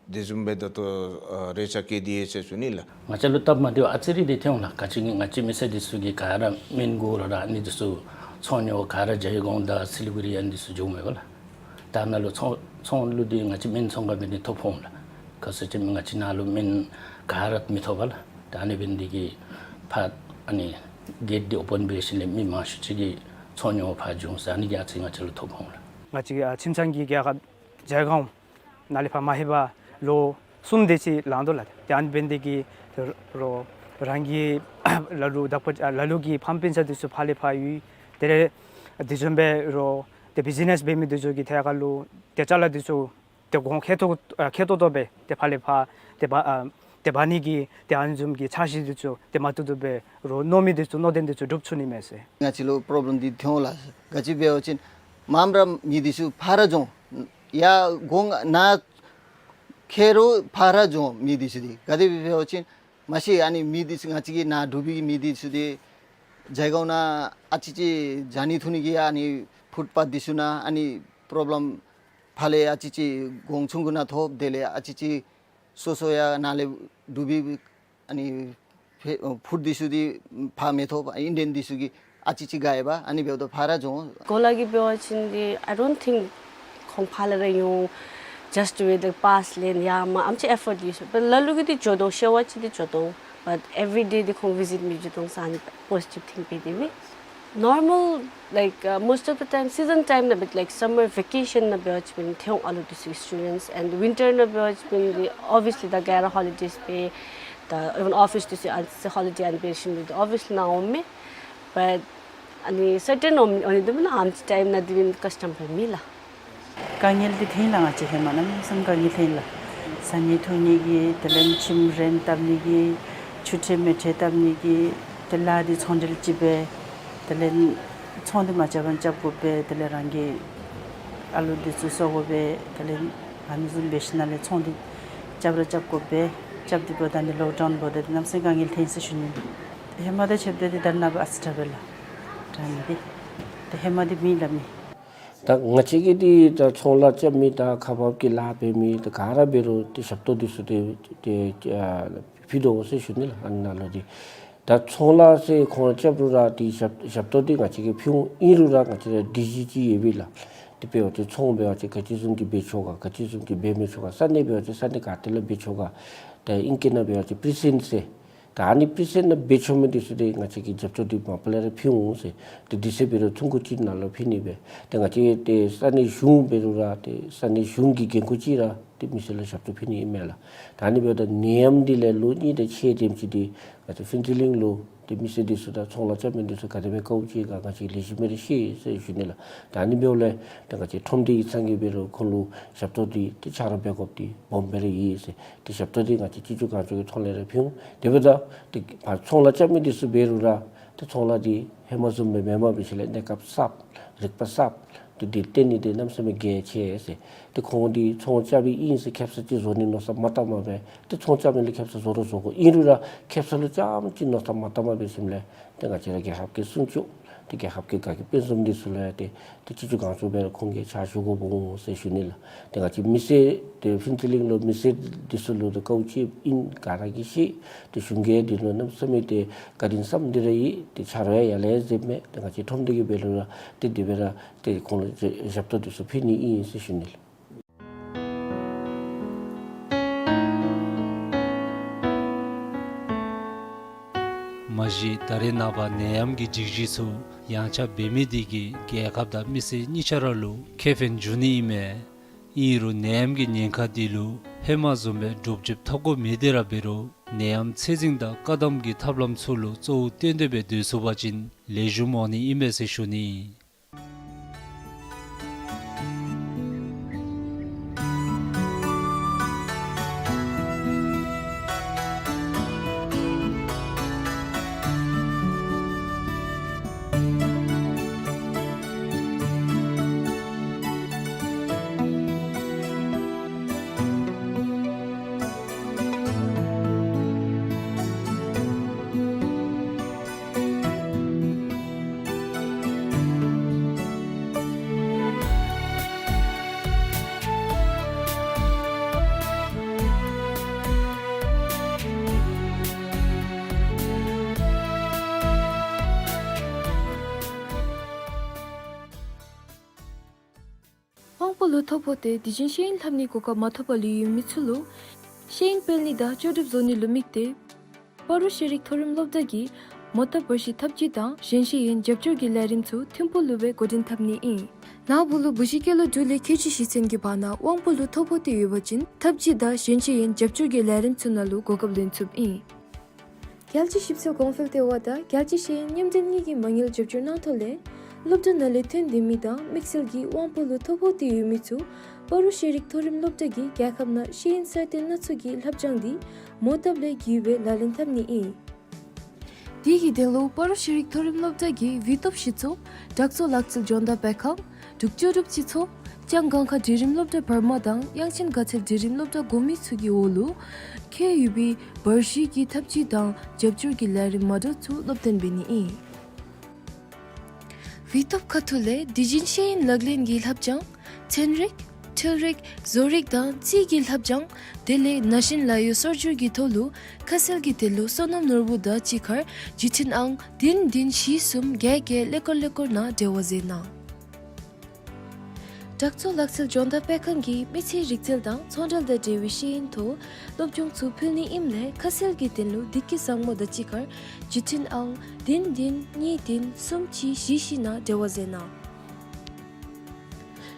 དེ་བཟུམ་སྦེ་ད་ལྟོ་ཨ་རེ་ཆ་བསྐྱེད་དེ་ཡོད་ཟེར་ཞུ་ནི་ལགས། ང་བཅས་ལུ་སྟབས་མ་བདེཝ་ཨ་ཙི་རེ་འདི་ཐོན་འོང་ལགས། ག་ཅི་ཨིན་ན་ང་བཅས་མི་སེར་འདི་ཚུ་གིས་ག་ར་སྨན་གུ་ར་ར་ཨ་ནི་འདི་ཚུ་ཚོང་ཉོ་ག་ར་ཇའི་གོང་དང་སི་ལི་གུ་རི་ཨ་ནི་འདི་ཚུ་འགྱོཝ་མས་པ་ལགས། ད་ནཱ་ལུ་ཚོང་ཚོང་ལུ་འདི་ང་བཅས་སྨན་ཚོང་ཁང་འབད་ནི་ཐོ་ཕོག་འོང་ལགས། ག་ཅི་ཟེར་ང་བཅས་ནཱ་ལུ་སྨན་ག་ར་མི་ཐོབ་པ་ལགས། ད་ཨ་ནི་འབད་ནི་འདི་གིས་ཕར་ཨ་ནི་གེཊ་འདི་ཨོ་པཱན་འབད་ཞིནམ་ལས་མི་མང་ཤོས་ཅིག་གིས་ཚོང་ཉོ་ཕར་འགྱོ་འོང་ཟེར་ཨ་ནི་གིས་ཨ་ཙི་ང་བཅས་ལུ་ཐོ་ཕོག་འོང་ལགས། ང་བཅས་ཨ་ཁྱིམ་ཚང་གི་རྒྱལ་ཁབ་རྒྱལ་ཁབ་ནཱ་ལས་ཕར་མ་ལྷོད་པར་ལོ་གསུམ་དེ་ཅིག་ལང་དོ་ལགས། ཏེ་ཨ་ནི་འབད་ནི་འདི་གིས་རོགས་རང་གི་ལ་ལུ་བདག་པོ་ལ་ལུ་གི་ཕམ་སྤུན་ཆ་འདི་ཚུ་ཕར་ལས་ཕར་ཡོད། དེ་ལས་དེ་བཟུམ་སྦེ་རོགས་ཏེ་བིཛི་ནེསི་འབད་མི་འདི་ཚུ་གི་ཐད་ཁར་ལུ་ཏེ་ཅ་ལ་འདི་ཚུ་ཏེ་གོང་ཁེ་ཏོག་ཨ་ཁེ་ཏོག་ཏོ་སྦེ་ཏེ་ཕར་ལས་ཕར་ཏེ་ཕར་ཨ་ ཏེ་འབག་ནི་གི་ཏེ་ཨ་ནི་བཟུམ་གྱི་འཆར་གཞི་འདི་ཚུ་ཏེ་མ་བཏུབ་བཏུབ་སྦེ་རོགས་མནོ་མི་འདི་ཚུ་མནོ་དོན་འདི་ཚུ་འགྲུབ་ཚུགས་ནི་མས་ཟེར། ང་བཅས་ལུ་པོརོབ་ལེམ་འདི་ཐོན་འོང་ལགས། ག་ཅི་འབད་བ་ཅིན་མངམ་ར་མི་འདི་ཚུ་ཕར་ར་འགྱོ་འོང་། ཡར་སྒོ་ནང་ཁ་རོགས་ཕར་ར་འགྱོ་འོང་མི་འདི་ཚུ་འདི། ག་དེ་སྦེ་འབད་བ་ཅིན་མ་གཞི་ཨ་ནི་མི་འདི་ཚུ་ང་བཅས་ཀྱི་ནཱ་འབྲུག་པའི་མི་འདི་ཚུ་འདི་ཇའི་གོང་ནང་ཨ་ཙི་ཅིག་བཞག་ནི་འཐུ་ནི་གི་ཨ་ནི་ཕུཊ་པཱཐ་འདི་ཚུ་ནང་ཨ་ནི་པོརོབ་ལེམ་ཕར་ལས་ཨ་ཙི་ཅིག་གོང་ཆུང་ཀུ་ནང་ཐོབ། དེ་ལས་ཨ་ཙི་ཅིག་སོ་སོ་ཡར་ནཱ་ལས་འབྲུག་པའི་ཨ་ནི་ཕུཊ་འདི་ཚུ་འདི་ཕར་མི་ཐོབ། ཨིན་ཌི་ཡན་འདི་ཚུ་གིས་ཨ་ཙི་ཅིག་དགའ་ཡི་པ། ཨ་ནི་འབདཝ་ད་ཕར་ར་འགྱོ་འོང་། གོ་ལ་གི་འབད་བ་ཅིན་འདི་I don't think ཁོང་ཕར་ལས་ར་འོང་just to be the pass ལེན་ཡར་མར་ཨ་ནེམ་ཅིག་ཨེ་ཕོརཊ་ཡོད་ཟེར། but ལ་ལུ་གིས་འདི་འགྱོ་དོ་ཤེས་པ་ཅིན་འདི་འགྱོ་དོ། but every day འདི་ཁོང་བི་ཟིཊ་མི་འགྱོ་དོ་ཟེར་ཨ་ནི་པོ་ཟི་ཊིབ་ཐིང་པས་དེ་སྦེ། Normal, like, uh, most of the time, season time ནང་འབད་like summer vacation ནང་འབད་བ་ཅིན་ཐོན་འོང་ཨ་ལུ་འདི་ཚུ་students, and winter ནང་འབད་བ་ཅིན་འདི་obviously ད་ག་ར་ཧོ་ལི་ཌེསི་པས། ད་even office འདི་ཚུ་ཨ་ནི་ཚུ་ཧོ་ལི་ཌེ་ཨ་ནི་འབད་ཞིནམ་འདི་obviously ནཱ་འོང་མས། but ཨ་ནི་སར་ཊེན་འོང་ནི་འདི་མེན་ན། ཨ་ནེམ་ཅིག་ཊའིམ་ནང་འདི་མེན་ཀསི་ཊམ་འབད་མི་ལགས། དཀའ་ངལ་འདི་ཐོན་ལགས། ང་བཅས་ཧེ་མ་གནམ་མེད་ས་མེད་དཀའ་ངལ་ཐོན་ལགས། ཟ་ནི་འཐུང་ནི་གི་དེ་ལས་ཁྱིམ་རེནཊ་བཏབ་ནི་གི་ཆུ་ཁྲལ་མེ་ཁྲལ་བཏབ་ནི་གི་ཏེ་ལཱ་འདི་ཚོང་འབྲེལ་ཅིག་འབད། དེ་ལས་ཚོང་འདི་མ་རྐྱབ་པར་རྐྱབ་དགོ་པས། དེ་ལས་རང་གི་ཨ་ལུ་འདི་ཚུ་གསོ་དགོ་པས། དེ་ལས་ཨ་ནི་བཟུམ་འབད་ཞིནམ་ལས་ཚོང་འདི་རྐྱབ་ར་རྐྱབ་དགོ་པས། རྐྱབ་སྟེ་འབདཝ་ད་ནི་ལོག་ཌའུན་འབདཝ་ད་འདི་གནམ་མེད་ས་མེད་དཀའ་ངལ་ཐོན་ཟེར་ཞུ་ནི། ཧེ་མ་དང་ཕྱདཔ་ད་འདི་ད་ནཱ་ཨ་ཙི་ཁྲ་བས་ལགས། དྲག་ནི་འདི་ད་ཧེ་མ་འདི་མེད་ལགས་མེད། ད་ང་བཅས་ཀྱིས་འདི་ད་ཚོང་ལཱ་རྐྱབ་མི་དང་ཁག་འབག་གི་ལཱ་འབད་མི་ད་ག་ར་འབད་རུང་འདི་ཞབས་ཏོག་འདི་ཚུ་འདི་འདི་ཨ་ཕུལ་དོ་ཟེར་ཞུ་ནི་ལགས། ཨ་ནཱ་ལུ་འདི་ད་ཚོང་ལཱ་ཟེར་ཁོང་ར་རྐྱབ་རུང་ར་འདི་ཞབས་ཞབས་ཏོག་འདི་ང་བཅས་ཀྱིས་ཕུལ་འོང་། ཨིན་རུང་ར་ང་བཅས་ར་སྒྲིག་གཞི་ཅིག་ཡོད་པས་ལགས། དེ་འབད་བ་ཅིན་ཚོང་འབད་བ་ཅིན་ག་ཅི་བཟུམ་ཅིག་འབད་ཆོག་ག། ག་ཅི་བཟུམ་ཅིག་འབད་མི་ཆོག་ག། ས་གནས་འབད་བ་ཅིན་ས་གནས་ག་ཏེ་ལུ་འབད་ཆོག་ག། ད་ཨིང་སྐད་ནང་འབད་བ་ཅིན་པི་རི་སེནཊ་ཟེར། ད་ཨ་ནི་པི་རི་སེནཊ་ནང་འབད་ཆོག་མི་འདི་ཚུ་འདི་ང་བཅས་ཀྱིས་རྒྱབ་སྐྱོར་འདི་མ་པ་ལས་ར་ཕུལ་འོང་ཟེར། ཏེ་དུས་ཚོད་འབད་རུང་ཐུང་ཀུ་ཅིག་ནང་ལུ་ཕུལ་ནི་སྦེ། ཏེ་ང་བཅས་ཏེ་ས་གནས་གཞུང་འབད་རུང་ར་ཏེ་ས་གནས་གཞུང་གི་འགན་ཁུར་ཅིག་ར་ཏེ་མི་སེར་ལུ་ཞབས་ཏོག་ཕུལ་ནི་ཨིན་མས་ལགས། ད་ཨ་ནི་འབདཝ་ད་ནད་ཡམས་འདི་ལས་ལོ་གཉིས་དང་ཕྱེད་དེམ་ཅིག་འདི་ང་བཅས་ཕུན་ཚོགས་གླིང་ལུ་ཏེ་མི་སེར་འདི་ཚུ་དང་ཚོང་ལཱ་རྐྱབ་མི་འདི་ཚུ་ག་དེ་སྦེ་དཀའཝ་སྤྱད་ག་ང་བཅས་ལེགས་ཤོམ་སྦེ་ར་ཤེས་ཟེར་ཞུ་ནི་ལགས། ད་ཨ་ནི་འབདཝ་ལས་ཏེ་ང་བཅས་ཁྲོམ་སྡེ་གི་ཚང་གིས་འབད་རུང་ཁོང་ལུ་ཞབས་ཏོག་འདི་ཏེ་ཆ་རོགས་འབད་དགོཔ་འདི་སྦོམ་སྦེ་ར་ཡོད་ཟེར། ཏེ་ཞབས་ཏོག་འདི་ང་བཅས་སྤྱི་སྤྱོད་གང་ཅི་གི་ཐོག་ལས་ར་ཕུལ་འོང་། དེ་འབདཝ་ད་ཏེ་ཕར་ཚོང་ལཱ་རྐྱབ་མི་འདི་ཚུ་འབད་རུང་ར་ཏེ་ཚོང་ལཱ་འདི་ཧེ་མ་བཟུམ་སྦེ་མེན་པར་འབད་ཞིནམ་ལས་གནས་སྐབས་གསརཔ་རིག་པ་གསརཔ་ཏེ་འདི་བཏོན་ནི་འདི་གནམ་མེད་ས་མེད་གལ་ཆེ་ཟེར། ཏེ་ཁོང་འདི་ཚོང་རྐྱབ་པའི་ཨིན་ཟེར་ཁེབ་ས་ཅིག་བཟོ་ནི་མནོ་བསམ་མ་བཏངམ་སྦེ་ཏེ་ཚོང་རྐྱབ་མི་ལུ་ཁེབ་ས་བཟོ་རུང་བཟོ་དགོ། ཨིན་རུང་ར་ཁེབ་ས་ལུ་རྐྱངམ་ཅིག་མནོ་བསམ་མ་བཏངམ་འབད་ཞིནམ་ལས་ཏེ་ང་བཅས་ར་རྒྱལ་ཁབ་ཀྱི་སྲུང་སྐྱོབ་ཏེ་རྒྱལ་ཁབ་ཀྱི་དགའ་སྐྱིད་དཔལ་འཛོམས་འདི་ཚུ་ལུ་ཡང་ཏེ་ཏེ་སྤྱི་སྤྱོད་གང་ཅི་འབད་རུང་ཁོང་གིས་ཕྱག་ཞུ་དགོཔ་འོང་ཟེར་ཞུ་ནི་ལགས། ཏེ་ང་བཅས་མི་སེར་ཏེ་ཕུན་ཚོགས་གླིང་ལུ་མི་སེར་འདི་ཚུ་ལུ་ཏེ་དཀའཝ་སྤྱད་ཨིན་ག་ར་གིས་ཤེས། ཏེ་གཞུང་གིས་འདི་ལུ་གནམ་མེད་ས་མེད་ཏེ་བཀའ་དྲིན་བསམ་སྟེ་ར་ཡོད། ཏེ་ཆ་རོགས་ཡང་ཡར་ལས་མཛདཔ་མས། ཏེ་ང་བཅས་ཁྲོམ་སྡེ་གིས་འབད་རུང་ར་ཏེ་དེ་སྦེ་ར་ཏེ་ཁོང་ལུ་ཞབས་ཏོག་འདི་ཚུ་ཕུལ་ནི་ཨིན་ཟེར་ཞུ་ནི་ལགས། མ་གཞི་ད་རེས་ནངས་པ་ནད་ཡམས་ཀྱི་སྒྲིག་གཞི་ཚུ་ཡངས་ཆག་འབད་མི་འདི་གིས་རྒྱལ་ཁབ་དང་མི་སེར་གཉིས་ཆ་ར་ལུ་ཁེ་ཕན་འབྱུང་ནི་ཨིན་མས། ཨིན་རུང་ནད་ཡམས་ཀྱི་ཉེན་ཁ་འདི་ལུ་ཧེ་མ་བཟུམ་སྦེ་འདྲོག་བཅོས་འཐབ་དགོཔ་མེད་དེ་ར་འབད་རུང་ནད་ཡམས་ཚད་འཛིན་དང་བཀག་སྡོམ་གྱི་ཐབས་ལམ་ཚུ་ལུ་གཙོ་བོ་བཏོན་ཏེ་སྦེ་སྡོད་ཚུགས་པ་ཅིན་ལེགས་ཤོམ་འོང་ནི་ཨིན་མས་ཟེར་ཞུ་ནི། དབང་པོ་ལུ་ཐོ་ཕོག་སྟེ་དུས་རྒྱུན་ཤེས་ཡོན་ལྷབ་ནིའི་གོ་སྐབས་མ་ཐོབ་པར་ལུས་ཡོད་མི་ཚུ་ལུ་ཤེས་ཡོན་སྤེལ་ནི་དང་ལྕོགས་གྲུབ་བཟོ་ནི་ལུ་དམིགས་ཏེ་སྤ་རོ་ཤེས་རིག་མཐོ་རིམ་སློབ་གྲྭ་གིས་མོ་ཊ་བར་ཤི་འཐབ་ཇུས་དང་གཞན་ཤེས་ཡོན་རྒྱབ་སྐྱོར་གྱི་ལས་རིམ་ཚུ་ཐིམ་ཕུག་ལུ་སྦེ་འགོ་འདྲེན་འཐབ་ནི་ཨིན། ནཱ་བུ་ལུ་བུ་གཞི་སྐྱེས་ལོ་དྲུག་ལས་ཁལ་གཅིག་བཞེས་ཚུན་གྱི་བར་ན་དབང་པོ་ལུ་ཐོ་ཕོག་སྟེ་ཡོད་པ་ཅིན་འཐབ་ཇུས་དང་གཞན་ཤེས་ཡོན་རྒྱབ་སྐྱོར་གྱི་ལས་རིམ་ཚུ་ནང་ལུ་གོ་སྐབས་ལེན་ཚུགསཔ་ཨིན། རྒྱལ་སྤྱི་ཞིབ་འཚོལ་གོང་འཕེལ་ལྟེ་བ་དང་རྒྱལ་སྤྱི་ཤེས་ཡོན་མཉམ་འབྲེལ་གཉིས་ཀྱིས་མ་དངུལ་རྒྱབ་སྐྱོར་གནང་ཐོག་ལས་སློབ་གྲྭ་ནང་ལས་ཐོན་སྡོད་མི་དང་དམིགས་བསལ་གྱིས་དབང་པོ་ལུ་ཐོ་ཕོག་སྟེ་ཡོད་མི་ཚུ་ སྤ་རོ་ཤེས་རིག་མཐོ་རིམ་སློབ་གྲྭ་གིས་རྒྱལ་ཁབ་ནང་ཤེས་ཡོན་གསར་བཏོན་སྣ་ཚོགས་ཀྱི་བསླབ་སྦྱང་འདི་མོ་བཏབ་ལས་བརྒལ་བའི་ལག་ལེན་འཐབ་ནི་ཨིན། དེ་གི་དོན་ལུ་སྤ་རོ་ཤེས་རིག་མཐོ་རིམ་སློབ་གྲྭ་གི་བི་ཏོབ་ཤེས་ཚོགས་དྲག་ཚོགས་ལག་རྩལ་སྦྱོང་བརྡར་སྤེལ་ཁང་དྲུག་ཅུ་དྲུག་ཅུ་ཚོགས་ལྕང་སྒང་ཁ་འབྲིང་རིམ་སློབ་གྲྭ་བར་མ་དང་དབྱངས་ཅན་དགའ་ཚལ་འབྲིང་རིམ་སློབ་གྲྭ་གོ་མི་ཚུ་གི་འོག་ལུ་ཁེལ་ཡོད་པའི་བར་ཞིག་གི་ཐབས་ཇུས་དང་རྒྱབ་སྐྱོར་གྱི་ལས་རིམ་མ་འདྲཝ་ཚུ་སློབ་སྟོན་འབད་ནི་ཨིན། བི་ཏོབ་ཁ་ཐུག་ལས་དུས་རྒྱུན་ཤེས་ཡོན་ལག་ལེན་གྱི་བསླབ་སྦྱང་ཚན་རིག་འཕྲུལ་རིག་བཟོ་རིག་དང་རྩིས་ཀྱི་བསླབ་སྦྱང་དེ་ལས་ན་གཞོན་ལཱ་གཡོག་སོར་སྒྱུར་གྱི་ཐོག་ལུ་ཁ་གསལ་གྱི་དོན་ལུ་སོ་ནམ་ནོར་བུ་དང་གཅིག་ཁར་བརྒྱུད་འཕྲིན་ཨང་བདུན་བདུན་བཞི་གསུམ་བརྒྱད་བརྒྱད་ཀླད་ཀོར་ཀླད་ཀོར་ནང་འབྲེལ་བ་མཛད་གནང་། དྲག་ཚོགས་ལག་རྩལ་སྦྱོང་བརྡར་སྤེལ་ཁང་གིས་མི་ཚེའི་རིག་རྩལ་དང་ཚོང་འབྲེལ་དང་འབྲེལ་བའི་ཤེས་ཡོན་ཐོག་སློབ་སྦྱོང་ཚུ་ཕུལ་ནི་ཨིནམ་ལས་ཁ་གསལ་གྱི་དོན་ལུ་བདེ་སྐྱིད་བཟང་མོ་དང་གཅིག་ཁར་བརྒྱུད་འཕྲིན་ཨང་བདུན་བདུན་གཉིས་བདུན་གསུམ་གཅིག་བཞི་བཞི་ནང་འབྲེལ་བ་མཛད་གནང་།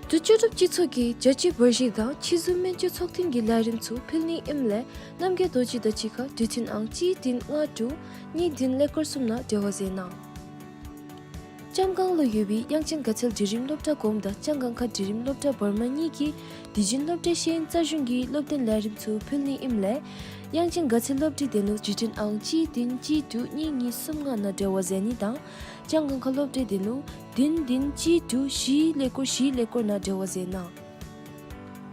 དྲུག་ཅུ་དྲུག་ཅུ་ཚོགས་ཀྱིས་རྒྱ་ཆེའི་བར་ཞིག་དང་ཕྱི་ཟུར་སྨན་བཅོས་ཚོགས་ཐུན་གྱི་ལས་རིམ་ཚུ་ཕུལ་ནི་ཨིནམ་ལས་རྣམ་རྒྱལ་རྡོ་རྗེ་དང་གཅིག་ཁར་བརྒྱུད་འཕྲིན་ཨང་གཅིག་བདུན་ལྔ་དྲུག་གཉིས་བདུན་ཀླད་ཀོར་གསུམ་ནང་འབྲེལ་བ་མཛད་གནང་། ལྕང་སྒང་ལུ་ཡོད་པའི་དབྱངས་ཅན་དགའ་ཚལ་འབྲིང་རིམ་སློབ་གྲྭ་གོངམ་དང་ལྕང་སྒང་ཁ་འབྲིང་རིམ་སློབ་གྲྭ་བར་མ་གཉིས་ཀྱིས་དུས་རྒྱུན་སློབ་གྲྭའི་ཤེས་ཡོན་རྩལ་གཞུང་གི་སློབ་སྟོན་ལས་རིམ་ཚུ་ཕུལ་ནི་ཨིནམ་ལས་དབྱངས་ཅན་དགའ་ཚལ་སློབ་གྲྭའི་དོན་ལུ་བརྒྱུད་འཕྲིན་ཨང་གཅིག་བདུན་གཅིག་དྲུག་གཉིས་གཉིས་གསུམ་ལྔ་ནང་འབྲེལ་བ་མཛད་ནི་དང་ལྕང་སྒང་ཁ་སློབ་གྲྭའི་དོན་ལུ་བདུན་བདུན་གཅིག་དྲུག་བཞི་ཀླད་ཀོར་བཞི་ཀླད་ཀོར་ནང་འབྲེལ་བ་མཛད་གནང་།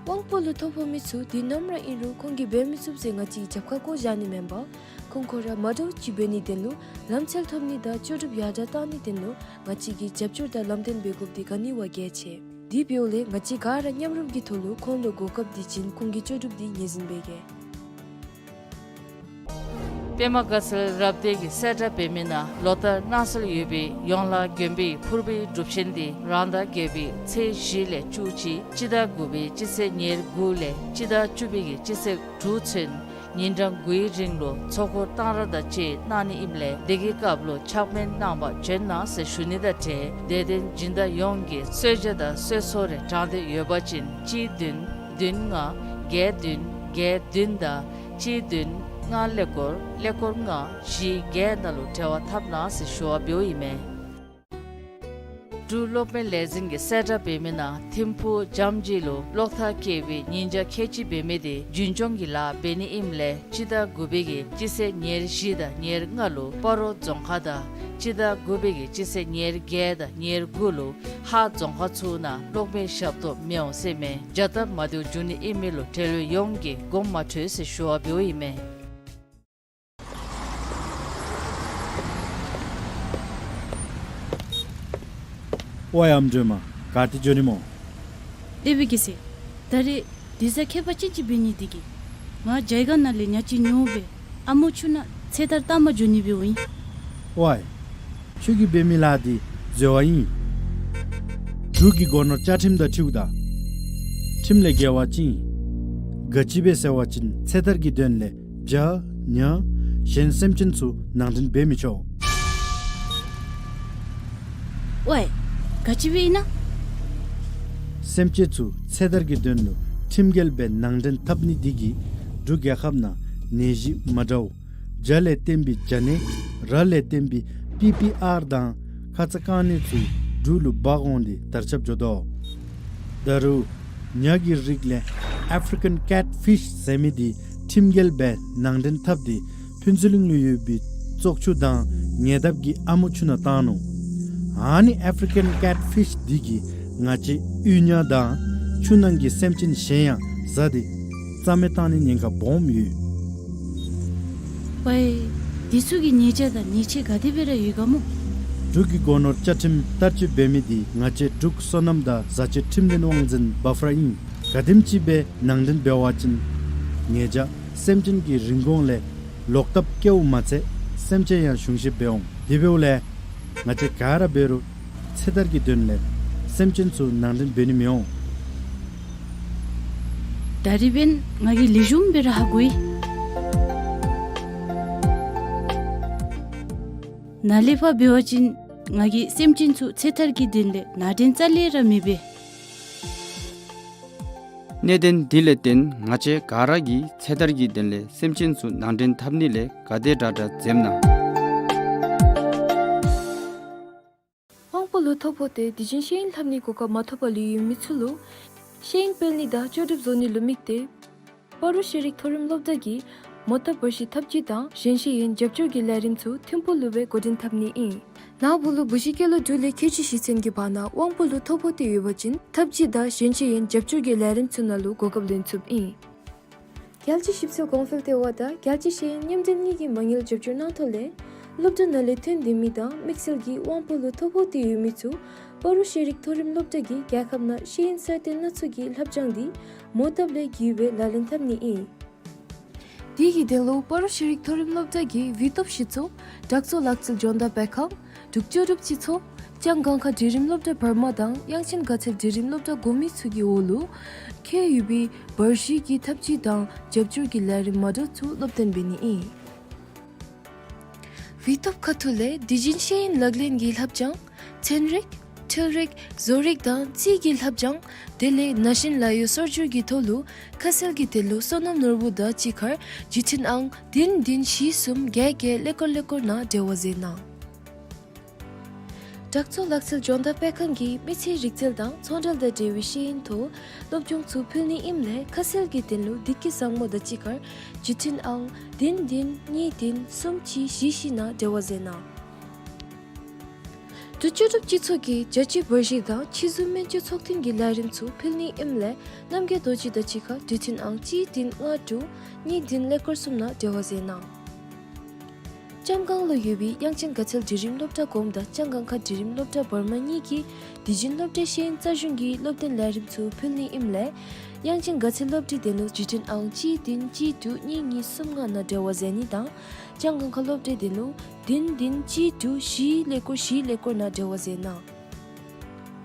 དབང་པོ་ལུ་ཐོ་ཕོག་མི་ཚུ་དུས་ནམ་ར་ཨིན་རུང་ཁོང་གིས་འབད་མི་ཚུགས་ཟེར་ང་བཅས་ཀྱིས་རྒྱབ་ཁར་བཀོ་བཞག་ནི་མེན་པར་ཁོང་ཁོང་ར་མ་འདྲཝ་ཅིག་འབད་ནིའི་དོན་ལུ་ལམ་འཚོལ་ཐོབ་ནི་དང་ལྕོགས་གྲུབ་ཡར་དྲག་གཏང་ནིའི་དོན་ལུ་ང་བཅས་ཀྱིས་རྒྱབ་སྐྱོར་དང་ལམ་སྟོན་འབད་དགོཔ་འདི་ག་ནི་བ་གལ་ཆེ། དེ་འབདཝ་ལས་ང་བཅས་ག་ར་མཉམ་རུབ་ཀྱི་ཐོག་ལུ་ཁོང་ལུ་གོ་སྐབས་འདི་བྱིན་ཁོང་གི་ལྕོགས་གྲུབ་འདི་ངོས་འཛིན་འབད་གེ། པདྨ་དགའ་ཚལ་རབ་སྡེ་གིས་གསལ་བསྒྲགས་འབད་མི་ནང་ལོ་ལྟར་གནང་སྲོལ་ཡོད་པའི་ཡོངས་ལ་དགོན་པའི་ཕུར་བུའི་སྒྲུབ་ཆེན་འདི་རང་ཟླ་བརྒྱད་པའི་ཚེས་བཞི་ལས་བཅུ་གཅིག་སྤྱི་ཟླ་དགུ་པའི་སྤྱི་ཚེས་ཉེར་དགུ་ལས་སྤྱི་ཟླ་བཅུ་པའི་གི་སྤྱི་ཚེས་དྲུག་ཚུན་ཉིན་གྲངས་དགུའི་རིང་ལུ་ཚོགས་འཁོར་གཏང་རག་དང་བཅས་གནང་ནི་ཨིནམ་ལས་དེ་གི་སྐབས་ལུ་ཕྱག་དཔོན་གནང་བར་བྱོན་གནང་ཟེར་ཞུ་ནི་དང་འབྲེལ་དད་ལྡན་སྦྱིན་བདག་ཡོངས་ཀྱིས་གསོལ་ཇ་དང་གསོལ་ཚོགས་རེ་དྲངས་ཏེ་ཡོད་པ་ཅིན་གཅིག་བདུན་བདུན་ལྔ་བརྒྱད་བདུན་བརྒྱད་བདུན་དང་གཅིག་བདུན་ལྔ་ཀླད་ཀོར་ཀླད་ཀོར་ལྔ་བཞི་བརྒྱད་ནང་ལུ་འབྲེལ་བ་འཐབ་གནང་ཟེར་ཞུ་བ་འབདཝ་ཨིན་མས། འབྲུག་གློག་མེ་ལས་འཛིན་གྱིས་གསལ་བསྒྲགས་འབད་མི་ནང་ཐིམ་ཕུག་རྒྱ་མཇུག་ལུ་གློག་ཐག་བཀལ་བའི་ཉིན་གྱ་ཁལ་གཅིག་འབད་མི་དེ་རྒྱུན་སྐྱོང་གི་ལཱ་འབད་ནི་ཨིནམ་ལས་སྤྱི་ཟླ་དགུ་པའི་གི་སྤྱི་ཚེས་ཉེར་བཞི་དང་ཉེར་ལྔ་ལུ་སྤ་རོ་རྫོང་ཁག་དང་སྤྱི་ཟླ་དགུ་པའི་གི་སྤྱི་ཚེས་ཉེར་བརྒྱད་དང་ཉེར་དགུ་ལུ་ཧཱ་རྫོང་ཁག་ཚུ་ནང་གློག་མེ་ཞབས་ཏོག་མི་འོང་ཟེར་མས། བྱ་སྟབས་མ་བདེཝ་འབྱུང་ནི་ཨིན་མི་ལུ་འབྲེལ་ཡོད་ཡོངས་ཀྱིས་དགོངསམ་མ་ཁྲེལ་ཟེར་ཞུ་བ་འབདཝ་ཨིན་མས། ཝའེ་ཨམ་སྒྲོལ་མ། ག་ཏེ་འགྱོ་ནི་སྨོ། ལེགས་པའི་སྐྱེས་ཚེ། ད་རེས་དུས་བཟང་ཁྱད་པར་ཅན་ཅིག་འབད་ནི་དེ་གིས་ང་རྒྱའི་སྒར་ནང་ལས་ཉ་ཅིག་ཉོ་སྦེ་ཨ་མོ་ཆུ་ནང་ཚེ་ཐར་བཏང་པར་འགྱོ་ནི་འབདཝ་ཨིན། ཝའེ། ཁྱོད་ཀྱིས་འབད་མི་ལཱ་འདི་འཛོལ་བ་ཨིན། འབྲུག་གི་སྒོ་ནོར་བཅའ་ཁྲིམས་དང་འཁྲིལཝ་ད་ཁྲིམས་ལས་འགལ་བ་ཅིག་ཨིན། ག་ཅི་སྦེ་ཟེར་བ་ཅིན་ཚེ་ཐར་གྱི་དོན་ལས་བྱ་ཉ་གཞན་སེམས་ཅན་ཚུ་ནང་འདྲེན་འབད་མི་ཆོག། ཝའེ། ག་ཅི་སྦེ་ཨིན་ན། སེམས་ཅན་ཚུ་ཚེ་ཐར་གྱི་དོན་ལུ་ཁྲིམས་འགལ་སྦེ་ནང་འདྲེན་འཐབ་ནི་འདི་གིས་འབྲུག་རྒྱལ་ཁབ་ནང་ནད་གཞི་མ་འདྲཝ་བྱ་ལས་བརྟེན་པའི་བྱ་ནད་ར་ལས་བརྟེན་པའི་པི་པི་ཨར་དང་ཁ་ཙ་རྐང་ནད་ཚུ་འབྲུག་ལུ་འབག་འོང་སྟེ་དར་ཁྱབ་འགྱོ་དོ། ད་རུང་ཉ་གི་རིགས་ལས་ཨེཕ་རི་ཀཱན་ཀེཊ་ཕིཤ་ཟེར་མི་འདི་ཁྲིམས་འགལ་སྦེ་ནང་འདྲེན་འཐབ་སྟེ་ཕུན་ཚོགས་གླིང་ལུ་ཡོད་པའི་བཙོག་ཆུ་དང་ཉེ་འདབས་ཀྱི་ཨ་མོ་ཆུ་ནང་བཏང་ནུག། ཨ་ནི་ཨེཕ་རི་ཀཱན་ཀེཊ་ཕིཤ་འདི་གིས་ང་བཅས་གཡུས་ཉ་དང་ཆུ་ནང་གི་སེམས་ཅན་གཞན་ཡང་བཟའ་སྟེ་རྩ་མེད་བཏང་ནི་ཉེན་ཁ་སྦོམ་ཡོད། ཝའེ། དེ་ཚུ་གི་ཉེས་བྱ་དང་ཉེས་ཆད་ག་དེ་སྦེ་ར་ཡོད་ག་སྨོ། འབྲུག་གི་སྒོ་ནོར་བཅའ་ཁྲིམས་བསྟར་སྤྱོད་འབད་མི་འདི་ང་བཅས་འབྲུག་སོ་ནམ་དང་བཟའ་སྤྱོད་ཁྲིམས་དོན་དབང་འཛིན་བཱཕ་ར་ཨིན། ག་དེམ་ཅིག་སྦེ་ནང་འདྲེན་འབད་བ་ཅིན་ཉེས་བྱ་སེམས་ཅན་གྱི་རིན་གོང་ལས་ལོག་ལྟབ་བཀལཝ་མ་ཚད་སེམས་ཅན་ཡང་གཞུང་བཞེས་འབད་འོང་། དེ་འབདཝ་ལས་ང་བཅས་ག་ར་འབད་རུང་ཚེ་ཐར་གྱི་དོན་ལས་སེམས་ཅན་ཚུ་ནང་འདྲེན་འབད་ནི་མི་འོང་། ད་རིས་འབདན་ང་གིས་ལེགས་ཤོམ་སྦེ་ར་ཧ་གོ་ཡི། ནཱ་ལས་ཕར་འབད་བ་ཅིན་ང་གིས་སེམས་ཅན་ཚུ་ཚེ་ཐར་གྱི་དོན་ལས་ནང་འདྲེན་རྩ་ལས་ར་མི་འབད། གནད་དོན་འདི་ལས་བརྟེན་ང་བཅས་ག་ར་གིས་ཚེ་ཐར་གྱི་དོན་ལས་སེམས་ཅན་ཚུ་ནང་འདྲེན་འཐབ་ནི་ལས་ག་དེ་དྲག་དྲག་འཛེམ་གནང་། དབང་པོ་ལུ་ཐོ་ཕོག་སྟེ་དུས་རྒྱུན་ཤེས་ཡོན་ལྷབ་ནིའི་གོ་སྐབས་མ་ཐོབ་པར་ལུས་ཡོད་མི་ཚུ་ལུ་ ཤེས་ཡོན་སྤེལ་ནི་དང་ལྕོགས་གྲུབ་བཟོ་ནི་ལུ་དམིགས་ཏེ་སྤ་རོ་ཤེས་རིག་མཐོ་རིམ་སློབ་གྲྭ་གིས་མོ་བཏབ་འབར་བཤིག་འཐབ་ཇུས་དང་གཞན་ཤེས་ཡོན་རྒྱབ་སྐྱོར་གྱི་ལས་རིམ་ཚུ་ཐིམ་ཕུག་ལུ་སྦེ་འགོ་འདྲེན་འཐབ་ནི་ཨིན། ནཱ་བུ་ལུ་བུ་གཞི་སྐྱེས་ལོ་དྲུག་ལས་ཁལ་གཅིག་ཞེ་ཚན་གྱི་བར་ན་དབང་པོ་ལུ་ཐོ་ཕོག་སྟེ་ཡོད་པ་ཅིན་ཐབས་ཇུས་དང་གཞན་ཤེས་ཡོན་རྒྱབ་སྐྱོར་གྱི་ལས་རིམ་ཚུ་ནང་ལུ་གོ་སྐབས་ལེན་ཚུགསཔ་ཨིན། རྒྱལ་སྤྱིའི་ཞིབ་འཚོལ་གོང་འཕེལ་ལྟེ་བ་དང་རྒྱལ་སྤྱིའི་ཤེས་ཡོན་མཉམ་འབྲེལ་གཉིས་ཀྱི་མ་དངུལ་རྒྱབ་སྐྱོར་གནང་ཐོག་ལས་སློབ་གྲྭ་ནང་ལས་ཐོན་སྡོད་མི་དང་དམིགས་བསལ་གྱིས་དབང་པོ་ལུ་ཐོ་ཕོག་སྟེ་ཡོད་མི་ཚུ་སྤ་རོ་ཤེས་རིག་མཐོ་རིམ་སློབ་གྲྭ་གིས་རྒྱལ་ཁབ་ནང་ཤེས་ཡོན་གསར་གཏོད་སྣ་ཚོགས་ཀྱི་བསླབ་སྦྱང་འདི་མོ་བཏབ་ལས་བརྒྱུད་སྦེ་ལག་ལེན་འཐབ་ནི་ཨིན། དེ་གི་དོན་ལུ་སྤ་རོ་ཤེས་རིག་མཐོ་རིམ་སློབ་གྲྭ་གི་བི་ཏོབ་ཤེས་ཚོགས་དྲག་གཙོ་ལག་རྩལ་ཇོན་ཏ་པད་ཁང་འབྲུག་ལྕོགས་གྲུབ་སྤྱི་ཚོགས་ལྕང་སྒང་ཁ་འབྲིང་རིམ་སློབ་གྲྭ་བར་མ་དང་དབྱངས་ཅན་དགའ་ཚལ་འབྲིང་རིམ་སློབ་གྲྭ་གོ་མི་ཚུ་གི་འོག་ལུ་ཁྱབ་ཡོད་པའི་འབར་བཤིག་གི་འཐབ་ཇུས་དང་རྒྱབ་སྐྱོར་གྱི་ལས་རིམ་མ་འདྲཝ་ཚུ་སློབ་སྟོན་འབད་ནི་ཨིན། བི་ཏོབ་ཁ་ཐུག་ལས་དུས་རྒྱུན་ཤེས་ཡོན་ལག་ལེན་གྱི་བསླབ་སྦྱང་ཚན་རིག་འཕྲུལ་རིག་བཟོ་རིག་དང་རྩིས་ཀྱི་བསླབ་སྦྱང་དེ་ལས་ན་གཞོན་ལཱ་གཡོག་སོར་སྒྱུར་གྱི་ཐོག་ལུ་ཁ་གསལ་གྱི་དོན་ལུ་བསོད་ནམས་ནོར་བུ་དང་གཅིག་ཁར་བརྒྱུད་འཕྲིན་ཨང་བདུན་བདུན་བཞི་གསུམ་བརྒྱད་བརྒྱད་ཀླད་ཀོར་ཀླད་ཀོར་ནང་འབྲེལ་བ་མཛད་གནང་། དྲག་གཙོ་ལག་རྩལ་ཇོན་ཏ་པད་ཁང་གིས་མི་ཚེའི་རིག་རྩལ་དང་ཚོང་འབྲེལ་དང་འབྲེལ་བའི་ཤེས་ཡོན་ཐོག་སློབ་སྦྱོང་ཚུ་ཕུལ་ནི་ཨིནམ་ལས་ཁ་གསལ་གྱི་དོན་ལུ་བདེ་སྐྱིད་བཟང་མོ་དང་གཅིག་ཁར་བརྒྱུད་འཕྲིན་ཨང་བདུན་བདུན་གཉིས་བདུན་གསུམ་གཅིག་བཞི་བཞི་ནང་འབྲེལ་བ་མཛད་གནང་། འབྲུག་ལྕོགས་གྲུབ་སྤྱི་ཚོགས་ཀྱིས་རྒྱལ་སྤྱིའི་འབར་བཤིག་དང་ཕྱི་ཟུར་སྨན་བཅོས་ཚོགས་ཐེངས་ཀྱི་ལས་རིམ་ཚུ་ཕུལ་ནི་ཨིནམ་ལས་རྣམ་རྒྱལ་རྡོ་རྗེ་དང་གཅིག་ཁར་བརྒྱུད་འཕྲིན་ཨང་གཅིག་བདུན་ལྔ་དྲུག་གཉིས་བདུན་ཀླད་ཀོར་གསུམ་ནང་འབྲེལ་བ་མཛད་གནང་། ལྕང་སྒང་ལུ་ཡོད་པའི་དབྱངས་ཅན་དགའ་ཚལ་འབྲིང་རིམ་སློབ་གྲྭ་གོངམ་དང་ལྕང་སྒང་ཁ་འབྲིང་རིམ་སློབ་གྲྭ་བར་མ་གཉིས་ཀྱིས་དུས་རྒྱུན་སློབ་གྲྭའི་ཤེས་ཡོན་རྩལ་གཞུང་གི་སློབ་སྟོན་ལས་རིམ་ཚུ་ཕུལ་ནི་ཨིནམ་ལས་དབྱངས་ཅན་དགའ་ཚལ་སློབ་གྲྭའི་དོན་ལུ་བརྒྱུད་འཕྲིན་ཨང་གཅིག་བདུན་གཅིག་དྲུག་གཉིས་གཉིས་གསུམ་ལྔ་ནང་འབྲེལ་བ་མཛད་ནི་དང་ལྕང་སྒང་ཁ་སློབ་གྲྭའི་དོན་ལུ་བདུན་བདུན་གཅིག་དྲུག་བཞི་ཀླད་ཀོར་བཞི་ཀླད་ཀོར་ནང་འབྲེལ་བ་མཛད་གནང་།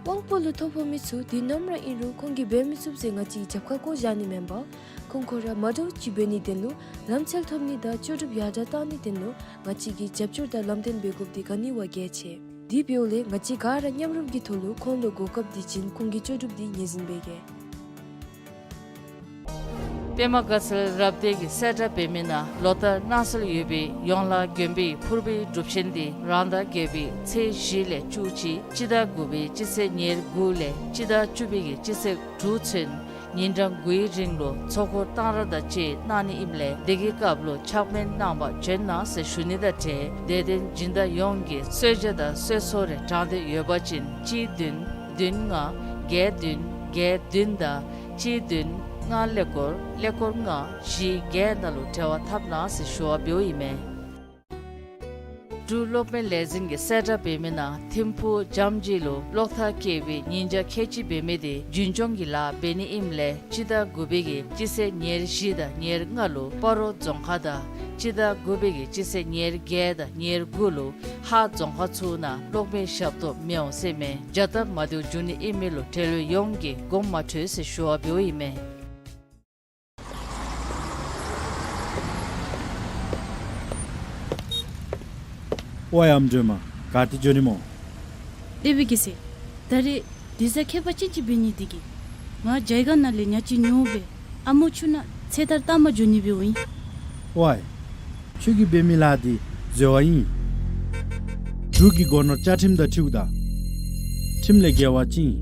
དབང་པོ་ལུ་ཐོ་ཕོག་མི་ཚུ་དུས་ནམ་ར་ཨིན་རུང་ཁོང་གིས་འབད་མི་ཚུགས་ཟེར་ང་བཅས་རྒྱབ་ཁར་བཀོ་བཞག་ནི་མེན་པར་ཁོང་ཁོ་ར་མ་འདྲཝ་ཅིག་འབད་ནིའི་དོན་ལུ་ལམ་འཚོལ་ཐོབ་ནི་དང་ལྕོགས་གྲུབ་ཡར་དྲག་གཏང་ནིའི་དོན་ལུ་ང་བཅས་ཀྱིས་རྒྱབ་སྐྱོར་དང་ལམ་སྟོན་འབད་དགོཔ་འདི་ག་ནི་བ་གལ་ཆེ། དེ་འབདཝ་ལས་ང་བཅས་ག་ར་མཉམ་རུབ་ཀྱི་ཐོག་ལུ་ཁོང་ལུ་གོ་སྐབས་འདི་བྱིན་ཁོང་གི་ལྕོགས་གྲུབ་འདི་ངོས་འཛིན་འབད་གེ། པདྨ་དགའ་ཚལ་རབ་སྡེ་གིས་གསལ་བསྒྲགས་འབད་མི་ནང་ལོ་ལྟར་གནང་སྲོལ་ཡོད་པའི་ཡོངས་ལ་དགོན་པའི་ཕུར་བུའི་སྒྲུབ་ཆེན་འདི་རང་ཟླ་བརྒྱད་པའི་ཚེས་བཞི་ལས་བཅུ་གཅིག་སྤྱི་ཟླ་དགུ་པའི་སྤྱི་ཚེས་ཉེར་དགུ་ལས་སྤྱི་ཟླ་བཅུ་པའི་གི་སྤྱི་ཚེས་དྲུག་ཚུན་ཉིན་གྲངས་དགུའི་རིང་ལུ་ཚོགས་འཁོར་གཏང་རག་དང་བཅས་གནང་ནི་ཨིནམ་ལས་དེ་གི་སྐབས་ལུ་ཕྱག་དཔོན་གནང་བར་བྱོན་གནང་ཟེར་ཞུ་ནི་དང་འབྲེལ་དད་ལྡན་སྦྱིན་བདག་ཡོངས་ཀྱིས་གསོལ་ཇ་དང་གསོལ་ཚོགས་རེ་དྲང་སྟེ་ཡོད་པ་ཅིན་གཅིག་བདུན་བདུན་ལྔ་བརྒྱད་བདུན་བརྒྱད་བདུན་དང་གཅིག་བདུན་ལྔ་ཀླད་ཀོར་ཀླད་ཀོར་ལྔ་བཞི་བརྒྱད་ནང་ལུ་འབྲེལ་བ་འཐབ་གནང་ཟེར་ཞུ་བ་འབདཝ་ཨིན་མས། འབྲུག་གློག་མེ་ལས་འཛིན་གྱིས་གསལ་བསྒྲགས་འབད་མི་ནང་ཐིམ་ཕུག་འཇམ་གྱི་ལུ་གློག་ཐག་བཀལ་བའི་ཉིན་ཆ་ཁལ་གཅིག་འབད་མི་དེ་རྒྱུན་སྐྱོང་གི་ལཱ་འབད་ནི་ཨིནམ་ལས་སྤྱི་ཟླ་དགུ་པའི་གི་སྤྱི་ཚེས་ཉེར་བཞི་དང་ཉེར་ལྔ་ལུ་སྤ་རོ་རྫོང་ཁག་དང་སྤྱི་ཟླ་དགུ་པའི་གི་སྤྱི་ཚེས་ཉེར་བརྒྱད་དང་ཉེར་དགུ་ལུ་ཧཱ་རྫོང་ཁག་ཚུ་ནང་གློག་མེ་ཞབས་ཏོག་མི་འོང་ཟེར་མས། བྱ་སྟབས་མ་བདེཝ་འབྱུང་ནི་ཨིན་མི་ལུ་འབྲེལ་ཡོད་ཡོངས་ཀྱིས་དགོངསམ་མ་ཁྲེལ་ཟེར་ཞུ་བ་འབདཝ་ཨིན་མས། ཝའེ་ཨམ་སྒྲོལ་མ། ག་ཏེ་འགྱོ་ནི་སྨོ། ལེགས་པའི་སྐྱེས་ཟེར། ད་རེས་དུས་བཟང་ཁྱད་པར་ཅན་ཅིག་འབད་ནི་འདི་གིས་ང་ཇའི་སྒང་ནང་ལས་ཉ་ཅིག་ཉོ་སྦེ་ཨ་མོ་ཆུ་ནང་ཚེ་ཐར་བཏང་པར་འགྱོ་ནི་འབདཝ་ཨིན། ཝའེ། ཁྱོད་ཀྱིས་འབད་མི་ལཱ་འདི་འཛོལ་བ་ཨིན། འབྲུག་གི་སྒོ་ནོར་བཅའ་ཁྲིམས་དང་འཁྲིལཝ་ད་ཁྲིམས་ལས་འགལ་བ་ཅིག་ཨིན།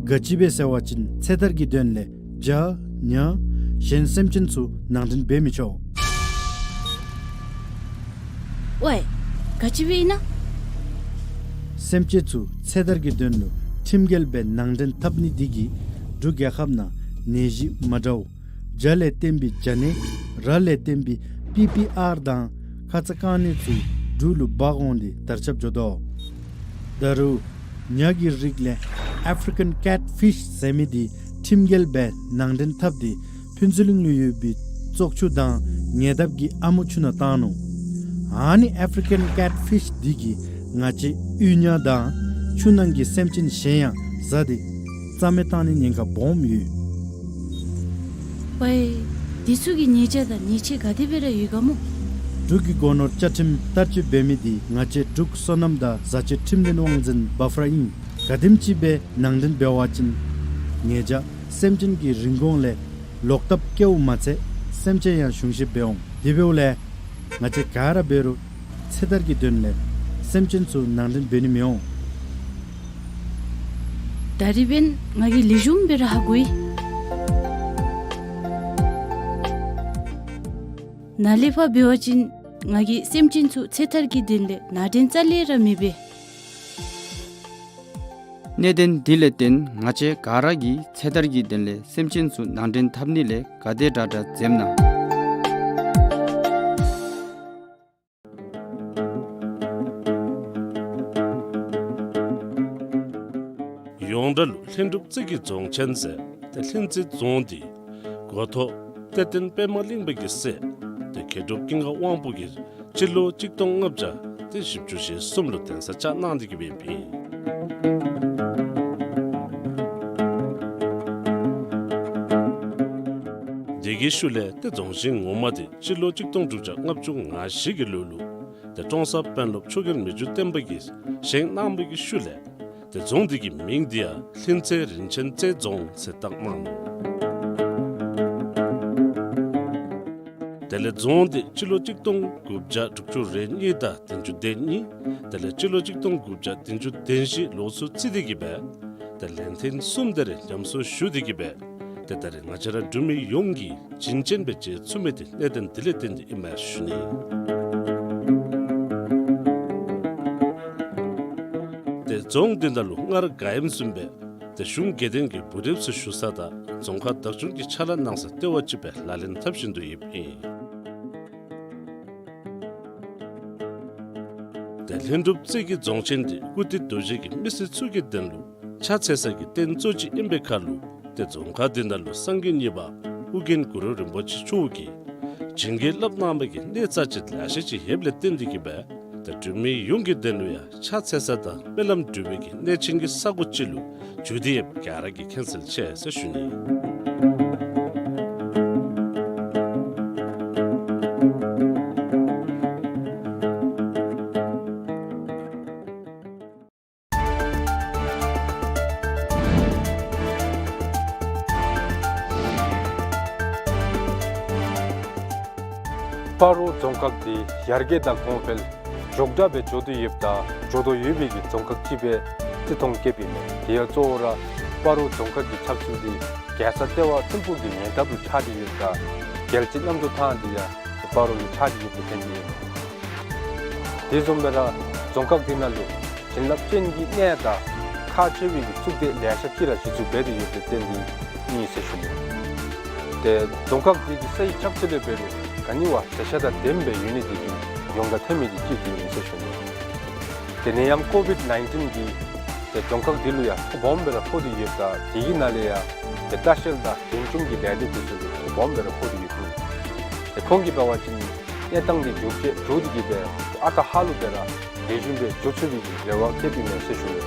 ག་ཅི་སྦེ་ཟེར་བ་ཅིན་ཚེ་ཐར་གྱི་དོན་ལས་བྱ་ཉ་གཞན་སེམས་ཅན་ཚུ་ནང་འདྲེན་འབད་མི་ཆོག། ཝའེ། ག་ཅི་སྦེ་ཨིན་ན། སེམས་ཅན་ཚུ་ཚེ་ཐར་གྱི་དོན་ལུ་ཁྲིམས་འགལ་སྦེ་ནང་འདྲེན་འཐབ་ནི་འདི་གིས་འབྲུག་རྒྱལ་ཁབ་ནང་ནད་གཞི་མ་འདྲཝ་བྱ་ལས་བརྟེན་པའི་བྱ་ནད་ར་ལས་བརྟེན་པའི་པི་པི་ཨར་དང་ཁ་ཙ་རྐང་ནད་ཚུ་འབྲུག་ལུ་འབག་འོང་སྟེ་དར་ཁྱབ་འགྱོ་དོ། ད་རུང་ཉ་གི་རིགས་ལས་ཨེཕ་རི་ཀན་ཀེཊ་ཕིཤ་ཟེར་མི་འདི་ཁྲིམས་འགལ་སྦེ་ནང་འདྲེན་འཐབ་སྟེ་ཕུན་ཚོགས་གླིང་ལུ་ཡོད་པའི་བཙོག་ཆུ་དང་ཉེ་འདབས་ཀྱི་ཨ་མོ་ཆུ་ནང་བཏང་ནུག། ཨ་ནི་ཨེཕ་རི་ཀན་ཀེཊ་ཕིཤ་འདི་གིས་ང་བཅས་གཡུས་ཉ་དང་ཆུ་ནང་གི་སེམས་ཅན་གཞན་ཡང་བཟའ་སྟེ་རྩ་མེད་བཏང་ནི་ཉེན་ཁ་སྦོམ་ཡོད། ཝའེ། འདི་ཚུ་གི་ཉེས་བྱ་དང་ཉེས་ཆད་ག་དེ་སྦེ་ར་ཡོད་ག་སྨོ། འབྲུག་གི་སྒོ་ནོར་བཅའ་ཁྲིམས་བསྟར་སྤྱོད་འབད་མི་འདི་ང་བཅས་འབྲུག་སོ་ནམ་དང་བཟའ་སྤྱོད་ཁྲིམས་ལྡན་དབང་འཛིན་བཱཕ་ར་ཨིན། ག་དེམ་ཅིག་སྦེ་ནང་འདྲེན་འབད་བ་ཅིན་ཉེས་བྱ་སེམས་ཅན་གྱི་རིན་གོང་ལས་ལོག་ལྟབ་བཀལཝ་མ་ཚད་སེམས་ཅན་ཡང་གཞུང་བཞེས་འབད་འོང་། དེ་འབདཝ་ལས་ང་བཅས་ག་ར་འབད་རུང་ཚེ་ཐར་གྱི་དོན་ལས་སེམས་ཅན་ཚུ་ནང་འདྲེན་འབད་ནི་མི་འོང་། ད་རིས་འབདན་ང་གིས་ལེགས་ཤོམ་སྦེ་ར་ཧ་གོ་ཡི། ནཱ་ལས་ཕར་འབད་བ་ཅིན་ང་གིས་སེམས་ཅན་ཚུ་ཚེ་ཐར་གྱི་དོན་ལས་ནང་འདྲེན་རྩ་ལས་ར་མི་འབད། གནད་དོན་འདི་ལས་བརྟེན་ང་བཅས་ག་ར་གིས་ཚེ་ཐར་གྱི་དོན་ལས་སེམས་ཅན་ཚུ་ནང་འདྲེན་འཐབ་ནི་ལས་ག་དེ་དྲག་དྲག་འཛེམ་གནང་། ཡོངས་གྲགས་ལུ་ལྷུན་གྲུབ་རྩེ་གི་རྫོང་ཆེན་ཟེར་ཏེ་ལྷུན་རྩེ་རྫོང་འདི་འགོ་ཐོག་གཏེར་སྟོན་པདྨ་གླིང་པ་གི་སྲས་ཏེ་མཁས་གྲུབ་ཀུན་དགའ་དབང་པོ་གིས་སྤྱི་ལོ་གཅིག་སྟོང་ལྔ་བརྒྱ་ཏེ་བཞི་བཅུ་ཞེ་གསུམ་ལུ་གདན་ས་བཅགས་གནང་སྟེ་གི་འབད་ཨིན། དེ་གི་ཤུལ་ལས་ཏེ་རྫོང་ཆེན་ངོ་མ་འདི་སྤྱི་ལོ་གཅིག་སྟོང་དྲུག་བརྒྱ་ལྔ་བཅུ་ང་བཞི་གི་ལོ་ལུ་ཏེ་ཀྲོང་གསར་དཔོན་སློབ་ཆོས་རྒྱལ་མི་འགྱུར་བརྟན་པ་གིས་བཞེངས་གནང་བའི་གི་ཤུལ་ལས་ཏེ་རྫོང་འདི་གི་མིང་འདི་ཡང་ལྷུན་རྩེ་རིན་ཆེན་རྩེ་རྫོང་ཟེར་བཏགས་གནང་ནུག། དེ་ལས་རྫོང་འདི་སྤྱི་ལོ་གཅིག་སྟོང་དགུ་བརྒྱ་དྲུག་ཅུ་རེ་གཉིས་དང་བདུན་ཅུ་དོན་གཉིས། དེ་ལས་སྤྱི་ལོ་གཅིག་སྟོང་དགུ་བརྒྱ་བདུན་ཅུ་དོན་བཞི་ལོ་ཚུ་རྩིས་ཏེ་གི་སྦེ་ཏེ་ལན་ཐེངས་གསུམ་དེ་རེ་ཉམས་གསོ་ཞུ་སྟེ་གི་སྦེ་ཏེ་ད་རེས་ང་བཅས་ར་འབྲུག་མི་ཡོངས་ཀྱིས་བྱིན་ཅན་སྦེ་མཇལ་ཚུགས་མི་འདི་གནད་དོན་འདི་ལས་བརྟེན་ཏེ་ཨིན་མས་ཞུ་ནི། ཏེ་རྫོང་འདི་ནང་ལུ་སྔར་ག་ཨིནམ་བཟུམ་སྦེ་ཏེ་གཞུང་དགེ་འདུན་གྱི་བུ་རབས་ཚུ་བཞུགས་ས་དང་རྫོང་ཁག་བདག་སྐྱོང་གི་ཕྱག་ལཱ་གནང་ས་ལྟེ་བ་ཅིག་སྦེ་ལག་ལེན་འཐབ་བཞིན་དུ་ཡོདཔ་ཨིན། ཏེ་ལྷུན་གྲུབ་རྩེ་གི་རྫོང་ཆེན་འདི་ཀིརྟི་རྡོ་རྗེ་གི་མི་སེར་ཚུ་གི་དོན་ལུ་ཕྱག་འཚལ་ས་གི་རྟེན་གཙོ་ཅིག་ཨིན་པའི་ཁར་ལུ་ཏེ་རྫོང་ཁག་འདི་ནང་ལུ་སངས་རྒྱས་གཉིས་པ་ཨོ་རྒྱན་གུ་རུ་རིན་པོ་ཆེ་མཆོག་གིས་བྱིན་གྱིས་བརླབས་གནང་བའི་གི་གནས་རྩ་ཆེ་ལེ་ཤ་ཅིག་ཡོདཔ་ལས་བརྟེན་ཏེ་གི་སྦེ་ཏེ་འབྲུག་མི་ཡོངས་ཀྱི་དོན་ལུ་ཡང་ཕྱག་འཚལ་ས་དང་སྨོན་ལམ་འབུལ་བའི་གི་གནས་ཆེན་གྱི་ས་གོ་ཅིག་ལུ་གྱུར་ཏེ་ཡོདཔ་ག་ར་གིས་མཁྱེན་གསལ་ཆེ་ཟེར་ཞུ་ནི། སྤ་རོ་རྫོང་ཁག་འདི་ཡར་རྒྱས་དང་གོང་འཕེལ་མགྱོགས་དྲགས་སྦེ་འགྱོ་དོ་ཡོདཔ་དང་འགྱོ་དོ་ཡོད་པའི་གི་རྫོང་ཁག་ཅིག་སྦེ་བརྩི་མཐོང་བསྐྱེདཔ་ཨིན་མས། དེ་ཡང་གཙོ་བོ་ར་སྤ་རོ་རྫོང་ཁག་གི་ཆགས་ཚུལ་འདི་རྒྱལ་ས་ལྟེ་བ་ཐིམ་ཕུག་གི་ཉེ་འདབས་ལུ་ཆགས་ཏེ་ཡོདཔ་དང་རྒྱལ་སྤྱི་གནམ་གྲུ་ཐང་འདི་ཡང་སྤ་རོ་ལུ་ཆགས་ཏེ་ཡོདཔ་ལས་བརྟེན་ཏེ་ཨིན་མས། དེ་བཟུམ་སྦེ་ར་རྫོང་ཁག་འདི་ནང་ལུ་བྱིན་རླབས་ཅན་གྱི་གནས་དང་ཁག་ཆེ་བའི་གི་གཙུག་སྡེ་ལེ་ཤ་ཅིག་ར་གཞི་བཙུགས་འབད་དེ་ཡོདཔ་ལས་བརྟེན་ཏེ་ཨིན་ཟེར་ཞུ་ནི། ཏེ་རྫོང་ཁག་འདི་གི་ས་ཡི་ཆགས་ཚུལ་ལས་འབད་རུང་ག་ནི་བ་མཛེས་ཆ་དང་ལྡནམ་སྦེ་ཡོད་ནི་འདི་གིས་ཡོངས་གྲགས་ཐོན་མི་འདི་ཅིག་འདི་ཨིན་ཟེར་ཞུ་ནི། ཏེ་ནད་ཡམས་ཀོ་བིཌ་ནའིན་ཊིན་གྱིས་ཏེ་རྫོང་ཁག་འདི་ལུ་ཡང་ཐོ་སྦོམ་སྦེ་ར་ཕོག་སྟེ་ཡོདཔ་དང་དེ་གི་ནང་ལས་ཡང་ཏེ་ལྟ་བཤལ་དང་གདན་ཆུང་གི་ལས་སྡེ་འདི་ཚུ་ལུ་ཐོ་སྦོམ་སྦེ་ར་ཕོག་སྟེ་ཡོདཔ་ཨིན། ཏེ་ཁོང་གིས་འབད་བ་ཅིན་གནས་སྟངས་འདི་མགྱོགས་ཅིག་མགྱོགས་ཏེ་གི་སྦེ་ཨ་རྟག་ཧ་ལུགས་སྦེ་ར་ལེགས་ཤོམ་སྦེ་འགྱོ་ཚུགས་པའི་གི་རེ་བ་བསྐྱེདཔ་ཨིན་མས་ཟེར་ཞུ་ནི།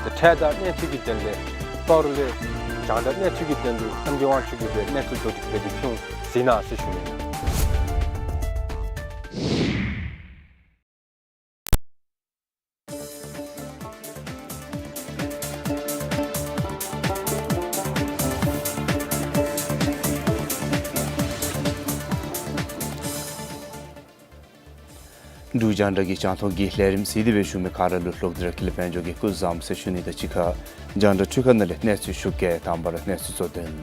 ཏེ་འཕྲལ་དང་གནས་ཚུལ་གྱི་དོན་ལས་སྤ་རོ་ལས་རྒྱང་བསྒྲགས་གནས་ཚུལ་གྱི་དོན་ལུ་ཨན་ཏི་ཝང་ཆོས་སྐྱིད་སྦེ་གནས་ཚུལ་བསྡུ་སྒྲིག་འབད་དེ་ཕུལ་ཟེར་ན་ཟེར་ཞུ་ནི། འབྲུག་རྒྱང་བསྒྲགས་ཀྱི་རྒྱང་མཐོང་གི་ལས་རིམ་གཟིགས་ཏེ་སྦེ་བཞུགས་མི་ག་ར་ལུ་ལོག་སྟེ་ར་ཀུན་ལེགས་དཔལ་འབྱོར་གྱིས་སྐུ་གཟུགས་བཟང་ཟེར་ཞུ་ནི་དང་གཅིག་ཁར་རྒྱང་བསྒྲགས་འཕྲུལ་ཁང་ནང་ལས་གནས་ཚུལ་ཞུ་གེ། དང་པ་ར་གནས་ཚུལ་གཙོ་དོན།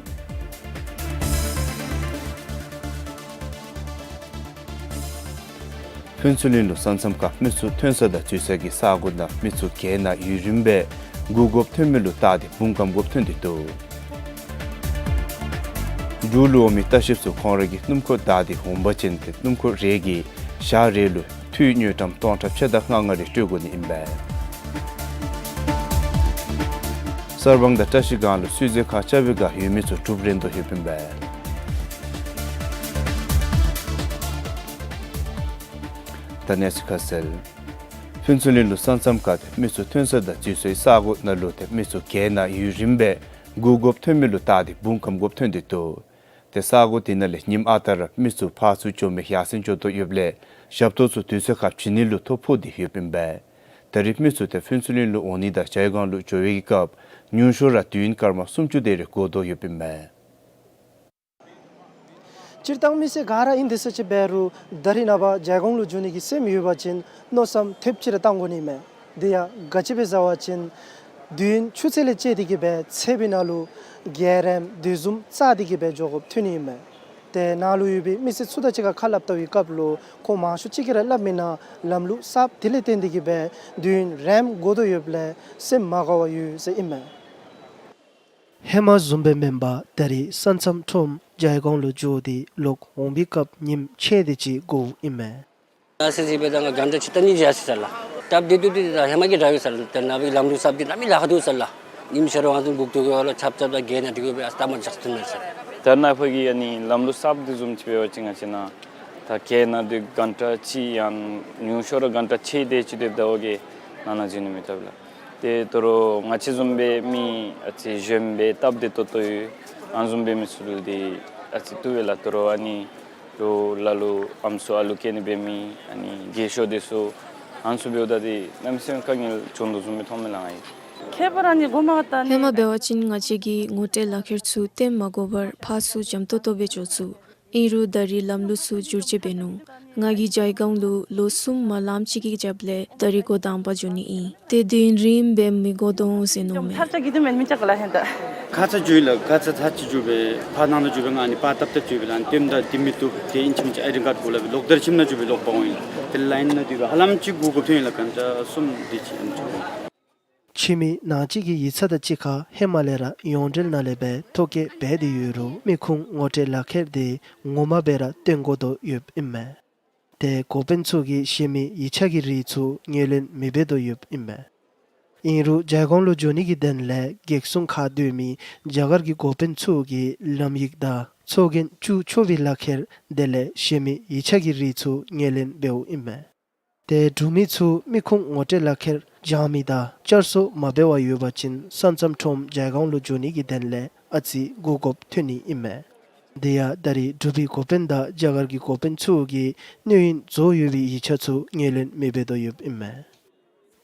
ཕུན་ཚོགས་གླིང་ལུ་ས་མཚམས་ཁར་མི་ཚུ་ཐོན་ས་དང་འཛུལ་ས་གི་ས་གོ་ནང་མི་ཚུ་གྱལ་ནང་ཡུན་རིངམོ་སྦེ་སྒུག་དགོཔ་ཐོན་མི་ལུ་བལྟ་སྟེ་བུང་སྐམ་དགོཔ་ཐོན་ཏེ་འདུག། འབྲུག་ལུ་འོང་མི་ལྟ་བཤལཔ་ཚུ་ཁོང་ར་གི་སྣུམ་འཁོར་བདའ་སྟེ་འོང་པ་ཅིན་ཏེ་སྣུམ་འཁོར་རེ་གིས་ཞག་རེ་ལུ་འཐུས་དངུལ་ཀྲམ་སྟོང་ཕྲག་ཕྱེད་དང་ལྔ་ལྔ་རེ་སྤྲོད་དགོ་ནི་ཨིན་པས། གསར་སྤང་དང་བཀྲ་ཤིས་སྒང་ལུ་བསུ་ཟེར་ཁ་རྐྱབ་པའི་སྒང་ཡོད་མི་ཚུ་གྲུབ་རན་དོ་ཡོདཔ་ཨིན་པས། ད་གནས་ཚུལ་ཁ་གསལ། ཕུན་ཚོགས་གླིང་ལུ་ས་མཚམས་ཁར་ཏེ་མི་ཚུ་ཐོན་ས་དང་འཛུལ་སའི་ས་གོ་ནང་ལུ་ཏེ་མི་ཚུ་གྱལ་ནང་ཡུན་རིངམོ་སྦེ་སྒུག་དགོཔ་ཐོན་མི་ལུ་བལྟ་སྟེ་བུང་སྐམ་དགོཔ་ཐོན་ཏེ་འདུག། ཏེ་ས་གོ་དེ་ནང་ལས་ཉིནམ་ཨ་རྟག་ར་མི་ཚུ་ཕར་ཚུར་འགྱོ་མི་ཡར་སེང་འགྱོ་དོ་ཡོདཔ་ལས་ཞབས་ཏོག་ཚུ་དུས་ཚོད་ཁར་བྱིན་ནི་ལུ་ཐོ་ཕོག་སྟེ་ཡོདཔ་ཨིན་པས། ད་རེས་མི་ཚུ་ཏེ་ཕུན་ཚོགས་གླིང་ལུ་འོང་ནི་དང་ཇ་ཡི་སྒང་ལུ་འགྱོ་བའི་གི་སྐབས་ཉུང་ཤོས་ར་དུས་ཡུན་སྐར་མ་སུམ་ཅུ་དེ་རེ་འགོར་དོ་ཡོདཔ་ཨིན་པས། སྤྱིར་བཏང་མི་སེར་ག་ར་ཨིན་དེ་ཟེར་ཅིག་འབད་རུང་ད་རིས་ནངས་པ་ཇ་ཡི་སྒང་ལུ་འགྱོ་ནི་གི་སེམས་ཡོད་པ་ཅིན་མནོ་བསམ་ཐེབས་ཅིག་ར་བཏང་དགོ་ནི་མས། དེ་ཡང་ག་ཅི་སྦེ་ཟེར་བ་ཅིན་ དུས་ཡུན་ཆུ་ཚོད་ལས་བཅད་དེ་གི་སྦེ་ཚེ་བའི་ནང་ལུ་རྒྱལ་རིམ་དུས་བཟུམ་རྩ་དེ་གི་སྦེ་འགྱོ་དགོཔ་ཐོན་ནི་ཨིན་མས། ཏེ་ནཱ་ལུ་ཡོད་པའི་མི་སེར་ཚུ་དང་གཅིག་ཁར་ཁ་སླབ་བལྟ་བའི་སྐབས་ལུ་ཁོང་མང་ཤོས་ཅིག་གིས་ར་སླབ་མི་ནང་ལམ་ལུགས་གསརཔ་དེ་ལས་བརྟེན་ཏེ་གི་སྦེ་དུས་ཡུན་རིངམོ་འགོར་དོ་ཡོདཔ་ལས་སེམས་མ་དགའ་བར་ཡོད་ཟེར་ཨིན་མས། ཧེ་མ་བཟུམ་སྦེ་མེན་པར་ད་རེས་ས་མཚམས་ཁྲོམ་ཇའི་གོང་ལུ་འགྱོ་སྟེ་ལོག་འོང་པའི་སྐབས་ཉིནམ་ཕྱེད་དེ་ཅིག་འགོརཝ་ཨིན་མས། ཨ་ཙི་ཅིག་འབདཝ་ད་ང་གྷན་ཊ་ཕྱེད་དང་གཉིས་ཅིག་ཡར་སོ་ཡི་ཟེར་ལགས། སྟབས་བདེ་ཏོག་ཏོ་དེ་ད་ཧེ་མ་གི་འདྲ་ཡོད་ཟེར་ལགས། ད་ནཱ་སྦེ་ལམ་ལུགས་གསརཔ་དེ་གནམ་མེད་ས་མེད་ལཱ་ཁག་འདུག་ཟེར་ལགས། ཉིནམ་ཕྱེད་རེ་ཨ་ཙི་འགོར་དོ་གི་ལགས། ཆབ་ཆབ་དང་གྱལ་ནང་དེ་གི་སྦེ་ཨ་ཙི་ད་མ་འཇགས་ཐུབ་མས་ཟེར། ད་ནཱ་ཕར་གྱི་ཨ་ནི་ལམ་ལུགས་གསརཔ་དེ་བཟུམ་ཅིག་འབད་བ་ཅིན་ང་བཅས་ནཱ་ད་གྱལ་ནང་དེ་གྷན་ཊ་གཅིག་ཡང་ཉུང་ཤོས་ར་གྷན་ཊ་ཕྱེད་དེ་ཅིག་སྡོདཔ་ད་འོ་གི་ནང་ན་འགྱོ་ནི་མེད་དོ་ལགས། ཏེ་དོ་རུང་ང་བཅས་བཟུམ་སྦེ་མི་ཨ་ཙི་གཞོནམ་སྦེ་སྟབས་བདེ་ཏོག་ཏོ་ཡོད་ཨ་ནི་བཟུམ་སྦེ་མི་ཚུ་ལུ་དེ་ཨ་ཙི་བཏུབ་པས་ལགས། དོ་རུང་ཨ་ནི་ལོ་ལ་ལུ་ཨམ་སྲུ་ཨ་ལུ་སྐྱེ་ནི་འབད་མི་ཨ་ནི་རྒས་ཤོས་དེ་ཚུ་ཨ་ནི་ཚུ་འབདཝ་ད་དེ་གནམ་མེད་ས་མེད་དཀའ་ངལ་བྱུང་དོ་བཟུམ་སྦེ་མཐོངམ་མས་ལགས་ང་གིས། ཁྱད་པར་ཨ་ནི་གོ་མ་བཏང་ནི། ཧེ་མ་འབད་བ་ཅིན་ང་བཅས་ཀྱིས་ངོ་སྤྲོད་ལག་ཁྱེར་ཚུ་སྟོན་མ་དགོ་པར་ཕར་ཚུར་འཇམ་ཏོང་ཏོ་སྦེ་འགྱོ་ཚུགས། ཨིན་རུང་ད་རེས་ལམ་ལུགས་ཚུ་འགྱུར་བཅོས་འབད་ནུག། ང་གིས་ཇའི་གོང་ལུ་ལོ་གསུམ་མ་ལངམ་ཅིག་གི་རྒྱབ་ལས་ད་རེས་འགོ་དང་པ་འགྱོ་ནི་ཨིན། ཏེ་དུས་ཡུན་རིངམོ་སྦེ་མི་འགོར་དོ་འོང་ཟེར་མནོཝ་མས། ཁ་ཙ་འགྱོ་ཡི་ལགས། ཁ་ཙ་ཚར་གཅིག་འགྱོ་སྦེ་ཕར་ནང་ན་འགྱོ་སྦེ་ང་ཨ་ནི་པར་བཏབ་བཏབ་འགྱོ་སྦེ་ལགས། ཨ་ནི་སྟོནམ་ད་དེ་མི་བཏུབ། ཏེ་ཨིན་ཅི་མིན་ཅི་ཨའི་ཌེན་ཊི་ཀཱརཌ་དགོ་སླབ་སྦེ་ལོག་ད་རེས་ཁྱིམ་ནང་འགྱོ་སྦེ་ལོག་པར་འོང་ཡི་ལགས། ཏེ་ལའིན་ནང་སྡོད་སྦེ་ཧ་ལམ་ཅིག་འགོར་དགོཔ་ཐོན་ཡི་ལགས། གྷན་ཊ་གསུམ་དེ་ཅིག་ཨ་ནི་འགྱོ། ཕྱི་མི་ནང་གཅིག་གི་ཡིག་ཚང་དང་གཅིག་ཁར་ཧེ་མ་ལས་ར་ཡོངས་འབྲེལ་ནང་ལས་སྦེ་ཐོ་བཀོད་འབད་དེ་ཡོད་རུང་མི་ཁུངས་ངོ་སྤྲོད་ལག་ཁྱེར་དེ་ངོ་མ་སྦེ་ར་སྟོན་དགོ་དོ་ཡོདཔ་ཨིན་མས། ཏེ་འགོ་དཔོན་ཚུ་གིས་གཞན་མི་ཡིག་ཆ་གི་རིགས་ཚུ་ངོས་ལེན་མི་འབད་དོ་ཡོདཔ་ཨིན་མས། ཨིན་རུང་ཇའི་གོང་ལུ་འགྱོ་ནི་གི་དོན་ལས་གེགས་སྲུང་ཁར་སྡོད་མི་རྒྱ་གར་གྱི་འགོ་དཔོན་ཚུ་གིས་ལམ་ཡིག་དང་ཚོགས་རྒྱན་བཙུགས་ཆོག་པའི་ལག་ཁྱེར་དེ་ལས་གཞན་མི་ཡིག་ཆ་གི་རིགས་ཚུ་ངོས་ལེན་འབདཝ་ཨིན་མས། ཏེ་འབྲུག་མི་ཚུ་མི་ཁུངས་ངོ་སྤྲོད་ལག་ཁྱེར་བྱང་མི་དང་བསྐྱར་གསོ་མ་འབད་བར་ཡོད་པ་ཅིན་ས་མཚམས་ཁྲོམ་ཇའི་གོང་ལུ་འགྱོ་ནི་གི་དོན་ལས་ཨ་ཙི་སྒུག་དགོཔ་ཐོན་ནི་ཨིན་མས། དེ་ཡང་ད་རེས་འབྲུག་པའི་འགོ་དཔོན་དང་རྒྱ་གར་གྱི་འགོ་དཔོན་ཚུ་གིས་གནས་ཡུན་རྫོགས་ཡོད་པའི་ཡིག་ཆ་ཚུ་ངོས་ལེན་མི་འབད་དོ་ཡོདཔ་ཨིན་མས།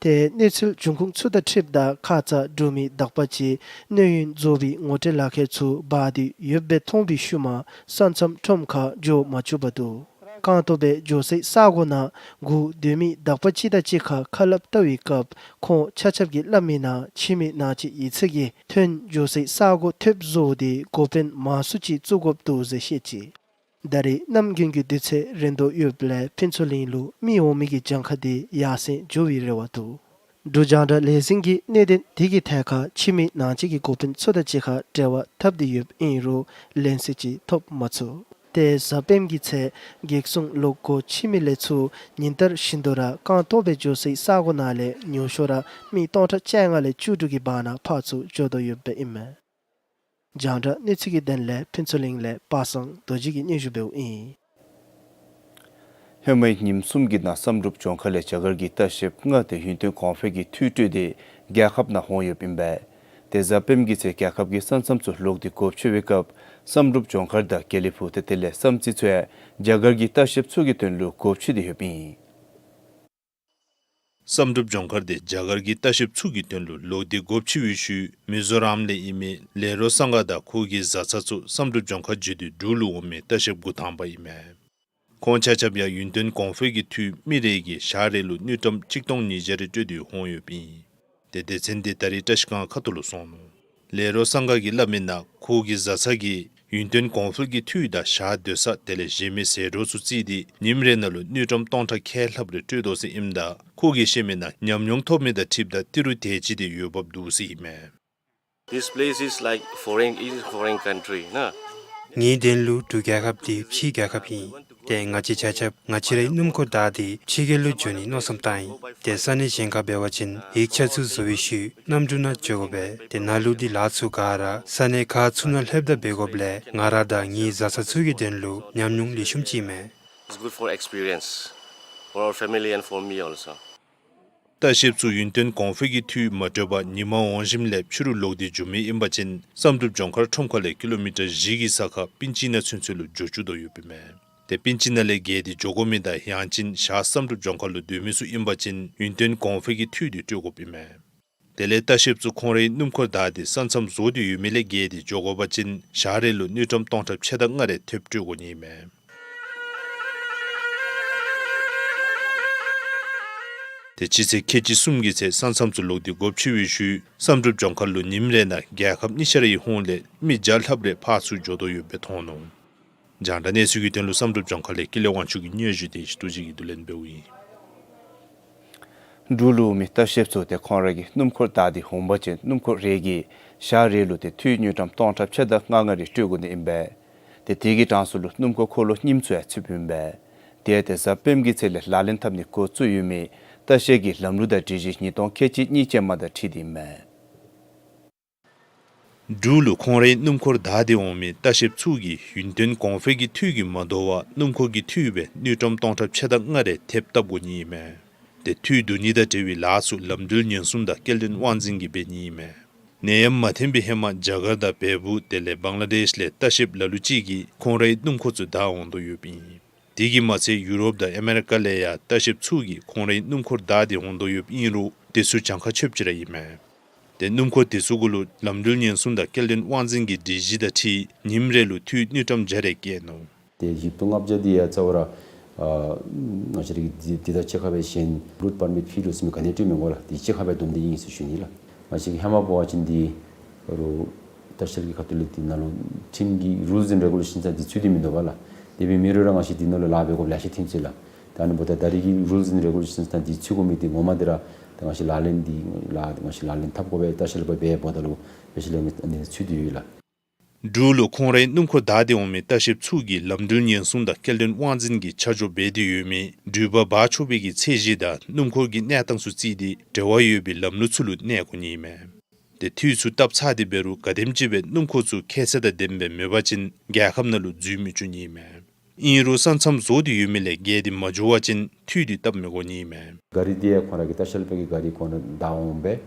ཏེ་གནས་ཚུལ་འབྱུང་ཁུངས་ཚུ་དང་འཁྲིལཝ་ད་ཁ་ཙ་འབྲུག་མི་དག་པ་ཅིག་གནས་ཡུན་རྫོགས་པའི་ངོ་སྤྲོད་ལག་ཁྱེར་ཚུ་འབག་སྟེ་ཡོདཔ་སྦེ་མཐོང་བའི་ཤུལ་མ་ས་མཚམས་ཁྲོམ་ཁར་འགྱོ་མ་བཅུག་པར་འདུག། རྐང་ཐང་སྦེ་འགྱོ་སའི་ས་གོ་ནང་སྒུག་སྡོད་མི་དག་པ་ཅིག་དང་གཅིག་ཁར་ཁ་སླབ་བལྟ་བའི་སྐབས་ཁོང་ཆ་ཁྱབ་ཀྱིས་སླབ་མི་ནང་ཕྱི་མི་ནང་གཅིག་ཡིག་ཚང་གི་ཐོན་འགྱོ་སའི་ས་གོ་ཐེབས་བཟོ་སྟེ་འགོ་དཔོན་མང་སུ་ཅིག་བཙུགས་དགོཔ་འདུག་ཟེར་བཤད་ཅི། ད་རེས་གནམ་དགུན་གྱི་དུས་ཚོད་རན་དོ་ཡོདཔ་ལས་ཕུན་ཚོགས་གླིང་ལུ་མི་འོང་མི་གི་གྱངས་ཁ་དེ་ཡར་སེང་འགྱོ་བའི་རེ་བ་འདུག། འབྲུག་རྒྱང་བསྒྲགས་ལས་འཛིན་གྱིས་གནད་དོན་དེ་གི་ཐད་ཁར་ཕྱི་མི་ནང་གཅིག་གི་འགོ་དཔོན་ཚུ་དང་གཅིག་ཁར་འབྲེལ་བ་འཐབ་སྟེ་ཡོདཔ་ཨིན་རུང་ལན་གསལ་ཅིག་ཐོབ་མ་ཚུགས། ཏེ་གཟའ་སྤེནམ་གྱི་ཚེ་གེགས་སྲུང་ལོག་སྒོ་ཕྱེ་མི་ལས་ཚུར་ཉིན་ལྟར་བཞིན་དུ་ར་རྐང་ཐང་སྦེ་འགྱོ་སའི་ས་གོ་ནང་ལས་ཉུང་ཤོས་ར་མི་སྟོང་ཕྲག་བཅོ་ལྔ་ལས་བཅུ་དྲུག་གི་བར་ན་ཕར་ཚུར་འགྱོ་དོ་ཡོདཔ་ཨིན་མས། རྒྱང་བསྒྲགས་གནས་ཚུལ་གྱི་དོན་ལས་ཕུན་ཚོགས་གླིང་ལས་པ་སངས་རྡོ་རྗེ་གིས་སྙན་ཞུ་འབདཝ་ཨིན། ཧེ་མའི་ཉིནམ་གསུམ་གྱི་ནང་བསམ་གྲུབ་ལྗོངས་མཁར་ལས་རྒྱ་གར་གྱི་ལྟ་བཤལཔ་ལྔ་དེ་ཡུན་བརྟན་གོང་འཕེལ་གྱི་འཐུས་སྤྲོད་དེ་རྒྱལ་ཁབ་ནང་འོང་ཡོདཔ་ཨིན་པས། ཏེ་གཟའ་སྤེནམ་གྱི་ཚེ་རྒྱལ་ཁབ་ཀྱི་ས་མཚམས་ཚུ་ལོག་སྟེ་སྒོ་ཕྱེ་བའི་སྐབས་བསམ་གྲུབ་ལྗོངས་མཁར་དང་དགེ་ལེགས་ཕུག་ཏེ་དེ་ལས་བསམ་རྩེ་ཚུ་ཡང་རྒྱ་གར་གྱི་ལྟ་བཤལཔ་ཚུ་གི་དོན་ལུ་སྒོ་ཕྱེ་སྟེ་ཡོདཔ་ཨིན། བསམ་གྲུབ་ལྗོངས་མཁར་དེ་རྒྱ་གར་གྱི་ལྟ་བཤལཔ་ཚུ་གི་དོན་ལུ་ལོག་སྟེ་སྒོ་ཕྱེ་བའི་ཤུལ་མི་ཛོ་རམ་ལས་ཨིན་མི་ལེ་རོ་སངྒ་དང་ཁོ་གི་བཟའ་ཚང་ཚུ་བསམ་གྲུབ་ལྗོངས་མཁར་བརྒྱུད་དེ་འབྲུག་ལུ་འོང་མི་ལྟ་བཤལཔ་འགོ་དང་པ་ཨིན་མས། ཁོང་ཆ་ཁྱབ་ཡང་ཡུན་བརྟན་གོང་འཕེལ་གྱི་འཐུས་མི་རེ་གིས་ཞག་རེ་ལུ་དངུལ་ཀྲམ་གཅིག་སྟོང་ཉིས་བརྒྱ་རེ་སྤྲོད་དེ་འོང་ཡོདཔ་ཨིན། ཏེ་སྡེ་ཚན་དེ་ད་རེས་བཀྲ་ཤིས་སྒང་ཁ་ཐུག་ལུ་སོང་ནུག། ལེ་རོ་སངྒ་གིས་སླབ་མི་ནང་ཁོ་གི་བཟའ་ཚང་གིས་ཡུན་བརྟན་གོང་འཕེལ་གྱི་འཐུས་དང་ཞག་སྡོད་ས་དེ་ལས་གཞན་མི་ཟད་འགྲོ་ཚུ་བརྩིས་ཏེ་ཉིནམ་རེ་ནང་ལུ་དངུལ་ཀྲམ་སྟོང་ཕྲག་ཁལ་ལྷགཔ་རེ་སྤྲོད་དོ་ཟེར་ཨིནམ་ད་ཁོ་གིས་བཤད་མི་ནང་ཉམས་མྱོང་ཐོབ་མི་དང་འཁྲིལཝ་ད་ཏི་རུ་དེ་ཅིག་དེ་འོས་འབབ་འདུག་ཟེར་ཨིན་མས། This place is like foreign, is foreign country, na? ངེའི་དོན་ལུ་འབྲུག་རྒྱལ་ཁབ་འདི་ཕྱིའི་རྒྱལ་ཁབ་ཨིན། ཏེ་ང་བཅས་ཆ་ཁྱབ་ང་བཅས་རའི་སྣུམ་འཁོར་བདའ་སྟེ་ཕྱི་རྒྱལ་ལུ་འགྱོ་ནི་མནོ་བསམ་བཏང་ཡི། ཏེ་ས་གནས་གཞན་ཁར་འབད་བ་ཅིན་ཡིག་ཆ་ཚུ་བཟོ་བའི་ཤུལ་གནམ་གྲུ་ནང་འགྱོ་དགོ་པས། ཏེ་ནཱ་ལུ་འདི་ལཱ་ཚུ་ག་ར་ས་གནས་ཁག་ཚུ་ནང་ལྷོདཔ་ད་འབད་དགོཔ་ལས་ང་ར་དང་ངེའི་བཟའ་ཚང་ཚུ་གི་དོན་ལུ་ཉམས་མྱོང་ལེགས་ཤོམ་ཅིག་མས། It's good for experience for our family and for me also. ལྟ་བཤལཔ་ཚུ་ཡུན་བརྟན་གོང་འཕེལ་གྱི་འཐུས་མ་སྤྲོད་པར་ཉིན་མ་འོང་ཞིནམ་ལས་ཕྱི་རུ་ལོག་སྟེ་འགྱོ་མི་ཨིན་པ་ཅིན་བསམ་གྲུབ་ལྗོངས་མཁར་ཁྲོམ་ཁ་ལས་ཀི་ལོ་མི་ཊར་བཞི་གི་ས་ཁར་པིན་ཅི་ནང་ཚུན་ཚོད་ལུ་འགྱོ་བཅུག་དོ་ཡོདཔ་ཨིན་མས། ཏེ་པིན་ཅི་ནང་ལས་བརྒལ་ཏེ་འགྱོ་དགོ་མི་དང་ཡང་ཅིན་ཞག་བསམ་གྲུབ་ལྗོངས་མཁར་ལུ་སྡོད་མི་ཚུ་ཨིན་པ་ཅིན་ཡུན་བརྟན་གོང་འཕེལ་གྱི་འཐུས་དེ་སྤྲོད་དགོཔ་ཨིན་མས། དེ་ལས་ལྟ་བཤལཔ་ཚུ་ཁོང་རའི་སྣུམ་འཁོར་བདའ་སྟེ་ས་མཚམས་བཟོ་སྟེ་ཡོད་མི་ལས་བརྒལ་ཏེ་འགྱོ་དགོ་པ་ཅིན་ཞག་རེ་ལུ་དངུལ་ཀྲམ་སྟོང་ཕྲག་ཕྱེད་དང་ལྔ་རེ་ཐེབས་སྤྲོད་དགོ་ནི་ཨིན་མས། དེ་སྤྱི་ཚེས་ཁལ་གཅིག་གསུམ་གྱི་ཚེ་ས་མཚམས་ཚུ་ལོག་སྟེ་སྒོ་ཕྱེ་བའི་ཤུལ་བསམ་གྲུབ་ལྗོངས་མཁར་ལུ་ཉིནམ་རེ་ནང་རྒྱལ་ཁབ་གཉིས་ཆ་རའི་ཧོངས་ལས་མི་བརྒྱ་ལྷགཔ་རེ་ཕར་ཚུར་འགྱོ་དོ་ཡོདཔ་སྦེ་མཐོང་ནུག། རྒྱང་བསྒྲགས་གནས་ཚུལ་གྱི་དོན་ལུ་བསམ་གྲུབ་ལྗོངས་མཁར་ལས་ཀུན་ལེགས་དབང་ཕྱུག་གི་སྙན་ཞུ་དེ་ཞུ་དོ་ཅིག་གིས་བསྡུ་ལེན་འབདཝ་ཨིན། འབྲུག་ལུ་མི་ལྟ་བཤལཔ་ཚུ་ཏེ་ཁོང་ར་གི་སྣུམ་འཁོར་བདའ་སྟེ་འོང་པ་ཅིན་སྣུམ་འཁོར་རེ་གིས་ཞག་རེ་ལུ་ཏེ་འཐུས་དངུལ་ཀྲམ་སྟོང་ཕྲག་ཕྱེད་དང་ལྔ་ལྔ་རེ་སྤྲོད་དགོ་ནི་ཨིན་པས། ཏེ་དེ་གི་གྲངས་སུ་ལུ་སྣུམ་འཁོར་འཁོར་ལོ་རྙིངམ་ཚུ་ཡང་ཚུདཔ་ཨིན་པས། དེ་ཡང་ཏེ་གཟའ་སྤེནམ་གྱི་ཚེ་ལས་ལག་ལེན་འཐབ་ནི་འགོ་བཙུགས་ཡོད་མི་ལྟ་བཤལ་གྱི་ལམ་ལུགས་དང་སྒྲིག་གཞི་ཉིས་སྟོང་ཁལ་གཅིག་གཉིས་ཅན་མ་དང་འཁྲིལ་ཏེ་ཨིན་མས། འབྲུག་ལུ་ཁོང་རའི་སྣུམ་འཁོར་བདའ་སྟེ་འོང་མི་ལྟ་བཤལཔ་ཚུ་གིས་ཡུན་བརྟན་གོང་འཕེལ་གྱི་འཐུས་ཀྱིས་མ་དོ་བར་སྣུམ་འཁོར་གྱི་འཐུས་སྦེ་དངུལ་ཀྲམ་སྟོང་ཕྲག་ཕྱེད་དང་ལྔ་རེ་ཐེབས་བཏབ་དགོ་ནི་ཨིན་མས། ཏེ་འཐུས་བསྡུ་ནི་དང་འབྲེལ་བའི་ལཱ་ཚུ་ལམ་འགྲུལ་ཉེན་སྲུང་དང་སྐྱེལ་འདྲེན་དབང་འཛིན་གྱིས་འབད་ནི་ཨིན་མས། ནད་ཡམས་མ་ཐོན་པའི་ཧེ་མ་རྒྱ་གར་དང་བལ་པོ་དེ་ལས་བང་ལ་དེཤ་ལས་ལྟ་བཤལཔ་ལ་ལུ་ཅིག་གིས་ཁོང་རའི་སྣུམ་འཁོར་ཚུ་བདའ་འོང་དོ་ཡོདཔ་ཨིན། དེ་གིས་མ་ཚད་ཡུ་རོབ་དང་ཨ་མེ་རི་ཀ་ལས་ཡང་ལྟ་བཤལཔ་ཚུ་གིས་ཁོང་རའི་སྣུམ་འཁོར་བདའ་སྟེ་འོང་དོ་ཡོདཔ་ཨིན་རུང་དེ་ཚུ་གྱངས་ཁ་ཆོདཔ་ཅིག་ར་ཨིན་མས། ཏེ་སྣུམ་འཁོར་དེ་ཚུ་གུ་ལུ་ལམ་འགྲུལ་ཉེན་སྲུང་དང་སྐྱེལ་འདྲེན་དབང་འཛིན་གྱི་སྒྲིག་གཞི་དང་འཁྲིལ་ཉིནམ་རེ་ལུ་འཐུས་དངུལ་ཀྲམ་བརྒྱ་རེ་བཀལ་ནུག། ཏེ་བཞི་སྟོང་ལྔ་བརྒྱ་འདི་ཡང་རྩ་བ་ར་ཨ་ང་བཅས་ར་གིས་འདི་འདི་དང་གཅིག་ཁར་སྦེ་གཞན་རུཊ་པར་མིཊ་ཕི་ལུ་ཟེར་མི་ག་ནི་སྤྲོད་མི་དགོ་ལགས། འདི་གཅིག་ཁར་སྦེ་བསྡོམས་ཏེ་ཨིན་ཟེར་ཞུ་ནི་ལགས། ང་བཅས་ཀྱིས་ཧེ་མ་འབད་བ་ཅིན་འདི་རུ་ལྟ་བཤལ་གྱི་ཁ་ཐུག་ལས་འདི་ནང་ལུ་ཁྲིམས་ཀྱི་རུལས་ཨེནཌ་རེ་གུ་ལེ་ཤཱནསི་དང་འདི་ཚུད་དེ་མིན་འདུག་པ་ལགས། དེ་འབད་མི་རུང་ར་ང་བཅས་འདི་ནང་ལུ་ལཱ་འབད་དགོཔ་ལེ་ཤ་ཐོན་ཅི་ལགས། ད་ཨ་ནི་འབདཝ་ད་ད་རེས་ཀྱི་རུལས་ཨེནཌ་རེ་གུ་ལེ་ཤཱནསི་དང་འདི་ཚུད་དགོ་མི་འདི་ངོ་མ་འདི་ར་ད་ང་བཅས་ལག་ལེན་འདི་ལགས་ང་བཅས་ལག་ལེན་འཐབ་དགོ་པའི་ལྟ་བཤལ་པ་འབད་འབདཝ་ད་ལུ་སྤེ་ཤལ་ཨ་ནི་ཚུད་དེ་ཡོད་ལགས། འབྲུག་ལུ་ཁོང་རའི་སྣུམ་འཁོར་བདའ་སྟེ་འོང་མི་ལྟ་བཤལཔ་ཚུ་གིས་ལམ་འགྲུལ་ཉེན་སྲུང་དང་སྐྱེལ་འདྲེན་དབང་འཛིན་གྱིས་ཆ་འཇོག་འབད་དེ་ཡོད་མི་འགྲུལ་པ་འབག་ཆོག་པའི་གི་ཚད་གཞི་དང་སྣུམ་འཁོར་གྱི་གནས་སྟངས་ཚུ་བརྩིས་ཏེ་འབྲེལ་བ་ཡོད་པའི་ལམ་ལུགས་ཚུ་ལུ་གནས་དགོ་ནི་ཨིན་མས། ཏེ་འཐུས་ཚུ་བཏབ་ཚར་ཏེ་འབད་རུང་ག་དེམ་ཅིག་སྦེ་སྣུམ་འཁོར་ཚུ་ཁྱད་ཚད་དང་ལྡནམ་སྦེ་མེད་པ་ཅིན་རྒྱལ་ཁབ་ནང་ལུ་འཛུལ་མི་བཅུག་ནི་ཨིན་མས། ཨིན་རུང་ས་མཚམས་བཟོ་སྟེ་ཡོད་མི་ལས་བརྒལ་ཏེ་མ་འགྱོ་བ་ཅིན་འཐུས་འདི་བཏབ་མི་དགོ་ནི་ཨིན་མས། ག་རི་འདི་ཡང་ཁོང་ར་གི་ལྟ་བཤལ་པའི་གི་ག་རི་ཁོང་ར་བདའ་འོང་པས།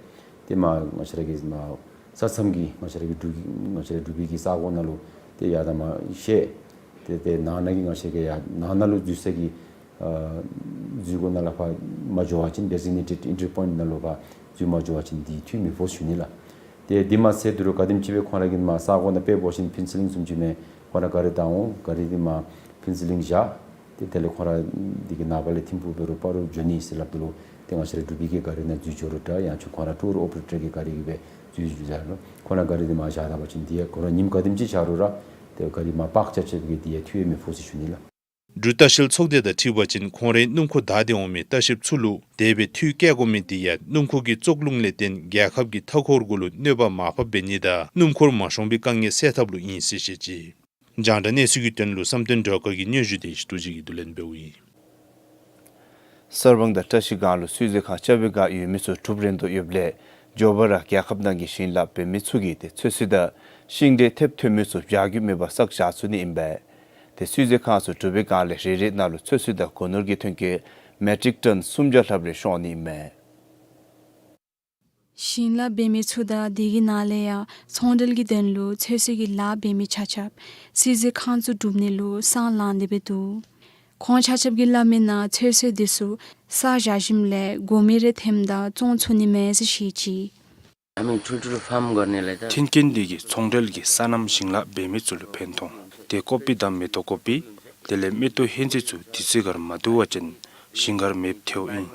ཏེ་མར་ང་བཅས་ར་གི་མར་ས་མཚམས་ཀྱི་ང་བཅས་ར་གི་འབྲུག་གི་ང་བཅས་ར་འབྲུག་པའི་གི་ས་གོ་ནང་ལུ་ཏེ་ཡར་དང་མར་བཤལ། ཏེ་ཏེ་ནང་ན་གི་ང་བཅས་ཀྱི་ཡར་ནང་ན་ལུ་འཛུལ་ས་གི་ཨ་འཛུལ་སྒོ་ནང་ལུ་ཕར་མ་འགྱོ་བ་ཅིན་ཌི་ཛི་གི་ནེ་ཊེཌ་ཨེན་ཊི་རི་པོའིནཊ་ནང་ལུ་ཕར་འཛུལ་མ་འགྱོ་བ་ཅིན་འདི་འཐུས་མི་ཕོག་ཟེར་ཞུ་ནི་ལགས། ཏེ་འདི་མ་ཚད་དོ་རུང་ག་དེམ་ཅིག་སྦེ་ཁོང་ར་གིས་མར་ས་གོ་ནང་དཔེ་འབད་བ་ཅིན་ཕེན་སི་ལིང་བཟུམ་ཅིག་མས། ཁོང་ར་ག་རི་བདའ་འོང་ག་རི་འདི་མར་ཕེན་སི་ལིང་བཞག། ཏེ་དེ་ལས་ཁོང་ར་འདི་གི་ནངས་པ་ལས་ཐིམ་ཕུག་འབད་རུང་སྤ་རོ་འགྱོ་ནི་ཟེར་སླབ་ད་ལུ་ཏེ་ང་བཅས་ར་འབྲུག་པའི་གི་ག་རི་ནང་འཛུལ་འགྱོ་རུང་འདྲ་ཡང་ཅིན་ཁོང་ར་ཊུར་ཨོ་པ་རེ་ཊར་གྱི་ག་རི་གིས་སྦེ་འཛུལ་འཛུལ་བཞག་རུང་ཁོང་ར་ག་རི་འདི་མར་བཞག་ད་པ་ཅིན་འདི་ཡང་ཁོང་ར་ཉིནམ་ག་དེམ་ཅིག་བཞག་རུང་ར་ཏེ་ག་རི་མར་པཱརཀ་རྐྱབ་རྐྱབ་པའི་གི་འདི་ཡང་འཐུས་ཡང་མི་ཕོག་ཟེར་ཞུ་ནི་ལགས། འབྲུག་ལྟ་བཤལ་ཚོགས་སྡེ་དང་འཁྲིལ་བ་ཅིན་ཁོང་རའི་སྣུམ་འཁོར་བདའ་སྟེ་འོང་མི་ལྟ་བཤལཔ་ཚུ་ལུ་དེ་སྦེ་འཐུས་བཀལ་དགོ་མི་འདི་ཡང་སྣུམ་འཁོར་གྱི་བཙོག་རླུང་ལས་བརྟེན་རྒྱལ་ཁབ་ཀྱི་མཐའ་འཁོར་གུ་ལུ་གནོད་པ་མར་ཕབ་འབད་ནི་དང་སྣུམ་འཁོར་མ་ཤོང་པའི་དཀའ་ངལ་སེལ་ཐབས་ལུ་ཨིན་ཟེར་བཤད་ཅི། རྒྱང་བསྒྲགས་གནས་ཚུལ་གྱི་དོན་ལུ་བསམ་གཏན་སྒྲོལ་དཀར་གྱི་སྙན་ཞུ་དེ་ཞུ་དོ་ཅིག་གིས་བསྡུ་ལེན་འབདཝ་ཨིན། གསར་སྤང་དང་བཀྲ་ཤིས་སྒང་ལུ་སུའི་ཟེར་ཁང་རྐྱབ་པའི་བསྒང་ཡོད་མི་ཚུ་གྲུབ་རན་དོ་ཡོདཔ་ལས་མགྱོགས་པ་ར་རྒྱལ་ཁབ་ནང་གི་ཞིང་ལཱ་འབད་མི་ཚུ་གིས་ཏེ་ཚོད་བསྲེ་དང་ཤིང་འབྲས་ཐེབས་ཐོན་མི་ཚུ་བཞག་རྒྱུ་མེད་པར་བསགས་བཞག་ཚུགས་ནི་ཨིན་པས། ཏེ་སུའི་ཟེར་ཁང་ཚུ་གྲུབ་པའི་བསྒང་ལས་རེ་རེ་ནང་ལུ་ཚོད་བསྲེ་དང་སྒོ་ནོར་གྱི་ཐོན་སྐྱེད་མེ་ཊིག་ཊོན་སུམ་བརྒྱ་ལྷགཔ་རེ་ཤོང་ནི་ཨིན་མས། ཞིང་ལཱ་འབད་མི་ཚུ་དང་དེ་གི་ནང་ལས་ཡང་ཚོང་འབྲེལ་གྱི་དོན་ལུ་ཚོད་བསྲེ་གི་ལཱ་འབད་མི་ཆ་ཁྱབ་སུའི་ཟེར་ཁང་ཚུ་གྲུབ་ནི་ལུ་སྲང་ལངས་ཏེ་སྦེ་འདུག། ཁོང་ཆ་ཁྱབ་ཀྱིས་སླབ་མིའི་ནང་ཚོད་བསྲེ་འདི་ཚུ་བསགས་བཞག་ཞིནམ་ལས་སྒོར་མོ་རེ་ཐོནམ་ད་བཙོང་ཚུགས་ནི་མས་ཟེར་བཤད་ཅི། हामी ठुल्ठुलो फार्म गर्नेलाई त མཐུན་རྐྱེན་འདི་གིས་ཚོང་འབྲེལ་གྱི་སོ་ནམ་ཞིང་ལཱ་འབད་མི་ཚུ་ལུ་ཕན་ཐོགས། ཏེ་ཀོ་པི་དང་མེ་ཏོག་ཀོ་པི། དེ་ལས་མེ་ཏོག་ཧིང་ཚད་ཚུ་དུས་ཚོད་ཁར་མ་བསྡུ་བ་ཅིན་ཞིང་ཁར་མེདཔ་ཐལཝ་ཨིན།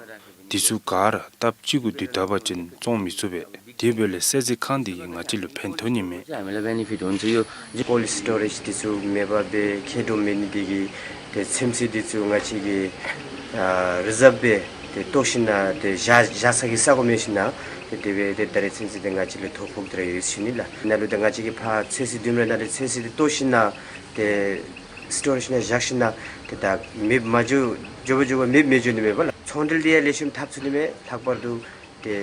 འདི་ཚུ་ག་ར་སྟབས་གཅིག་གུ་བསྡུ་ད་པ་ཅིན་བཙོང་མི་ཚུགས་པས། དེ་འབདཝ་ལས་སུའི་ཟེར་ཁང་འདི་གིས་ང་བཅས་ལུ་ཕན་ཐོགས་ནི་མས། हामीलाई बेनिफिट हुन्छ यो cold storage འདི་ཚུ་མེད་པར་སྦེ་ཁྱད་དུ་མེད་ནི་འདི་གིས། ཏེ་ཚོད་བསྲེ་འདི་ཚུ་ང་བཅས་ཀྱིས་ཨ་རི་ཛརབ་སྦེ་ཏེ་བཏོག་ཞིན་ན་ཏེ་བཞག་བཞག་ས་གི་ས་གོ་མེད་ཞིན་ན་ཏེ་དེ་སྦེ་ཏེ་ད་རེས་ཚོད་བསྲེ་འདི་ང་བཅས་ལུ་ཐོ་ཕོག་སྟེ་ར་ཡོད་ཟེར་ཞུ་ནི་ལགས། ནཱ་ལུ་ཏེ་ང་བཅས་ཀྱིས་ཕར་ཚོད་བསྲེ་ལྡུམ་ར་ནང་ལས་ཚོད་བསྲེ་འདི་བཏོག་ཞིན་ན་ཏེ་སི་ཊོར་ཞིན་ན་བཞག་ཞིན་ན་ཏེ་ད་མེདཔ་མ་འགྱོ་མགྱོགས་པ་མགྱོགས་པ་མེདཔ་མི་འགྱོ་ནི་མས་པ་ལགས། ཚོང་འབྲེལ་འདི་ཡང་ལེགས་ཤོམ་འཐབ་ཚུགས་ནི་མས། ལྷག་པར་དུ་ཏེ་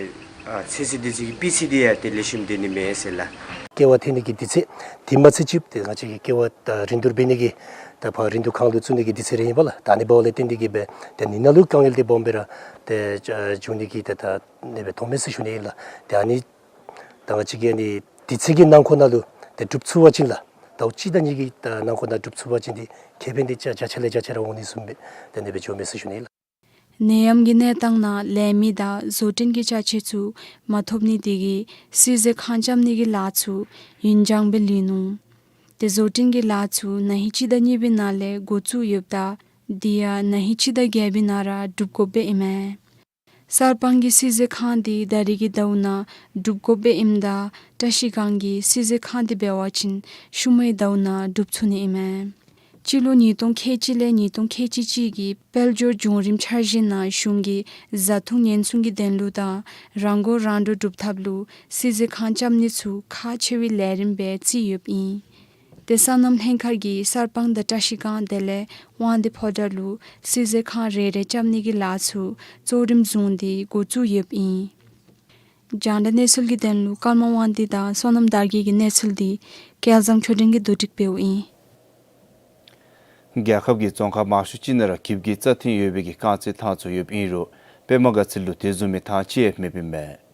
ཨ་ཚོད་བསྲེ་འདི་ཚུ་གི་སྤུས་ཚད་འདི་ཡང་ཏེ་ལེགས་ཤོམ་སྡོད་ནི་མས་ཟེར་ལགས། ཀེ་བ་འཐེན་ནི་གི་དུས་ཚོད་འདི་མ་ཚད་ཅིག་ཏེ་ང་བཅས་ཀྱི་ཀེ་བ་ད་རིན་བསྡུར་འབད་ནི་གི་ད་ཕར་རིན་བསྡུར་ཁང་ལུ་བཙུགས་ནི་གི་དུས་ཚོད་རེ་ཨིན་པ་ལགས། ད་ཨ་ནི་འབདཝ་ལས་བརྟེན་ཏེ་གིས་སྦེ་ཏེ་ཨ་ནི་ནང་ལུ་དཀའ་ངལ་འདི་སྦོམ་སྦེ་ར་ཏེ་ཨ་བྱུང་ནི་གི་ཏེ་ད་ཨ་ནི་སྦེ་མཐོང་མས་ཟེར་ཞུ་ནི་ཨིན་ལགས། ཏེ་ཨ་ནི་ད་ང་བཅས་ཀྱིས་ཨ་ནི་དུས་ཚོད་ཀྱི་ནང་འཁོད་ནང་ལུ་ཏེ་འགྲུབ་ཚུགས་པ་ཅིན་ལགས། ཟླཝ་གཅིག་དང་གཉིས་ཀྱི་ད་ནང་འཁོད་ནང་འགྲུབ་ཚུགས་པ་ཅིན་ཏེ་ཁེ་ཕན་འདི་བརྒྱ་ཆ་ལས་བརྒྱ་ཆ་ར་འོང་ནི་བཟུམ་སྦེ་ཏེ་ཨ་ནི་སྦེ་འགྱོཝ་མས་ཟེར་ཞུ་ནི་ཨིན་ལགས། ནད་ཡམས་ཀྱི་གནས་སྟངས་ནང་ལས་མི་དང་བཟོ་སྐྲུན་གྱི་ཅ་ཆས་ཚུ་མ་ཐོབ་ནི་དེ་གིས་སུའི་ཟེར་ཁང་རྐྱབ་ནི་གི་ལཱ་ཚུ་ཡུན་འགྱངས་སྦེ་ལུས་ནུག། ཏེ་བཟོ་སྐྲུན་གྱི་ལཱ་ཚུ་ན་ཧིང་སྤྱི་ཟླ་གཉིས་པའི་ནང་ལས་འགོ་བཙུགས་ཡོདཔ་ད་དེ་ཡང་ན་ཧིང་སྤྱི་ཟླ་བརྒྱད་པའི་ནང་ར་གྲུབ་དགོཔ་སྦེ་ཨིན་མས། གསར་སྤང་གི་བསིལ་མཛོད་ཁང་འདི་ད་རེས་ཀྱི་ཟླཝ་ནང་སྒྲུབ་དགོཔ་སྦེ་ཨིནམ་ད་བཀྲ་ཤིས་སྒང་གི་བསིལ་མཛོད་ཁང་འདི་འབད་བ་ཅིན་ཤུལ་མའི་ཟླཝ་ནང་སྒྲུབ་ཚུགས་ནི་ཨིན་མས། སྤྱི་ལོ་ཉིས་སྟོང་ཁལ་གཅིག་ལས་ཉིས་སྟོང་ཁལ་གཅིག་གཅིག་གི་དཔལ་འབྱོར་བྱུང་རིམ་འཆར་གཞི་ནང་གཞུང་གི་བཟའ་འཐུང་ཉེན་སྲུང་གི་དོན་ལུ་དང་རང་མགོ་རང་འདྲོངས་སྒྲུབ་ཐབས་ལུ་བསིལ་མཛོད་ཁང་རྐྱབ་ནི་ཚུ་ཁག་ཆེ་བའི་ལས་རིམ་སྦེ་བརྩི་ཡོདཔ་ཨིན། ཏེ་སོ་ནམ་ལྷན་ཁག་གིས་གསར་སྤང་དང་བཀྲ་ཤིས་སྒང་དེ་ལས་དབང་འདུས་ཕོ་བྲང་ལུ་བསིལ་མཛོད་ཁང་རེ་རེ་རྐྱབ་ནི་གི་ལཱ་ཚུ་གཙོ་རིམ་བཟུང་སྟེ་འགོ་བཙུགས་ཡོདཔ་ཨིན། རྒྱང་བསྒྲགས་གནས་ཚུལ་གྱི་དོན་ལུ་ཀརྨ་དབང་འདུས་དང་བསོད་ནམས་དར་རྒྱས་ཀྱི་གནས་ཚུལ་འདི་སྐལ་བཟང་ཆོས་སྒྲོན་གྱིས་བསྡུ་སྒྲིག་འབདཝ་ཨིན། རྒྱལ་ཁབ་ཀྱི་རྫོང་ཁག་མང་ཤོས་ཅིག་ནང་ར་འགྱིབ་ཀྱི་རྩྭ་ཐིང་ཡོད་པའི་གི་རྐང་རྩེད་ཐང་ཚུ་ཡོདཔ་ཨིན་རུང་པདྨ་དགའ་ཚལ་ལུ་དེ་བཟུམ་མའི་ཐང་ཅིག་ཡང་མེདཔ་ཨིན་མས།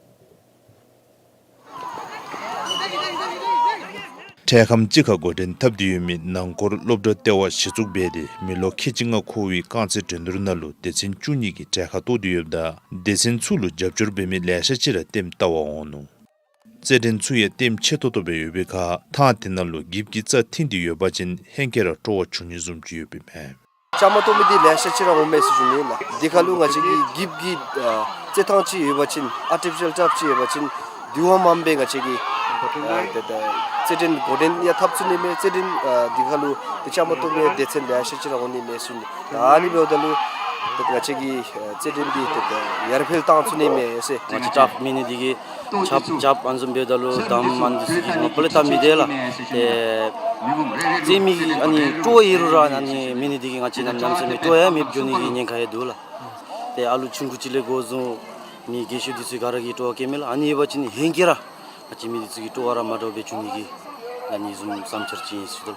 འཕྲལ་ཁམས་ཅིག་ཁར་འགོ་འདྲེན་འཐབ་སྟེ་ཡོད་མི་ནང་འཁོར་སློབ་གྲྭ་ལྟེ་བ་གཞི་བཙུགས་འབད་དེ་མི་ལོ་ཁལ་གཅིག་ལྔ་འཁོར་བའི་རྐང་རྩེད་འགྲན་བསྡུར་ནང་ལུ་སྡེ་ཚན་བཅུ་གཉིས་ཀྱིས་གྲལ་ཁར་གཏོགས་ཏེ་ཡོདཔ་ད་སྡེ་ཚན་ཚུ་ལུ་རྒྱབ་སྐྱོར་འབད་མི་ལེ་ཤ་ཅིག་ར་ལྟདམོ་བལྟ་བར་འོང་ནུག། རྩེད་འགྲན་ཚུ་ཡང་ལྟདམོ་ཆེ་ཏོག་ཏོ་སྦེ་ཡོད་པའི་ཁར་ཐང་དེ་ནང་ལུ་འགྱིབ་ཀྱི་རྩྭ་ཐིང་སྟེ་ཡོད་པ་ཅིན་ཧེང་སྐལ་ར་སྤྲོ་བ་བྱུང་ནི་བཟུམ་ཅིག་ཡོདཔ་ཨིན་མས། བཅའ་མར་གཏོགས་མི་འདི་ལེ་ཤ་ཅིག་ར་འོང་མས་ཟེར་ཞུ་ནི་ལགས། དེ་ཁར་ལུ་ང་བཅས་ཀྱི་འགྱིབ་ཀྱི་ཨ་རྩེད་ཐང་ཅིག་ཡོད་པ་ཅིན་ཨར་ཊི་ཕི་ཤལ་ཊརཕ་ཅིག་ཡོད་པ་ཅིན་དེ་བ་མངམ་སྦེ་ང་བཅས་ཀྱི་ཨ་ཏེ་ཏེ་རྩེད་འགྲན་འགོ་འདྲེན་ཡང་འཐབ་ཚུགས་ནི་མས། རྩེད་འགྲན་ཨ་དེ་ཁར་ལུ་ཏེ་བཅའ་མར་གཏོགས་མི་སྡེ་ཚན་ལེ་ཤ་ཅིག་ར་འོང་ནི་མས་ཟེར་ཞུ་ནི། ད་ཨ་ནི་འབདཝ་ད་ལུ་ཏེ་ང་བཅས་ཀྱི་ཨ་རྩེད་འགྲན་འདི་ཏེ་ཏེ་ཡར་འཕེལ་བཏང་ཚུགས་ནི་མས་ཟེར། ང་བཅས་ཊརཕ་མེད་ནི་འདི་གིས་ཆརཔ་ཆརཔ་ཨ་ནི་བཟུམ་འབདཝ་ད་ལུ་འདམ་ཨ་ནི་འདི་ཚུ་གིས་མ་པ་ལས་བཏབ་མི་བདེ་ལགས། ཏེ་རྩེད་མི་གི་ཨ་ནི་སྤྲོ་བ་ཡོད་རུང་ར་ཨ་ནི་མེད་ནི་འདི་གིས་ང་བཅས་ནང་གནམ་མེད་ས་མེད་སྤྲོ་བ་ཡང་མེདཔ་འགྱོ་ནི་གི་ཉེན་ཁ་ཡང་འདུག་ལགས། ཏེ་ཨ་ལུ་ཆུང་ཀུ་ཅིག་ལས་འགོ་བཟུང་མི་རྒས་ཤོས་འདི་ཚུ་ག་ར་གིས་སྤྲོ་བ་བསྐྱེད་མས་ལགས། ཨ་ནི་ཡོད་པ་ཅིན་ཧེང་སྐལ་ར་ང་བཅས་མི་འདི་ཚུ་གི་སྤྲོ་བ་ར་མ་འདྲཝ་སྦེ་བྱུང་ནི་གི་ཨ་ནི་བཟུམ་བསམ་འཆར་ཅིག་ཨིན་ཟེར་ཞུ་དོ།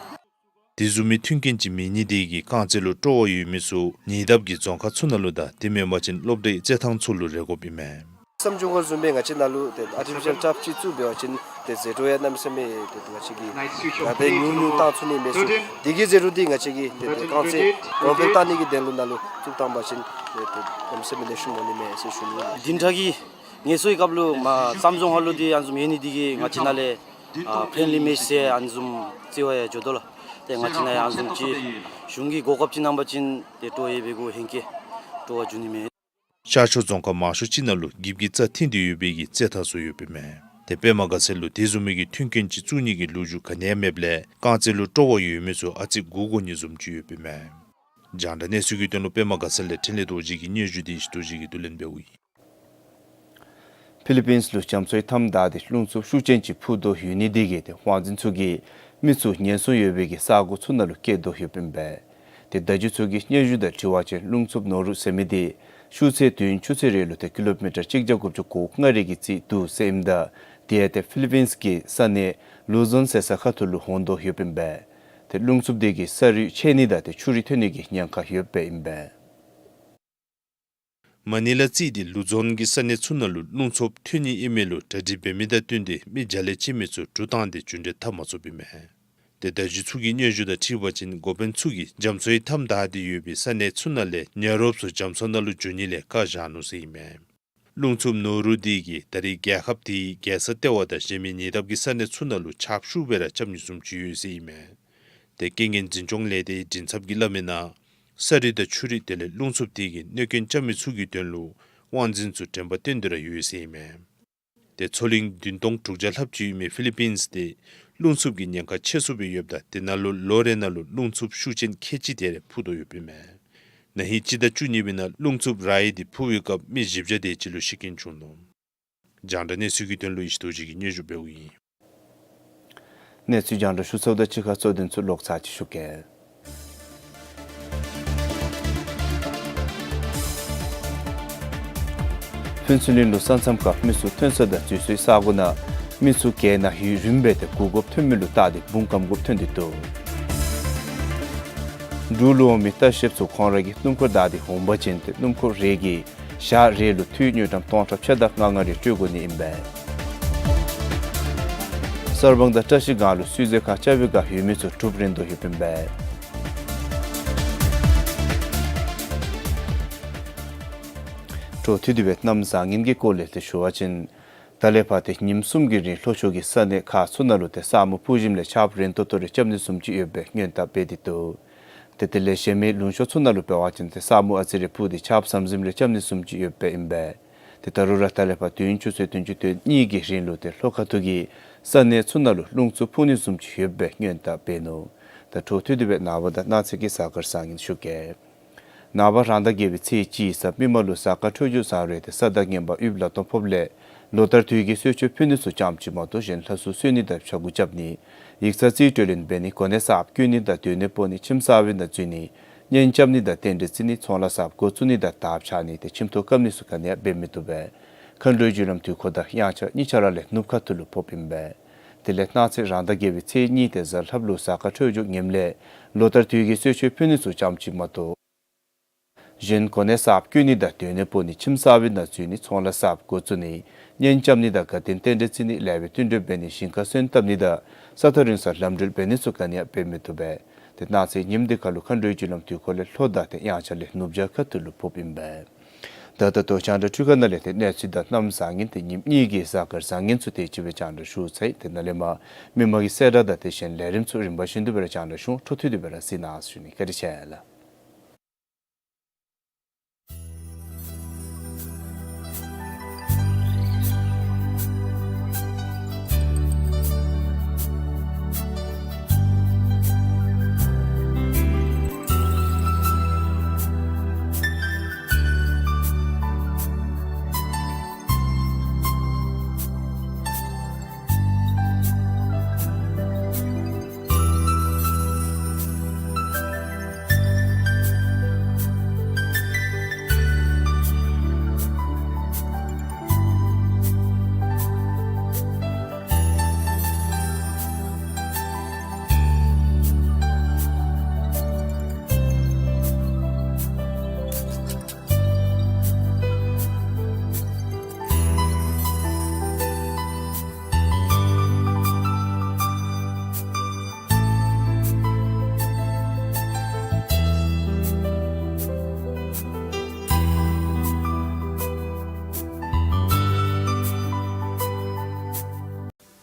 དེ་བཟུམ་མའི་མཐུན་རྐྱེན་ཅིག་མེད་ནི་དེ་གིས་རྐང་རྩེད་ལུ་སྤྲོ་བ་ཡོད་མི་ཚུ་ཉེ་འདབས་ཀྱི་རྫོང་ཁག་ཚུ་ནང་ལུ་དང་དེ་མེན་པ་ཅིན་སློབ་གྲྭའི་རྩེད་ཐང་ཚུ་ལུ་རེ་དགོཔ་ཨིན་མས། བསམ་བྱུང་བ་བཟུམ་སྦེ་ང་བཅས་ནང་ལུ་ཏེ་ཨར་ཊི་ཕི་ཤལ་ཊརཕ་ཅིག་བཙུགས་འབད་བ་ཅིན་ཏེ་ཟད་འགྲོ་ཡང་གནམ་མེད་ས་མེད་ཏེ་ང་བཅས་ཀྱིས་ད་ཏེ་ཉུང་ཉུང་བཏང་ཚུགས་ནི་མས་ཟེར། དེ་གི་ཟད་འགྲོ་འདི་ང་བཅས་ཀྱིས་ཏེ་ཏེ་རྐང་རྩེད་གོང་འཕེལ་བཏང་ནི་གི་དོན་ལུ་ནང་ལུ་བཙུགས་བཏང་པ་ཅིན་ཏེ་ཏེ་གནམ་མེད་ས་མེད་ལེགས་ཤོམ་འོང་ནི་མས་ཟེར་ཞུ་ནི། བདུན་ཕྲག་གི་ངལ་གསོའི་སྐབས་ལུ་མར་བསམ་བྱུང་ཧ་ལུགས་འདི་ཨ་ནི་བཟུམ་ཡོད་ནི་འདི་གིས་ང་བཅས་ནང་ལས་ཨ་ཕྲེན་ལི་མེཆ་ཟེར་ཨ་ནི་བཟུམ་རྩེད་པ་ཡང་འགྱོ་དོ་ལགས། ཏེ་ང་བཅས་ནང་ཡང་ཨ་ནི་བཟུམ་ཅིག་གཞུང་གིས་གོ་སྐབས་ཅིག་གནང་པ་ཅིན་ཏེ་སྤྲོ་བ་ཡོད་པའི་གུ་ཧེང་སྐལ་སྤྲོ་བ་འབྱུང་ནི་མས། ཤར་ཕྱོགས་རྫོང་ཁག་མང་ཤོས་ཅིག་ནང་ལུ་འགྱིབ་ཀྱི་རྩྭ་ཐིང་སྟེ་ཡོད་པའི་གི་རྩེད་ཐང་ཚུ་ཡོདཔ་ཨིན་མས། ཏེ་པདྨ་དགའ་ཚལ་ལུ་དེ་བཟུམ་མའི་གི་མཐུན་རྐྱེན་ཅིག་བཙུགས་ནི་གི་ལོ་རྒྱུས་ག་ནི་ཡང་མེདཔ་ལས་རྐང་རྩེད་ལུ་སྤྲོ་བ་ཡོད་མི་ཚུ་ཨ་ཙི་སྒུག་དགོ་ནི་བཟུམ་ཅིག་ཡོདཔ་ཨིན་མས། རྒྱང་བསྒྲགས་གནས་ཚུལ་གྱི་དོན་ལུ་པདྨ་དགའ་ཚལ་ལས་འཕྲིན་ལས་རྡོ་རྗེ་གི་སྙན་ཞུ་འདི་ཡེ་ཤེས་རྡོ་རྗེ་གིས་བསྡུ་ལེན་འབདཝ་ཨིན། ཕི་ལི་པིནས་ལུ་རྒྱ་མཚོའི་མཐའམ་བདའ་སྟེ་རླུང་འཚུབ་ཤུགས་ཅན་ཅིག་འཕུ་དོ་ཡོད་ནི་དེ་གིས་ཏེ་དབང་འཛིན་ཚུ་གིས་མི་ཚུ་ཉེན་སྲུང་ཡོད་པའི་གི་ས་གོ་ཚུ་ནང་ལུ་བསྐྱལ་དོ་ཡོདཔ་ཨིན་པས། ཏེ་བརྡ་བརྒྱུད་ཚུ་གི་སྙན་ཞུ་དང་འཁྲིལ་བ་ཅིན་རླུང་འཚུབ་ནོ་རུ་ཟེར་མི་དེ་ཤུགས་ཚད་བདུན་ཆུ་ཚོད་རེ་ལུ་ཏེ་ཀི་ལོ་མི་ཊར་གཅིག་བརྒྱ་དགུ་བཅུ་གོ་ལྔ་རེ་གི་རྩིས་འདུག་ཟེར་ཨིནམ་ད་དེ་ཡང་ཏེ་ཕི་ལི་པིནས་ཀྱི་ས་གནས་ལུ་ཛོན་ཟེར་ས་ཁ་ཐུག་ལུ་འོང་དོ་ཡོདཔ་ཨིན་པས། ཏེ་རླུང་འཚུབ་དེ་གིས་ས་རུད་ཆད་ནི་དང་ཏེ་ཆུ་རུད་ཐོན་ནི་གི་ཉེན་ཁ་ཡོདཔ་ཨིན་པས། མ་ནི་ལ་རྩིས་ཏེ་ལུ་ཛོན་གྱི་ས་གནས་ཚུ་ནང་ལུ་རླུང་འཚུབ་ཐོན་ནི་ཨིན་མས་ལུ་གྲ་སྒྲིག་འབད་མི་དང་བསྟུན་ཏེ་མི་བརྒྱ་ལས་ཆེ་མི་ཚུ་གྲུ་བཏང་སྟེ་རྒྱུན་འགྲུལ་འཐབ་མ་ཚུགསཔ་ཨིན་མས། ཏེ་བརྡ་བརྒྱུད་ཚུ་གི་སྙན་ཞུ་དང་འཁྲིལ་བ་ཅིན་འགོ་དཔོན་ཚུ་གིས་རྒྱ་མཚོའི་མཐའམ་བདའ་སྟེ་ཡོད་པའི་ས་གནས་ཚུ་ནང་ལས་ཉ་རོགསཔ་ཚུ་རྒྱ་མཚོ་ནང་ལུ་འགྱོ་ནི་ལས་བཀག་བཞག་ནུག་ཟེར་ཨིན་མས། རླུང་འཚུབ་ནོ་རུ་དེ་གིས་ད་རེས་རྒྱལ་ཁབ་དེའི་རྒྱལ་ས་ལྟེ་བ་དང་གཞན་མི་ཉེ་འདབས་ཀྱི་ས་གནས་ཚུ་ནང་ལུ་ཆརཔ་ཤུགས་སྦེ་ར་རྐྱབ་ནི་བཟུམ་ཅིག་ཡོད་ཟེར་ཨིན་མས། ཏེ་རྐྱེན་ངན་འཛིན་སྐྱོང་ལས་སྡེའི་མགྲིན་ཚབ་ཀྱིས་སླབ་མིའི་ནང་ས་རུད་དང་ཆུ་རུད་དེ་ལས་རླུང་འཚུབ་དེ་གིས་གནོད་སྐྱོན་རྐྱབ་མི་ཚུ་གི་དོན་ལུ་དབང་འཛིན་ཚུ་དྲན་པ་བཏོན་ཏེ་ར་ཡོད་ཟེར་ཨིན་མས། ཏེ་མཚོ་གླིང་བདུན་སྟོང་དྲུག་བརྒྱ་ལྷགཔ་ཅིག་ཡོད་མི་ཕི་ལི་པིནས་དེ་རླུང་འཚུབ་ཀྱི་ཉེན་ཁ་ཆེ་སུ་སྦེ་ཡོདཔ་ད་དེ་ནང་ལུ་ལོ་རེ་ནང་ལུ་རླུང་འཚུབ་ཤུགས་ཅན་ཁལ་གཅིག་དེ་རེ་འཕུ་དོ་ཡོདཔ་ཨིན་མས། ན་ཧིང་སྤྱི་ཟླ་བཅུ་གཉིས་པའི་ནང་རླུང་འཚུབ་རའི་དེ་འཕུ་བའི་སྐབས་མི་བཞི་བརྒྱ་དེ་ཅིག་ལུ་ཤི་རྐྱེན་བྱུང་ནུག། རྒྱང་བསྒྲགས་གནས་ཚུལ་གྱི་དོན་ལུ་ཡེ་ཤེས་རྡོ་རྗེ་གིས་སྙན་ཞུ་འབདཝ་ཨིན། གནས་ཚུལ་རྒྱང་བསྒྲགས་ཞུ་ཚརཝ་དང་གཅིག་ཁར་གཙོ་དོན་ཚུ་ལོག་ཚར་ཅིག་ཞུ་གེ། ཕུན་ཚོགས་གླིང་ལུ་ས་མཚམས་ཁར་མི་ཚུ་ཐོན་ས་དང་འཛུལ་སའི་ས་གོ་ནང་མི་ཚུ་གྱལ་ནང་ཡུན་རིངམོ་སྦེ་ཏེ་སྒུག་དགོཔ་ཐོན་མི་ལུ་བལྟ་སྟེ་བུང་སྐམ་དགོཔ་ཐོན་ཏེ་འདུག། འབྲུག་ལུ་འོང་མི་ལྟ་བཤལཔ་ཚུ་ཁོང་ར་གི་སྣུམ་འཁོར་བདའ་སྟེ་འོང་པ་ཅིན་ཏེ་སྣུམ་འཁོར་རེ་གིས་ཞག་རེ་ལུ་འཐུས་དངུལ་ཀྲམ་སྟོང་ཕྲག་ཕྱེད་དང་ལྔ་ལྔ་རེ་སྤྲོད་དགོ་ནི་ཨིན་པས། གསར་སྤང་དང་བཀྲ་ཤིས་སྒང་ལུ་བསིལ་མཛོད་ཁང་རྐྱབ་པའི་བསྒང་ཡོད་མི་ཚུ་གྲུབ་རན་དོ་ཡོདཔ་ཨིན་པས། འཕྲོ་མཐུད་དེ་སྦེ་གནམ་བཟང་ངན་གྱི་སྐོར་ལས་ཏེ་ཞུ་བ་ཅིན་ད་ལས་ཕར་ཏེ་ཉིནམ་གསུམ་གྱི་རིང་ལྷོ་ཕྱོགས་ཀྱི་ས་གནས་ཁག་ཚུ་ནང་ལུ་ཏེ་ས་སྨུག་སྤུབས་ཞིནམ་ལས་ཆརཔ་རན་ཏོག་ཏོ་རེ་རྐྱབ་ནི་བཟུམ་ཅིག་ཡོད་པའི་སྔོན་བརྡ་སྤེལ་ཏེ་འདུག། ཏེ་དེ་ལས་གཞན་མི་ལུང་ཕྱོགས་ཚུ་ནང་ལུ་འབད་བ་ཅིན་ཏེ་ས་སྨུག་ཨ་ཙི་རེ་སྤུབས་ཏེ་ཆརཔ་ཟམ་ཟིམ་རེ་རྐྱབ་ནི་བཟུམ་ཅིག་ཡོདཔ་ཨིན་པས། ཏེ་ད་རུང་ར་ད་ལས་ཕར་དུས་ཡུན་ཆུ་ཚོད་བདུན་ཅུ་དོན་གཉིས་ཀྱི་རིང་ལུ་ཏེ་ལྷོ་ཁ་ཐུག་གི་ས་གནས་ཚུ་ནང་ལུ་རླུང་འཚུབ་འཕུ་ནི་བཟུམ་ཅིག་ཡོདཔ་སྦེ་སྔོན་བརྡ་འབད་ནུག། ད་འཕྲོ་མཐུད་དེ་སྦེ་ནངས་པ་དང་གནངས་ཚེ་གི་གཟའ་སྐར་བཟང་ངན་ཞུ་གེ། ནངས་པ་རང་ཟླ་བརྒྱད་པའི་ཚེས་གཅིག་གཟའ་མིག་དམར་ལུ་གཟའ་སྐར་འཕྲོད་སྦྱོར་བཟང་རུང་ཏེ་ས་དང་ངན་པ་དབུས་ལ་སྟོང་ཕོགཔ་ལས་ལོ་ལྟར་དུས་ཀྱི་གསོལ་མཆོད་ཕུལ་ནི་ཚུ་ཙམ་ཅིག་མ་གཏོགས་གཞན་ལྷ་སྲུང་གསོལ་ནི་དང་ཕྱྭ་འགུགས་རྐྱབ་ནི། ཡིག་ཚང་རྩིས་སྤྲོད་ལེན་འབད་ནི། གོ་གནས་གསརཔ་བསྐོ་ནི་དང་སྡོད་གནས་སྤོ་ནི། ཁྱིམ་གསར་པའི་ནང་འཛུལ་ནི། གཉེན་རྐྱབ་ནི་དང་རྟེན་འབྲེལ་བརྩི་ནི། ཚོང་ལཱ་གསརཔ་འགོ་བཙུགས་ནི་དང་དར་འཕྱར་ནི་ཏེ་ཁྱིམ་ཐོག་བཀབ་ནི་ཚུ་ག་ནི་ཡང་འབད་མི་བཏུབ་པས། མཁའ་འགྲོའི་རྒྱུ་ལམ་དུས་འཁོར་དང་དབྱངས་འཆར་གཉིས་ཆ་ར་ལས་ནུབ་ཁ་ཐུག་ལུ་ཕོགཔ་ཨིན་པས། དེ་ལས་གནངས་ཚེ་རང་ཟླ་བརྒྱད་པའི་ཚེས་གཉིས་ཏེ་གཟའ་ལྷགཔ་ལུ་གཟའ་སྐར་འཕྲོད་སྦྱོར་ངནམ་ལས་ལོ་ལྟར་དུས་ཀྱི་གསོལ་མཆོད་ཕུལ་ནི་ཚུ་ཙམ་ཅིག་མ་གཏོགས་གཞན་གོ་གནས་གསརཔ་བསྐོ་ནི་དང་སྡོད་གནས་སྤོ་ནི། ཁྱིམ་གསར་པའི་ནང་འཛུལ་ནི། ཚོང་ལཱ་གསརཔ་འགོ་བཙུགས་ནི། གཉེན་རྐྱབ་ནི་དང་དགའ་སྟོན་རྟེན་འབྲེལ་བརྩི་ནི། ལེགས་པའི་བསྟུན་གྲོས་འབད་ནི། ཞིང་ཁར་སོན་བཏབ་ནི་དང་ས་ཐོག་རིང་སར་ལམ་འགྲུལ་འབད་ནི་ཚུ་ག་ནི་ཡང་འབད་མི་བཏུབ་པས། ཏེ་གནངས་ཚེ་ཉིནམ་འདི་ཁར་ལུ་མཁའ་འགྲོའི་རྒྱུ་ལམ་དུས་འཁོར་ལས་ལྷོ་དང་ཏེ་དབྱངས་འཆར་ལས་ནུབ་བྱང་ཁ་ཐུག་ལུ་ཕོགཔ་ཨིན་པས། ད་ད་ལྟོ་རྒྱང་བསྒྲགས་འཕྲུལ་ཁང་ནང་ལས་ཏེ་གནས་ཚུལ་དང་གནམ་བཟང་ངན་ཏེ་ཉིནམ་གཉིས་ཀྱི་གཟའ་སྐར་བཟང་ངན་ཚུ་དེ་ཅིག་སྦེ་རྒྱང་བསྒྲགས་ཞུ་ཚར་ཡི། ཏེ་ནཱ་ལས་མར་མི་མང་གི་གསལ་བསྒྲགས་དང་དེ་བཞིན་ལས་རིམ་ཚུ་རིམ་པ་བཞིན་དུ་སྦེ་ར་རྒྱང་བསྒྲགས་ཞུ། འཕྲོ་མཐུད་དེ་སྦེ་ར་གཟིགས་གནང་ཞུ་ནི། བཀའ་དྲིན་ཆེ་ལགས།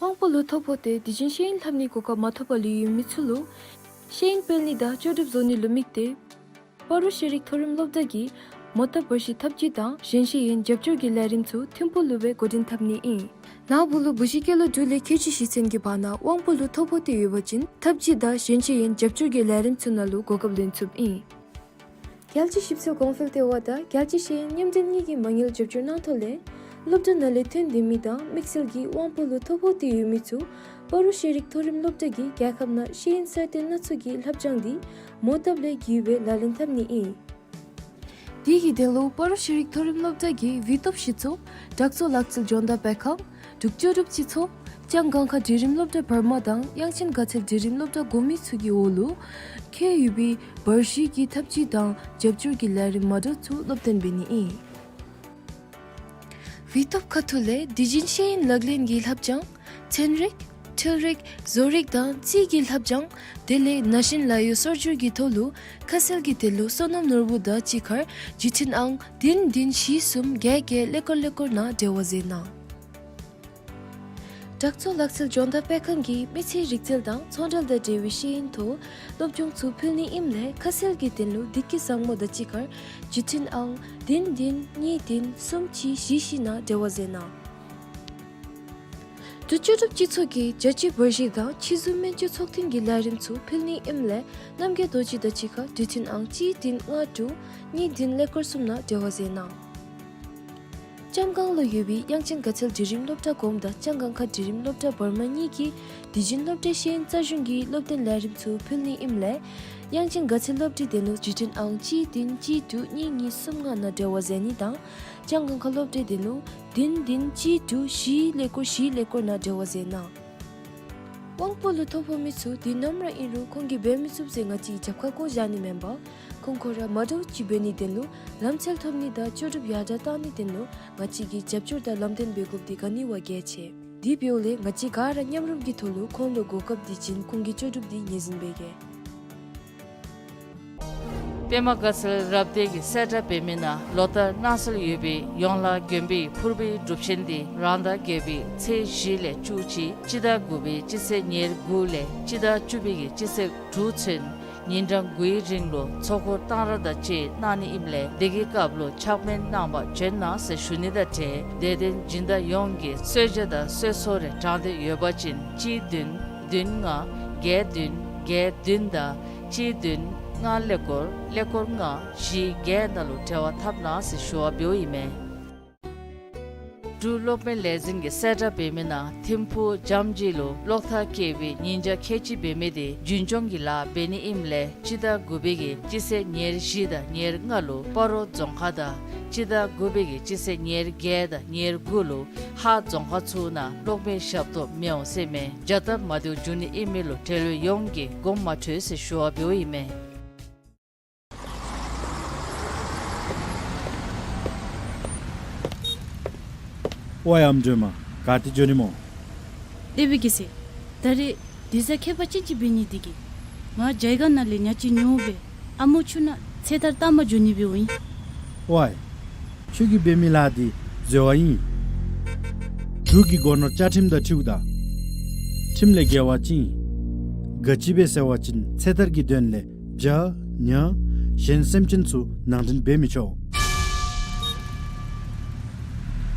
དབང་པོ་ལུ་ཐོ་ཕོག་སྟེ་དུས་རྒྱུན་ཤེས་ཡོན་ལྷབ་ནིའི་གོ་སྐབས་མ་ཐོབ་པར་ལུས་ཡོད་མི་ཚུ་ལུ་ཤེས་ཡོན་སྤེལ་ནི་དང་ལྕོགས་གྲུབ་བཟོ་ནི་ལུ་དམིགས་ཏེ་སྤ་རོ་ཤེས་རིག་མཐོ་རིམ་སློབ་གྲྭ་གིས་མོ་བཏབ་འབར་བཤིག་ཐབས་ཇུས་དང་གཞན་ཤེས་ཡོན་རྒྱབ་སྐྱོར་གྱི་ལས་རིམ་ཚུ་ཐིམ་ཕུག་ལུ་སྦེ་འགོ་འདྲེན་འཐབ་ནི་ཨིན། ནཱ་བུ་ལུ་བུ་གཞི་སྐྱེས་ལོ་དྲུག་ལས་ཁལ་གཅིག་བཞེས་ཚད་ཀྱི་བར་ན་དབང་པོ་ལུ་ཐོ་ཕོག་སྟེ་ཡོད་པ་ཅིན་ཐབས་ཇུས་དང་གཞན་ཤེས་ཡོན་རྒྱབ་སྐྱོར་གྱི་ལས་རིམ་ཚུ་ནང་ལུ་གོ་སྐབས་ལེན་ཚུགསཔ་ཨིན། རྒྱལ་སྤྱི་ཞིབ་འཚོལ་གོང་འཕེལ་ལྟེ་བ་དང་རྒྱལ་སྤྱི་ཤེས་ཡོན་མཉམ་འབྲེལ་གཉིས་ཀྱི་མ་དངུལ་རྒྱབ་སྐྱོར་གནང་ཐོག་ལས་སློབ་གྲྭ་ནང་ལས་ཐོན་ཏེ་མི་དང་དམིགས་བསལ་གྱིས་དབང་པོ་ལུ་ཐོ་ཕོག་སྟེ་ཡོད་མི་ཚུ་སྤ་རོ་ཤེས་རིག་མཐོ་རིམ་སློབ་གྲྭ་གིས་རྒྱལ་ཁབ་ནང་ཤེས་ཡོན་གསར་གཏོད་སྣ་ཚོགས་ཀྱི་ལྷབ་སྦྱང་འདི་མོ་བཏབ་ལས་བརྒལ་བའི་ལག་ལེན་འཐབ་ནི་ཨིན། དེ་གི་དོན་ལུ་སྤ་རོ་ཤེས་རིག་མཐོ་རིམ་སློབ་གྲྭ་གིས་བི་ཏོབ་གཞི་ཚོགས་དྲག་ཚོགས་ལག་རྩལ་སྦྱོང་བརྡར་སྤེལ་ཁང་འབྲུག་ལྕོགས་གྲུབ་སྤྱི་ཚོགས་ལྕང་སྒང་ཁ་འབྲིང་རིམ་སློབ་གྲྭ་བར་མ་དང་དབྱངས་ཅན་དགའ་ཚལ་འབྲིང་རིམ་སློབ་གྲྭ་གོ་མི་ཚུ་གི་འོག་ལུ་ཁེལ་ཡོད་པའི་འབར་བཤིག་གི་ཐབས་ཇུས་དང་རྒྱབ་སྐྱོར་གྱི་ལས་རིམ་མ་འདྲཝ་ཚུ་སློབ་སྟོན་འབད་ནི་ཨིན། བི་ཏོབ་ཁ་ཐུག་ལས་དུས་རྒྱུན་ཤེས་ཡོན་ལག་ལེན་གྱི་ལྷབ་སྦྱང་ཚན་རིག་འཕྲུལ་རིག་བཟོ་རིག་དང་རྩིས་ཀྱི་ལྷབ་སྦྱང་དེ་ལས་ན་གཞོན་ལཱ་གཡོག་སོར་སྒྱུར་གྱི་ཐོག་ལུ་ཁ་གསལ་གྱི་དོན་ལུ་སོ་ནམ་ནོར་བུ་དང་གཅིག་ཁར་བརྒྱུད་འཕྲིན་ཨང་བདུན་བདུན་བཞི་གསུམ་བརྒྱད་བརྒྱད་ཀླད་ཀོར་ཀླད་ཀོར་ནང་འབྲེལ་བ་མཛད་གནང་། དྲག་ཚོགས་ལག་རྩལ་སྦྱོང་བརྡར་སྤེལ་ཁང་གིས་མི་ཚེའི་རིག་རྩལ་དང་ཚོང་འབྲེལ་དང་འབྲེལ་བའི་ཤེས་ཡོན་ཐོག་སློབ་སྦྱོང་ཚུ་ཕུལ་ནི་ཨིནམ་ལས་ཁ་གསལ་གྱི་དོན་ལུ་བདེ་སྐྱིད་བཟང་མོ་དང་གཅིག་ཁར་བརྒྱུད་འཕྲིན་ཨང་བདུན་བདུན་གཉིས་བདུན་གསུམ་གཅིག་བཞི་བཞི་ནང་འབྲེལ་བ་མཛད་གནང་། འབྲུག་ལྕོགས་གྲུབ་སྤྱི་ཚོགས་ཀྱིས་རྒྱལ་སྤྱིའི་འབར་བཤིག་དང་ཕྱི་ཟུར་སྨན་བཅོས་ཚོགས་ཐུན་གྱི་ལས་རིམ་ཚུ་ཕུལ་ནི་ཨིནམ་ལས་རྣམ་རྒྱལ་རྡོ་རྗེ་དང་གཅིག་ཁར་བརྒྱུད་འཕྲིན་ཨང་གཅིག་བདུན་ལྔ་དྲུག་གཉིས་བདུན་ཀླད་ཀོར་གསུམ་ནང་འབྲེལ་བ་མཛད་གནང་། ལྕང་སྒང་ལུ་ཡོད་པའི་དབྱངས་ཅན་དགའ་ཚལ་འབྲིང་རིམ་སློབ་གྲྭ་གོངམ་དང་ལྕང་སྒང་ཁ་འབྲིང་རིམ་སློབ་གྲྭ་བར་མ་གཉིས་ཀྱིས་དུས་རྒྱུན་སློབ་གྲྭའི་ཤེས་ཡོན་རྩལ་གཞུང་གི་སློབ་སྟོན་ལས་རིམ་ཚུ་ཕུལ་ནི་ཨིནམ་ལས་དབྱངས་ཅན་དགའ་ཚལ་སློབ་གྲྭའི་དོན་ལུ་བརྒྱུད་འཕྲིན་ཨང་གཅིག་བདུན་གཅིག་དྲུག་གཉིས་གཉིས་གསུམ་ལྔ་ནང་འབྲེལ་བ་མཛད་ནི་དང་ལྕང་སྒང་ཁ་སློབ་གྲྭའི་དོན་ལུ་བདུན་བདུན་གཅིག་དྲུག་བཞི་ཀླད་ཀོར་བཞི་ཀླད་ཀོར་ནང་འབྲེལ་བ་མཛད་གནང་། དབང་པོ་ལུ་ཐོ་ཕོག་མི་ཚུ་དུས་ནམ་ར་ཨིན་རུང་ཁོང་གིས་འབད་མི་ཚུགས་ཟེར་ང་བཅས་རྒྱབ་ཁར་བཀོ་བཞག་ནི་མེན་པར་ཁོང་ཁོང་ར་མ་འདྲཝ་ཅིག་འབད་ནིའི་དོན་ལུ་ལམ་འཚོལ་ཐོབ་ནི་དང་ལྕོགས་གྲུབ་ཡར་དྲག་གཏང་ནིའི་དོན་ལུ་ང་བཅས་ཀྱིས་རྒྱབ་སྐྱོར་དང་ལམ་སྟོན་འབད་དགོཔ་འདི་ག་ནི་བ་གལ་ཆེ། དེ་འབདཝ་ལས་ང་བཅས་ག་ར་མཉམ་རུབ་ཀྱི་ཐོག་ལུ་ཁོང་ལུ་གོ་སྐབས་འདི་བྱིན་ཁོང་གི་ལྕོགས་གྲུབ་འདི་ངོས་འཛིན་འབད་གེ། པདྨ་དགའ་ཚལ་རབ་སྡེ་གིས་གསལ་བསྒྲགས་འབད་མི་ནང་ལོ་ལྟར་གནང་སྲོལ་ཡོད་པའི་ཡོངས་ལ་དགོན་པའི་ཕུར་བུའི་སྒྲུབ་ཆེན་འདི་རང་ཟླ་བརྒྱད་པའི་ཚེས་བཞི་ལས་བཅུ་གཅིག་སྤྱི་ཟླ་དགུ་པའི་སྤྱི་ཚེས་ཉེར་དགུ་ལས་སྤྱི་ཟླ་བཅུ་པའི་སྤྱི་ཚེས་དྲུག་ཚུན་ ཉིན་གྲངས་དགུའི་རིང་ལུ་ཚོགས་འཁོར་གཏང་རག་དང་བཅས་གནང་ནི་ཨིནམ་ལས་དེ་གི་སྐབས་ལུ་ཕྱག་སྨན་གནང་བར་བྱོན་གནང་ཟེར་ཞུ་ནི་དང་འབྲེལ་དད་ལྡན་སྦྱིན་བདག་ཡོངས་ཀྱིས་གསོལ་ཇ་དང་གསོལ་ཚོགས་རེ་དྲངས་ཏེ་ཡོད་པ་ཅིན་གཅིག་བདུན་བདུན་ལྔ་བརྒྱད་བདུན་བརྒྱད་བདུན་དང་གཅིག་བདུན་ལྔ་ཀླད་ཀོར་ཀླད་ཀོར་ལྔ་བཞི་བརྒྱད་ནང་ལུ་འབྲེལ་བ་འཐབ་གནང་ཟེར་ཞུ་བ་འབདཝ་ཨིན་མས། འབྲུག་གློག་མེ་ལས་འཛིན་གྱིས་གསལ་བསྒྲགས་འབད་མི་ནང་ཐིམ་ཕུག་ལྕམ་སྤྱི་ལུ་གློག་ཐག་བཀལ་བའི་ཉིན་ཆ་ཁལ་གཅིག་འབད་མི་དེ་རྒྱུན་སྐྱོང་གི་ལཱ་འབད་ནི་ཨིནམ་ལས་སྤྱི་ཟླ་དགུ་པའི་གི་སྤྱི་ཚེས་ཉེར་བཞི་དང་ཉེར་ལྔ་ལུ་སྤ་རོ་རྫོང་ཁག་དང་སྤྱི་ཟླ་དགུ་པའི་གི་སྤྱི་ཚེས་ཉེར་བརྒྱད་དང་ཉེར་དགུ་ལུ་ཧཱ་རྫོང་ཁག་ཚུ་ནང་གློག་མེ་ཞབས་ཏོག་མི་འོང་ཟེར་མས། བྱ་སྟབས་མ་བདེཝ་འབྱུང་ནི་ཨིན་མི་ལུ་འབྲེལ་ཡོད་ཡོངས་ཀྱིས་དགོངསམ་མ་ཁྲེལ་ཟེར་ཞུ་བ་འབདཝ་ཨིན་མས། ཝའེ་ཨམ་སྒྲོལ་མ། ག་ཏེ་འགྱོ་ནི་སྨོ། ལེགས་པའི་སྐྱེས་ཟེར། ད་རེས་དུས་བཟང་ཁྱད་པར་ཅན་ཅིག་འབད་ནི་དེ་གིས་ང་རྒྱ་གར་ནང་ལས་ཉ་ཅིག་ཉོ་སྦེ་ཨ་མོ་ཆུ་ནང་ཚེ་ཐར་བཏང་པར་འགྱོ་ནི་འབདཝ་ཨིན། ཝའེ། ཁྱོད་ཀྱིས་འབད་མི་ལཱ་འདི་འཛོལ་བ་ཨིན། འབྲུག་གི་སྒོ་ནོར་བཅའ་ཁྲིམས་དང་འཁྲིལཝ་ད་ཁྲིམས་ལས་འགལ་བ་ཅིག་ཨིན། ག་ཅི་སྦེ་ཟེར་བ་ཅིན་ཚེ་ཐར་གྱི་དོན་ལས་བྱ་ཉ་གཞན་སེམས་ཅན་ཚུ་ནང་འདྲེན་འབད་མི་ཆོག།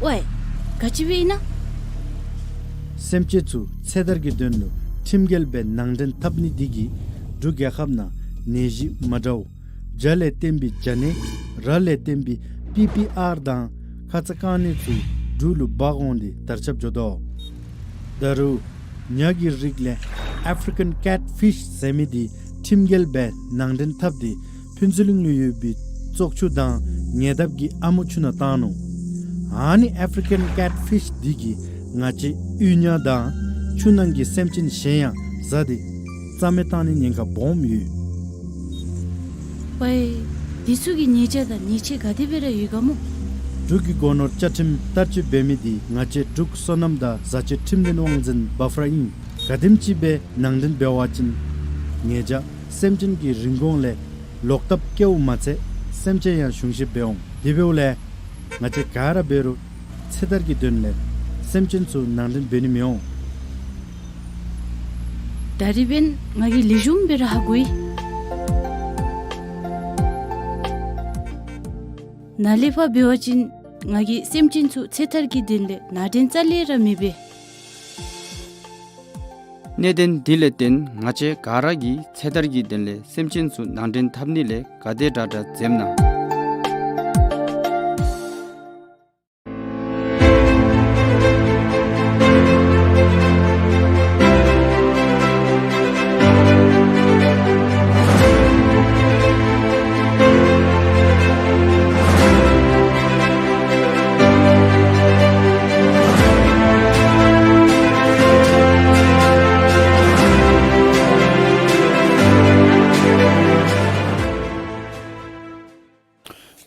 ཝའེ། ག་ཅི་སྦེ་ཨིན་ན། སེམས་ཅན་ཚུ་ཚེ་ཐར་གྱི་དོན་ལུ་ཁྲིམས་འགལ་སྦེ་ནང་འདྲེན་འཐབ་ནི་འདི་གིས་འབྲུག་རྒྱལ་ཁབ་ནང་ནད་གཞི་མ་འདྲཝ་བྱ་ལས་བརྟེན་པའི་བྱ་ནད་ར་ལས་བརྟེན་པའི་པི་པི་ཨར་དང་ཁ་ཙ་རྐང་ནད་ཚུ་འབྲུག་ལུ་འབག་འོང་སྟེ་དར་ཁྱབ་འགྱོ་དོ། ད་རུང་ཉ་གི་རིགས་ལས་ཨེཕ་རི་ཀན་ཀེཊ་ཕིཤ་ཟེར་མི་འདི་ཁྲིམས་འགལ་སྦེ་ནང་འདྲེན་འཐབ་སྟེ་ཕུན་ཚོགས་གླིང་ལུ་ཡོད་པའི་བཙོག་ཆུ་དང་ཉེ་འདབས་ཀྱི་ཨ་མོ་ཆུ་ནང་བཏང་ནུག། ཨ་ནི་ཨེཕ་རི་ཀན་ཀེཊ་ཕིཤ་འདི་གིས་ང་བཅས་གཡུས་ཉ་དང་ཆུ་ནང་གི་སེམས་ཅན་གཞན་ཡང་བཟའ་སྟེ་རྩ་མེད་བཏང་ནི་ཉེན་ཁ་སྦོམ་ཡོད། ཝའེ། དེ་ཚུ་གི་ཉེས་བྱ་དང་ཉེས་ཆད་ག་དེ་སྦེ་ར་ཡོད་ག་སྨོ། འབྲུག་གི་སྒོ་ནོར་བཅའ་ཁྲིམས་བསྟར་སྤྱོད་འབད་མི་འདི་ང་བཅས་འབྲུག་སོ་ནམ་དང་བཟའ་སྤྱོད་ཁྲིམས་དོན་དབང་འཛིན་བྷ་ཕ་ར་ཨིན། ག་དེམ་ཅིག་སྦེ་ནང་འདྲེན་འབད་བ་ཅིན་ཉེས་བྱ་སེམས་ཅན་གྱི་རིན་གོང་ལས་ལོག་ལྟབ་བཀལཝ་མ་ཚད་སེམས་ཅན་ཡང་གཞུང་བཞེས་འབད་འོང་། དེ་འབདཝ་ལས་ང་བཅས་ག་ར་འབད་རུང་ཚེ་ཐར་གྱི་དོན་ལས་སེམས་ཅན་ཚུ་ནང་འདྲེན་འབད་ནི་མི་འོང་། ད་རིས་འབདན་ང་གིས་ལེགས་ཤོམ་སྦེ་ར་ཧ་གོ་ཡི། ནཱ་ལས་ཕར་འབད་བ་ཅིན་ང་གིས་སེམས་ཅན་ཚུ་ཚེ་ཐར་གྱི་དོན་ལས་ནང་འདྲེན་རྩ་ལས་ར་མི་འབད། གནད་དོན་འདི་ལས་བརྟེན་ང་བཅས་ག་ར་གིས་ཚེ་ཐར་གྱི་དོན་ལས་སེམས་ཅན་ཚུ་ནང་འདྲེན་འཐབ་ནི་ལས་ག་དེ་དྲག་དྲག་འཛེམ་གནང་།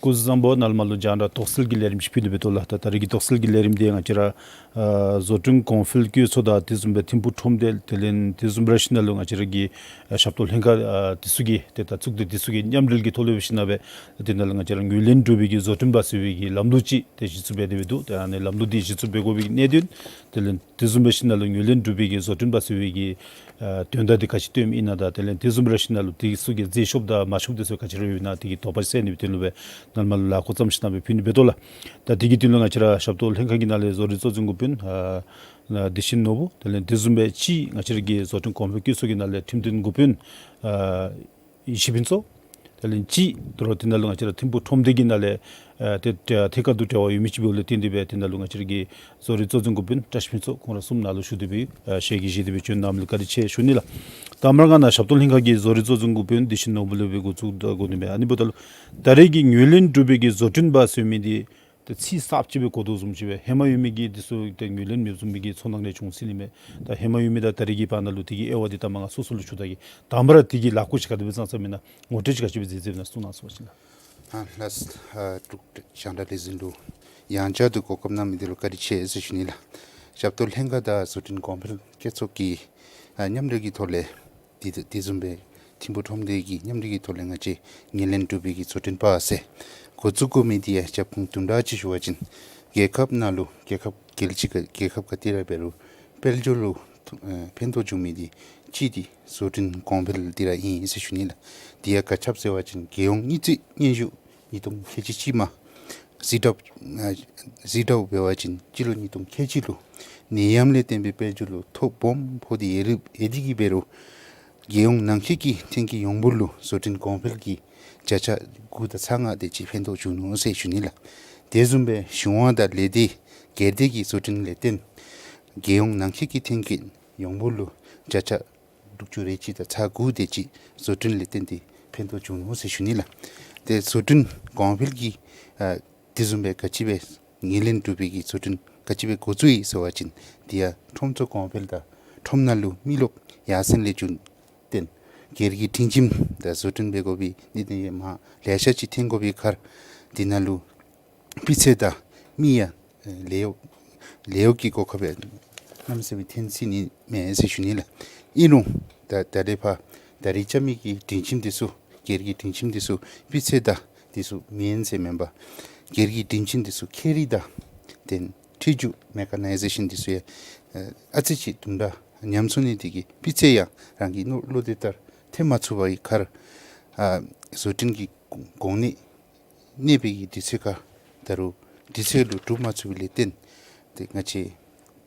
སྐུ་གཟུགས་བཟང་པོ། ནཱ་ལས་མར་ལུ་རྒྱང་བསྒྲགས་དོགས་སེལ་གྱི་ལས་རིམ་ཅིག་ཕུལ་ནི་འབད་དོ་ལགས། ད་ད་རིས་ཀྱི་དོགས་སེལ་གྱི་ལས་རིམ་འདི་ང་བཅས་ར་ཨ་བཟོ་སྐྲུན་གོང་འཕེལ་བཀོད་ཚོགས་དང་དེ་བཟུམ་སྦེ་ཐིམ་ཕུག་ཁྲོམ་སྡེ་དེ་ལས་དེ་བཟུམ་སྦེ་ར་ཞིནམ་ལས་ང་བཅས་ར་གི་ཨ་ཞབས་ཏོག་ལྷན་ཁག་ཨ་འདི་ཚུ་གི་ཏེ་ད་གཙུག་སྡེ་འདི་ཚུ་གི་མཉམ་འབྲེལ་གྱི་ཐོག་ལས་སྦེ་ཞིནམ་ལས་སྦེ་དེ་ནང་ལུ་ང་བཅས་ར་ངོས་ལེན་གྲུབ་པའི་གི་བཟོ་སྐྲུན་འབད་ཚུགས་པའི་གི་ལམ་ལུགས་ཅིག་ཏེ་གཞི་བཙུགས་འབད་དེ་སྦེ་འདུག། ཏེ་ཨ་ནི་ལམ་ལུགས་འདི་གཞི་བཙུགས་འབད་དགོ་པའི་གི་གནད་དོན་དེ་ལས་དེ་བཟུམ་སྦེ་ཞིནམ་ལས་ངོས་ལེན་གྲུབ་པའི་གི་བཟོ་སྐྲུན་འབད་ཚུགས་པའི་གི་ཨ་དོན་དག་འདི་ག་ཅི་སྟོནམ་ཨིན་ན་དང་དེ་ལས་དེ་བཟུམ་སྦེ་ར་ཞིནམ་ལས་དེ་ཚུ་གི་རྫས་ཤོབ་དང་མ་ཤོབ་དེ་ཚུ་ག་ཅི་ར་ཡོད་ན་དེ་གི་དོགས་པ་ཅིག་སེལ་ནི་སྦེ་དོན་ལུ་སྦེ་ནཱ་ལས་མར་ལུ་ལཱ་འགོ་བརྩམས་ཞིནམ་ལས་སྦེ་ཕུལ་ནི་འབད་དོ་ལགས། ད་དེ་གི་དོན་ལུ་ང་བཅས་ར་ཞབས་ཏོག་ལྷན་ཁག་གི་ནང་ལས་བཟོ་རིག་གཙོ་འཛིན་འགོ་དཔོན་ཨ་བདེ་ཆེན་ནོར་བུ་དེ་ལས་དེ་བཟུམ་སྦེ་ཅིག་ང་བཅས་ར་གི་བཟོ་སྐྲུན་གོང་འཕེལ་བཀོད་ཚོགས་ཀྱི་ནང་ལས་ཁྲིམས་དོན་འགོ་དཔོན་ཨ་ཡེ་ཤེས་ཕུན་ཚོགས། དེ་ལས་ཅིག་དོ་རུང་དེ་ནང་ལུ་ང་བཅས་ར་ཐིམ་ཕུག་ཁྲོམ་སྡེ་གི་ནང་ལས་ཨ་ཏེ་ཐད་ཀར་དུ་འབྲེལ་བ་ཡོད་མི་ཅིག་འབདཝ་ལས་བརྟེན་ཏེ་སྦེ་དེ་ནང་ལུ་ང་བཅས་ར་གི་བཟོ་རིག་གཙོ་འཛིན་འགོ་དཔོན་བཀྲ་ཤིས་ཕུན་ཚོགས་ཁོང་ར་གསུམ་ནཱ་ལུ་ཞུ་སྟེ་སྦེ་ཨ་ཞལ་གྱིས་བཞེས་ཏེ་སྦེ་བྱོན་གནང་མི་ལུ་བཀའ་དྲིན་ཆེ་ཞུ་ནི་ལགས། ད་མར་ང་ནཱ་ཞབས་ཏོག་ལྷན་ཁག་གི་བཟོ་རིག་གཙོ་འཛིན་འགོ་དཔོན་བདེ་ཆེན་ནོར་བུ་ལས་སྦེ་འགོ་བཙུགས་ད་དགོ་ནི་མས། ཨ་ནི་འབདཝ་ད་ལུ་ད་རེས་ཀྱི་ངོས་ལེན་གྲུབ་པའི་གི་བཟོ་སྐྲུན་འབད་ཚུགས་མི་འདི་ཏེ་ཚིག་གསརཔ་ཅིག་སྦེ་གོ་དོ་བཟུམ་ཅིག་སྦེ་ཧེ་མ་ཡོད་མི་གི་འདི་ཚུ་ཏེ་ངོས་ལེན་མེདཔ་བཟུམ་མའི་གི་ཚོར་སྣང་རེ་བྱུང་སྲིད་ནི་མས། ད་ཧེ་མ་ཡོད་མི་དང་ད་རེས་ཀྱི་བར་ན་ལུ་དེ་གི་དབྱེ་བ་འདི་ད་མར་ང་སོ་སོ་ལུ་ཞུ་ད་གེ། དང་པ་ར་དེ་གི་ལཱ་ཁག་ཅིག་ག་དེ་སྦེ་བརྩམས་བརྩམསཔ་ཨིན་ན་ངོ་སྤྲོད་ཅིག་ག་ཅི་སྦེ་མཛད་མཛདཔ་ཨིན་ན་གསུང་གནང་ཟེར་བ་ཅིན་ལགས། ཨ་ལགས། ཨ་འབྲུག་རྒྱང་བསྒྲགས་ལས་འཛིན་ལུ་ཡང་བསྐྱར་དུ་གོ་སྐབས་གནང་མི་འདི་ལུ་བཀའ་དྲིན་ཆེ་ཟེར་ཞུ་ནི་ལགས། ཞབས་ཏོག་ལྷན་ཁག་དང་བཟོ་སྐྲུན་གོང་འཕེལ་བཀོད་ཚོགས་ཀྱི་ཨ་མཉམ་འབྲེལ་གྱི་ཐོག་ལས་དེ་དེ་བཟུམ་སྦེ་ཐིམ་ཕུག་ཁྲོམ་སྡེ་གི་མཉམ་འབྲེལ་གྱི་ཐོག་ལས་ང་བཅས་ངོས་ལེན་གྲུབ་པའི་གི་བཟོ་སྐྲུན་པ་ཟེར་འགོ་བཙུགས་དགོ་མི་འདི་ཡང་རྒྱབ་ཁུངས་དུམ་གྲ་ཅིག་ཞུ་བ་ཅིན་རྒྱལ་ཁབ་ནང་ལུ་རྒྱལ་ཁབ་རྒྱལ་སྤྱི་ག་རྒྱལ་ཁབ་ག་ཏེ་ར་འབད་རུང་དཔལ་འབྱོར་ལུ་ཨེ་ཕན་ཐོགས་འབྱུང་མི་འདི་ གཅིག་འདི་བཟོ་སྐྲུན་གོང་འཕེལ་འདི་ར་ཨིན་ཟེར་ཞུ་ནི་ལགས། དེ་ཡང་ག་ཅི་སྦེ་ཟེར་བ་ཅིན་རྒྱལ་ཡོངས་དངུལ་རྩིས་སྙན་ཞུ་ཉིས་སྟོང་ཁལ་གཅིག་གཅིག་མ་གཟིགས་དྲགས་ཨ་གཟིགས་དྲགས་འབད་བ་ཅིན་སྤྱི་ལོ་ཉིས་སྟོང་ཁལ་གཅིག་ལུ་ནད་ཡམས་ལས་བརྟེན་པའི་དཔལ་འབྱོར་ལུ་ཐོ་སྦོམ་ཕོག་སྟེ་ཡོད་རུང་ཡོད་དེ་གིས་འབད་རུང་རྒྱལ་ཡོངས་ནང་འཁོད་ཀྱི་ཐོན་སྐྱེད་ཡོངས་འབོར་ལུ་བཟོ་སྐྲུན་གོང་འཕེལ་གྱི་བརྒྱ་ཆ་དགུ་དང་ཚག་ལྔ་དེ་ཅིག་ཕན་ཐོགས་བྱུང་ནུག་ཟེར་ཞུ་ནི་ལགས། དེ་བཟུམ་སྦེ་གཞུང་དབང་དང་ལས་སྡེ་སྒེར་སྡེ་གི་བཟོ་སྐྲུན་ལས་བརྟེན་རྒྱལ་ཡོངས་ནང་འཁོད་ཀྱི་ཐོན་སྐྱེད་ཡོངས་འབོར་ལུ་བརྒྱ་ཆ་དྲུག་ཅུ་རེ་གཅིག་དང་ཚག་དགུ་དེ་ཅིག་བཟོ་སྐྲུན་ལས་བརྟེན་ཏེ་ཕན་ཐོགས་བྱུང་ནུག་ཟེར་ཞུ་ནི་ལགས། ཏེ་བཟོ་སྐྲུན་གོང་འཕེལ་གྱི་ཨ་དེ་བཟུམ་སྦེ་ག་ཅི་སྦེ་ངོས་ལེན་གྲུབ་པའི་གི་བཟོ་སྐྲུན་ག་ཅི་སྦེ་འགོ་བཙུགས་ཡི་ཟེར་བ་ཅིན་དེ་ཡང་ཁྲོམ་ཚུ་གོང་འཕེལ་དང་ཁྲོམ་ནང་ལུ་མི་རློབས་ཡར་སེང་ལས་བྱུང་བརྟེན་སྒེར་གྱི་སྒྲིང་ཁྱིམ་དང་བཟོ་སྐྲུན་འབད་དགོ་པའི་གནད་དོན་ཡང་མ་ལེ་ཤ་ཅིག་ཐོན་དགོ་པའི་ཁར་དེ་ནང་ལུ་སྤུས་ཚད་དང་མི་ཡང་ལཱ་གཡོག་ལཱ་གཡོག་གི་གོ་སྐབས་ཡང་གནམ་མེད་ས་མེད་ཐོན་སྲིད་ནི་མས་ཟེར་ཞུ་ནི་ལགས། ཨིན་རུང་ད་ད་རེས་ཕར་ད་རེས་རྐྱབ་མི་གི་སྒྲིང་ཁྱིམ་འདི་ཚུ་སྒེར་གྱི་སྒྲིང་ཁྱིམ་འདི་ཚུ་སྤུས་ཚད་དང་འདི་ཚུ་མེན་ཟེར་མེན་པར་སྒེར་གྱི་སྒྲིང་ཁྱིམ་འདི་ཚུ་ཁྱད་རིག་དང་ཏེ་འཕྲུལ་འགྱུར་མེ་ཀ་ནའི་ཟེ་ཤཱན་འདི་ཚུ་ཡང་ཨ་ཙི་ཅིག་དུམ་གྲ་ཉམས་སོང་ནི་དེ་གིས་སྤུས་ཚད་ཡང་རང་གི་མནོ་བློ་དེ་ལྟར་ཐོན་མ་ཚུགས་པའི་ཁར་ཨ་བཟོ་སྐྲུན་གྱི་གོང་ནས་གནས་པའི་གི་དུས་ཚོད་ཁར་ད་རུང་དུས་ཚོད་ལུ་གྲུབ་མ་ཚུགས་པའི་ལས་བརྟེན་ཏེ་ང་བཅས་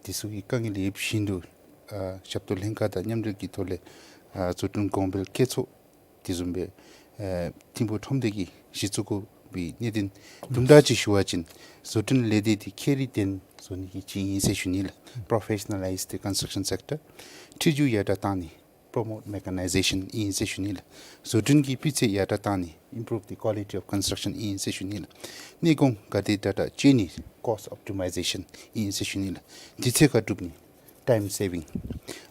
དེ་ཚུ་གི་དཀའ་ངལ་ཡོདཔ་བཞིན་དུ་ཨ་ཞབས་ཏོག་ལྷན་ཁག་དང་མཉམ་འབྲེལ་གྱི་ཐོག་ལས་ཨ་བཟོ་སྐྲུན་གོང་འཕེལ་བཀོད་ཚོགས་དེ་བཟུམ་སྦེ་ཨ་ཐིམ་ཕུག་ཁྲོམ་སྡེ་གིས་གཞི་བཙུགས་དགོ་པའི་གནད་དོན་དུམ་གྲ་ཅིག་ཞུ་བ་ཅིན་བཟོ་སྐྲུན་ལས་སྡེ་དེ་ཁྱད་རིག་ལྡན་བཟོ་ནི་གི་ཅིག་ཨིན་ཟེར་ཞུ་ནི་ལགས། Professionalize the construction sector. འཕྲུལ་འགྱུར་ཡར་དྲག་བཏང་ནི་Promote mechanization ཨིན་ཟེར་ཞུ་ནི་ལགས། བཟོ་སྐྲུན་གྱི་སྤུས་ཚད་ཡར་དྲག་བཏང་ནི་Improve the quality of construction ཨིན་ཟེར་ཞུ་ནི་ལགས། གནས་གོང་ག་དེ་དྲག་དྲག་སྤྱོད་ནི་Cost optimization ཨིན་ཟེར་ཞུ་ནི་ལགས། དུས་ཚོད་ཁར་གྲུབ་ནི་Time saving།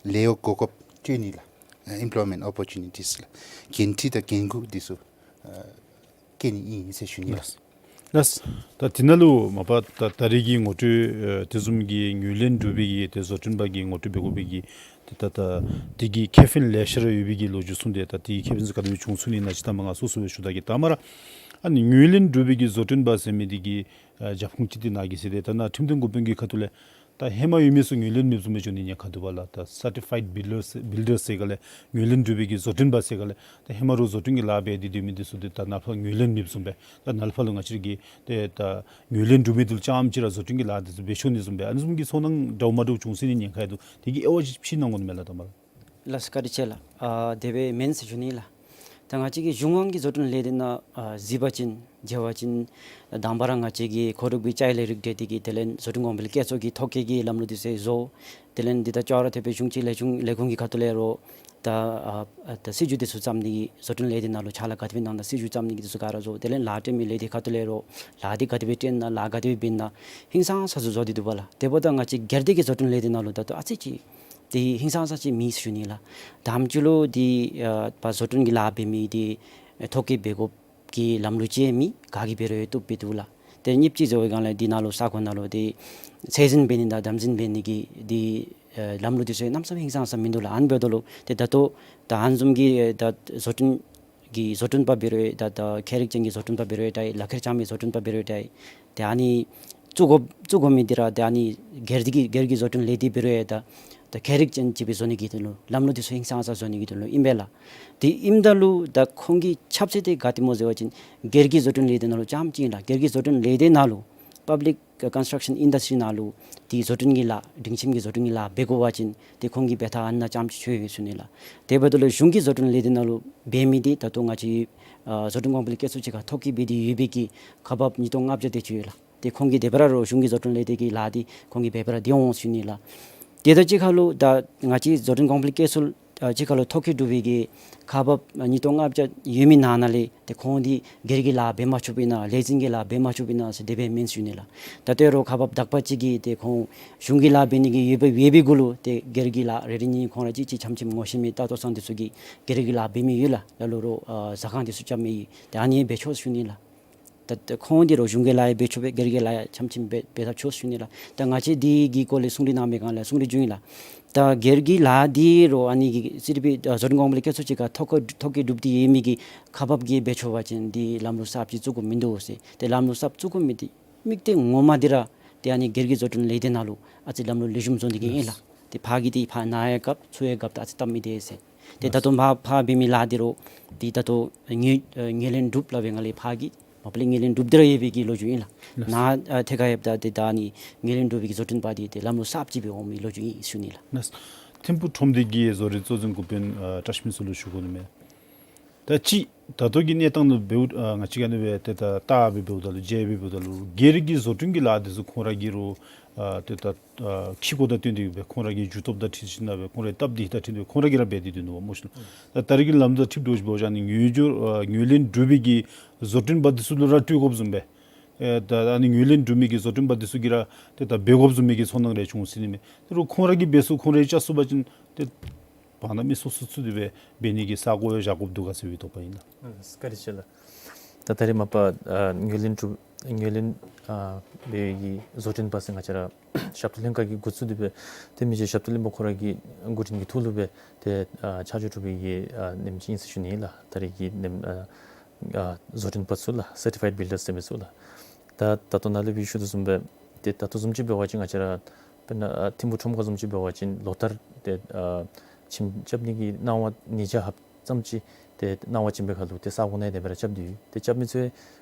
ལཱ་གཡོག་གོ་སྐབས་སྤྲོད་ནི་ལགས། Employment opportunities ལགས། འགན་འཁྲི་དང་འགན་ཁུར་འདི་ཚུ་ཨ་བཀལ་ནི་ཨིན་ཟེར་ཞུ་ནི་ལགས། ལགས། ད་དེ་ནང་ལུ་མ་པ་ད་ད་རེས་ཀྱི་ངོ་སྤྲོད་ཨ་དེ་བཟུམ་གྱི་ངོས་ལེན་གྲུབ་པའི་གི་ཏེ་བཟོ་སྐྲུན་པ་གིས་ངོ་སྤྲོད་འབད་དགོ་པའི་གི་ཏེ་ད་ད་དེ་གི་ཁེ་ཕན་ལེ་ཤ་ར་ཡོད་པའི་གི་ལོ་རྒྱུས་གསུངས་ཏེ། ད་དེ་གི་ཁེ་ཕན་ཚུ་ག་དེ་སྦེ་བྱུང་ཚུགས་ནི་ཨིན་ན་ཅིག་ད་མ་ང་སོ་སོ་སྦེ་ཞུ་ད་གེ། ད་མ་ར་ཨ་ནི་ངོས་ལེན་གྲུབ་པའི་གི་བཟོ་སྐྲུན་པ་ཟེར་མི་དེ་གི་ཨ་རྒྱབ་ཁུངས་ཅིག་དེ་ནཱ་གི་ཟེར་ཏེ་ད་ནཱ་ཁྲིམས་དོན་འགོ་དཔོན་གྱི་ཁ་ཐུག་ལས་ད་ཧེ་མ་ཡོད་མི་ཚུ་ངོས་ལེན་མེདཔ་བཟུམ་སྦེ་འགྱོ་ནི་ཨིན་ན་ག་འདུག་པ་ལགས། ད་Certified Builders Builders ཟེར་ག་ལས་ངོས་ལེན་གྲུབ་པའི་གི་བཟོ་སྐྲུན་པ་ཟེར་ག་ལས་ད་ཧེ་མ་ར་བཟོ་སྐྲུན་གྱི་ལཱ་འབད་དེ་སྡོད་མི་འདི་ཚུ་ཏེ་ད་ནཱ་ལས་ཕར་ངོས་ལེན་མེདཔ་བཟུམ་སྦེ་ད་ནཱ་ལས་ཕར་ལུ་ང་བཅས་ར་གིས་ཏེ་ད་ངོས་ལེན་གྲུབ་མི་འདི་ལུ་རྐྱངམ་ཅིག་ར་བཟོ་སྐྲུན་གྱི་ལཱ་འདི་ཚུ་འབད་ཆོག་ནི་བཟུམ་སྦེ་ཨ་ནི་བཟུམ་གྱི་ཚོར་སྣང་འདྲཝ་མ་འདྲཝ་བྱུང་སྲིད་ནི་ཉེན་ཁ་ཡང་འདུག། དེ་གི་དབྱེ་བ་ཅིག་ཕྱེ་གནང་དགོ་ནི་མས་ལགས་ད་མ་ར། ལགས་སོ། བཀའ་དྲིན་ཆེ་ལགས། ཨ་དེ་སྦེ་མེན་ཟེར་ཞུ་ནི་ལགས། ད་ང་བཅས་ཀྱི་གཞུང་དབང་གི་བཟོ་སྐྲུན་ལས་སྡེ་ནང་ཨ་གཟིགས་པ་ཅིན་མཇལ་བ་ཅིན་དང་པ་ར་ང་བཅས་ཀྱི་མཁོ་སྒྲུབ་ཀྱི་དཔྱད་ཡིག་ལས་རིགས་འབྲེལ་ཏེ་གི་དེ་ལས་བཟོ་སྐྲུན་གོང་འཕེལ་བཀོད་ཚོགས་ཀྱི་ཐོ་བཀོད་ཀྱི་ལམ་ལུགས་འདི་ཚུ་བཟོ། དེ་ལས་འདི་ད་ཅོག་ར་འཐདཔ་སྦེ་གཞུང་གཅིག་ལས་གཞུང་ལས་ཁུངས་ཀྱི་ཁ་ཐུག་ལས་རོགས་ད་ཨ་ཨ་ད་སྲིད་བྱུས་འདི་ཚུ་བརྩམ་ནི་གི་བཟོ་སྐྲུན་ལས་སྡེ་ནང་ལུ་ཕྱག་ལཱ་ག་དེ་སྦེ་གནང་ད་སྲིད་བྱུས་བརྩམ་ནི་གི་འདི་ཚུ་ག་ར་བཟོ། དེ་ལས་ལཱ་སྤྲོད་མི་ལས་སྡེ་ཁ་ཐུག་ལས་རོགས་ལཱ་འདི་ག་དེ་སྦེ་སྤྲོད་ན་ལཱ་ག་དེ་སྦེ་འབད་ན་ཧིང་སངས་ས་ཚུ་བཟོ་སྟེ་འདུག་པ་ལགས། དེ་འབདཝ་ད་ང་བཅས་སྒེར་སྡེ་གི་བཟོ་སྐྲུན་ལས་སྡེ་ནང་ལུ་ད་ལྟོ་ཨ་ཙི་ཅིག་དེ་ཧིང་སངས་ས་ཅིག་མེད་ཟེར་ཞུ་ནི་ལགས། དང་པ་ཅིག་ལུ་དེ་ཨ་པ་བཟོ་སྐྲུན་གྱི་ལཱ་འབད་མི་དེ་ཐོ་བཀོད་འབད་དགོཔ་ཀྱི་ལམ་ལུགས་ཅིག་མེད། ག་གིས་འབད་རུང་བཏུབ་སྦེ་འདུག་ལགས། དེ་གཉིས་པ་ཅིག་འབད་བའི་སྒང་ལས་དེ་ནང་ལུ་ས་ཁོངས་ནང་ལུ་དེ་ཚད་འཛིན་འབད་ནི་དང་དམ་འཛིན་འབད་ནི་གི་དེ་ཨེ་ལམ་ལུགས་དེ་ཚུ་གནམ་མེད་ས་མེད་ཧིང་སངས་ས་མིན་འདུག་ལགས། ཨ་ནི་འབདཝ་ད་ལུ་དེ་ད་ལྟོ་ད་ཨ་ནི་བཟུམ་གྱི་ཨེ་ད་བཟོ་སྐྲུན་གྱི་བཟོ་སྐྲུན་པ་འབད་རུང་ད་ད་ཁྱད་རིག་ཅན་གྱི་བཟོ་སྐྲུན་པ་འབད་རུང་ད་ལག་ཁྱེར་འཆང་མི་བཟོ་སྐྲུན་པ་འབད་རུང་ད་དེ་ཨ་ནི་བཙུགས་དགོ་བཙུགས་དགོ་མི་དེ་ར་དེ་ཨ་ནི་སྒེར་གྱི་སྒེར་གྱི་བཟོ་སྐྲུན་ལས་སྡེ་འབད་རུང་ད་ད་ཁྱད་རིག་ཅན་ཅིག་སྦེ་བཟོ་ནི་གི་དོན་ལུ་ལམ་ལུགས་དེ་ཚུ་ཧིང་སངས་ས་བཟོ་ནི་གི་དོན་ལུ་ཨིན་པས་ལགས། དེ་ཨིནམ་ད་ལུ་ད་ཁོང་གི་ཁྱབ་ཚད་དེ་ག་དེ་སྨོ་ཟེར་བ་ཅིན་སྒེར་གྱི་བཟོ་སྐྲུན་ལས་སྡེ་ནང་ལུ་རྐྱངམ་ཅིག་ཨིན་ལགས། སྒེར་གྱི་བཟོ་སྐྲུན་ལས་སྡེ་ནང་ལུ་Public Construction Industry ནང་ལུ་དེ་བཟོ་སྐྲུན་གྱི་ལཱ་སྒྲིང་ཁྱིམ་གྱི་བཟོ་སྐྲུན་གྱི་ལཱ་འབད་དགོ་པ་ཅིན་དེ་ཁོང་གིས་འབད་ཐངས་ཨ་ནཱ་རྐྱངམ་ཅིག་ཆོད་ཡོད་ཟེར་ཞུ་ནི་ལགས། དེ་འབདཝ་ད་ལུ་གཞུང་གི་བཟོ་སྐྲུན་ལས་སྡེ་ནང་ལུ་འབད་མི་དེ་ད་ལྟོ་ང་བཅས་ཨ་བཟོ་སྐྲུན་གོང་འཕེལ་བཀོད་ཚོགས་ཅིག་ཁར་ཐོ་བཀོད་འབད་དེ་ཡོད་པའི་གི་ཁག་འབགཔ་ཉིས་སྟོང་ལྔ་བརྒྱ་དེ་ཅིག་ཡོད་ལགས། དེ་ཁོང་གིས་དེ་སྦེ་ར་རོགས་གཞུང་གི་བཟོ་སྐྲུན་ལས་སྡེ་གི་ལཱ་དེ་ཁོང་གིས་འབད་འབད་ར་སྡོད་འོང་ཟེར་ཞུ་ནི་ལགས། དེ་དང་གཅིག་ཁར་ལུ་ད་ང་བཅས་བཟོ་སྐྲུན་གོང་འཕེལ་བཀོད་ཚོགས་ཨ་གཅིག་ཁར་ལུ་ཐོ་བཀོད་གྲུབ་པའི་གི་ཁག་འབགཔ་ཨ་ཉིས་སྟོང་ལྔ་བརྒྱ་ཡོད་མི་ནང་ན་ལས་དེ་ཁོང་དེ་སྒེར་གྱི་ལཱ་འབད་མ་ཆོགཔ་ཨིན་ན་ལས་འཛིན་གྱི་ལཱ་འབད་མ་ཆོགཔ་ཨིན་ན་ཟེར་དེ་སྦེ་མེན་ཟེར་ཞུ་ནི་ལགས། ད་ལྟོ་རོགས་ཁག་འབགཔ་དག་པ་ཅིག་གིས་དེ་ཁོང་གཞུང་གི་ལཱ་འབད་ནི་གི་ཡོད་པའི་ཡོད་པའི་གུ་ལུ་དེ་སྒེར་གྱི་ལཱ་རེ་རེ་གཉིས་ཁོང་ར་གཅིག་གཅིག་འཆམ་འཆམ་ངོ་ཤེས་མི་ལྟ་རྟོག་ཚང་དེ་ཚུ་གིས་སྒེར་གྱི་ལཱ་འབད་མི་ཡོད་ལགས། ལ་ལུ་རོགས་ཨ་ཟ་ཁང་དེ་ཚུ་རྐྱབ་མི་ཡོད། དེ་ཨ་ནི་འབད་ཆོག་ཟེར་ཞུ་ནི་ལགས། ད་ད་ཁོང་དེ་རོགས་གཞུང་གི་ལཱ་ཡང་འབད་ཆོག་པས། སྒེར་གྱི་ལཱ་ཡང་འཆམ་འཆམ་འབད་འབད་ད་ཆོག་ཟེར་ཞུ་ནི་ལགས། ད་ང་བཅས་དེ་གི་སྐོར་ལས་གསུང་གྲོས་གནང་བའི་སྒང་ལས་གསུང་གྲོས་བྱུང་ཡི་ལགས། ད་སྒེར་གྱི་ལཱ་དེ་རོགས་ཨ་ནི་གི་སི་ཌི་པི་ཨ་བཟོ་སྐྲུན་གོང་འཕེལ་བཀོད་ཚོགས་ཅིག་ཁར་ཐོ་བཀོད་ཐོ་བཀོད་གྲུབ་སྟེ་ཡོད་མི་གི་ཁག་འབགཔ་གིས་འབད་ཆོག་པ་ཅིན་དེ་ལམ་ལུགས་གསརཔ་ཅིག་བཙུགས་དགོཔ་མིན་འདུག་ཟེར། དེ་ལམ་ལུགས་གསརཔ་བཙུགས་དགོ་མི་དེ་དམིགས་གཏད་ངོ་མ་དེ་ར་དེ་ཨ་ནི་སྒེར་གྱི་བཟོ་སྐྲུན་ལས་སྡེ་ནང་ལུ་ཨ་ཙི་ལམ་ལུགས་ལེགས་ཤོམ་བཟོ་ནི་གི་ཨིན་ལགས། ཏེ་ཕར་གྱི་ཏེ་ཕར་ནཱ་ཡང་རྐྱབ་ཚུར་ཡང་རྐྱབ་ད་ཨ་ཙི་སྟབས་མི་བདེ་ཟེར། ཏེ་ད་ལྟོ་ཕར་ཕར་འབད་མི་ལཱ་འདི་རུང་ཏེ་ད་ལྟོ་ངོས་ཨ་ངོས་ལེན་གྲུབ་སླབ་པའི་སྒང་ལས་ཕར་གྱི་མ་པ་ལས་ངོས་ལེན་གྲུབ་སྟེ་ར་ཡོད་པའི་གི་ལོ་རྒྱུས་ཨིན་ལགས། ལགས། ནཱ་ཨ་ཐད་ཀར་ཡོདཔ་ད་ཏེ་ད་ཨ་ནི་ངོས་ལེན་གྲུབ་པའི་གི་བཟོ་སྐྲུན་པ་འདི་ཏེ་ལམ་ལུགས་གསརཔ་ཅིག་སྦེ་འོང་མི་ལོ་རྒྱུས་ཨིན་ཞུ་ནི་ལགས། ལགས། ཐིམ་ཕུག་ཁྲོམ་སྡེ་གི་བཟོ་རིག་གཙོ་འཛིན་འགོ་དཔོན་ཨ་བཀྲ་ཤིས་ཕུན་ཚོགས་ལུ་ཞུ་དགོ་ནི་མས། ད་ཅི་ད་ལྟོ་གི་གནས་སྟངས་ལུ་འབདཝ་ཨ་ང་བཅས་ཀྱིས་ཨ་ནི་སྦེ་ཏེ་ད་བལྟ་སྦེ་འབདཝ་ད་ལུ་མཇལ་སྦེ་འབདཝ་ད་ལུ་སྒེར་གྱི་བཟོ་སྐྲུན་གྱི་ལཱ་འདི་ཚུ་ཁོང་ར་གིས་རུང་ཨ་ཏེ་ད་ཨ་ཁེ་ཀོ་དང་བསྟུན་ཏེ་སྦེ་ཁོང་ར་གི་རྒྱུ་སྟོབས་དང་འཁྲིལ་ཞིན་ན་སྦེ་ཁོང་རའི་སྟབས་བདེ་དང་འཁྲིལ་ཏེ་ཁོང་ར་གིས་ར་འབད་དེ་འདུག་ནོ་སྨོ་ཤིག། ད་ད་རེས་ཀྱི་ལམ་དང་འཁྲིལཝ་ད་ཅིག་འབད་བ་ཅིན་ཨ་ནི་ངོས་སྦྱོར་ཨ་ངོས་ལེན་གྲུབ་པའི་གི་བཟོ་སྐྲུན་པ་འདི་ཚུ་ལུ་ར་སྤྲོད་དགོཔ་བཟུམ་སྦེ་ཨེ་ད་ཨ་ནི་ངོས་ལེན་གྲུབ་མི་གི་བཟོ་སྐྲུན་པ་འདི་ཚུ་གིས་ར་ཏེ་ད་འབད་དགོཔ་བཟུམ་མའི་གི་ཚོར་སྣང་རེ་བྱུང་ཟེར་ནི་མས། དེ་རུང་ཁོང་ར་གིས་འབད་ཚུགས་ཁོང་ར་གིས་རྐྱབ་ཚུགས་པ་ཅིན་ཏེ་བར་ན་མི་སོ་སོ་ཚུད་དེ་སྦེ་འབད་ནི་གི་ས་གོ་ཡང་བཞག་དགོཔ་འདུག་ག་ཟེར་བའི་དོགས་པ་ཨིན་ལགས། ཨ་བཀའ་དྲིན་ཆེ་ལགས། ད་ད་རེས་མ་པ་ཨ་ངོས་ལེན་གྲུབ་ངོས་ལེན་ཨ་འབད་བའི་གི་བཟོ་སྐྲུན་པ་ཟེར་ང་བཅས་ར་ཞབས་ཏོག་ལྷན་ཁག་གིས་འགོ་བཙུགས་ཏེ་སྦེ་ཏེ་མི་རྗེ་ཞབས་ཏོག་བློན་པོ་ཁོ་ར་གི་འགོ་འདྲེན་གྱི་ཐོག་ལུ་སྦེ་ཏེ་ཨ་ཆ་འཇོག་གྲུབ་པའི་གི་ཨ་ནེམ་ཅིག་ཨིན་ཟེར་ཞུ་ནི་ལགས། ད་རེས་ཀྱི་ནེམ་ཨ་ཨ་བཟོ་སྐྲུན་པ་ཚུ་ལགས། སར་ཊི་ཕའིཌ་བིལ་ཌར་ཟེར་མི་ཚུ་ལགས། ད་ད་ལྟོ་ནཱ་ལས་འབད་ཞུ་དོ་བཟུམ་སྦེ་ཏེ་ད་ལྟོ་བཟུམ་ཅིག་འབད་བ་ཅིན་ང་བཅས་ར་དཔེར་ན་ཨ་ཐིམ་ཕུག་ཁྲོམ་ཁ་བཟུམ་ཅིག་འབད་བ་ཅིན་ལོ་ལྟར་ཏེ་ཨ་ཁྱིམ་རྐྱབ་ནི་གི་གནང་བ་ཉིས་བརྒྱ་ལྷགཔ་ཙམ་ཅིག་ཏེ་གནང་བ་བྱིན་པའི་ཁར་ལུ་ཏེ་ས་གོ་ནང་ཡང་དེ་སྦེ་ར་རྐྱབ་སྟེ་ཡོད། ཏེ་རྐྱབ་མི་ཚུ་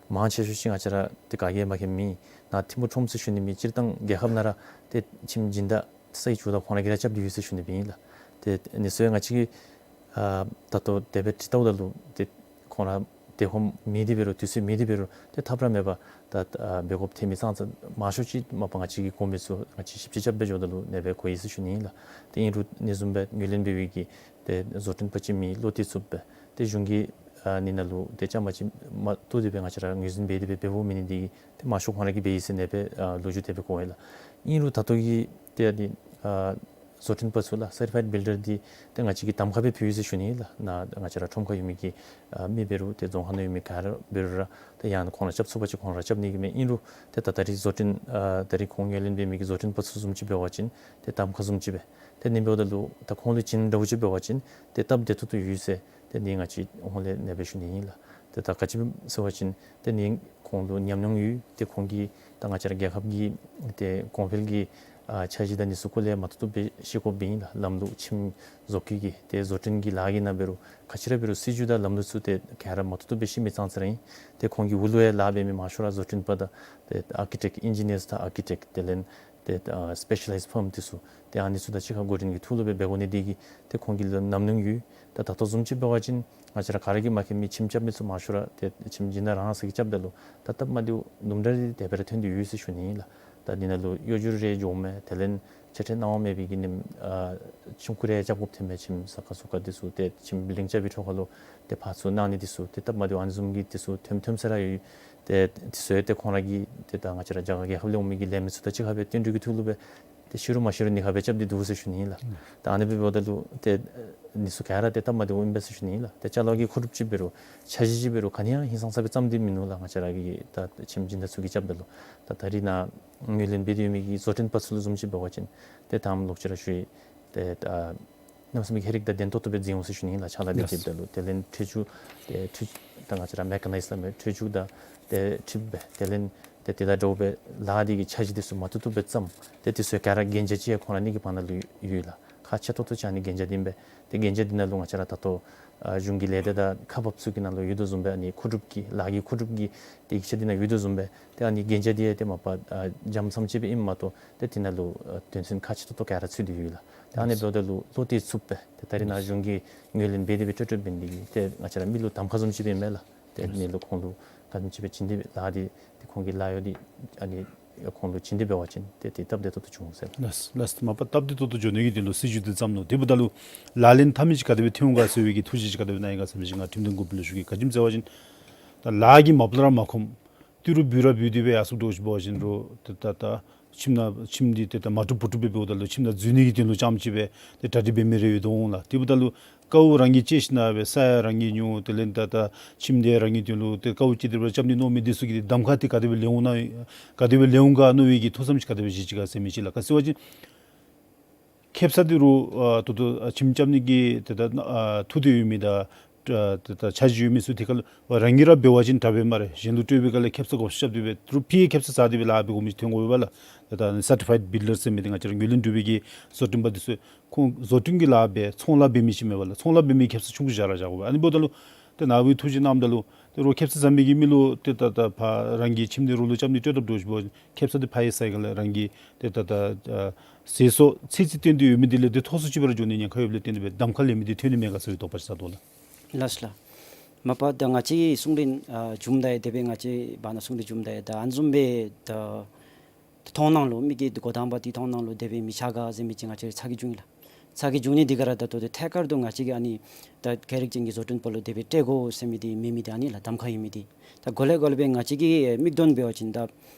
མང་ཆེ་ཤོས་ཅིག་ང་བཅས་ར་ཏེ་ག་གིས་མ་མཁྱེན་མི་ནཱ་ཐིམ་ཕུག་ཁྲོམ་ཟེར་ཞུ་ནི་མེད། སྤྱིར་བཏང་རྒྱལ་ཁབ་ནང་ར་ཏེ་ཁྱིམ་སྦྱིན་བདག་ས་ཡི་ཇོ་བདག་ཁོང་ར་གིས་ར་རྐྱབ་སྟེ་ཡོད་ཟེར་ཞུ་ནི་སྦེ་ཨིན་ལགས། ཏེ་ཨ་ནི་ཚུ་ཡང་ང་བཅས་ཀྱིས་ཨ་ད་ལྟོ་དེ་སྦེ་དྲི་བལྟཝ་ད་ལུ་ཏེ་ཁོང་ར་དེ་ཧོམ་མེད་དེ་འབད་རུང་དུས་ཚོད་མེད་དེ་འབད་རུང་ཏེ་ཐབས་ར་མེད་པར་ད་ཨ་འབད་དགོཔ་ཐོན་མི་ཙང་ཙང་མང་ཤོས་ཅིག་མ་པ་ང་བཅས་ཀྱི་གོང་མའི་ཚུ་ང་བཅས་ཞིབ་དཔྱད་རྐྱབ་སྦེ་འགྱོཝ་ད་ལུ་ཨ་ནེ་སྦེ་གོ་ཡི་ཟེར་ཞུ་ནི་ཨིན་ལགས། ཏེ་ཨིན་རུང་ཨ་ནི་བཟུམ་སྦེ་ངོས་ལེན་འབད་བའི་གི་ཏེ་བཟོ་སྐྲུན་པ་ཅིག་མེད། བློ་གཏད་ཚུགསཔ་སྦེ་ཏེ་གཞུང་གི་ཨ་ནི་ནང་ལུ་ཏེ་བཅའ་མར་ཅིག་མ་གཏོགས་ཏེ་སྦེ་ང་བཅས་ར་ངོས་འཛིན་འབད་དེ་སྦེ་འབདཝ་མེད་ནི་འདི་གིས་ཏེ་མང་ཤོས་ཁོང་ར་གིས་འབད་ཡི་ཟེར་ཨ་ནེ་སྦེ་ཨ་ལོ་རྒྱུས་དེ་སྦེ་གོ་ཡི་ལགས། ཨིན་རུང་ད་ལྟོ་གི་ཏེ་ཨ་ནི་ཨ་བཟོ་སྐྲུན་པ་ཚུ་ལགས། སར་ཊི་ཕའིཌ་བིལ་ཌར་འདི་ཏེ་ང་བཅས་ཀྱིས་གདམ་ཁ་སྦེ་ཕུལ་ཡི་ཟེར་ཞུ་ནི་ལགས། ནཱ་ང་བཅས་ར་ཁྲོམ་ཁར་ཡོད་མི་གི་ཨ་མི་འབད་རུང་ཏེ་རྫོང་ཁག་ནང་ཡོད་མི་ག་ར་འབད་རུང་ར་ཏེ་ཡང་ན་ཁོང་ར་རྐྱབ་ཚུགས་པ་ཅིན་ཁོང་ར་རྐྱབ་ནི་གི་མས། ཨིན་རུང་ཏེ་ད་ད་རེས་བཟོ་སྐྲུན་ཨ་ད་རེས་ཁོང་ངོས་ལེན་འབད་མི་གི་བཟོ་སྐྲུན་པ་ཚུ་བཟུམ་ཅིག་འབད་བ་ཅིན་ཏེ་གདམ་ཁ་བཟུམ་ཅིག་སྦེ་ཏེ་ཨ་ནི་འབདཝ་ད་ལུ་ད་ཁོང་ལུ་བྱིན་འདྲཝ་ཅིག་འབད་བ་ཅིན་ཏེ་སྟབས་བདེ་ཏོག་ཏོ་ཡོད་ཟེར་ཏེ་ཨ་ནི་ང་བཅས་ཧོང་ལས་ཨ་ནེ་སྦེ་ཞུ་ནི་ཨིན་ལགས། ཏེ་ད་ག་ཅི་སྦེ་ཟེར་བ་ཅིན་ཏེ་ཨ་ནི་ཁོང་ལུ་ཉམས་མྱོང་ཡོད། ཏེ་ཁོང་གིས་ད་ང་བཅས་ར་རྒྱལ་ཁབ་ཀྱི་ཏེ་གོང་འཕེལ་གྱི་ཨ་འཆར་གཞི་དང་ཨ་ནི་ཚུ་སྐོར་ལས་མ་ཏོག་ཏོ་སྦེ་ཤེས་དགོཔ་ཨིན་ལགས། ལམ་ལུགས་ཁྱིམ་བཟོ་བཀོད་ཀྱི་ཏེ་བཟོ་སྐྲུན་གྱི་ལཱ་གི་ནང་འབད་རུང་ག་ཅི་ར་འབད་རུང་སྲིད་བྱུས་དང་ལམ་ལུགས་ཚུ་ཏེ་ག་ར་མ་ཏོག་ཏོ་སྦེ་ཤེས་མི་ཙང་ཙ་ར་ཨིན། ཏེ་ཁོང་གི་འོག་ལུ་ཡང་ལཱ་འབད་མི་མང་ཤོས་ར་བཟོ་སྐྲུན་པ་དང་ཏེ་ཨར་ཀི་ཊེཀཊ་ཨིན་ཇི་ནིརསི་དང་ཨར་ཀི་ཊེཀཊ་དེ་ལས་ཏེ་ཨ་སི་པེ་ཤ་ལའིཛ་ཕརམ་འདི་ཚུ་ཏེ་ཨ་ནི་ཚུ་དང་གཅིག་ཁར་འགོ་འདྲེན་གྱི་ཐོག་ལུ་སྦེ་འབད་དགོ་ནི་འདི་གིས་ཏེ་ཁོང་གི་ལུ་ཉམས་མྱོང་ཡོད། ད་ད་ལྟོ་བཟུམ་ཅིག་འབད་བ་ཅིན་ང་བཅས་ར་ག་ར་གིས་མ་མཁྱེན་མི་ཁྱིམ་རྐྱབ་མི་ཚུ་མང་ཤོས་ར་ཏེ་ཁྱིམ་སྦྱིན་བདག་རང་ས་གིས་རྐྱབ་ད་ལུ་ད་སྟབས་མ་བདེཝ་དུམ་གྲ་རེ་དེ་སྦེ་ར་ཐོན་ཏེ་ཡོད་ཟེར་ཞུ་ནི་ཨིན་ལགས། ད་འདི་ནང་ལུ་གཡོ་སྒྱུ་རེ་འགྱོཝ་མས། དེ་ལས་ཆ་འཕྲིན་གནང་བ་མེད་པའི་གི་ཨ་ནེམ་ཨ་ཆུང་ཀུ་རེ་རྐྱབ་དགོཔ་ཐོན་མས། ཁྱིམ་ས་ཁ་སོ་ཁ་འདི་ཚུ་ཏེ་ཁྱིམ་བིལ་ཌིང་རྐྱབ་པའི་འཕྲོ་ཁ་ལུ་ཏེ་ཕར་ཚུར་གནང་ནི་འདི་ཚུ་ཏེ་སྟབས་མ་བདེཝ་ཨ་ནི་བཟུམ་གྱི་འདི་ཚུ་ཐོནམ་ཐོནམ་ས་ར་ཡོད། ཏེ་འདི་ཚུ་ཡང་ཏེ་ཁོང་ར་གིས་ཏེ་ད་ང་བཅས་ར་རྒྱ་གར་རྒྱལ་ཁབ་ལས་འོང་མི་གི་ལས་མི་ཚུ་དང་གཅིག་ཁར་སྦེ་བསྟུན་གྲོས་ཀྱི་ཐོག་ལུ་སྦེ་ཏེ་ཤི་རུང་མ་ཤི་རུང་ཨ་ནི་ཁར་སྦེ་རྐྱབ་སྟེ་འདུག་ཟེར་ཞུ་ནི་ཨིན་ལགས། ད་ཨ་ནི་སྦེ་འབདཝ་ད་ལུ་ཏེ་འདི་ཚུ་ག་ར་ཏེ་སྟབས་མ་བདེཝ་ཨིན་པས་ཟེར་ཞུ་ནི་ཨིན་ལགས། ཏེ་ཅ་ལ་གི་མཁོ་སྒྲུབ་ཅིག་འབད་རུང་འཆར་གཞི་ཅིག་འབད་རུང་ག་ནི་ཡང་ཧིང་སངས་ས་སྦེ་བརྩམས་ཏེ་མིན་ནུག་ལགས། ང་བཅས་ར་གི་ད་ཁྱིམ་སྦྱིན་བདག་ཚུ་གིས་རྐྱབ་ད་ལུ་ད་ད་རེས་ནཱ་ངོས་ལེན་འབད་དེ་ཡོད་མི་གི་བཟོ་སྐྲུན་པ་ཚུ་ལུ་བཟུམ་ཅིག་འབད་བ་ཅིན་ཏེ་ད་ལོག་ཅི་ར་ཞུ་ཡི། ཏེ་ད་གནམ་མེད་ས་མེད་ཀྱི་ཧེ་རིག་དང་ལྡན་ཏོག་ཏོ་སྦེ་འཛིན་འོང་ཟེར་ཞུ་ནི་ཨིན་ལགས། ཕྱག་ལཱ་འབད་དེ་ཡོདཔ་ད་ལུ་དེ་ལས་འཕྲུལ་ཆས་ཏེ་འཕྲུལ་ད་ང་བཅས་ར་མེ་ཀ་ནའིཛ་སླབ་མི་འཕྲུལ་ཆས་དང་ཏེ་འཕྲུལ་སྦེ་དེ་ལས་ཏེ་དེ་དང་འདྲཝ་སྦེ་ལཱ་འདི་གི་འཆར་གཞི་འདི་ཚུ་མ་ཏོག་ཏོ་སྦེ་བརྩམས། ཏེ་འདི་ཚུ་ག་ར་གན་རྒྱ་ཅིག་ཡང་ཁོང་ར་གཉིས་ཀྱི་བར་ན་ལུ་ཡོད་ལགས། ཁག་ཆེ་ཏོག་ཏོ་ཅིག་ཨ་ནི་གན་རྒྱ་འདི་ཨིན་པས། ཏེ་གན་རྒྱ་འདི་ནང་ལུ་ང་བཅས་ར་ད་ལྟོ་ཨ་གཞུང་གི་ལས་སྡེ་དང་ཁག་འབགཔ་ཚུ་གི་ནང་ལུ་ཡོད་དོ་བཟུམ་སྦེ་ཨ་ནི་མཁོ་སྒྲུབ་ཀྱི་ལཱ་གི་མཁོ་སྒྲུབ་ཀྱི་ཏེ་ཡིག་ཆ་འདི་ནང་ཡོད་དོ་བཟུམ་སྦེ་ཏེ་ཨ་ནི་གན་རྒྱ་འདི་ཡང་ཏེ་མ་པ་ཨ་འཇམ་ཙམ་ཅིག་སྦེ་ཨིནམ་མ་གཏོགས་ཏེ་འདི་ནང་ལུ་ཨ་དོན་ཚན་ཁག་ཆེ་ཏོག་ཏོ་ག་ར་ཚུད་དེ་ཡོད་ལགས། ཏེ་ཨ་ནི་འབདཝ་ད་ལུ་བློ་གཏད་ཚུགསཔ་སྦེ་ཏེ་ད་རེས་ནཱ་གཞུང་གིས་ངོས་ལེན་འབད་དེ་སྦེ་སྤྲོད་སྤྲོདཔ་འབད་ནི་འདི་གིས་ཏེ་ང་བཅས་ར་མི་ལུ་གདམ་ཁ་བཟུམ་ཅིག་སྦེ་མས་ལགས། ཏེ་ཨ་ནི་ལུ་ཁོང་ལུ་ག་དེམ་ཅིག་སྦེ་བྱིན་ཏེ་སྦེ་ལཱ་འདི་ཏེ་ཁོང་གི་ལཱ་གཡོག་འདི་ཨ་ནི་ཁོང་ལུ་བྱིན་ཏེ་འབད་བ་ཅིན་ཏེ་ཏེ་སྟབས་བདེ་ཏོག་ཏོ་འབྱུང་ཟེར། ལགས་ལགས། མ་པ་སྟབས་བདེ་ཏོག་ཏོ་འགྱོ་ནི་གི་དོན་ལུ་སྲིད་བྱུས་འདི་བརྩམས་ནུག། དེ་འབདཝ་ད་ལུ་ལག་ལེན་འཐབ་མི་ཅིག་ག་དེ་སྦེ་ཐོན་འོང་ག་ཟེར་བའི་གི་ཐུགས་བཞེད་ཅིག་ག་དེ་སྦེ་གནང་ཡི་ག་ཟེར་མི་ཅིག་ང་ཁྲིམས་དོན་འགོ་དཔོན་ལུ་ཞུ་གེ། ག་ཅི་སྨོ་ཟེར་བ་ཅིན་ད་ལཱ་གིས་མ་པ་ལས་ར་མ་ཁོམ། ཏི་རུ་འབུད་ར་འབུད་དེ་སྦེ་ཡར་སོངམ་འདྲཝ་ཅིག་འབད་བ་ཅིན་རུང་ཏེ་ད་ད་ཁྱིམ་ནང་ཁྱིམ་འདི་ཏེ་ད་མ་གྲུབ་བུ་གྲུབ་སྦེ་འབདཝ་ད་ལུ་ཁྱིམ་ནང་འཛུལ་ནི་གི་དོན་ལུ་རྐྱངམ་ཅིག་སྦེ་ཏེ་གྲ་སྒྲིག་འབད་མི་རེ་ཡོད་དོ་འོང་ལགས། དེ་འབདཝ་ད་ལུ་དཀའཝ་རང་གིས་སྤྱད་ཞིན་ན་སྦེ་ས་ཡང་རང་གིས་ཉོ། དེ་ལས་ད་ད་ཁྱིམ་འདི་རང་གི་དོན་ལུ་ཏེ་དཀའཝ་སྤྱད་དེ་སྦེ་རྐྱབ་ནི་མནོ་མི་འདི་ཚུ་གིས་ཏེ་གདམ་ཁ་འདི་ག་དེ་སྦེ་ལེན་འོང་ན་ག་དེ་སྦེ་ལེན་འོང་ག་མནོ་བའི་གི་ཐུགས་བསམ་ཅིག་ག་དེ་སྦེ་བཞེས་ཅི་ག་ཟེར་མི་ཅིག་ལགས། ག་ཟེར་བ་ཅིན་ཁེབ་ས་འདི་རུང་ཨ་ད་ལྟོ་ཨ་ཁྱིམ་རྐྱབ་ནི་གི་ཏེ་ད་ཨ་ཐུགས་འདོད་ཡོད་མི་དང་ ཨ་ད་ད་འཆར་གཞི་ཡོད་མི་ཚུ་དེ་ཁར་ལུ་རང་གིས་ར་འབད་བ་ཅིན་དྲག་པས་སྨ་རེ། གཞན་ལུ་སྤྲོད་པའི་སྒང་ལས་ཁེབ་ས་བགོ་བཤའ་རྐྱབ་སྟེ་སྦེ་ཏི་རུ་ཕྱིའི་ཁེབ་ས་བཟའ་སྟེ་སྦེ་ལཱ་འབད་དགོ་མི་ཅིག་ཐོན་དགོ་པས་ལགས། ད་ད་ཨ་ནི་སར་ཊི་ཕའིཌ་བིལ་ཌར་ཟེར་མི་འདི་ང་བཅས་ར་ངོས་ལེན་གྲུབ་པའི་གི་བཟོ་སྐྲུན་པ་འདི་ཚུ་ཁོང་བཟོ་སྐྲུན་གྱི་ལཱ་འབད་ཚོང་ལཱ་འབད་མི་ཅིག་མེན་པ་ལགས། ཚོང་ལཱ་འབད་མི་ཁེབ་ས་ཆུང་ཀུ་བཞག་ར་བཞག་དགོ་པས། ཨ་ནི་འབདཝ་ད་ལུ་ཏེ་ནཱ་བུ་ཐུགས་རྗེ་གནངམ་ད་ལུ་ཏེ་རོགས་ཁེབ་ས་བཟའ་མི་གི་མི་ལུ་ཏེ་ད་ད་ཕར་རང་གི་ཁྱིམ་འདི་རོགས་ལུ་རྐྱབ་ནི་སྤྲོད་དགོཔ་འདྲཝ་ཅིག་འབད་བ་ཅིན་ཁེབ་ས་འདི་ཕར་ཡར་བཟའ་བའི་སྒང་ལས་རང་གི་ཏེ་ད་ད་ཨ་ཟས་སོགས་ཚོད་རྩིས་བཏོན་ཏེ་ཡོད་མི་འདི་ལས་ཏེ་མཐོ་སུ་ཅིག་སྦེ་ར་འགྱོ་ནི་ཉེན་ཁ་ཡོདཔ་ལས་བརྟེན་ཏེ་སྦེ་གདམ་ཁ་ལེན་མི་འདི་ཐོན་ནི་མེད་ག་ཟེར་བའི་དོགས་པ་ཅིག་ཟ་དོ་ལགས། ལགས་སོ་ལགས། མ་པ་ད་ང་བཅས་གསུང་རིན་ཨ་བྱུངམ་ད་ཡང་དེ་སྦེ་ང་བཅས་བར་ན་གསུང་རིན་བྱུངམ་ད་ཡང་ད་ཨ་ནི་བཟུམ་སྦེ་ད་མཐོང་སྣང་ལུ་མི་གི་འགོ་དང་པ་འདི་མཐོང་སྣང་ལུ་དེ་སྦེ་མི་ཆགས་ག་ཟེར་མི་ཅིག་ང་བཅས་ཚ་གྱང་བྱུང་ཡི་ལགས། ཚ་གྱང་བྱུང་ནི་འདི་ག་ར་ད་ལྟོ་འདི་ཐད་ཀར་དུ་ང་བཅས་ཀྱིས་ཨ་ནི་ད་ཁེ་རེག་ཅན་གྱི་བཟོ་སྐྲུན་པ་ལུ་དེ་སྦེ་སྤྲོད་དགོ་ཟེར་མི་འདི་མེད་མི་འདི་ཨ་ནི་ལགས། གདམ་ཁ་ཡོད་མི་འདི། ད་གོ་ལེ་གོ་ལེ་སྦེ་ང་བཅས་ཀྱི་མིག་ལྡན་འབད་བ་ཅིན་ད་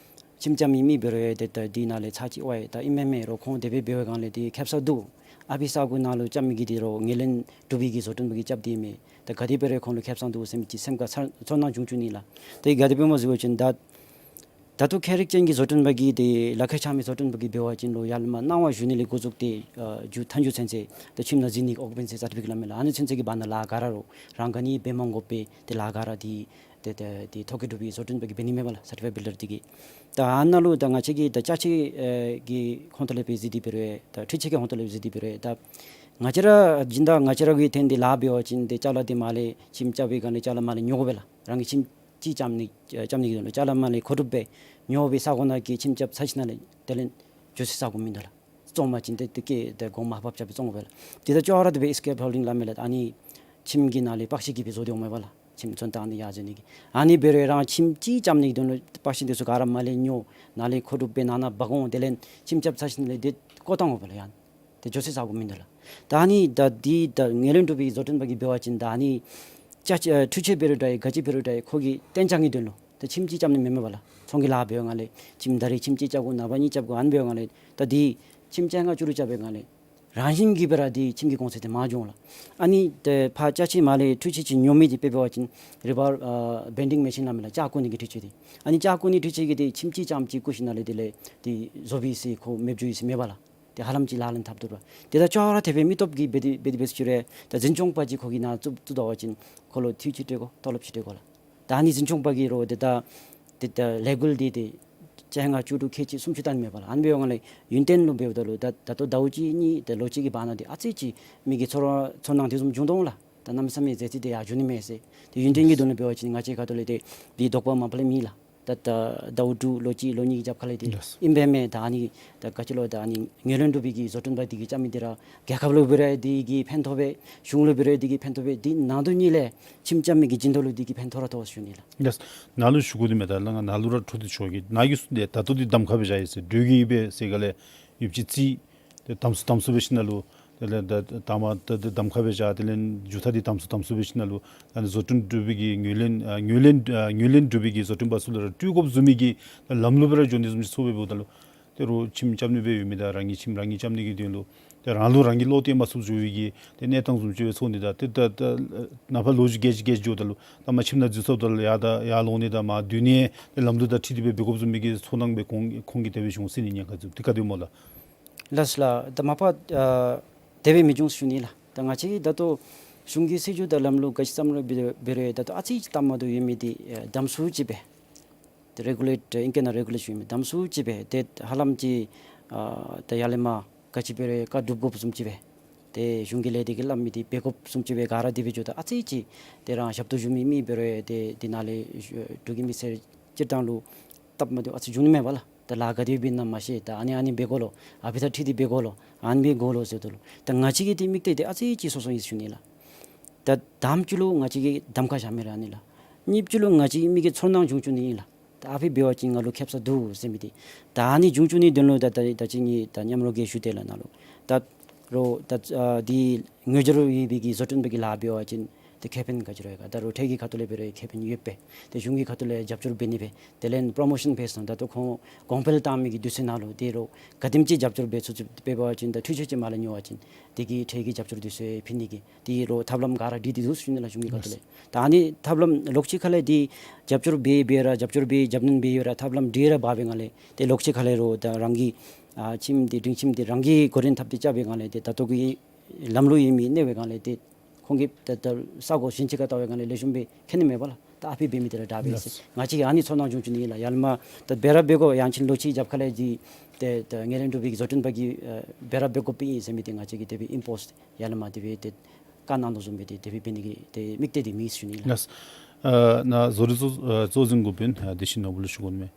ཁྱིམ་རྐྱབ་མི་མི་འབད་རུང་ཡང་ཏེ་ད་འདི་ནང་ལས་ཚར་ཅིག་ཝའི་ད་ཨིན་མས་མས། རོགས་ཁོང་དེ་སྦེ་འབད་བའི་སྒང་ལས་འདི་ཁེབ་ས་འདུག། ཨ་ཕི་ས་གོ་ནང་ལུ་རྐྱབ་མི་གི་འདི་རོགས་ངོས་ལེན་གྲུབ་པའི་གི་བཟོ་སྐྲུན་པ་གིས་རྐྱབ་སྟེ་མས། ད་ག་དེ་འབད་རུང་ཁོང་ལུ་ཁེབ་ས་འདུག་ཟེར་མི་ཅིག་སེམས་ཁར་ཚོར་སྣང་བྱུང་བྱུང་ནི་ལགས། ཏེ་ག་དེ་སྦེ་སྨོ་ཟེར་བ་ཅིན་ད་ད་ལྟོ་ཁེ་རེག་ཅན་གྱི་བཟོ་སྐྲུན་པ་གིས་ཏེ་ལག་ཁྱེར་འཆང་མི་བཟོ་སྐྲུན་པ་གིས་འབད་བ་ཅིན་ལོ་ཡར་ལས་མར་གནང་བ་ཞུ་ནི་ལས་འགོ་བཙུགས་ཏེ་ཨ་མཇུག་མཐའ་མཇུག་ཚུན་ཚོད་ད་ཁྱིམ་ནང་འཛུལ་ནི་ཨོ་ཀུ་པེན་སི་ས་ཊི་ཕི་ཀེཊ་སླབ་མས་ལགས། ཨ་ནི་ཚུན་ཚོད་ཀྱི་བར་ན་ལཱ་ག་ར་རོགས་རང་ག་ནི་འབད་མ་དགོ་པར་ཏེ་ལཱ་ག་ར་འདི་ཏེ་ཏེ་ཏེ་ཐོ་བཀོད་གྲུབ་པའི་བཟོ་སྐྲུན་པ་གིས་འབད་ནི་མས་པ་ལགས། སར་ཊི་ཕའིཌ་བིལ་ཌར་འདི་གིས། ད་ཨ་ནཱ་ལུ་ད་ང་བཅས་ཀྱིས་ད་ཅ་ཆས་ཨེ་གི་ཧོང་ཏོ་ལས་སྦེ་གཟིགས་ཏེ་འབད་རུང་ད་འཕྲུལ་ཆས་ཀྱི་ཧོང་ཏོ་ལས་སྦེ་གཟིགས་ཏེ་འབད་རུང་ད་ང་བཅས་ར་སྦྱིན་བདག་ང་བཅས་ར་གི་ཐོན་ཏེ་ལཱ་འབད་བ་ཅིན་ཏེ་ཅ་ལ་འདི་མར་ལས་ཁྱིམ་རྐྱབ་པའི་སྒང་ལས་ཅ་ལ་མར་ལས་ཉོ་དགོ་པས་ལགས། རང་གི་ཁྱིམ་ཅིག་རྐྱབ་ནི་རྐྱབ་ནི་གི་དོན་ལུ་ཅ་ལ་མར་ལས་མཁོ་སྒྲུབ་སྦེ་ཉོ་སྦེ་ས་གོ་ནང་གི་ཁྱིམ་རྐྱབ་ཚར་ཞིནམ་ལས་དེ་ལས་འགྱོ་ས་ཟ་དགོཔ་མིན་འདུག་ལགས། བཙོང་པ་ཅིན་ཏེ་དེ་གིས་ཏེ་གོང་མར་ཕབ་རྐྱབ་སྦེ་བཙོང་དགོ་པས་ལགས། དེ་ད་ཅོག་ར་དེ་སྦེ་ཨེས་ཀེབ་ཧོལ་ཌིང་སླབ་མས་ལགས། ཨ་ནི་ཁྱིམ་གྱི་ནང་ལས་པགས་ཤིག་གིས་སྦེ་བཟོ་སྟེ་འོང་མས་པ་ལགས། ཁྱིམ་ཚོན་བཏང་ནི་ཡར་འཛེགས་ནི་གི། ཨ་ནི་འབད་རུང་རང་ཁྱིམ་ཅིག་རྐྱབ་ནི་གི་དོན་ལུ་པགས་ཤིག་འདི་ཚུ་ག་ར་མར་ལས་ཉོ་ནཱ་ལས་མཁོ་སྒྲུབ་སྦེ་ནང་ན་འབག་འོང་དེ་ལས་ཁྱིམ་རྐྱབ་ཚར་ཞིནམ་ལས་དེ་བཀོ་བཏང་དགོ་པས་ལགས། ཡང་ཏེ་འགྱོ་ས་ཟ་དགོཔ་མིན་འདུག་ལགས། ད་ཨ་ནི་ད་འདི་ད་ངོས་ལེན་གྲུབ་པའི་བཟོ་སྐྲུན་པ་གིས་འབད་བ་ཅིན་ད་ཨ་ནི་ཅ་ཆས་ཨ་འཕྲུལ་ཆས་འབད་རུང་འདྲ་ཡི་ག་ཅི་འབད་རུང་འདྲ་ཡི་ཁོ་གི་བརྟན་འཇགས་ཀྱི་དོན་ལུ་ད་ཁྱིམ་ཅིག་རྐྱབ་ནི་མེན་མས་པ་ལགས། ཚོང་གི་ལཱ་འབད་བའི་སྒང་ལས་ཁྱིམ་ད་རིས་ཁྱིམ་གཅིག་རྐྱབ་དགོ། ནངས་པ་གཉིས་རྐྱབ་དགོ། ཨ་ནི་འབད་བའི་སྒང་ལས་ད་འདི་ཁྱིམ་བཅོ་ལྔ་བཅུ་དྲུག་རྐྱབ་པའི་སྒང་ལས་རང་བཞིན་གྱིས་སྦེ་ར་འདི་ཁྱིམ་གྱི་གོང་ཚད་འདི་མར་འགྱོ་འོང་ལགས། ཨ་ནི་ཏེ་ཕར་ཅ་ཆས་མར་ལས་འཕྲུལ་ཆས་ཅིག་ཉོ་མི་འདི་དཔེ་འབད་བ་ཅིན་རི་བར་ཨ་བེན་ཌིང་མེ་ཤིན་སླབ་མས་ལགས། ལྕགས་བཀོག་ནི་གི་འཕྲུལ་ཆས་འདི། ཨ་ནི་ལྕགས་བཀོག་ནི་འཕྲུལ་ཆས་ཀྱིས་འདི་ཁྱིམ་ཅིག་རྐྱངམ་ཅིག་བཀོག་ཞིནམ་ལས་དེ་ལས་འདི་བཟོ་བའི་ཟེར་ཁོ་མེདཔ་འགྱོ་ཡི་ཟེར་མེད་པ་ལགས། ཏེ་ཧ་ལམ་ཅིག་ལག་ལེན་འཐབ་བཏུབ་པས། ཏེ་ད་ཅོག་ར་དེ་སྦེ་མི་སྟོབས་ཀྱིས་འབད་དེ་འབད་དེ་འབད་ཟེར་ཞུ་རུང་ད་འཛིན་སྐྱོང་པ་ཅིག་ཁོ་གིས་ནཱ་བཙུགས་བཙུགས་ད་པ་ཅིན་ཁོ་ལུ་འཐུས་ཅིག་སྤྲོད་དགོ། ཏོ་ལོབ་ཅིག་སྤྲོད་དགོ་ལགས། ད་ཨ་ནི་འཛིན་སྐྱོང་པ་གིས་རོགས་ཏེ་ད་ཏེ་ད་ལས་འགུལ་འདི་ཏེ་བཅོ་ལྔ་བཅུ་དྲུག་ཁལ་གཅིག་སུམ་ཅུ་བཏང་མེད་པ་ལགས། ཨ་ནི་འབད་བའི་སྒང་ལས་ཡུན་བརྟན་ལུ་འབདཝ་ད་ལུ་ད་ད་ལྟོ་ཟླཝ་གཅིག་གཉིས་ཏེ་ལོ་གཅིག་གི་བར་ན་འདི་ཨ་ཙི་ཅིག་མི་གི་ཚོར་བ་ཚོར་སྣང་དེ་བཟུམ་བྱུང་དོ་འོང་ལགས། ད་གནམ་མེད་ས་མེད་མཛད་རྗེས་འདི་ཡར་འགྱོ་ནི་མས་ཟེར། ཏེ་ཡུན་བརྟན་གྱི་དོན་ལུ་འབད་བ་ཅིན་ང་བཅས་ཁ་ཐུག་ལས་ཏེ་འདི་དོགས་པ་མ་པ་ལས་མེད་ལགས། ད་ད་ཟླཝ་དྲུག་ལོ་གཅིག་ལོ་གཉིས་ཀྱི་རྒྱབ་ཁ་ལས་འདི་ལགས། ཨིན་པས་མས། ད་ཨ་ནི་ད་ག་ཅི་ལོ་ད་ཨ་ནི་ངོས་ལེན་གྲུབ་པའི་གི་བཟོ་སྐྲུན་པ་འདི་གིས་རྐྱབ་མི་འདི་ར་རྒྱལ་ཁབ་ལུ་འབད་རུང་འདི་གིས་ཕན་ཐོགས་པས། གཞུང་ལུ་འབད་རུང་འདི་གིས་ཕན་ཐོགས་པས། འདི་ནང་དོན་གཉིས་ལས་ཁྱིམ་རྐྱབ་མི་གི་སྦྱིན་བདག་ལུ་འདི་གིས་ཕན་ཐོགས་ར་ཐོགས་ཟེར་ཞུ་ནི་ལགས། ལགས། ནཱ་ལུ་ཞུ་དགོ་འདི་མས། ད་ལགས་ང་ནཱ་ལུ་ར་འཕྲོ་འདི་ཆོག་གི། ནཱ་གིས་གསུངས་ཏེ་ད་ལྟོ་འདི་གདམ་ཁ་སྦེ་བཞག་ཡི་ཟེར། འགྲོས་ཀྱིས་ཡོད་པས་ཟེར་ག་ལས་ཡོདཔ་ཅིག་རྩིས་ཏེ་དམ་སུ་དམ་སུ་འབད་ཞིནམ་ལས་དེ་ལས་ད་ད་མ་ད་ད་གདམ་ཁ་སྦེ་བཞག། དེ་ལས་མཇུག་མཐའ་འདི་དམ་སུ་དམ་སུ་འབད་ཞིནམ་ལས་ཨ་ནི་བཟོ་སྐྲུན་གྲུབ་པའི་གི་ངོས་ལེན་ཨ་ངོས་ལེན་ཨ་ངོས་ལེན་གྲུབ་པའི་གི་བཟོ་སྐྲུན་པ་ཚུ་ལུ་ར་སྤྲོད་དགོཔ་བཟུམ་མའི་གི་ལམ་ལུགས་སྦེ་ར་འགྱོ་ནི་བཟུམ་ཅིག་ཚོར་བས། འབདཝ་ད་ལུ་ཏེ་རོགས་ཁྱིམ་རྐྱབ་ནི་སྦེ་ཡོད་མི་དང་རང་གི་ཁྱིམ་རང་གིས་རྐྱབ་ནི་གི་དོན་ལུ་ཏེ་རང་ལུ་རང་གིས་བློ་གཏད་མ་ཚུགསཔ་བཟོ་བའི་གི་ཏེ་གནས་སྟངས་བཟུམ་ཅིག་སྦེ་ཚོར་ནི་དང་ཏེ་ད་ད་ནངས་པ་ལོ་རྒྱུས་རྒྱས་ཅི་རྒྱས་ཅི་འགྱོཝ་ད་ལུ་ད་མར་ཁྱིམ་ནང་འཛུལ་སོངམ་ད་ལུ་ཡར་ད་ཡར་ལོང་ནི་དང་མར་སྡོད་ནི་ཏེ་ལམ་ལུགས་དང་འཁྲིལ་ཏེ་སྦེ་འབད་དགོཔ་བཟུམ་མའི་གི་ཚོར་སྣང་སྦེ་ཁོང་ཁོང་གིས་དེ་སྦེ་བྱུང་ཟེར་ནི་ཉེན་ཁ་འདུག། དེ་ག་དེ་སྨོ་ལགས། ལགས་སོ་ལགས། ད་མ་པ་ཨ་དེ་སྦེ་མི་འབྱུང་ཟེར་ཞུ་ནི་ལགས། ད་ང་བཅས་ཀྱིས་ད་ལྟོ་གཞུང་གི་སྲིད་བྱུས་དང་ལམ་ལུགས་ག་ཅི་བརྩམ་རུང་འབད་འབད་རུང་ད་ལྟོ་ཨ་ཙི་ཅིག་སྟབས་མ་བདེཝ་ཡོད་མི་འདི་ཨེ་དམ་སུ་ཅིག་སྦེ་ཏེ་རེ་གུ་ལེཊ་ཨིང་སྐད་ནང་རེ་གུ་ལེཊ་ཞུ་ཡོད་མི་དམ་སུ་ཅིག་སྦེ་ཏེ་ཧ་ལམ་ཅིག་ཨ་ད་ཡར་ལས་མར་ག་ཅི་འབད་རུང་བཀག་སྒྲུབ་དགོཔ་བཟུམ་ཅིག་སྦེ་ཏེ་གཞུང་གི་ལས་སྡེ་གིས་སླབ་མི་འདི་འབད་དགོཔ་བཟུམ་ཅིག་སྦེ་ག་ར་དེ་སྦེ་འགྱོཝ་ད་ཨ་ཙི་ཅིག་ཏེ་རང་ཞབས་ཏོག་ཞུ་མི་མི་འབད་རུང་ཏེ་འདི་ནང་ལས་འབྲུག་གི་མི་སེར་སྤྱིར་བཏང་ལུ་སྟབས་མ་བདེཝ་ཨ་ཙི་འབྱུང་ནི་མས་པ་ལགས། ད་ལཱ་ག་དེ་འབད་ན་མ་ཤེས། ད་ཨ་ནི་ཨ་ནི་འབད་དགོ་ལོ། ཨ་ཕི་ད་འཁྲིལ་ཏེ་འབད་དགོ་ལོ། ཨ་ནི་འབད་དགོ་ལོ་ཟེརཝ་ད་ལུ་ད་ང་བཅས་ཀྱི་ཏེ་དམིགས་གཏད་འདི་ཨ་ཙི་ཅིག་སོ་སོ་ཨིན་ཟེར་ཞུ་ནི་ལགས། ད་དང་པ་ཅིག་ལུ་ང་བཅས་ཀྱིས་གདམ་ཁ་བཞག་མི་ར་ཨ་ནི་ལགས། གཉིས་པ་ཅིག་ལུ་ང་བཅས་མི་གི་ཚོར་སྣང་བྱུང་བྱུང་ནི་ཨིན་ལགས། ད་ཨ་ཕི་འབད་བ་ཅིན་ང་ལུ་ཁེབ་ས་འདུག་ཟེར་མི་འདི། ད་ཨ་ནི་བྱུང་བྱུང་ནི་དོན་ལུ་ད་ད་ད་ཅི་ངེ་ད་མཉམ་རོགས་ཀྱིས་ཞུ་དེས་ལགས་ནཱ་ལུ། ད་རོགས་ད་ཨ་འདི་ངོས་སྦྱོར་ཡོད་པའི་གི་བཟོ་སྐྲུན་པ་གི་ལཱ་འབད་བ་ཅིན་ཏེ་ཁེ་ཕན་ག་ཅི་ར་ཡོད་ག། ད་རོགས་ཁྲལ་གྱི་ཁ་ཐུག་ལས་འབད་རུང་ཁེ་ཕན་ཡོད་པས། ཏེ་གཞུང་གི་ཁ་ཐུག་ལས་རྒྱབ་སྐྱོར་འབད་ནི་སྦེ། དེ་ལས་པྲོ་མོ་ཤཱན་ཕེསི་ནང་ད་ལྟོ་ཁོང་གོང་འཕེལ་བཏང་མི་གི་དུས་ཚོད་ནང་ལུ་ཏེ་རོགས་ག་དེམ་ཅིག་རྒྱབ་སྐྱོར་འབད་ཚུགས་ཚུགས་འབད་བ་ཅིན་ད་འཕྲུལ་ཆས་ཅིག་མར་ལས་ཉོ་བ་ཅིན་དེ་གི་ཁྲལ་གྱི་རྒྱབ་སྐྱོར་དུས་ཚོད་ཕུལ་ནི་གི་ཏེ་རོགས་ཐབས་ལམ་ག་ར་སྒྲིག་སྟེ་འདུག་ཟེར་ཞུ་ནི་ལགས་གཞུང་གི་ཁ་ཐུག་ལས། ད་ཨ་ནི་ཐབས་ལམ་ལོགས་ཅིག་ཁ་ལས་འདི་རྒྱབ་སྐྱོར་འབད་འབད་ར་རྒྱབ་སྐྱོར་འབད་རྒྱབ་སྣོན་འབད་ར་ཐབས་ལམ་འདི་ར་འབག་པའི་སྒང་ལས་ཏེ་ལོགས་ཅིག་ཁ་ལས་རོགས་ད་རང་གི་ཨ་ཁྱིམ་འདི་སྒྲིང་ཁྱིམ་འདི་རང་གིས་གོ་རིམ་འཐབ་སྟེ་རྐྱབ་པའི་སྒང་ལས་ཏེ་ད་ལྟོ་གི་ལམ་ལུགས་ཡོད་མི་གནས་པའི་སྒང་ལས་ཏེ་ ཁོང་གིས་ད་ད་ས་གོ་གཞན་ཅིག་ཁར་བལྟ་བའི་སྒང་ལས་ལེགས་ཤོམ་སྦེ་མཁྱེན་ནི་མེད་པས་ལགས། ད་ཨ་ཕི་འབད་མི་དེ་ར་དྲག་པས་ཟེར། ལགས། ང་བཅས་ཀྱིས་ཨ་ནི་ཚོར་སྣང་བྱུང་བྱུང་ནི་ཨིན་ལགས། ཡར་ལས་མར་ད་འབད་ར་འབད་དགོ་ཡང་ཅིན་ལོ་གཅིག་རྒྱབ་ཁ་ལས་འདི་ཏེ་ད་ངན་ལྷད་འདྲུད་འཕྲིན་གྱི་འབད་ར་འབད་དགོཔ་ཨིན་ཟེར་མི་འདི་ང་བཅས་ཀྱིས་དེ་སྦེ་ཨིམ་པོསི་ཡར་ལས་མར་དེ་སྦེ་ཏེ་བཀའ་གནང་དོ་བཟུམ་སྦེ་ཏེ་དེ་སྦེ་འབད་ནི་གི་ཏེ་དམིགས་གཏད་འདི་མེད་ཟེར་ཞུ་ནི་ལགས། ལགས། ཨ་ནཱ་བཟོ་རིག་གཙོ་ཨ་གཙོ་འཛིན་འགོ་དཔོན་ཨ་བདེ་ཆེན་ནོར་བུ་ལུ་ཞུ་དགོ་མས།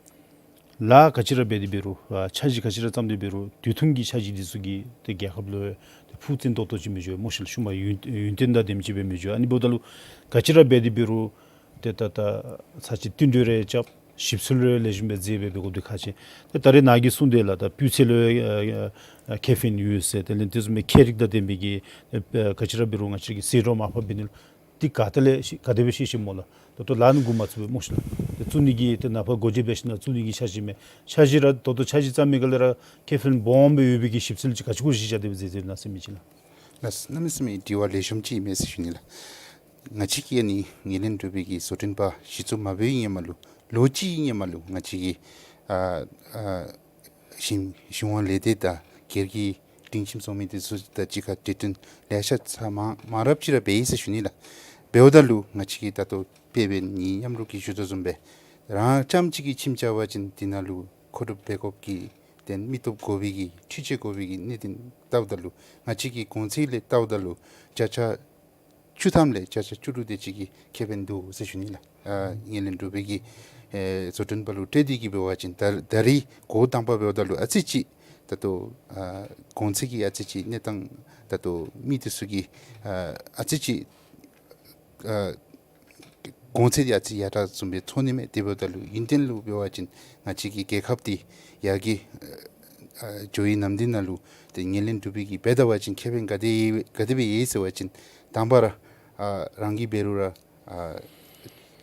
ལཱ་ག་ཅི་ར་འབད་དེ་འབད་རུང་ཨ་འཆར་གཞི་ག་ཅི་ར་བརྩམས་ཏེ་འབད་རུང་ཏེ་དུས་ཐུང་གི་འཆར་གཞི་འདི་ཚུ་གིས་ཏེ་རྒྱལ་ཁབ་ལུ་ཏེ་ཕུགས་བརྟན་ཏོག་ཏོ་ཅིག་མི་འགྱོ་སྨོ་ཤིག་ལགས། ཤུལ་མ་ཡུན་ཡུན་བརྟན་དང་ལྡནམ་ཅིག་སྦེ་མི་འགྱོ། ཨ་ནི་འབདཝ་ད་ལུ་ག་ཅི་ར་འབད་དེ་འབད་རུང་ཏེ་ད་ད་ཚར་གཅིག་བསྟུན་གྲོས་རེ་རྐྱབ། ཞིབ་འཚོལ་རེ་ལེགས་ཤོམ་སྦེ་མཛད་སྦེ་འབད་དགོཔ་འདི་ཁག་ཆེ། ཏེ་ད་རེས་ནཱ་གིས་གསུངས་དེ་ལགས། ད་སྤུས་ཚད་ལུ་ཨ་ཨ་ཁེ་ཕན་ཡོད་ཟེར། དེ་ལས་དེ་བཟུམ་མའི་ཁྱད་རིག་དང་ལྡན་པའི་གི་ཨ་ག་ཅི་ར་འབད་རུང་ང་བཅས་ཀྱིས་ཟད་འགྲོ་མར་ཕབ་འབད་ནི་ལུ་འདི་ག་ཏེ་ལས་ཤེས་ག་དེ་སྦེ་ཤེས་ཤེས་སྨོ་ལགས། ད་ལྟོ་ལཱ་ནི་འགོ་མ་བཙུགས་པས་སྨོ་ཤིག་ལགས། ཏེ་བཙུགས་ནི་གི་ཏེ་ནངས་པ་སྒོ་འབྱེད་འབད་ཞིནམ་ལས་བཙུགས་ནི་གི་འཆར་གཞི་མས། འཆར་གཞི་ར་ད་ལྟོ་འཆར་གཞི་བརྩམ་མི་ག་ལས་ར་ཁེ་ཕན་སྦོམ་སྦེ་ཡོད་པའི་གི་ཞིབ་འཚོལ་ཅིག་ག་ཅི་གུ་གཞི་བཞག་སྟེ་སྦེ་མཛད་མཛདཔ་ཨིན་ན་ཟེར་མི་ཅིག་ལགས། ལགས། གནམ་མེད་ས་མེད་དྲི་བ་ལེགས་ཤོམ་ཅིག་ཨིན་མས་ཟེར་ཞུ་ནི་ལགས། ང་བཅས་ཀྱིས་ཨ་ནི་ངན་ལྷད་འདྲུད་འཕྲིན་གྱི་བཟོ་སྐྲུན་པ་གཞི་བཙུགས་མ་འབད་བའི་སྔོན་མ་ལུ་ལོ་གཅིག་གི་སྔོན་མ་ལུ་ང་བཅས་ཀྱི་ཨ་ཨ་གཞུང་གཞུང་ལས་སྡེ་དང་སྒེར་གྱི་སྒྲིང་ཁྱིམ་བཟོ་མི་འདི་ཚུ་དང་གཅིག་ཁར་གྲོས་བསྟུན་ལེ་ཤ་ཚར་མ་མང་རབས་ཅིག་ར་འབད་ཡི་ཟེར་ཞུ་ནི་ལགས། འབདཝ་ད་ལུ་ང་བཅས་ཀྱིས་ད་ལྟོ་དཔེ་འབད་ནི་མཉམ་རོགས་ཀྱིས་ཞུ་དོ་བཟུམ་སྦེ་རང་རྐྱངམ་གཅིག་གིས་ཁྱིམ་རྐྱབ་པ་ཅིན་འདི་ནང་ལུ་མཁོ་སྒྲུབ་འབད་དགོཔ་གི་ཏེ་མི་སྟོབས་དགོ་པའི་གི་འཕྲུལ་ཆས་དགོ་པའི་གི་གནད་དོན་བལྟཝ་ད་ལུ་ང་བཅས་ཀྱི་གོང་ཚད་ལས་བལྟཝ་ད་ལུ་བརྒྱ་ཆ་བཅུ་ཐམ་ལས་བརྒྱ་ཆ་བཅུ་དྲུག་དེ་ཅིག་གི་ཁེ་ཕན་འདུག་ཟེར་ཞུ་ནི་ལགས། ཨ་ངན་ལྷད་འདྲུད་འཕྲིན་གྱི་ཨེ་བཟོ་སྐྲུན་པ་ལུ་སྤྲོད་དེ་གི་འབད་བ་ཅིན་ད་ད་རེས་འགོ་དང་པ་འབདཝ་ད་ལུ་ཨ་ཙི་ཅིག་ད་ལྟོ་ཨ་གོང་ཚད་ཀྱི་ཨ་ཙི་ཅིག་གནས་སྟངས་ད་ལྟོ་མི་འདི་ཚུ་གིས་ཨ་ཨ་ཙི་ཅིག་ཨ་གོང་ཚད་འདི་ཨ་ཙི་ཡར་དྲག་བཟུམ་སྦེ་ཚོར་ནི་མས། དེ་འབདཝ་ད་ལུ་ཡུན་བརྟན་ལུ་འབད་བ་ཅིན་ང་བཅས་ཀྱི་རྒྱལ་ཁབ་འདི་ཡར་རྒྱས་ཨ་འགྱོ་བའི་ནམ་དུས་ནང་ལུ་ཏེ་ངན་ལྷད་འདྲུད་འཕྲིན་གྱིས་འབད་ད་པ་ཅིན་ཁེ་ཕན་ག་དེ་ཡོད་ག་དེ་སྦེ་ཡོད་ཟེར་བ་ཅིན་དང་པ་ར་ཨ་རང་གིས་འབད་རུང་ར་ཨ་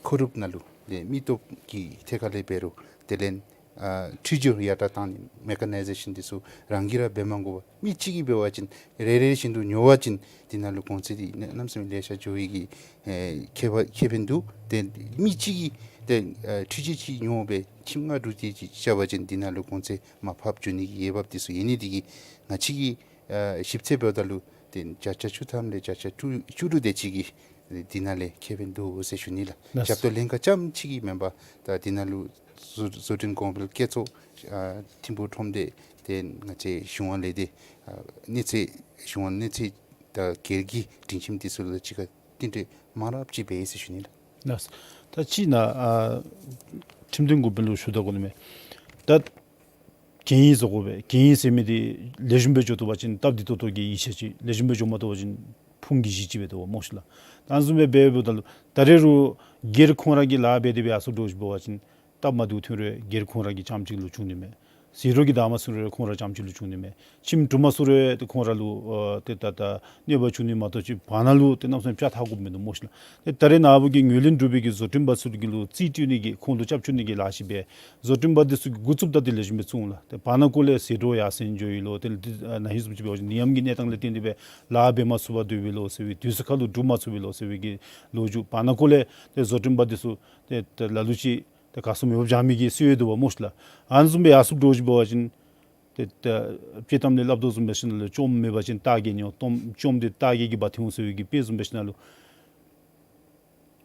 མཁོ་སྒྲུབ་ནང་ལུ་ཏེ་མི་སྟོབས་ཀྱི་ཐད་ཁར་ལས་འབད་རུང་དེ་ལས་ཨ་འཕྲུལ་སྦྱོར་ཡར་དྲག་བཏང་ནི་མེ་ཀ་ནའི་ཟེ་ཤཱན་འདི་ཚུ་རང་གིས་ར་འབད་མ་དགོ་པར་མི་གཅིག་གིས་འབད་བ་ཅིན་རེ་རེ་བཞིན་དུ་ཉོ་བ་ཅིན་འདི་ནང་ལུ་གོང་ཚད་འདི་གནམ་མེད་ས་མེད་ལེ་ཤ་འགྱོ་བའི་གི་ཨེ་ཁེ་ཕ་ཁེ་ཕན་འདུག། ཏེ་མི་གཅིག་གིས་ཏེ་ཨེ་འཕྲུལ་ཆས་ཅིག་ཉོ་སྦེ་ཁྱིམ་ལྔ་དྲུག་དེ་ཅིག་རྐྱབ་པ་ཅིན་འདི་ནང་ལུ་གོང་ཚད་མར་ཕབ་འགྱོ་ནི་གི་འོས་འབབ་འདི་ཚུ་ཡོད་ནི་འདི་གིས་ང་བཅས་ཀྱིས་ཨེ་ཞིབ་འཚོལ་འབདཝ་ད་ལུ་ཏེ་བརྒྱ་ཆ་བཅུ་ཐམ་ལས་བརྒྱ་ཆ་བཅུ་བཅུ་དྲུག་དེ་ཅིག་གིས་འདི་ནང་ལས་ཁེ་ཕན་འདུག་ཟེར་ཞུ་ནི་ལགས། ལགས། ཞབས་ཏོག་ལེན་ཁག་རྐྱངམ་གཅིག་གིས་མེན་པར་ད་འདི་ནང་ལུ་བཟོ་བཟོ་སྐྲུན་གོང་འཕེལ་བསྐྱེད་ཚོགས་ཨ་ཐིམ་ཕུག་ཁྲོམ་སྡེ་ཏེ་ང་བཅས་གཞུང་ལས་སྡེ་ཨ་གནས་ཚད་གཞུང་གནས་ཚད་དང་སྒེར་གྱི་སྒྲིང་ཁྱིམ་འདི་ཚུ་ལུ་གཅིག་ཁར་བསྟུན་གྲོས་མང་རབས་ཅིག་འབད་ཡི་ཟེར་ཞུ་ནི་ལགས། ལགས། ད་ཅི་ནཱ་ཨ་ཁྲིམས་དོན་འགོ་དཔོན་ལུ་ཞུ་ད་དགོ་ནི་མས། ད་གན་ཡིག་བཟོ་དགོ་པས། གན་ཡིག་ཟེར་མི་འདི་ལེགས་ཤོམ་སྦེ་འགྱོ་བཏུབ་པ་ཅིན་སྟབས་བདེ་ཏོག་ཏོ་གི་ཡིག་ཆ་ཅིག། ལེགས་ཤོམ་སྦེ་འགྱོ་མ་བཏུབ་པ་ཅིན་ཕུང་གི་གཞི་ཅིག་འབད་དོ་སྨོ་ཤིག་ལགས། ད་བཟུམ་སྦེ་འབད་འབདཝ་ད་ལུ་ད་རེས་རུང་སྒེར་ཁོང་ར་གིས་ལཱ་འབད་དེ་སྦེ་ཡར་སོང་འགྱོ་ཞིནམ་འབད་བ་ཅིན་སྟབས་མ་བདེཝ་ཐོན་རུང་སྒེར་ཁོང་ར་གི་རྐྱངམ་གཅིག་ལུ་བྱུང་ནི་མས། ཟད་འགྲོ་གི་བདག་མ་ཚུད་རུང་ཁོང་ར་རྐྱངམ་གཅིག་ལུ་བྱུང་ནི་མས། ཁྱིམ་གྲུབ་མ་ཚུགས་རུང་ཏེ་ཁོང་ར་ལུ་ཨ་ཏེ་ད་ད་གནོད་པ་བྱུང་ནི་མ་གཏོགས་ཅིག་བར་ན་ལུ་ཏེ་གནམ་མེད་ས་མེད་ཕྱག་འཐག་དགོཔ་མིན་འདུག་སྨོ་ཤིག་ལགས། ཏེ་ད་རེས་ནངས་པ་གི་ངན་ལྷད་འདྲུད་འཕྲིན་གྱི་བཟོ་སྐྲུན་པ་ཚུ་གི་ལུ་རྩིས་སྤྲོད་ནི་གི་ཁོང་ལུ་རྐྱབ་བཅུག་ནི་གི་ལཱ་ཅིག་སྦེ་བཟོ་སྐྲུན་པ་འདི་ཚུ་གིས་འགོ་བཙུགསཔ་ད་ཏེ་ལེགས་ཤོམ་སྦེ་བཙུགས་འོང་ལགས། ཏེ་བར་ན་ཀོ་ལས་ཟད་འགྲོ་ཡར་སེང་འགྱོ་ཡི་ལོ། ཏེ་ཨ་ནཱ་ཧིང་བཟུམ་ཅིག་འབད་བ་ཅིན་ནད་ཡམས་ཀྱི་གནས་སྟངས་ལས་བརྟེན་ཏེ་སྦེ་ལཱ་འབད་མ་ཚུགས་པར་སྡོད་པས་ལོ་ཟེར་བའི་དུས་ཚོད་ཁར་ལུ་སྒྲུབ་མ་ཚུགས་པས་ལོ་ཟེར་བའི་གི་ལོ་རྒྱུས། བར་ན་ཀོ་ལས་ཏེ་བཟོ་སྐྲུན་པ་འདི་ཚུ་ཏེ་ཏེ་ལ་ལུ་ཅིག་ཏེ་ག་སོང་མེདཔ་བྱང་མི་གི་སྲོལ་ཡོད་དོ་བ་སྨོ་ཤིག་ལགས། ཨ་ནི་བཟུམ་སྦེ་ཡར་སོང་འགྱོ་ཞིནམ་འབད་བ་ཅིན་ཏེ་ཏེ་དཔྱེ་གཏམ་ལས་སླབ་དོ་བཟུམ་འབད་ཞིནམ་ལས་བཅོམ་མེད་པ་ཅིན་རྟ་རྒས་ཉོ། བཅོམ་བཅོམ་སྟེ་རྟ་རྒས་ཀྱིས་འབག་འཐེན་འོང་ཟེར་བའི་གི་དཔེ་བཟུམ་འབད་ཞིནམ་ལས་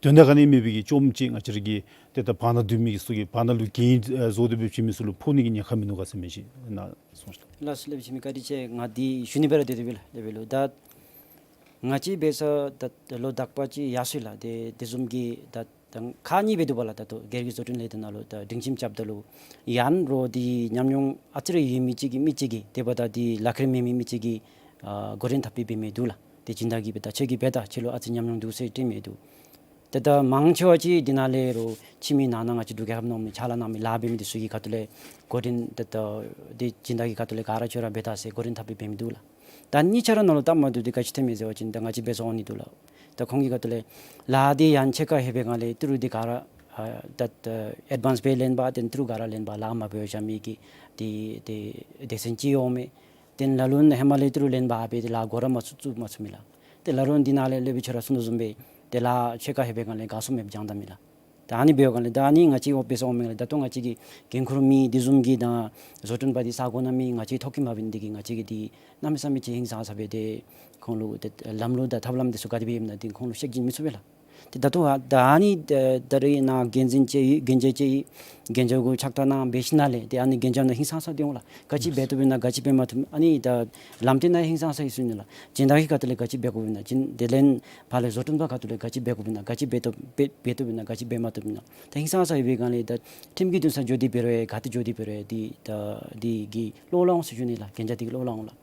དོན་དག་ག་ནི་མེད་པའི་གི་བཅོམ་ཅིག་ང་བཅས་ར་གིས་ཏེ་ད་བར་ན་སྡོད་མི་གི་ཚུ་གིས་བར་ན་ལུ་གན་ཡིག་ཨ་བཟོ་སྟེ་སྦེ་བྱིན་མི་ཚུ་ལུ་ཕོག་ནི་གི་ཉེན་ཁ་མིན་ནུག་ག་ཟེར་མི་ཅིག་ནཱ་གསུངས་ཤིག་ལགས། ལགས་སོ་ལགས། ཞུ་མི་བཀའ་དྲིན་ཆེ། ང་འདི་ཞུ་ནི་སྦེ་ར་སྡོད་དེ་སྦེ་ལགས་སྦེ་ལོ། ད་ང་བཅས་འབད་ས་ད་ལོ་དག་པ་ཅིག་ཡར་སོང་ཡི་ལགས། ཏེ་དེ་བཟུམ་གྱི་ད་ད་ཁག་གཉིས་སྦེ་འདུག་པ་ལགས། ད་ལྟོ་སྒེར་གྱི་བཟོ་སྐྲུན་ལས་སྡེ་ནང་ལུ་ད་སྒྲིང་ཁྱིམ་རྐྱབ་ད་ལུ་ཡང་རོགས་འདི་ཉམས་མྱོང་ཨ་ཙི་རེ་ཡོད་མི་ཅིག་གིས་མི་ཅིག་གིས་དེ་འབདཝ་ད་འདི་ལཱ་ཁག་མེད་མི་མི་ཅིག་གིས་ཨ་འགོ་འདྲེན་འཐབ་སྦེ་འབད་མི་འདུག་ལགས། ཏེ་སྦྱིན་བདག་གིས་འབད་ད་ཁྱོད་ཀྱིས་འབད་ད་ཁྱོད་ལུ་ཨ་ཙི་ཉམས་མྱོང་འདུག་ཟེར་སྟོན་མི་འདུག། ཏེ་ད་མང་ཆེ་བ་ཅིག་འདི་ནང་ལས་རོགས་ཁྱིམ་གྱི་ནང་ན་ང་བཅས་འབྲུག་རྒྱལ་ཁབ་ནང་མི་ཕྱག་ལཱ་གནང་མི་ལཱ་འབད་མི་འདི་ཚུ་གི་ཁ་ཐུག་ལས་འགོ་འདྲེན་ཏེ་ད་འདི་སྦྱིན་བདག་གི་ཁ་ཐུག་ལས་ག་ར་ཁྱོད་ར་འབད་ད་ཟེར་འགོ་འདྲེན་འཐབ་སྦེ་འབད་མི་འདུག་ལགས། ད་གཉིས་ཆ་ར་ནང་ལུ་སྟབས་མ་བདེཝ་འདི་ག་ཅི་ཐོན་མས་ཟེར་བ་ཅིན་ད་ང་བཅས་འབད་ས་འོང་ནི་འདུག་ལགས། ད་ཁོང་གི་ཁ་ཐུག་ལས་ལཱ་འདི་ཡང་ཕྱེད་ཀ་ལྷོད་པའི་སྒང་ལས་ཏི་རུ་འདི་ག་ར་ཨ་ད་ཨེཌ་ཝཱནསི་སྦེ་ལེན་པ་ཏེ་ཏི་རུ་ག་ར་ལེན་པ་ལཱ་མ་འབད་བར་བཞག་མི་གི་འདི་ཏེ་སྡེ་ཚན་ཅིག་འོང་མས། ཏེ་ལ་ལུ་ཧེ་མ་ལས་ཏི་རུ་ལེན་པ་འབད་དེ་ལཱ་འགོ་ར་མ་བཙུགས་བཙུགས་མ་ཚུགས་མི་ལགས། ཏེ་ལ་ལུ་འདི་ནང་ལས་སློབ་དཔོན་ཁྱོད་ར་གསུངས་དོ་བཟུམ་སྦེ་ཏེ་ལཱ་ཕྱེད་ཀ་ལྷོད་པའི་སྒང་ལས་ག་སོང་མེདཔ་བྱང་ད་མི་ལགས། ད་ཨ་ནི་འབདཝ་ལས་ད་ཨ་ནི་ང་བཅས་ཨོ་ཕིསར་འོང་མི་ལས་ད་ལྟོ་ང་བཅས་ཀྱི་འགན་ཁུར་མི་དེ་བཟུམ་གྱིས་ད་བཟོ་སྐྲུན་པ་འདི་ས་གོ་ནང་མི་ང་བཅས་ཐོ་བཀོད་མ་འབད་ནི་འདི་གིས་ང་བཅས་ཀྱིས་འདི་གནམ་མེད་ས་མེད་ཅིག་ཧིང་སངས་ས་སྦེ་ཏེ་ཁོང་ལུ་ཏེ་ལམ་ལུགས་དང་ཐབས་ལམ་འདི་ཚུ་ག་དེ་སྦེ་ཨིནམ་ན་འདི་ཁོང་ལུ་ཤེས་བྱིན་མི་ཚུགས་པས་ལགས། ཏེ་ད་ལྟོ་ཨ་ད་ཨ་ནི་ད་ད་རེས་ནཱ་འགན་འཛིན་ཅིག་ཡོད་འགན་འཇགས་ཅིག་ཡོད། འགན་འཇགས་གུ་ཕྱག་རྟགས་གནང་འབད་ཞིནམ་ལས་ཏེ་ཨ་ནི་འགན་འཇགས་ནང་ཧིང་སངས་ས་སྡོད་འོང་ལགས། ག་ཅི་འབད་བཏུབ་ཨིན་ན་ག་ཅི་འབད་མ་བཏུབ་ཨ་ནི་ད་ལམ་སྟོན་ནང་ཧིང་སངས་ས་ཡོད་ཟེར་ནི་ལགས། སྦྱིན་བདག་གི་ཁ་ཐུག་ལས་ག་ཅི་འབད་དགོཔ་ཨིན་ན་སྦྱིན་དེ་ལས་ཕར་ལས་བཟོ་སྐྲུན་པ་ཁ་ཐུག་ལས་ག་ཅི་འབད་དགོཔ་ཨིན་ན་ག་ཅི་འབད་བཏུབ་འབད་འབད་བཏུབ་ཨིན་ན་ག་ཅི་འབད་མ་བཏུབ་ཨིན་ན་ད་ཧིང་སངས་ས་ཡོད་པའི་སྒང་ལས་ད་ཁྲིམས་ཀྱི་འདུན་ས་འགྱོ་སྟེ་འབད་རུང་ག་ཏེ་འགྱོ་སྟེ་འབད་རུང་འདི་ད་འདི་གི་བློ་སླབ་འོང་ཟེར་ཞུ་ནི་ལགས། འགན་འཇགས་འདི་གི་བློ་སླབ་འོང་ལགས།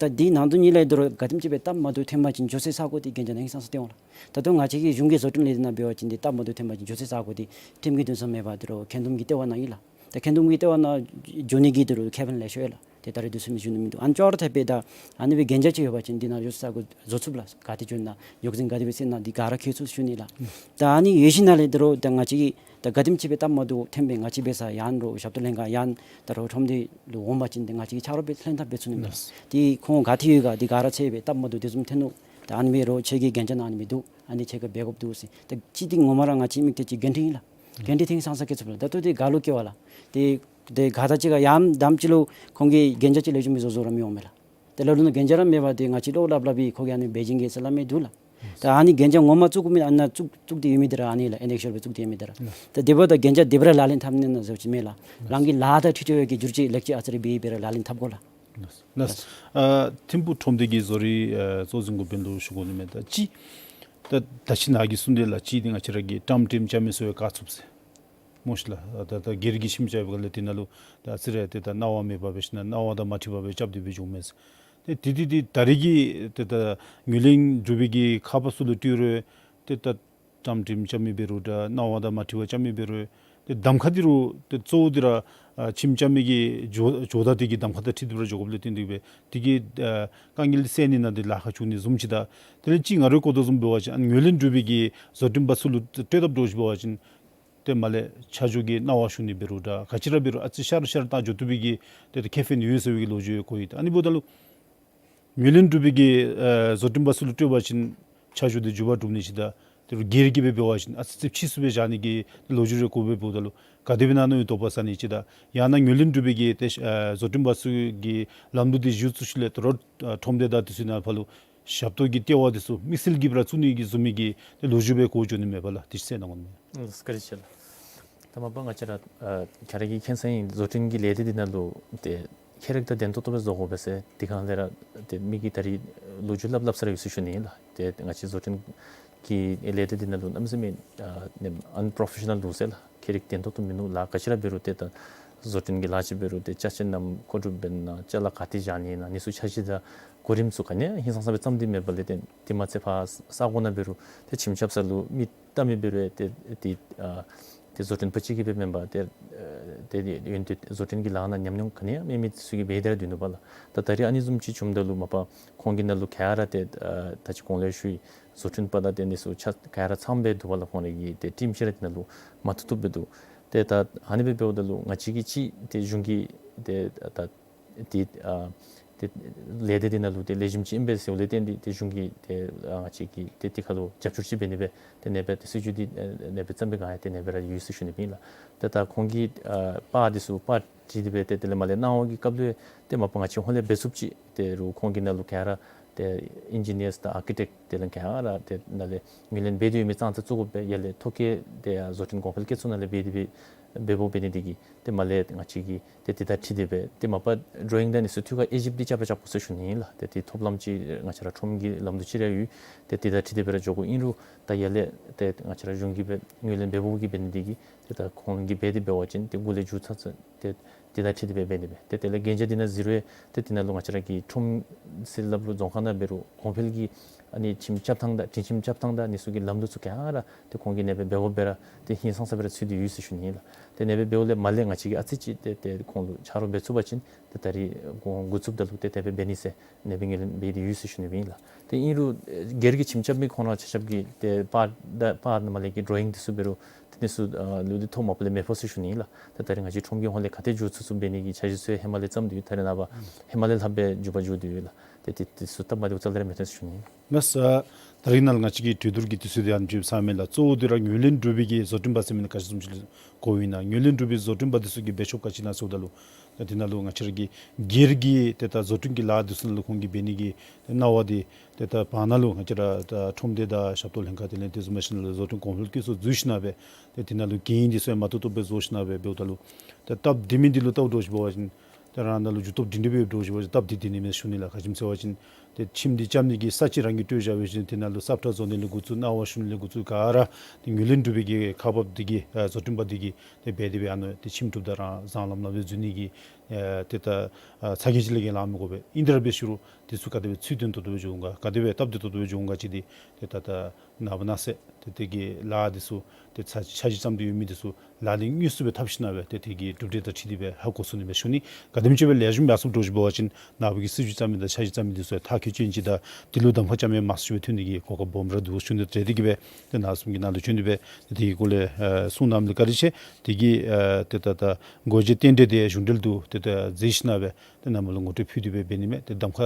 ད་འདི་ནང་དོན་གཉིས་ལས་ད་རུང་ག་དེམ་ཅིག་སྦེ་སྟབས་མ་བདེཝ་ཐོན་པ་ཅིན་འགྱོ་སའི་ས་གོ་འདི་འགན་འཇགས་ནང་ཧིང་སངས་ས་སྡོད་འོང་ལགས། ད་ལྟོ་ང་བཅས་ཀྱི་གཞུང་གི་བཟོ་སྐྲུན་ལས་སྡེ་ནང་འབད་བ་ཅིན་འདི་སྟབས་མ་བདེཝ་ཐོན་པ་ཅིན་འགྱོ་སའི་ས་གོ་འདི་ཁྲིམས་ཀྱི་འདུན་ས་མེད་པར་ད་རུང་ཁེངས་འདུམ་གྱི་ལྟེ་བ་ནང་ཨིན་ལགས། ད་ཁེངས་འདུམ་གྱི་ལྟེ་བ་ནང་འགྱོ་ནི་གི་ད་རུང་ཁེ་ཕན་ལེ་ཤ་ཡོད་ལགས། ཏེ་ད་རེས་དུས་ཚོད་མི་འགྱོ་ནི་མིན་འདུག། ཨ་ནི་ཅོག་ར་འཐདཔ་སྦེ་ད་ཨ་ནི་སྦེ་འགན་འཇགས་ཅིག་ཡོད་པ་ཅིན་འདི་ནང་འགྱོ་སའི་ས་གོ་བཟོ་ཚུགས་ལགས། ག་ཏེ་འགྱོ་ན་ཡོག་འཛིན་ག་དེ་སྦེ་ཟེར་ན་འདི་ག་ར་མཁྱེན་ཚུགས་ཟེར་ཞུ་ནི་ལགས། ད་ཨ་ནི་ཡོད་ཞིནམ་ལས་ད་རུང་ད་ང་བཅས་ཀྱིས་ད་ག་དེམ་ཅིག་སྦེ་སྟབས་མ་བདེཝ་ཐོན་སྦེ་ང་བཅས་འབད་ས་ཡང་རོགས་ཞབས་ཏོག་ལྷན་ཁག་ཡང་ད་རོགས་ཁྲོམ་སྡེ་ལུ་འོང་པ་ཅིན་ཏེ་ང་བཅས་ཀྱིས་ཆ་རོགས་སྦེ་ལྷན་ཐབས་འབད་ཚུགས་ནི་མས། ཏེ་ཁོང་ག་ཏེ་ཡོད་ག་འདི་ག་ར་འཚོལ་སྦེ་སྟབས་མ་བདེཝ་དེ་བཟུམ་ཐོན་ནུག། ད་ཨ་ནི་སྦེ་རོགས་ཁྱེད་ཀྱི་འགན་འཇགས་ནང་ཨ་ནི་སྦེ་འདུག། ཨ་ནི་ཁྱེད་ཀྱིས་འབད་དགོཔ་འདུག་ཟེར། ད་ཅི་འདི་ངོ་མ་ར་ང་བཅས་མི་སྡེ་ཅིག་འགན་འཁྲི་ཨིན་ལགས། འགན་འཁྲི་ཐིང་སང་ས་བཀལ་ཚུགས་པས་ལགས། ད་ལྟོ་འདི་ག་ལུ་བཀལ་བ་ལགས། ཏེ་ཏེ་ག་ད་ཅི་ག་ཡང་དེམ་ཅིག་ལུ་ཁོང་གིས་འགན་འཇགས་ཅིག་ལེགས་ཤོམ་སྦེ་བཟོ་བཟོ་ར་མི་འོང་མས་ལགས། ཏེ་ལ་ལུ་ནང་འགན་འཇགས་ར་མེད་པར་ཏེ་ང་བཅས་ལོག་སླབ་སླབ་སྦེ་ཁོ་གིས་ཨ་ནི་འབད་བྱིན་གེ་ཟེར་སླབ་མི་འདུག་ལགས། ད་ཨ་ནི་འགན་འཇགས་ངོ་མ་བཙུགས་མི་ཨ་ནཱ་བཙུགས་བཙུགས་ཏེ་ཡོད་མི་འདི་ར་ཨ་ནི་ལགས། ཨེ་ནེ་ཤོར་སྦེ་བཙུགས་ཏེ་ཡོད་མི་འདི་ར། ད་དེ་འབདཝ་ད་འགན་འཇགས་དེ་སྦེ་ར་ལག་ལེན་འཐབ་ནི་ན་བཟོ་ཅིག་མེད་ལགས། རང་གི་ལཱ་དང་འཁྲིལ་འཁྲིལ་བའི་གི་བསྒྱུར་བཅོས་ལེགས་བཅོས་ཨ་ཙི་རེ་འབད་འབད་ར་ལག་ལེན་འཐབ་དགོ་ལགས། ལགས། ཨ་ཐིམ་ཕུག་ཁྲོམ་སྡེ་གི་བཟོ་རིག་ཨ་གཙོ་འཛིན་གུས་པ་ལུ་ཞུ་དགོ་ནི་མས། ད་ཅི་ད་ད་ཅི་ནཱ་གིས་གསུངས་དེ་ལགས། ཅི་འདི་ང་བཅས་ར་གི་ཊམ་ཊིམ་རྐྱབ་མི་ཚུ་ཡང་བཀག་ཚུགས་ཟེར་སྨོ་ཤི་ལགས། ད་ད་སྒེར་གྱི་ཁྱིམ་རྐྱབ་པའི་སྒང་ལས་དེ་ནང་ལུ་ད་ཨ་ཙི་རེ་ཏེ་ད་གནང་བ་མེད་པར་འབད་ཞིནམ་ལས་གནང་བ་དང་མ་འཁྲིལ་བར་སྦེ་རྐྱབ་སྟེ་སྦེ་འགྱོཝ་མས་ཟེར། ཏེ་དེ་དེ་དེ་ད་རེས་ཀྱི་ཏེ་ད་ངོས་ལེན་གྲུབ་པའི་གི་ཁ་པར་ཚུ་ལུ་ལྟོས་རུང་ཏེ་ད་ཊམ་ཊིམ་རྐྱབ་མི་འབད་རུང་འདྲ་གནང་བ་དང་མ་འཁྲིལ་བར་རྐྱབ་མི་འབད་རུང་ཏེ་གདམ་ཁ་འདི་རུང་ཏེ་གཙོ་བོ་འདི་ར་ཨ་ཁྱིམ་རྐྱབ་མི་གི་ཇོ་ཇོ་བདག་འདི་གི་གདམ་ཁ་དང་འཁྲིལ་ཏེ་སྦེ་ར་འགྱོ་དགོཔ་ལས་བརྟེན་ཏེ་སྦེ་དེ་གི་ཨ་དཀའ་ངལ་སེལ་ནི་ནང་འདི་ལཱ་ཁག་བྱུང་ནི་བཟུམ་ཅིག། ད་དེ་ལས་ཅིག་ང་རའི་གོ་དོ་བཟུམ་འབད་བ་ཅིན་ཨ་ངོས་ལེན་གྲུབ་པའི་གི་བཟོ་སྐྲུན་པ་ཚུ་ལུ་སྤྲོད་དཔ་འདྲཝ་ཅིག་འབད་བ་ཅིན་ཏེ་མར་ལས་ཆ་འཇོག་གི་གནང་བ་ཞུ་ནི་འབད་རུང་འདྲ་ག་ཅི་ར་འབད་རུང་ཨ་ཙི་ཤར་ཤར་བཏང་འགྱོ་བཏུབ་པའི་གི་ཏེ་ཏེ་ཁེ་ཕན་ཡོད་ཟེར་བའི་གི་ལོ་རྒྱུས་ཡང་གོ་ཡི། ཨ་ནི་འབདཝ་ད་ལུ་ངོས་ལེན་གྲུབ་པའི་གི་ཨ་བཟོ་སྐྲུན་པ་ཚུ་ལུ་སྤྲོད་པ་ཅིན་ཆ་འཇོག་འདི་མགྱོགས་པར་གྲུབ་ནི་ཅིག་དང་དེ་རུ་སྒེར་གྱི་སྦེ་འབད་བ་ཅིན་ཨ་ཙི་ཙི་ཕྱིས་སུ་སྦེ་བཞག་ནི་གི་ལོ་རྒྱུས་རེ་གོཝ་སྦེ་འབདཝ་ད་ལུ་ག་དེ་སྦེ་ཨིན་ན་མནོ་བའི་དོགས་པ་ཟ་ནི་ཅིག་དང་ཡང་ན་ངོས་ལེན་གྲུབ་པའི་གི་ཏེ་ཨ་བཟོ་སྐྲུན་པ་ཚུ་གི་ལམ་ལུགས་འདི་བཞག་ཚུགས་ཞིནམ་ལས་དོ་རུང་ཨ་ཁྲོམ་སྡེ་དང་དེ་ཚུ་ནང་ཕར་ལུ་ཞབས་ཏོག་གི་ལྟེ་བ་འདི་ཚུ་དམིགས་བསལ་གྱིས་སྦེ་ར་བཙུགས་ནི་གི་བཟུམ་མའི་གི་ཏེ་ལོ་རྒྱུས་སྦེ་གོ་འགྱོ་ནི་མས་པ་ལགས། དེ་ཅིག་གསལ་གནང་དགོ་ནི་མས། ཨ་བཀའ་དྲིན་ཆེ་ལགས། ད་མ་པ་ང་བཅས་ར་ཨ་ཁྱོད་ར་གིས་མཁྱེན་གསལ་ཨིན། བཟོ་སྐྲུན་གྱི་ལས་སྡེ་འདི་ནང་ལུ་ཏེ་ཁྱད་རིག་དང་ལྡན་ཏོག་ཏོ་སྦེ་བཟོ་དགོ་པས་ཟེར་དེ་སྒང་ལས་ར་ཏེ་མི་གིས་ད་རེས་ལོ་རྒྱུས་སླབ་སླབ་ས་ར་ཡོད་ཟེར་ཞུ་ནི་ཨིན་ལགས། ཏེ་ང་བཅས་བཟོ་སྐྲུན་གྱི་ལས་སྡེ་འདི་ནང་ལུ་གནམ་མེད་ས་མེད་ཨ་ནེམ་ཨན་པོརོ་ཕེ་ཤ་ནཱལ་འདུག་ཟེར་ལགས། ཁྱད་རིག་ལྡན་ཏོག་ཏོ་མིན་འདུག་ལགས། ག་ཅི་ར་འབད་རུང་ཏེ་ད་བཟོ་སྐྲུན་གྱི་ལཱ་ཅིག་འབད་རུང་ཏེ་ཅ་ཆས་རྣམས་མཁོ་སྒྲུབ་འབད་ནི་ནང་ཅ་ལ་ག་ཏེ་བཞག་ནི་ནང་ཨ་ནི་ཚུ་འཆར་གཞི་དང་གོ་རིམ་ཚུ་ག་ནི་ཡང་ཧིང་སངས་ས་སྦེ་བརྩམས་ཏེ་མེད་པ་ལས་ཏེ་དེ་མ་ཚད་ཕར་ས་གོ་ནང་འབད་རུང་ཏེ་ཁྱིམ་རྐྱབ་ས་ལུ་མི་བལྟ་མི་འབད་རུང་ཏེ་ཏེ་ཨ་ཏེ་བཟོ་སྐྲུན་པ་ཅིག་གིས་སྦེ་མེན་པར་ཏེ་ཨ་ཏེ་ཡོན་ཏན་བཟོ་སྐྲུན་གྱི་ལཱ་ནང་ཉམས་མྱོང་ག་ནི་ཡང་མེད་མི་ཚུ་གིས་འབད་དེ་ར་སྡོད་ནུག་པ་ལགས། ད་ད་རེས་ཨ་ནི་བཟུམ་ཅིག་བྱུངམ་ད་ལུ་མ་པ་ཁོང་གི་ནང་ལུ་ག་ར་ཏེ་ཨ་ད་ཅི་གོང་ལས་ཞུ་ཡི་བཟོ་སྐྲུན་པ་དང་ཏེ་ཨ་ནི་ཚུ་ཆ་ག་ར་ཚངམ་སྦེ་འདུག་པ་ལགས། ཁོང་ར་གི་ཏེ་ཊིམ་ཅིག་ར་དེ་ནང་ལུ་མ་ཐུག་ཐུག་སྦེ་འདུག། ཏེ་ད་ཨ་ནི་སྦེ་འབདཝ་ད་ལུ་ང་བཅས་ཀྱིས་ཅིག་ཏེ་གཞུང་གི་ཏེ་ད་ཏེ་ཨ་ཏེ་ལས་སྡེ་འདི་ནང་ལུ་ཏེ་ལེགས་ཤོམ་ཅིག་ཨིན་པས་ཟེར་ལས་བརྟེན་ཏེ་ཏེ་གཞུང་གིས་ཏེ་ཨ་ང་བཅས་ཀྱི་ཏེ་དེ་ཁར་ལུ་རྒྱབ་སྐྱོར་ཅིག་འབད་ནི་སྦེ་ཏེ་ཨ་ནེ་སྦེ་ཏེ་སྲིད་བྱུས་འདི་ཨ་ཨ་ནེ་སྦེ་བརྩམས་པའི་སྒང་ཡང་ཏེ་ཨ་ནེ་སྦེ་ར་ཡོད་ཟེར་ཞུ་ནི་ཨིན་ལགས། ཏེ་ད་ཁོང་གིས་ཨ་པར་འདི་ཚུ་པར་བྲིས་ཏེ་སྦེ་ཏེ་དེ་ལས་མར་ལས་གནང་བ་གི་སྐབས་ལུ་ཏེ་མ་པ་ང་བཅས་ཧོངས་ལས་འབད་ཚུགསཔ་ཅིག་ཏེ་རུང་ཁོང་གི་ནང་ལུ་ག་ར་ཏེ་ཨིན་ཇི་ནི་ཡརསི་དང་ཨར་ཀི་ཊེཀཊ་དེ་ལས་ག་ར་ཏེ་ནཱ་ལས་ངོས་ལེན་འབད་དེ་ཡོད་མི་ཙང་ཙ་བཙུགས་དགོ་པས། ཡར་ལས་ཐོ་བཀོད་ཏེ་ཡར་བཟོ་སྐྲུན་གོང་འཕེལ་བཀོད་ཚོགས་ནང་ལས་འབད་དེ་སྦེ་འབད་འབདཝ་འབད་ནི་འདི་གིས་ཏེ་མར་ལས་ང་བཅས་ཀྱིས་ཏེ་དེ་དང་འཁྲིལ་ཏེ་སྦེ་ཏེ་མ་པ་ཌོ་རོ་ཡིང་དང་ཨ་ནི་ཚུ་ཐོག་ཁར་ཨེ་ཇི་པི་འདི་རྐྱབ་ར་རྐྱབ་དགོ་ཟེར་ཞུ་ནི་ཨིན་ལགས། ཏེ་དེ་ཐོབ་ལམ་ཅིག་ང་བཅས་ར་ཁྲོམ་གྱི་ལམ་དུ་ཅིག་ར་ཡོད། ཏེ་དེ་དང་འཁྲིལ་ཏེ་སྦེ་ར་འགྱོ་དགོ། ཨིན་རུང་ད་ཡར་ལས་ཏེ་ང་བཅས་ར་གཞུང་གིས་སྦེ་ངོས་ལེན་འབད་འབདཝ་གིས་འབད་ནི་འདི་གིས་ཏེ་ད་ཁོང་གིས་འབད་དེ་འབད་བ་ཅིན་ཏེ་འགོ་ལས་མཇུག་ཚུན་ཚོད་ཏེ་དེ་དང་འཁྲིལ་ཏེ་སྦེ་འབད་ནི་སྦེ་ཏེ་དེ་ལས་གན་རྒྱ་འདི་ནང་གཟིགས་རུང་ཏེ་དེ་ནང་ལུ་ང་བཅས་ར་གི་ཁྲོམ་ཟེར་སླབ་རུང་རྫོང་ཁག་ནང་འབད་རུང་གོང་འཕེལ་གྱི་ཨ་ནི་ཁྱིམ་རྐྱབ་ཐངས་དང་སྒྲིང་ཁྱིམ་རྐྱབ་ཐངས་དང་ཨ་ནི་ཚུ་གི་ལམ་ལུགས་ཚུ་ག་ར་ཏེ་ཁོང་གིས་ཨ་ནེ་སྦེ་འབད་འབདཝ་སྦེ་ར་ཏེ་ཧིང་སངས་ས་སྦེ་ར་ཚུད་དེ་ཡོད་ཟེར་ཞུ་ནི་ཨིན་ལགས། ཏེ་ཨ་ནེ་སྦེ་འབདཝ་ལས་མར་ལས་ང་བཅས་ཀྱིས་ཨ་ཙི་ཅིག་ཏེ་ཏེ་ཁོང་ལུ་ཆ་རོགས་འབད་ཚུགས་པ་ཅིན་ཏེ་ད་རེས་འགོ་འགོ་བཙུགསཔ་ད་ལུ་ཏེ་དེ་སྦེ་འབད་ནི་ཟེར་ཨ་ནེ་སྦེ་ངོས་ལེན་འབད་དེ་ཡོད་ཟེར་ཞུ་ནི་ཨིན་ལགས། ཏེ་ཨིན་རུང་སྒེར་གྱི་ཁྱིམ་རྐྱབ་མི་ཁོང་ར་ཆ་ཁྱབ་ཀྱིས་ཏེ་པར་དང་པར་ནང་མར་ལས་ཀྱི་ཌོ་རོ་ཡིང་འདི་ཚུ་འབད་རུང་ཏེ་ཨ་ནི་ཚུ་ཨ་ལུ་འདི་ཐོག་མ་པ་ལས་མེད་པས་ཟེར་ཞུ་ནི་ཨིན་ལགས། ཏེ་ད་རེས་ང་བཅས་ཁྲོམ་གྱི་ཧོངས་ལས་ག་ཏེ་འགྱོ་ཚུགས་ཚུགས་འབད་ནི་གི་འཆར་གཞི་ཚུ་ཧེ་མ་ལས་བརྩམས་ཏེ་ཡོད། ད་རེས་ནངས་པ་ཧེ་མ་ལས་ལྷགཔ་སྦེ་མགྱོགས་པར་འགྱོ་དོ་ཡོད་ལགས། ཏེ་དེ་དེ་ཚུ་སྟབས་མ་བདེཝ་རྩ་ལས་ར་མི་ཐོན་ཟེར་ཞུ་ནི་ཨིན། ལགས། ད་རིས་ནཱ་ལུ་ང་བཅས་ཀྱི་གྲོས་བསྡུར་གྱི་དུས་ཚོད་འདི་ཨ་ནི་ཅིག་ཚང་མས་ལགས། གཙོ་བོ་འདི་ར་ངོས་ལེན་གྲུབ་པའི་གི་བཟོ་སྐྲུན་པ་ཟེར་མི་ནི་ག་ཅི་བཟུམ་ཅིག་ལུ་གོཝ་ཨིན་ན། ངོས་ལེན་གྲུབ་པའི་བཟོ་སྐྲུན་པ་འདི་ཚུ་གིས་འབད་ཤོག་ག་ཅི་གནང་ཟེརཝ་ད་ལུ། ད་འདི་ནང་ལུ་ང་བཅས་ར་གི་སྒེར་གྱི་ཏེ་ད་བཟོ་སྐྲུན་གྱི་ལཱ་འདི་ཚུ་ནང་ལུ་ཁོང་གིས་འབད་ནི་གི་ཏེ་གནང་བ་འདི་ཏེ་ད་བར་ན་ལུ་ང་བཅས་ར་ད་ཁྲོམ་སྡེ་དང་ཞབས་ཏོག་ལྷན་ཁག་དེ་ལས་དེ་བཟུམ་མ་ཞིནམ་ལས་བཟོ་སྐྲུན་གོང་འཕེལ་བཀོད་ཚོགས་འཛུལ་ཞིན་ན་སྦེ་ཏེ་འདི་ནང་ལུ་གན་འདི་ཚུ་ཡང་མ་ཏོག་ཏོ་སྦེ་བཟོ་ཞིན་ན་སྦེ་འབདཝ་ད་ལུ་ཏེ་སྟབས་བདེ་མི་འདི་ལུ་ལྟཝ་འདྲཝ་ཅིག་འབད་བ་ཅིན་ཏེ་རང་ནང་ལུ་འགྱུར་ལྡོག་འདི་འདྲ་སྦེ་འདྲཝ་ཅིག་འབད་བ་ཅིན་སྟབས་བདེ་འདི་ནི་མས་ཞུ་ནི་ལགས། ག་ཅི་སྨོ་ཟེར་བ་ཅིན་ཏེ་ཁྱིམ་འདི་རྐྱབ་ནི་གི་ས་ཅིག་རང་གིས་སྤྲོད་བཞག་པ་ཅིན་འདི་ནང་ལུ་སབ་ཁྲ་བཟོ་ནི་ལས་འགོ་བཙུགས་གནང་བ་ཞུ་ནི་ལས་འགོ་བཙུགས་ག་ར་ཏེ་ངོས་ལེན་གྲུབ་པའི་གི་ཁག་འབགཔ་འདི་གིས་ཨ་བཟོ་སྐྲུན་པ་འདི་གིས་ཏེ་འབད་དེ་སྦེ་ཨ་ནི་ཏེ་ཁྱིམ་གྲུབ་ད་རང་བཟང་ལམ་ནང་སྦེ་འཛུལ་ནི་གི་ཨེ་ཏེ་ད་ཨ་ཚ་གྱང་ཅིག་ལས་བརྒལ་ལང་མི་དགོ་པས། ཨིན་ཏེ་ར་འབད་ཞུ་རུང་འདི་ཚུ་ག་དེ་སྦེ་ཚུལ་མཐུན་ཏོག་ཏོ་སྦེ་འགྱོ་འོང་ག་ག་དེ་སྦེ་སྟབས་བདེ་ཏོག་ཏོ་སྦེ་འགྱོ་འོང་ག་ཅིག་འདི་ཏེ་ད་ད་ནངས་པ་གནངས་ཚེ་ཏེ་དེ་གི་ལཱ་འདི་ཚུ་ཏེ་ཚར་ཚར་གཅིག་བརྩམས་ཏེ་ཡོད་མི་འདི་ཚུ་ལག་ལེན་དངོས་སུ་སྦེ་འཐབ་ཞིན་ན་སྦེ་ཏེ་དེ་གི་གྲུབ་འབྲས་དང་འཁྲིལ་ཏེ་སྦེ་ཧ་གོ་ཚུགས་ནི་མས་ཞུ་ནི། ག་དེམ་ཅིག་སྦེ་ལེགས་ཤོམ་ཡར་སོངམ་འདྲཝ་ཅིག་འབད་བ་ཅིན་ནཱ་བུ་གི་སྲིད་བྱུས་བརྩམ་མི་དང་འཆར་གཞི་བརྩམ་མི་འདི་ཚུ་ཡང་མཐར་འཁྱོལ་ཅན་ཅིག་དང་འདི་ལུ་གདམ་ཁ་རྐྱབ་མི་མང་སུ་ཅིག་སྦེ་ཐོན་ནི་གི་གོ་སྐབས་སྦོམ་ར་འདུག་ཞུ་ནི། དེ་འདི་གིས་སྦེ་ཏེ་ནཱ་གསུམ་གྱི་ནང་ལུ་བྱོན་ཏེ་སྦེ་ཏེ་དེ་གི་སྐོར་ལས་ཨེ་གསུང་གནངམ་ལས་བཀའ་དྲིན་ཆེ། དེ་གི་ཨེ་ཏེ་ད་ད་དགོངས་བཞེད་རྟེན་འབྲེལ་འདི་གཞུང་འབྲེལ་དུ་ཏེ་ད་མཛད་ཞིན་ན་སྦེ་ཏེ་ནཱ་མར་ལུ་ངོ་སྤྲོད་ཕུལ་ཏེ་སྦེ་འབད་ནི་མས། ཏེ་གདམ་ཁ་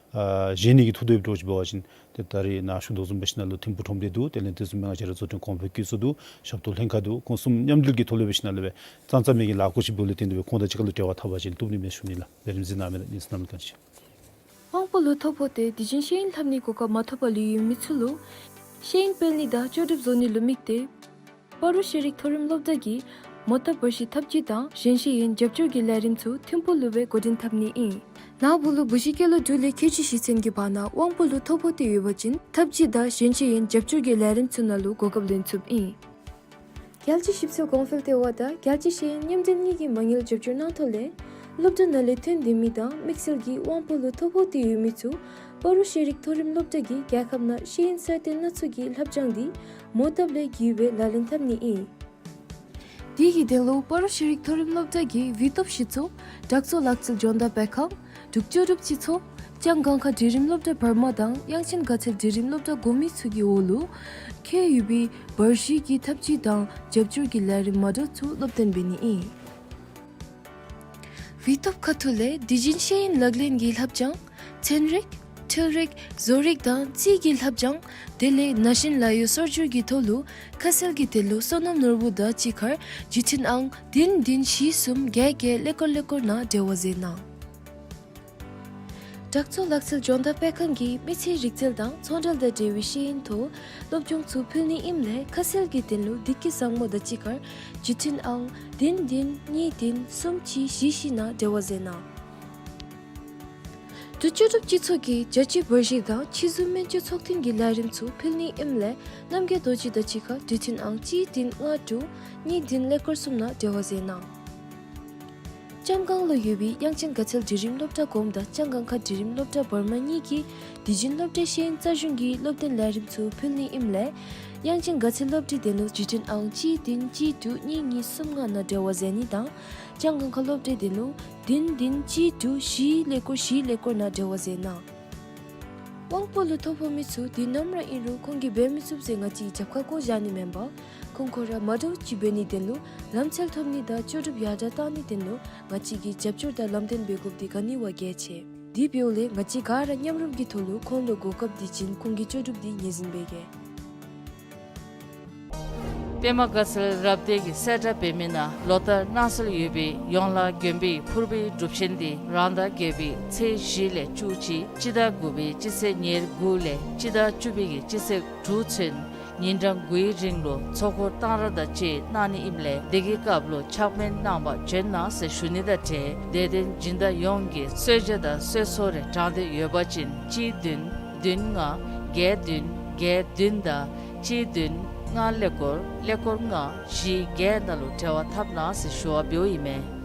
ཨ་བཞེས་ནི་གི་ཐོག་ཏུ་འདྲཝ་ཅིག་འབད་བ་ཅིན་ཏེ་ད་རེས་ནཱ་ཞུ་དོ་བཟུམ་འབད་ཞིན་ན་ལུ་ཐིམ་ཕུག་ཁྲོམ་སྡེ་འདུག། དེ་ལས་དེ་བཟུམ་མའི་ང་བཅས་ར་བཟོ་སྐྲུན་གོང་འཕེལ་བཀོད་ཚོགས་འདུག། ཞབས་ཏོག་ལྷན་ཁག་འདུག། ཁོང་གསུམ་མཉམ་འབྲེལ་གྱི་ཐོག་ལས་འབད་ཞིན་ན་ལུ་སྦེ་ཙང་ཙང་མི་གི་ལཱ་བཀོད་ཅིག་འབདཝ་ལས་བརྟེན་ཏེ་སྦེ་ཁོང་དང་གཅིག་ཁར་ལུ་འབྲེལ་བ་འཐབ་པ་ཅིན་བཏུབ་ནི་མས་ཞུ་ནི་ལགས། ལས་རིམ་གཟིགས་གནང་མི་ལུ་གནམ་མེད་ས་མེད་བཀའ་དྲིན་ཆེ། དབང་པོ་ལུ་ཐོ་ཕོག་སྟེ་དུས་རྒྱུན་ཤེས་ཡོན་ལྷབ་ནིའི་གོ་སྐབས་མ་ཐོབ་པར་ལུས་ཡོད་མི་ཚུ་ལུ་ཤེས་ཡོན་སྤེལ་ནི་དང་ལྕོགས་གྲུབ་བཟོ་ནི་ལུ་དམིགས་ཏེ་སྤ་རོ་ཤེས་རིག་མཐོ་རིམ་སློབ་གྲྭ་གིས་མོ་བཏབ་འབར་བཤིག་ཐབས་ཇུས་དང་གཞན་ཤེས་ཡོན་རྒྱབ་སྐྱོར་གྱི་ལས་རིམ་ཚུ་ཐིམ་ཕུག་ལུ་སྦེ་འགོ་འདྲེན་འཐབ་ནི་ཨིན། ནཱ་བུ་ལུ་བུ་གཞི་སྐྱེས་ལོ་དྲུག་ལས་ཁལ་གཅིག་བཞེས་ཚུན་གྱི་བར་ན་དབང་པོ་ལུ་ཐོ་ཕོག་སྟེ་ཡོད་པ་ཅིན་ཐབས་ཇུས་དང་གཞན་ཤེས་ཡོན་རྒྱབ་སྐྱོར་གྱི་ལས་རིམ་ཚུ་ནང་ལུ་གོ་སྐབས་ལེན་ཚུགསཔ་ཨིན། རྒྱལ་སྤྱིའི་ཞིབ་འཚོལ་གོང་འཕེལ་ལྟེ་བ་དང་རྒྱལ་སྤྱིའི་ཤེས་ཡོན་མཉམ་འབྲེལ་གཉིས་ཀྱི་མ་དངུལ་རྒྱབ་སྐྱོར་གནང་ཐོག་ལས་སློབ་གྲྭ་ནང་ལས་ཐོན་ཏེ་མི་དང་དམིགས་བསལ་གྱིས་དབང་པོ་ལུ་ཐོ་ཕོག་སྟེ་ཡོད་མི་ཚུ་སྤ་རོ་ཤེས་རིག་མཐོ་རིམ་སློབ་གྲྭ་གིས་རྒྱལ་ཁབ་ནང་ཤེས་ཡོན་གསར་གཏོད་སྣ་ཚོགས་ཀྱི་ལྷབ་སྦྱང་འདི་མོ་བཏབ་ལས་བརྒལ་བའི་ལག་ལེན་འཐབ་ནི་ཨིན། དེ་གི་དོན་ལུ་སྤ་རོ་ཤེས་རིག་མཐོ་རིམ་སློབ་གྲྭ་གིས་བི་ཏོབ་ཞི་ཚོགས་དྲག་ཚོགས་ལག་རྩལ་སྦྱོང་བརྡར་སྤེལ་ཁང་འབྲུག་ལྕོགས་གྲུབ་སྤྱི་ཚོགས་ལྕང་སྒང་ཁ་འབྲིང་རིམ་སློབ་གྲྭ་བར་མ་དང་དབྱངས་ཅན་དགའ་ཚལ་འབྲིང་རིམ་སློབ་གྲྭ་གོང་མའི་ཚུ་གི་འོག་ལུ་ཁྱབ་ཡོད་པའི་འབར་བཤིག་གི་ཐབས་ཇུས་དང་རྒྱབ་སྐྱོར་གྱི་ལས་རིམ་མ་འདྲཝ་ཚུ་སློབ་སྟོན་འབད་ནི་ཨིན། བི་ཏོབ་ཁ་ཐུག་ལས་དུས་རྒྱུན་ཤེས་ཡོན་ལག་ལེན་གྱི་ལྷབ་སྦྱང་ཚན་རིག་འཕྲུལ་རིག་བཟོ་རིག་དང་རྩིས་ཀྱི་ལྷབ་སྦྱང་དེ་ལས་ན་གཞོན་ལཱ་གཡོག་སོར་སྒྱུར་གྱི་ཐོག་ལུ་ཁ་གསལ་གྱི་དོན་ལུ་བསོད་ནམས་ནོར་བུ་དང་གཅིག་ཁར་བརྒྱུད་འཕྲིན་ཨང་བདུན་བདུན་བཞི་གསུམ་བརྒྱད་བརྒྱད་ཀླད་ཀོར་ཀླད་ཀོར་ནང་འབྲེལ་བ་མཛད་གནང་། དྲག་ཚོགས་ལག་རྩལ་སྦྱོང་བརྡར་སྤེལ་ཁང་གིས་མི་ཚེའི་རིག་རྩལ་དང་ཚོང་འབྲེལ་དང་འབྲེལ་བའི་ཤེས་ཡོན་ཐོག་སློབ་སྦྱོང་ཚུ་ཕུལ་ནི་ཨིནམ་ལས་ཁ་གསལ་གྱི་དོན་ལུ་བདེ་སྐྱིད་བཟང་མོ་དང་གཅིག་ཁར་བརྒྱུད་འཕྲིན་ཨང་བདུན་བདུན་གཉིས་བདུན་གསུམ་གཅིག་བཞི་བཞི་ནང་འབྲེལ་བ་མཛད་གནང་། འབྲུག་ལྕོགས་གྲུབ་སྤྱི་ཚོགས་ཀྱིས་བྱ་བྱེད་འབར་བཤིག་དང་ཕྱི་ཟུར་སྨན་བཅོས་ཚོགས་ཐུན་གྱི་ལས་རིམ་ཚུ་ཕུལ་ནི་ཨིནམ་ལས་རྣམ་རྒྱལ་རྡོ་རྗེ་དང་གཅིག་ཁར་བརྒྱུད་འཕྲིན་ཨང་གཅིག་བདུན་ལྔ་དྲུག་གཉིས་བདུན་ཀླད་ཀོར་གསུམ་ནང་འབྲེལ་བ་མཛད་གནང་། ལྕང་སྒང་ལུ་ཡོད་པའི་དབྱངས་ཅན་དགའ་ཚལ་འབྲིང་རིམ་སློབ་གྲྭ་གོངམ་དང་ལྕང་སྒང་ཁ་འབྲིང་རིམ་སློབ་གྲྭ་བར་མ་གཉིས་ཀྱིས་དུས་རྒྱུན་སློབ་གྲྭའི་ཤེས་ཡོན་རྩལ་གཞུང་གི་སློབ་སྟོན་ལས་རིམ་ཚུ་ཕུལ་ནི་ཨིནམ་ལས་དབྱངས་ཅན་དགའ་ཚལ་སློབ་གྲྭའི་དོན་ལུ་བརྒྱུད་འཕྲིན་ཨང་གཅིག་བདུན་གཅིག་དྲུག་གཉིས་གཉིས་གསུམ་ལྔ་ནང་འབྲེལ་བ་མཛད་ནི་དང་ལྕང་སྒང་ཁ་སློབ་གྲྭའི་དོན་ལུ་བདུན་བདུན་གཅིག་དྲུག་བཞི་ཀླད་ཀོར་བཞི་ཀླད་ཀོར་ནང་འབྲེལ་བ་མཛད་གནང་། དབང་པོ་ལུ་ཐོ་ཕོག་མི་ཚུ་དུས་ནམ་ར་ཨིན་རུང་ཁོང་གིས་འབད་མི་ཚུགས་ཟེར་ང་བཅས་ཀྱིས་རྒྱབ་ཁར་བཀོ་བཞག་ནི་མེན་པར་ཁོང་ཁོང་ར་མ་འདྲཝ་ཅིག་འབད་ནིའི་དོན་ལུ་ལམ་འཚོལ་ཐོབ་ནི་དང་ལྕོགས་གྲུབ་ཡར་དྲག་གཏང་ནིའི་དོན་ལུ་ང་བཅས་ཀྱིས་རྒྱབ་སྐྱོར་དང་ལམ་སྟོན་འབད་དགོཔ་འདི་ག་ནི་བ་གལ་ཆེ། དེ་འབདཝ་ལས་ང་བཅས་ག་ར་མཉམ་རུབ་ཀྱི་ཐོག་ལུ་ཁོང་ལུ་གོ་སྐབས་འདི་བྱིན་ཁོང་གི་ལྕོགས་གྲུབ་འདི་ངོས་འཛིན་འབད་གེ། པདྨ་དགའ་ཚལ་རབ་སྡེ་གིས་གསལ་བསྒྲགས་འབད་མི་ནང་ལོ་ལྟར་གནང་སྲོལ་ཡོད་པའི་ཡོངས་ལ་དགོན་པའི་ཕུར་བུའི་སྒྲུབ་ཆེན་འདི་རང་ཟླ་བརྒྱད་པའི་ཚེས་བཞི་ལས་བཅུ་གཅིག་སྤྱི་ཟླ་དགུ་པའི་སྤྱི་ཚེས་ཉེར་དགུ་ལས་སྤྱི་ཟླ་བཅུ་པའི་སྤྱི་ཚེས་དྲུག་ཚུན་ཉིན་གྲངས་དགུའི་རིང་ལུ་ཚོགས་འཁོར་གཏང་རག་དང་བཅས་གནང་ནི་ཨིནམ་ལས་དེ་གི་སྐབས་ལུ་ཕྱག་དཔེ་གནང་བར་བྱོན་གནང་ཟེར་ཞུ་ནི་དང་འབྲེལ་དད་ལྡན་སྦྱིན་བདག་ཡོངས་ཀྱིས་གསོལ་ཇ་དང་གསོལ་ཚོགས་རེ་དྲང་སྟེ་ཡོད་པ་ཅིན་གཅིག་བདུན་བདུན་ལྔ་བརྒྱད་བདུན་བརྒྱད་བདུན་དང་གཅིག་བདུན་ལྔ་ཀླད་ཀོར་ཀླད་ཀོར་ལྔ་བཞི་བརྒྱད་ནང་ལུ་འབྲེལ་བ་འཐབ་གནང་ཟེར་ཞུ་བ་འབདཝ་ཨིན་མས།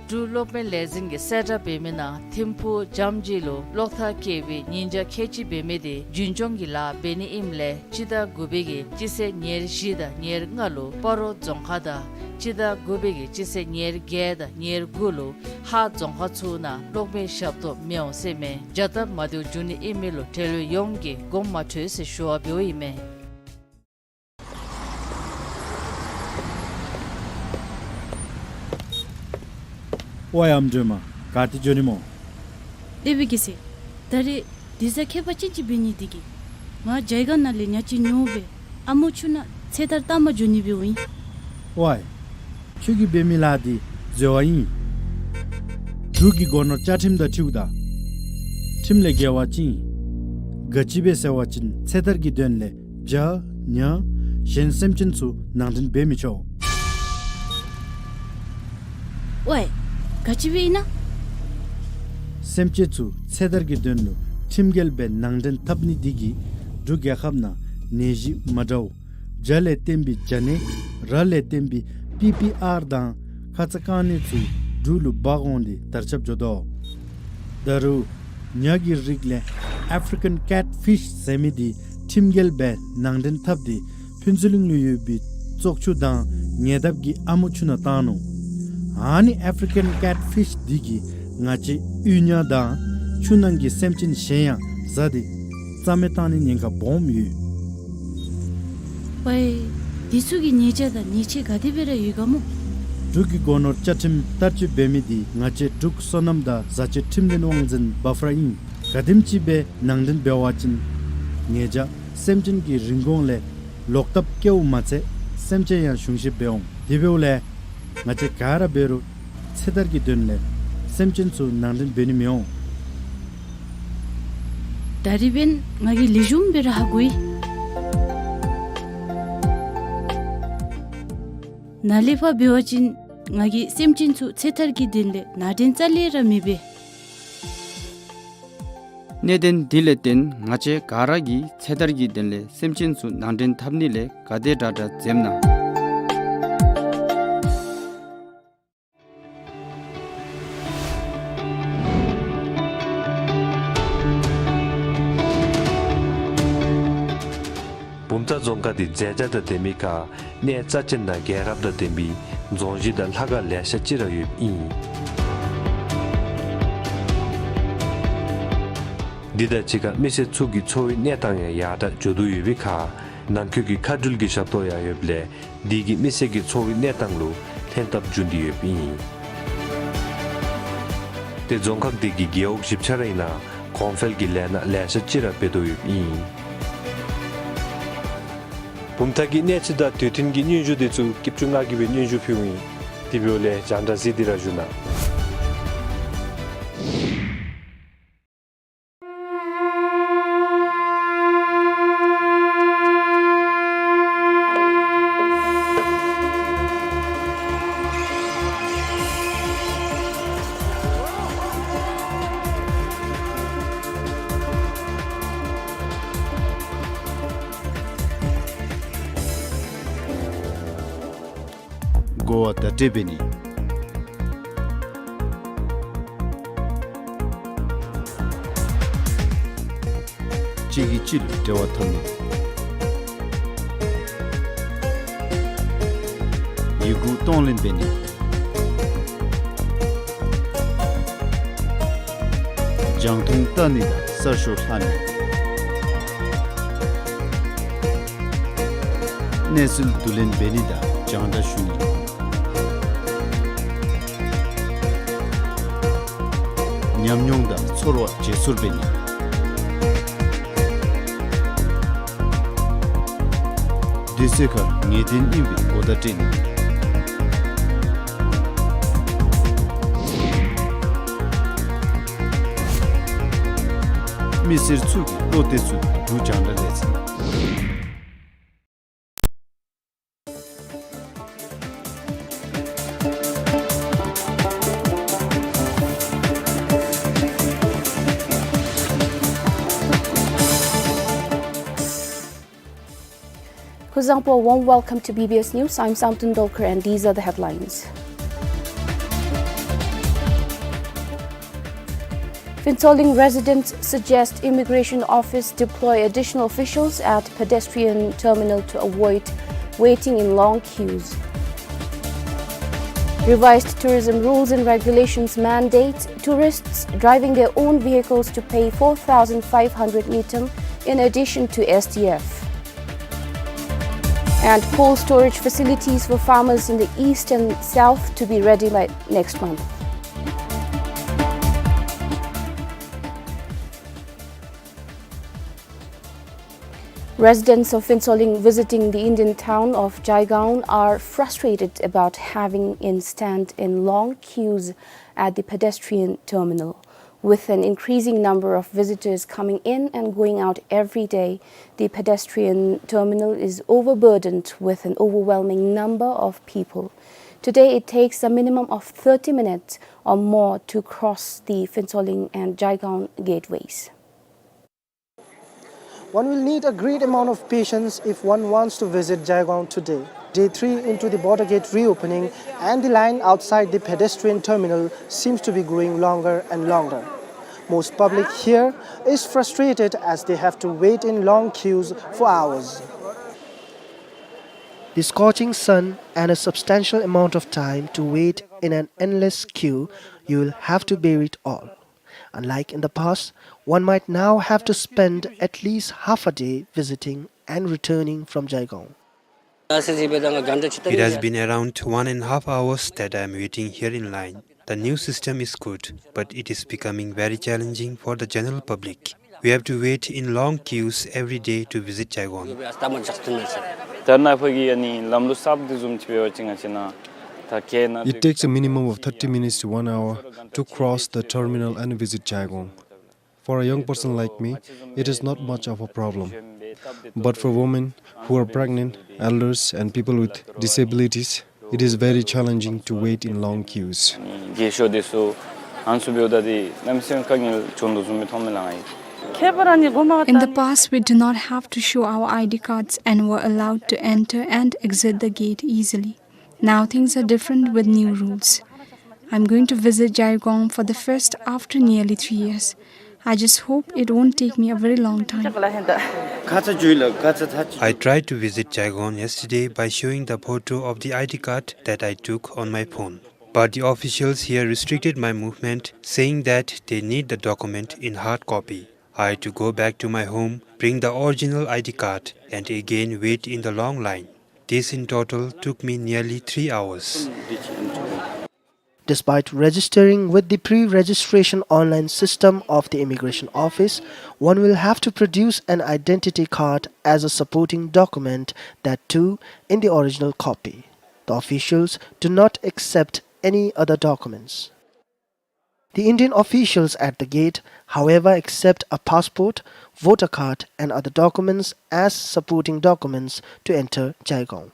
འབྲུག་གློག་མེ་ལས་འཛིན་གྱིས་གསལ་བསྒྲགས་འབད་མི་ནང་ཐིམ་ཕུག་འཇམ་གྱི་ལུ་གློག་ཐག་བཀལ་བའི་ཉིན་གྲངས་ཁལ་གཅིག་འབད་མི་དེ་རྒྱུན་སྐྱོང་གི་ལཱ་འབད་ནི་ཨིནམ་ལས་སྤྱི་ཟླ་དགུ་པའི་སྤྱི་ཚེས་ཉེར་བཞི་དང་ཉེར་ལྔ་ལུ་སྤ་རོ་རྫོང་ཁག་དང་སྤྱི་ཟླ་དགུ་པའི་སྤྱི་ཚེས་ཉེར་བརྒྱད་དང་ཉེར་དགུ་ལུ་ཧཱ་རྫོང་ཁག་ཚུ་ནང་གློག་མེ་ཞབས་ཏོག་མི་འོང་ཟེར་མས། བྱ་སྟབས་མ་བདེཝ་འབྱུང་ནི་ཨིན་མི་ལུ་འབྲེལ་ཡོད་ཡོངས་ཀྱིས་དགོངསམ་མ་ཁྲེལ་ཟེར་ཞུ་བ་འབདཝ་ཨིན་མས། ཝའེ་ཨམ་སྒྲོལ་མ། ག་ཏེ་འགྱོ་ནི་སྨོ། ཨེ་བི་གི་སི། ད་རེས་ དེ་ཟེར་ཁྱད་པར་ཅན་ཅིག་འབད་ནི་དེ་གིས་ང་རྒྱ་གར་ནང་ལས་ཉ་ཅིག་ཉོ་སྦེ་ཨ་མོ་ཆུ་ནང་ཚེ་ཐར་བཏང་པར་འགྱོ་ནི་འབདཝ་ཨིན། ཝའི། ཁྱོད་ཀྱིས་འབད་མི་ལཱ་འདི་འཛོལ་བ་ཨིན། འབྲུག་གི་སྒོ་ནོར་བཅའ་ཁྲིམས་དང་འཁྲིལཝ་ད་ཁྲིམས་ལས་འགལ་བ་ཅིག་ཨིན། ག་ཅི་སྦེ་ཟེར་བ་ཅིན་ཚེ་ཐར་གྱི་དོན་ལས་བྱ་ཉ་གཞན་སེམས་ཅན་ཚུ་ནང་འདྲེན་འབད་མི་ཆོག། ཝའི། ག་ཅི་སྦེ་ཨིན་ན། སེམས་ཅན་ཚུ་ཚེ་ཐར་གྱི་དོན་ལུ་ཁྲིམས་འགལ་སྦེ་ནང་འདྲེན་འཐབ་ནི་འདི་གིས་འབྲུག་རྒྱལ་ཁབ་ནང་ནད་གཞི་མ་འདྲཝ་བྱ་ལས་བརྟེན་པའི་བྱ་ནད་ར་ལས་བརྟེན་པའི་པི་པི་ཨར་དང་ཁ་ཙ་རྐང་ནད་ཚུ་འབྲུག་ལུ་འབག་འོང་སྟེ་དར་ཁྱབ་འགྱོ་དོ། ད་རུང་ཉ་གི་རིགས་ལས་ཨེཕ་རི་ཀན་ཀེཊ་ཕིཤ་ཟེར་མི་འདི་ཁྲིམས་འགལ་སྦེ་ནང་འདྲེན་འཐབ་སྟེ་ཕུན་ཚོགས་གླིང་ལུ་ཡོད་པའི་བཙོག་ཆུ་དང་ཉེ་འདབས་ཀྱི་ཨ་མོ་ཆུ་ནང་བཏང་ནུག། ཨ་ནི་ཨེཕ་རི་ཀན་ཀེཊ་ཕིཤ་འདི་གིས་ང་བཅས་གཡུས་ཉ་དང་ཆུ་ནང་གི་སེམས་ཅན་གཞན་ཡང་བཟའ་སྟེ་རྩ་མེད་བཏང་ནི་ཉེན་ཁ་སྦོམ་ཡོད། ཝའི། དེ་ཚུ་གི་ཉེས་བྱ་དང་ཉེས་ཆད་ག་དེ་སྦེ་ར་ཡོད་ག་སྨོ། འབྲུག་གི་སྒོ་ནོར་བཅའ་ཁྲིམས་བསྟར་སྤྱོད་འབད་མི་འདི་ང་བཅས་འབྲུག་སོ་ནམ་དང་བཟའ་སྤྱོད་ཁྲིམས་ལྡན་དབང་འཛིན་བཱཕ་ར་ཨིན། ག་དེམ་ཅིག་སྦེ་ནང་འདྲེན་འབད་བ་ཅིན་ཉེས་བྱ་སེམས་ཅན་གྱི་རིན་གོང་ལས་ལོག་བཏབ་བཀལཝ་མ་ཚད་སེམས་ཅན་ཡང་གཞུང་བཞེས་འབད་འོང་། དེ་འབདཝ་ལས་ང་བཅས་ག་ར་འབད་རུང་ཚེ་ཐར་གྱི་དོན་ལས་སེམས་ཅན་ཚུ་ནང་འདྲེན་འབད་ནི་མི་འོང་། ད་རིས་འབདན་ང་གིས་ལེགས་ཤོམ་སྦེ་ར་ཧ་གོ་ཡི། ནཱ་ལས་ཕར་འབད་བ་ཅིན་ང་གིས་སེམས་ཅན་ཚུ་ཚེ་ཐར་གྱི་དོན་ལས་ནང་འདྲེན་རྩ་ལས་ར་མི་འབད། གནད་དོན་འདི་ལས་བརྟེན་ང་བཅས་ག་ར་གིས་ཚེ་ཐར་གྱི་དོན་ལས་སེམས་ཅན་ཚུ་ནང་འདྲེན་འཐབ་ནི་ལས་ག་དེ་དྲག་དྲག་འཛེམ་གནང་། བུམ་ཐང་རྫོང་ཁག་འདི་མཛེས་ཆ་དང་ལྡན་མི་ཁར་གནས་རྩ་ཅན་དང་རྒྱལ་རབས་དང་ལྡན་པའི་རྫོང་གཞི་དང་ལྷ་ཁང་ལེ་ཤ་ཅིག་ར་ཡོདཔ་ཨིན། འདི་དང་གཅིག་ཁར་མི་སེར་ཚུ་གི་འཚོ་བའི་གནས་སྟངས་ཡང་ཡར་དྲག་འགྱོ་དོ་ཡོད་པའི་ཁར་ནང་འཁོད་ཀྱི་མཁའ་འགྲུལ་གྱི་ཞབས་ཏོག་ཡང་ཡོདཔ་ལས་འདི་གིས་མི་སེར་གྱི་འཚོ་བའི་གནས་སྟངས་ལུ་ལྷན་ཐབས་འབྱུང་སྟེ་ཡོདཔ་ཨིན། ཏེ་རྫོང་ཁག་འདི་གི་རྒེད་འོག་བཞི་ཆ་ར་ཨིན་ན་གོང་འཕེལ་གྱི་ལས་སྣ་ལེ་ཤ་ཅིག་ར་འབད་དོ་ཡོདཔ་ཨིན། བུམ་ཐང་གི་གནས་ཚུལ་དང་དུས་མཐུན་གྱི་སྙན་ཞུ་འདི་ཚུ་སྐྱིད་ཆུ་ང་གིས་སྦེ་སྙན་ཞུ་ཕུལཝ་ཨིན། དེ་འབདཝ་ལས་རྒྱང་བསྒྲགས་གཟིགས་ཏེ་ར་བཞུགས་གནང་། གོ་བ་བརྡ་སྤྲོད་འབད་ནི། གཅིག་གིས་གཅིག་ལུ་འབྲེལ་བ་འཐབ་ནི། ཡི་གུ་གཏོང་ལེན་འབད་ནི། རྒྱང་མཐོང་བལྟ་ནི་དང་གསར་ཤོག་ལྷག་ནི། གནས་ཚུལ་བསྡུ་ལེན་འབད་ནི་དང་རྒྱང་བསྒྲགས་ཞུ་ནི། ཉམས་མྱོང་དང་ཚོར་བ་བརྗེ་སོར་འབད་ནི། དུས་ཚོད་ཁར་ངེས་གཏན་ཨིན་པའི་གོ་བརྡ་སྤྲོད་ནི། མི་སེར་ཚུ་གི་བློ་གཏད་ཚུགས་པའི་འབྲུག་རྒྱང་བསྒྲགས་ལས་འཛིན། Kuzuzangpo, warm welcome to B B S News. I'm Samten Dolkar and these are the headlines. Phuentsholing residents suggest immigration office deploy additional officials at pedestrian terminal to avoid waiting in long queues. Revised tourism rules and regulations mandate tourists driving their own vehicles to pay four thousand five hundred ngultrum in addition to S T F. And cold storage facilities for farmers in the east and south to be ready by next month. Residents of Phuentsholing visiting the Indian town of Jaigaon are frustrated about having in stand in long queues at the pedestrian terminal. With an increasing number of visitors coming in and going out every day, the pedestrian terminal is overburdened with an overwhelming number of people. Today, it takes a minimum of thirty minutes or more to cross the Phuentsholing and Jaigaon gateways. One will need a great amount of patience if one wants to visit Jaigaon today. Day three into the border gate reopening, and the line outside the pedestrian terminal seems to be growing longer and longer. Most public here is frustrated as they have to wait in long queues for hours. The scorching sun and a substantial amount of time to wait in an endless queue, you will have to bear it all. Unlike in the past, one might now have to spend at least half a day visiting and returning from Jaigaon. It has been around one and a half hours that I am waiting here in line. The new system is good, but it is becoming very challenging for the general public. We have to wait in long queues every day to visit Jaigaon. ད་ནཱ་ཕར་གྱི་ཨ་ནི་ལམ་ལུགས་གསརཔ་འདི་བཟུམ་ཅིག་འབད་བ་ཅིན་ང་བཅས་ནཱ་ད་ག་ན། It takes a minimum of thirty minutes to one hour to cross the terminal and visit Jaigaon. For a young person like me, it is not much of a problem. But for women who are pregnant, elders, and people with disabilities, it is very challenging to wait in long queues. རྒས་ཤོས་འདི་ཚུ་ཨ་ནི་ཚུ་འབདཝ་ད་འདི་གནམ་མེད་ས་མེད་དཀའ་ངལ་བྱུང་དོ་བཟུམ་སྦེ་མཐོངམ་མས་ལགས། In the past, we did not have to show our I D cards and were allowed to enter and exit the gate easily. Now things are different with new rules. I'm going to visit Jaigaon for the first after nearly three years. I just hope it won't take me a very long time. I tried to visit Jaigaon yesterday by showing the photo of the I D card that I took on my phone. But the officials here restricted my movement, saying that they need the document in hard copy. I had to go back to my home, bring the original I D card, and again wait in the long line. This in total took me nearly three hours. Despite registering with the pre-registration online system of the immigration office, one will have to produce an identity card as a supporting document, that too in the original copy. The officials do not accept any other documents. The Indian officials at the gate, however, accept a passport, voter card, and other documents as supporting documents to enter Jaigaon.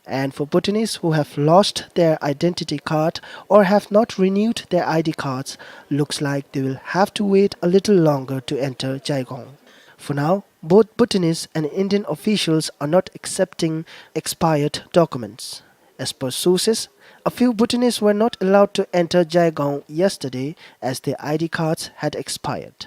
And for Bhutanese who have lost their identity card or have not renewed their I D cards, looks like they will have to wait a little longer to enter Jaigaon. For now, both Bhutanese and Indian officials are not accepting expired documents. As per sources, a few Bhutanese were not allowed to enter Jaigaon yesterday as their I D cards had expired.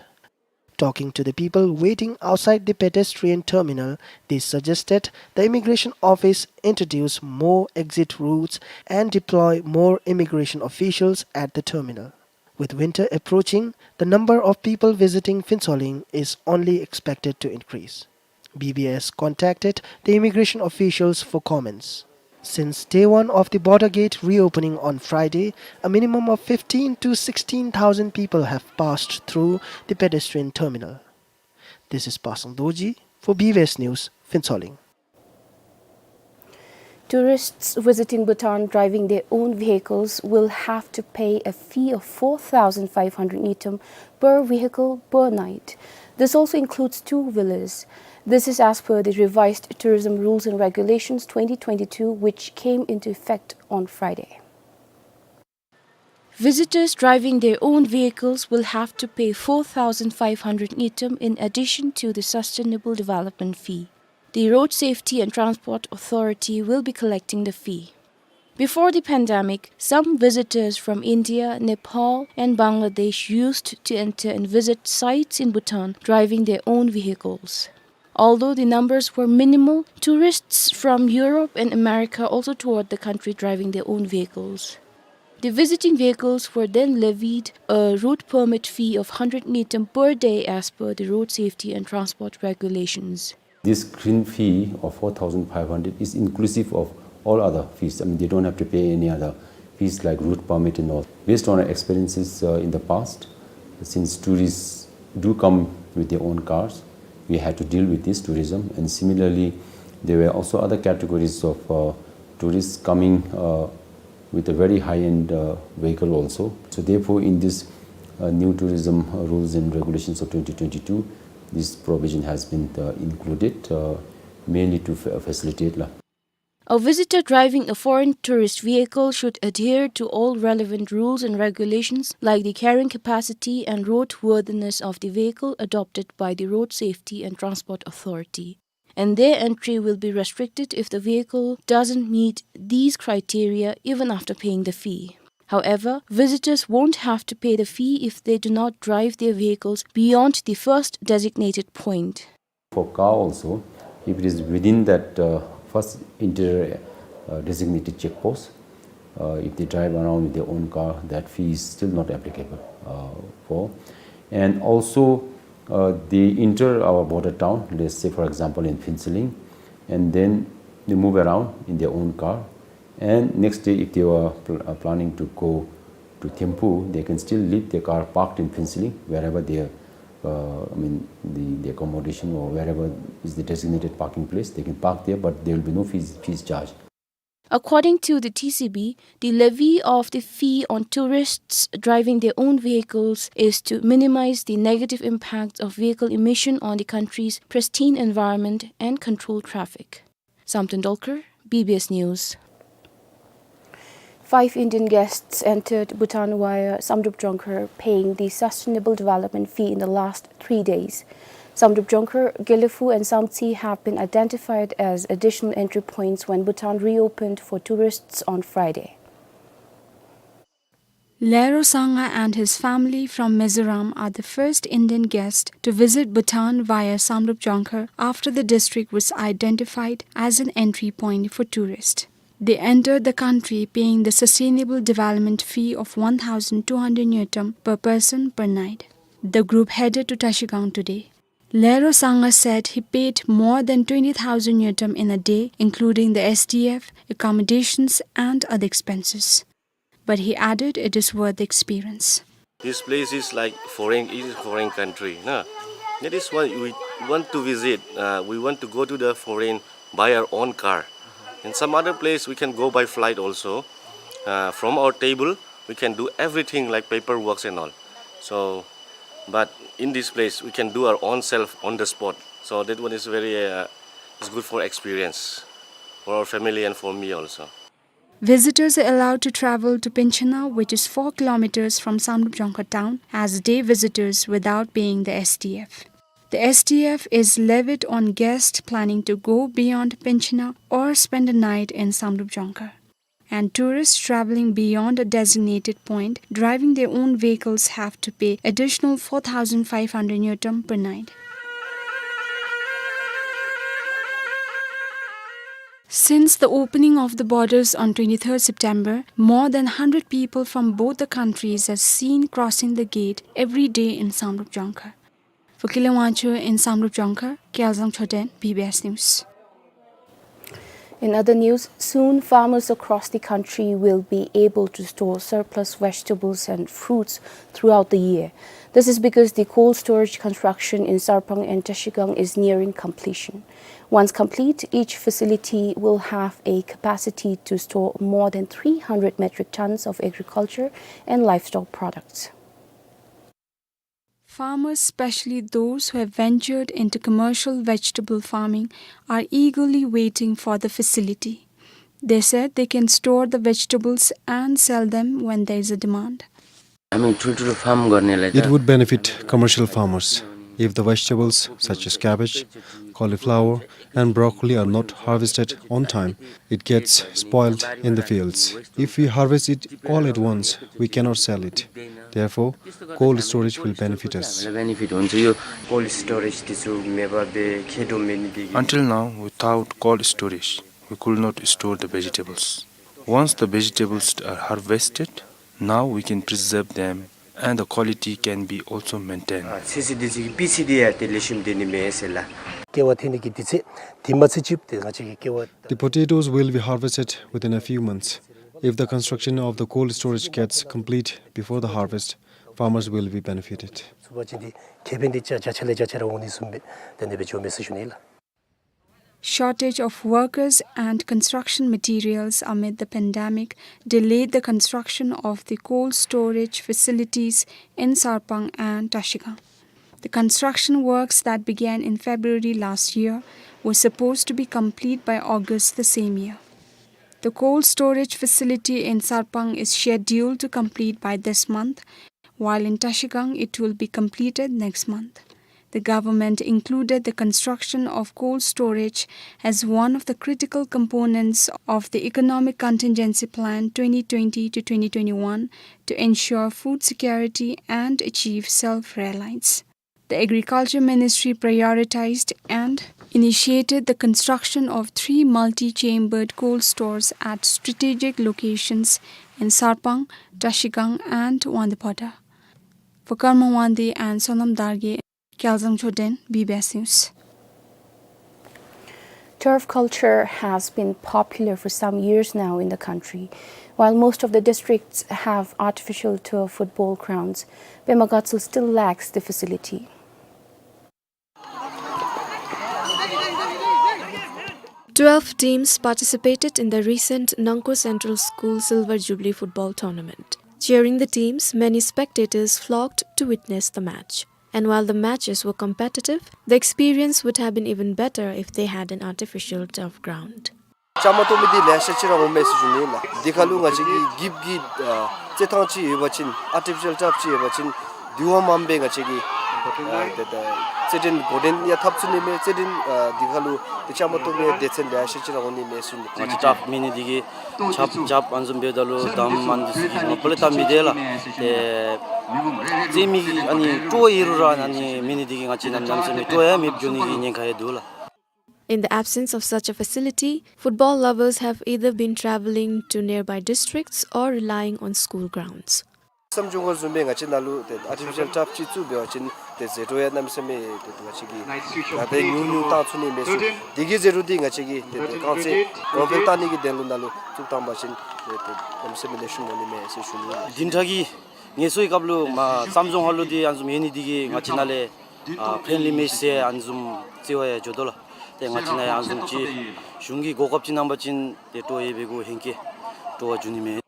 Talking to the people waiting outside the pedestrian terminal, they suggested the immigration office introduce more exit routes and deploy more immigration officials at the terminal. With winter approaching, the number of people visiting Phuentsholing is only expected to increase. B B S contacted the immigration officials for comments. Since day one of the border gate reopening on Friday, a minimum of fifteen to sixteen thousand people have passed through the pedestrian terminal. This is Pasang Dorji for B B S News, Phuentsholing. Tourists visiting Bhutan driving their own vehicles will have to pay a fee of four thousand five hundred ngultrum per vehicle per night. This also includes two-wheelers. This is as per the revised tourism rules and regulations twenty twenty-two, which came into effect on Friday. Visitors driving their own vehicles will have to pay four thousand five hundred ngultrum in addition to the Sustainable Development Fee. The Road Safety and Transport Authority will be collecting the fee. Before the pandemic, some visitors from India, Nepal, and Bangladesh used to enter and visit sites in Bhutan driving their own vehicles. Although the numbers were minimal, tourists from Europe and America also toured the country driving their own vehicles. The visiting vehicles were then levied a route permit fee of hundred ngultrum per day as per the road safety and transport regulations. This green fee of four thousand five hundred is inclusive of all other fees. I mean, they don't have to pay any other fees like route permit and all. Based on our experiences, uh, in the past, since tourists do come with their own cars, We had to deal with this tourism, and similarly, there were also other categories of, uh, tourists coming, uh, with a very high-end, uh, vehicle also. So therefore, in this, uh, new tourism, uh, rules and regulations of twenty twenty-two, this provision has been, uh, included, uh, mainly to fa-, facilitate la. A visitor driving a foreign tourist vehicle should adhere to all relevant rules and regulations, like the carrying capacity and roadworthiness of the vehicle adopted by the Road Safety and Transport Authority. And their entry will be restricted if the vehicle doesn't meet these criteria, even after paying the fee. However, visitors won't have to pay the fee if they do not drive their vehicles beyond the first designated point. For car also, if it is within that, uh, first inter-, uh, designated check post, uh, if they drive around with their own car, that fee is still not applicable, uh, for. And also, uh, they enter our border town, let's say, for example, in Phuentsholing, and then they move around in their own car. And next day, if they were pl-, uh, planning to go to Thimphu, they can still leave their car parked in Phuentsholing, wherever their, uh, I mean, the, the accommodation or wherever is the designated parking place, they can park there, but there will be no fees, fees charged. According to the T C B, the levy of the fee on tourists driving their own vehicles is to minimize the negative impacts of vehicle emission on the country's pristine environment and control traffic. Samten Dolkar, B B S News. Five Indian guests entered Bhutan via Samdrup Jongkhar, paying the Sustainable Development Fee in the last three days. Samdrup Jongkhar, Gelephu and Samtse have been identified as additional entry points when Bhutan reopened for tourists on Friday. Lero Sangha and his family from Mizoram are the first Indian guest to visit Bhutan via Samdrup Jongkhar after the district was identified as an entry point for tourists. They entered the country paying the Sustainable Development Fee of one thousand two hundred ngultrum per person per night. The group headed to Trashigang today. Lero Sangha said he paid more than twenty thousand ngultrum in a day, including the S D F, accommodations, and other expenses. But he added it is worth the experience. This place is like foreign, it is foreign country, na? That is why we want to visit. Uh, we want to go to the foreign by our own car. In some other place, we can go by flight also. Uh, from our table, we can do everything like paperworks and all. So, but in this place, we can do our own self on the spot. So that one is very, uh, is good for experience for our family and for me also. Visitors are allowed to travel to Penchana, which is four kilometers from Samdrup Jongkhar town, as day visitors without paying the S D F. The S D F is levied on guests planning to go beyond Penchana or spend a night in Samdrup Jongkhar. And tourists traveling beyond a designated point, driving their own vehicles, have to pay additional four thousand five hundred ngultrum per night. Since the opening of the borders on twenty-third September, more than hundred people from both the countries are seen crossing the gate every day in Samdrup Jongkhar. For Kile Wangchuk in Samdrup Jongkhar, Kyalzang Choden, B B S News. In other news, soon farmers across the country will be able to store surplus vegetables and fruits throughout the year. This is because the cold storage construction in Sarpang and Trashigang is nearing completion. Once complete, each facility will have a capacity to store more than three hundred metric tons of agriculture and livestock products. Farmers, especially those who have ventured into commercial vegetable farming, are eagerly waiting for the facility. They said they can store the vegetables and sell them when there is a demand. हामी ठुल्ठुलो फार्म गर्नेलाई त It would benefit commercial farmers. If the vegetables such as cabbage, cauliflower, and broccoli are not harvested on time, it gets spoiled in the fields. If we harvest it all at once, we cannot sell it. Therefore, cold storage will benefit us. Benefit हुन्छ यो cold storage त्यो चाहिँ मेवा बे खेदो मेनी दिगी Until now, without cold storage, we could not store the vegetables. Once the vegetables are harvested, now we can preserve them and the quality can be also maintained. ཨ་ཚེ་ཚེ་འདི་ཚེ་གི་པི་སི་འདི་ཡར་ཏེ་ལེགས་ཤོམ་འདི་ནི་མེད་ཟེར་ལགས། ཀེ་བ་འཐེན་ནི་གི་དུས་ཚོད་དེ་མ་ཚེ་ཅིག་ཏེ་ང་བཅས་ཀྱི་ཀེ་བ The potatoes will be harvested within a few months. If the construction of the cold storage gets complete before the harvest, Farmers will be benefited. ཚུགས་པ་ཅིན་འདི་ཁེ་ཕན་འདི་བརྒྱ་ཆ་ལས་བརྒྱ་ཆ་ར་འོང་ནི་བཟུམ་སྦེ་དེ་ནི་སྦེ་འགྱོཝ་མས་ཟེར་ཞུ་ནི་ལགས། Shortage of workers and construction materials amid the pandemic delayed the construction of the cold storage facilities in Sarpang and Trashigang. The construction works that began in February last year were supposed to be complete by August the same year. The cold storage facility in Sarpang is scheduled to complete by this month, while in Trashigang it will be completed next month. The government included the construction of cold storage as one of the critical components of the Economic Contingency Plan twenty twenty to twenty twenty-one to ensure food security and achieve self-reliance. The Agriculture Ministry prioritized and initiated the construction of three multi-chambered cold stores at strategic locations in Sarpang, Trashigang, and Wangdephoda. For Karma Wangdi and Sonam Dargay, Kyalzang Choden, B B S News. Turf culture has been popular for some years now in the country. While most of the districts have artificial turf football grounds, Pema Gatshel still lacks the facility. Twelve teams participated in the recent Nangko Central School Silver Jubilee Football Tournament. Cheering the teams, many spectators flocked to witness the match. And while the matches were competitive, the experience would have been even better if they had an artificial turf ground. བཅའ་མར་གཏོགས་མི་འདི་ལེ་ཤ་ཅིག་ར་འོང་མས་ཟེར་ཞུ་ནི་ལགས། འདི་ཁར་ལུ་ང་བཅས་ཀྱི་འགྱིབ་ཀྱི་ཨ་རྩེད་ཐང་ཅིག་ཡོད་པ་ཅིན་ཨར་ཊི་ཕི་ཤལ་ཊརཕ་ཅིག་ཡོད་པ་ཅིན་དེ་བ་མངམ་སྦེ་ང་བཅས་ཀྱིས་ཨ་ཏེ་ཏེ་རྩེད་འགྲན་འགོ་འདྲེན་ཡང་འཐབ་ཚུགས་ནི་མས། རྩེད་འགྲན་ཨ་འདི་ཁར་ལུ་ཏེ་བཅའ་མར་གཏོགས་མི་སྡེ་ཚན་ལེ་ཤ་ཅིག་ར་འོང་ནི་མས་ཟེར་ཞུ་ནི། ང་བཅས་ཊརཕ་མེད་ནི་འདི་གིས་ཆརཔ་རྐྱབ་ཨ་ནི་བཟུམ་འབདཝ་ད་ལུ་དམ་ཨ་ནི་འདི་ཚུ་གིས་ང་དཔག་ལས་བཏང་མི་བདེ་ལགས། ཏེ་རྩེད་མི་གི་ཨ་ནི་སྤྲོ་བ་ཡོད་རུང་ར་ཨ་ནི་མེད་ནི་འདི་གིས་ང་བཅས་གནམ་མེད་ས་མེད་སྤྲོ་བ་ཡང་མེདཔ་འགྱོ་ནི་གི་ཉེན་ཁ་ཡང་འདུག་ལགས། In the absence of such a facility, football lovers have either been travelling to nearby districts or relying on school grounds. བསམ་བྱུང་བ་བཟུམ་སྦེ་ང་བཅས་ནང་ལུ་ཏེ་ཨར་ཊི་ཕི་ཤལ་ཊརཕ་ཅིག་བཙུགས་འབད་བ་ཅིན་ཏེ་ཟད་འགྲོ་ཡང་གནམ་མེད་ས་མེད་ཏེ་ང་བཅས་ཀྱིས་ད་ཏེ་ཉུང་ཉུང་བཏང་ཚུགས་ནི་མས་ཟེར། འདི་གི་ཟད་འགྲོ་འདི་ང་བཅས་ཀྱིས་ཏེ་ཏེ་རྐང་རྩེད་གོང་འཕེལ་བཏང་ནི་གི་དོན་ལུ་ནང་ལུ་བཙུགས་བཏང་པ་ཅིན་ཏེ་ཏེ་གནམ་མེད་ས་མེད་ལེགས་ཤོམ་འོང་ནི་མས་ཟེར་ཞུ་ནི། བདུན་ཕྲག་གི་ངལ་གསོའི་སྐབས་ལུ་མར་བསམ་བྱུང་ཧ་ལུ་འདི་ཨ་ནི་བཟུམ་ཡོད་ནི་འདི་གིས་ང་བཅས་ནང་ལས་ཨ་ཕྲེན་ལི་མེཆ་ཟེར་ཨ་ནི་བཟུམ་རྩེད་པ་ཡང་འགྱོ་དོ་ལགས། ཏེ་ང་བཅས་ནང་ཡང་ཨ་ནི་བཟུམ་ཅིག་གཞུང་གིས་གོ་སྐབས་ཅིག་གནང་པ་ཅིན་ཏེ་སྤྲོ་བ་ཡོད་པའི་གུ་ཧེང་སྐལ་སྤྲོ་བ་འགྱོ་ནི་མས།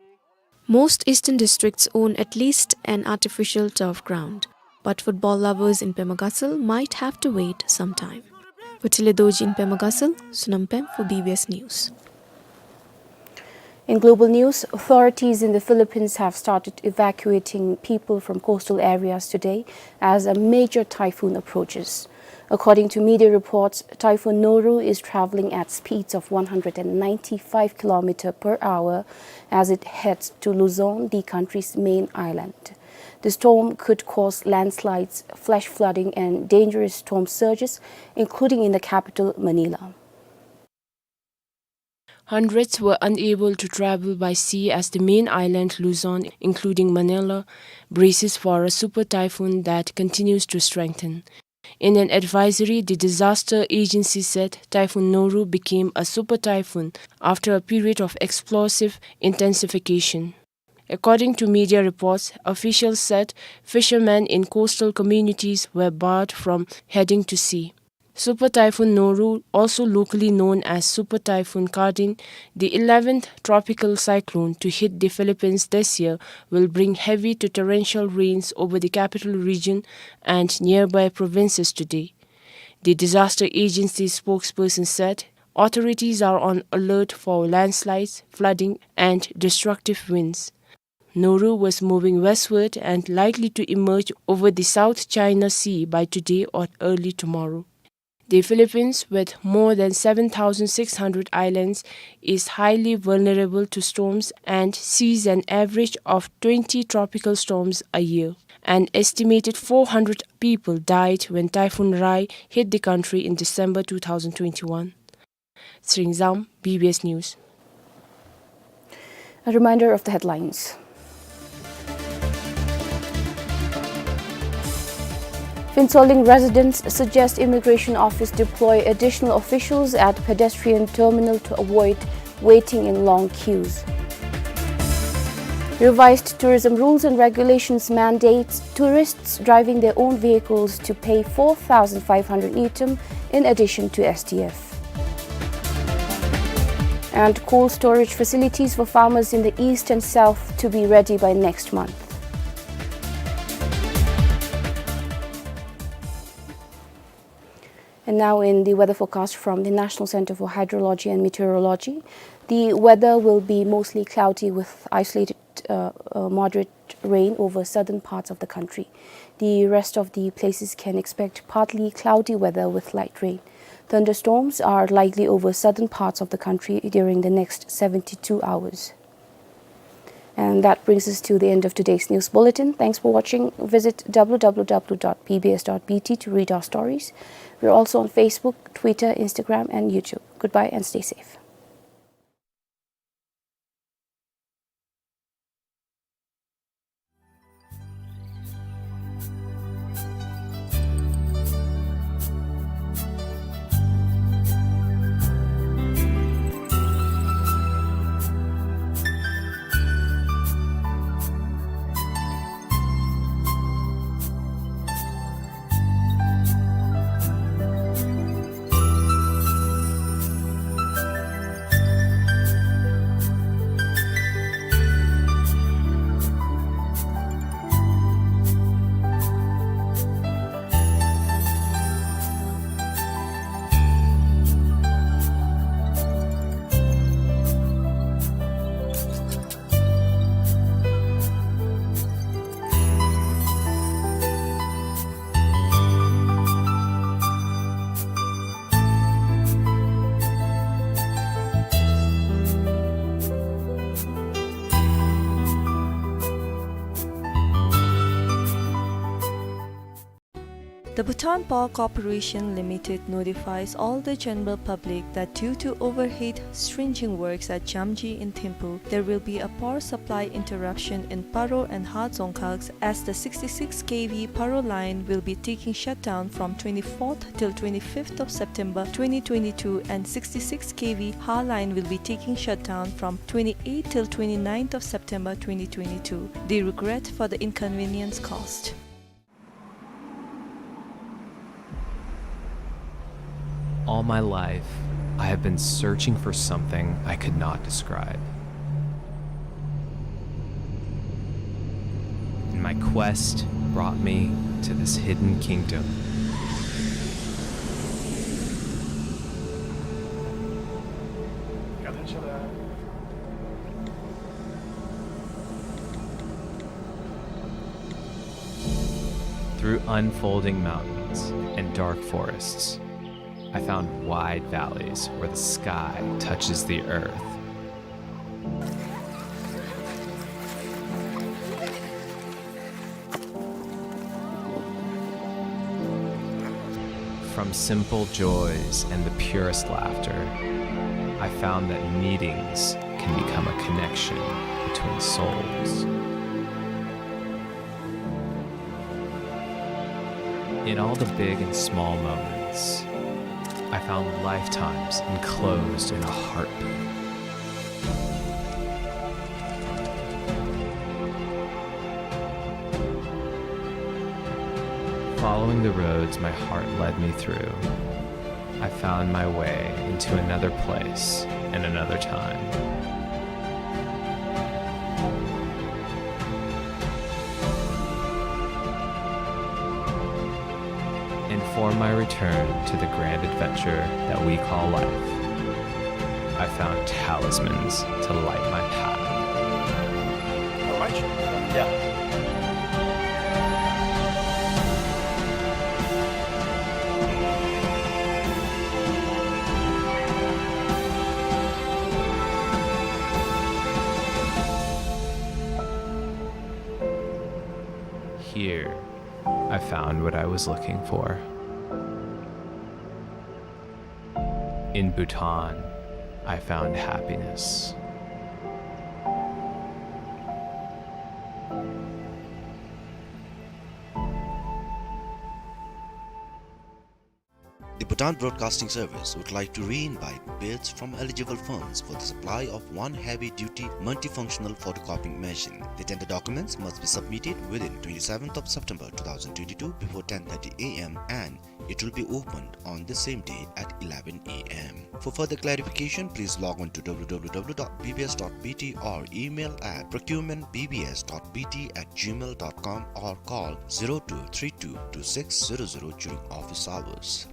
Most eastern districts own at least an artificial turf ground, but football lovers in Pema Gatshel might have to wait some time. For Tile Dorji in Pema Gatshel, Sonam Pem for B B S News. In global news, authorities in the Philippines have started evacuating people from coastal areas today as a major typhoon approaches. According to media reports, Typhoon Noru is traveling at speeds of one hundred and ninety-five kilometer per hour as it heads to Luzon, the country's main island. The storm could cause landslides, flash flooding, and dangerous storm surges, including in the capital, Manila. Hundreds were unable to travel by sea as the main island, Luzon, including Manila, braces for a super typhoon that continues to strengthen. In an advisory, the disaster agency said Typhoon Noru became a super typhoon after a period of explosive intensification. According to media reports, officials said fishermen in coastal communities were barred from heading to sea. Super Typhoon Noru, also locally known as Super Typhoon Kardin, the eleventh tropical cyclone to hit the Philippines this year, will bring heavy to torrential rains over the capital region and nearby provinces today. The disaster agency spokesperson said authorities are on alert for landslides, flooding, and destructive winds. Noru was moving westward and likely to emerge over the South China Sea by today or early tomorrow. The Philippines, with more than seven thousand six hundred islands, is highly vulnerable to storms and sees an average of twenty tropical storms a year. An estimated four hundred people died when Typhoon Rai hit the country in December two thousand twenty-one. Tsering Zam, B B S News. A reminder of the headlines. Phuentsholing residents suggest immigration office deploy additional officials at pedestrian terminal to avoid waiting in long queues. Revised tourism rules and regulations mandates tourists driving their own vehicles to pay four thousand five hundred ngultrum in addition to S T F. And cold storage facilities for farmers in the east and south to be ready by next month. And now in the weather forecast from the National Center for Hydrology and Meteorology, the weather will be mostly cloudy with isolated, uh, uh, moderate rain over southern parts of the country. The rest of the places can expect partly cloudy weather with light rain. Thunderstorms are likely over southern parts of the country during the next seventy-two hours. And that brings us to the end of today's news bulletin. Thanks for watching. Visit w w w dot p b s dot b t to read our stories. We're also on Facebook, Twitter, Instagram, and YouTube. Goodbye and stay safe. The Bhutan Power Corporation Limited notifies all the general public that due to overhead stringing works at Jamji in Thimphu, there will be a power supply interruption in Paro and Ha Dzongkhags, as the sixty-six K V Paro line will be taking shutdown from twenty-fourth till twenty-fifth of September twenty twenty-two, and sixty-six K V Ha line will be taking shutdown from twenty-eighth till twenty-ninth of September twenty twenty-two. They regret for the inconvenience caused. All my life, I have been searching for something I could not describe. And my quest brought me to this hidden kingdom. Through unfolding mountains and dark forests, I found wide valleys where the sky touches the earth. From simple joys and the purest laughter, I found that meetings can become a connection between souls. In all the big and small moments, I found lifetimes enclosed in a heartbeat. Following the roads my heart led me through, I found my way into another place and another time. And for my return to the grand adventure that we call life, I found talismans to light my path. All right. Yeah. Here, I found what I was looking for. In Bhutan, I found happiness. The Bhutan Broadcasting Service would like to re-invite bids from eligible firms for the supply of one heavy-duty multifunctional photocopying machine. The tender documents must be submitted within twenty-seventh of September two thousand twenty-two before ten thirty A M and it will be opened on the same day at eleven A M. For further clarification, please log on to W W W dot B B S dot B T or email at procurement B B S dot B T at gmail dot com or call zero two three two two six zero zero during office hours.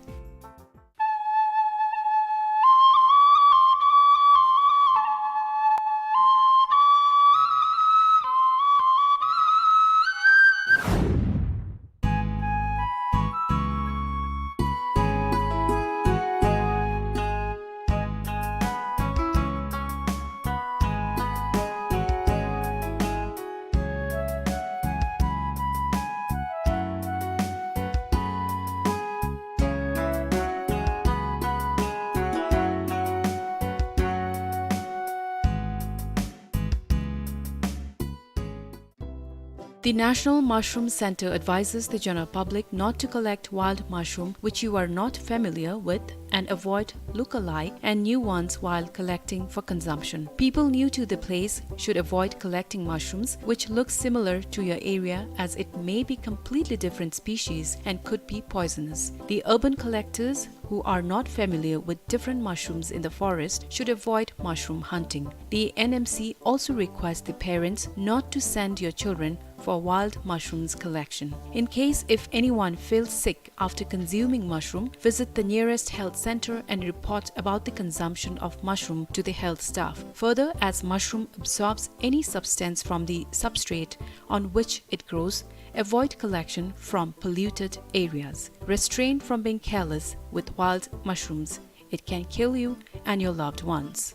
The National Mushroom Center advises the general public not to collect wild mushroom which you are not familiar with and avoid look-alike and new ones while collecting for consumption. People new to the place should avoid collecting mushrooms which look similar to your area, as it may be completely different species and could be poisonous. The urban collectors who are not familiar with different mushrooms in the forest should avoid mushroom hunting. The N M C also requests the parents not to send your children for wild mushrooms collection. In case if anyone feels sick after consuming mushroom, visit the nearest health center and report about the consumption of mushroom to the health staff. Further, as mushroom absorbs any substance from the substrate on which it grows, avoid collection from polluted areas. Restrain from being careless with wild mushrooms. It can kill you and your loved ones.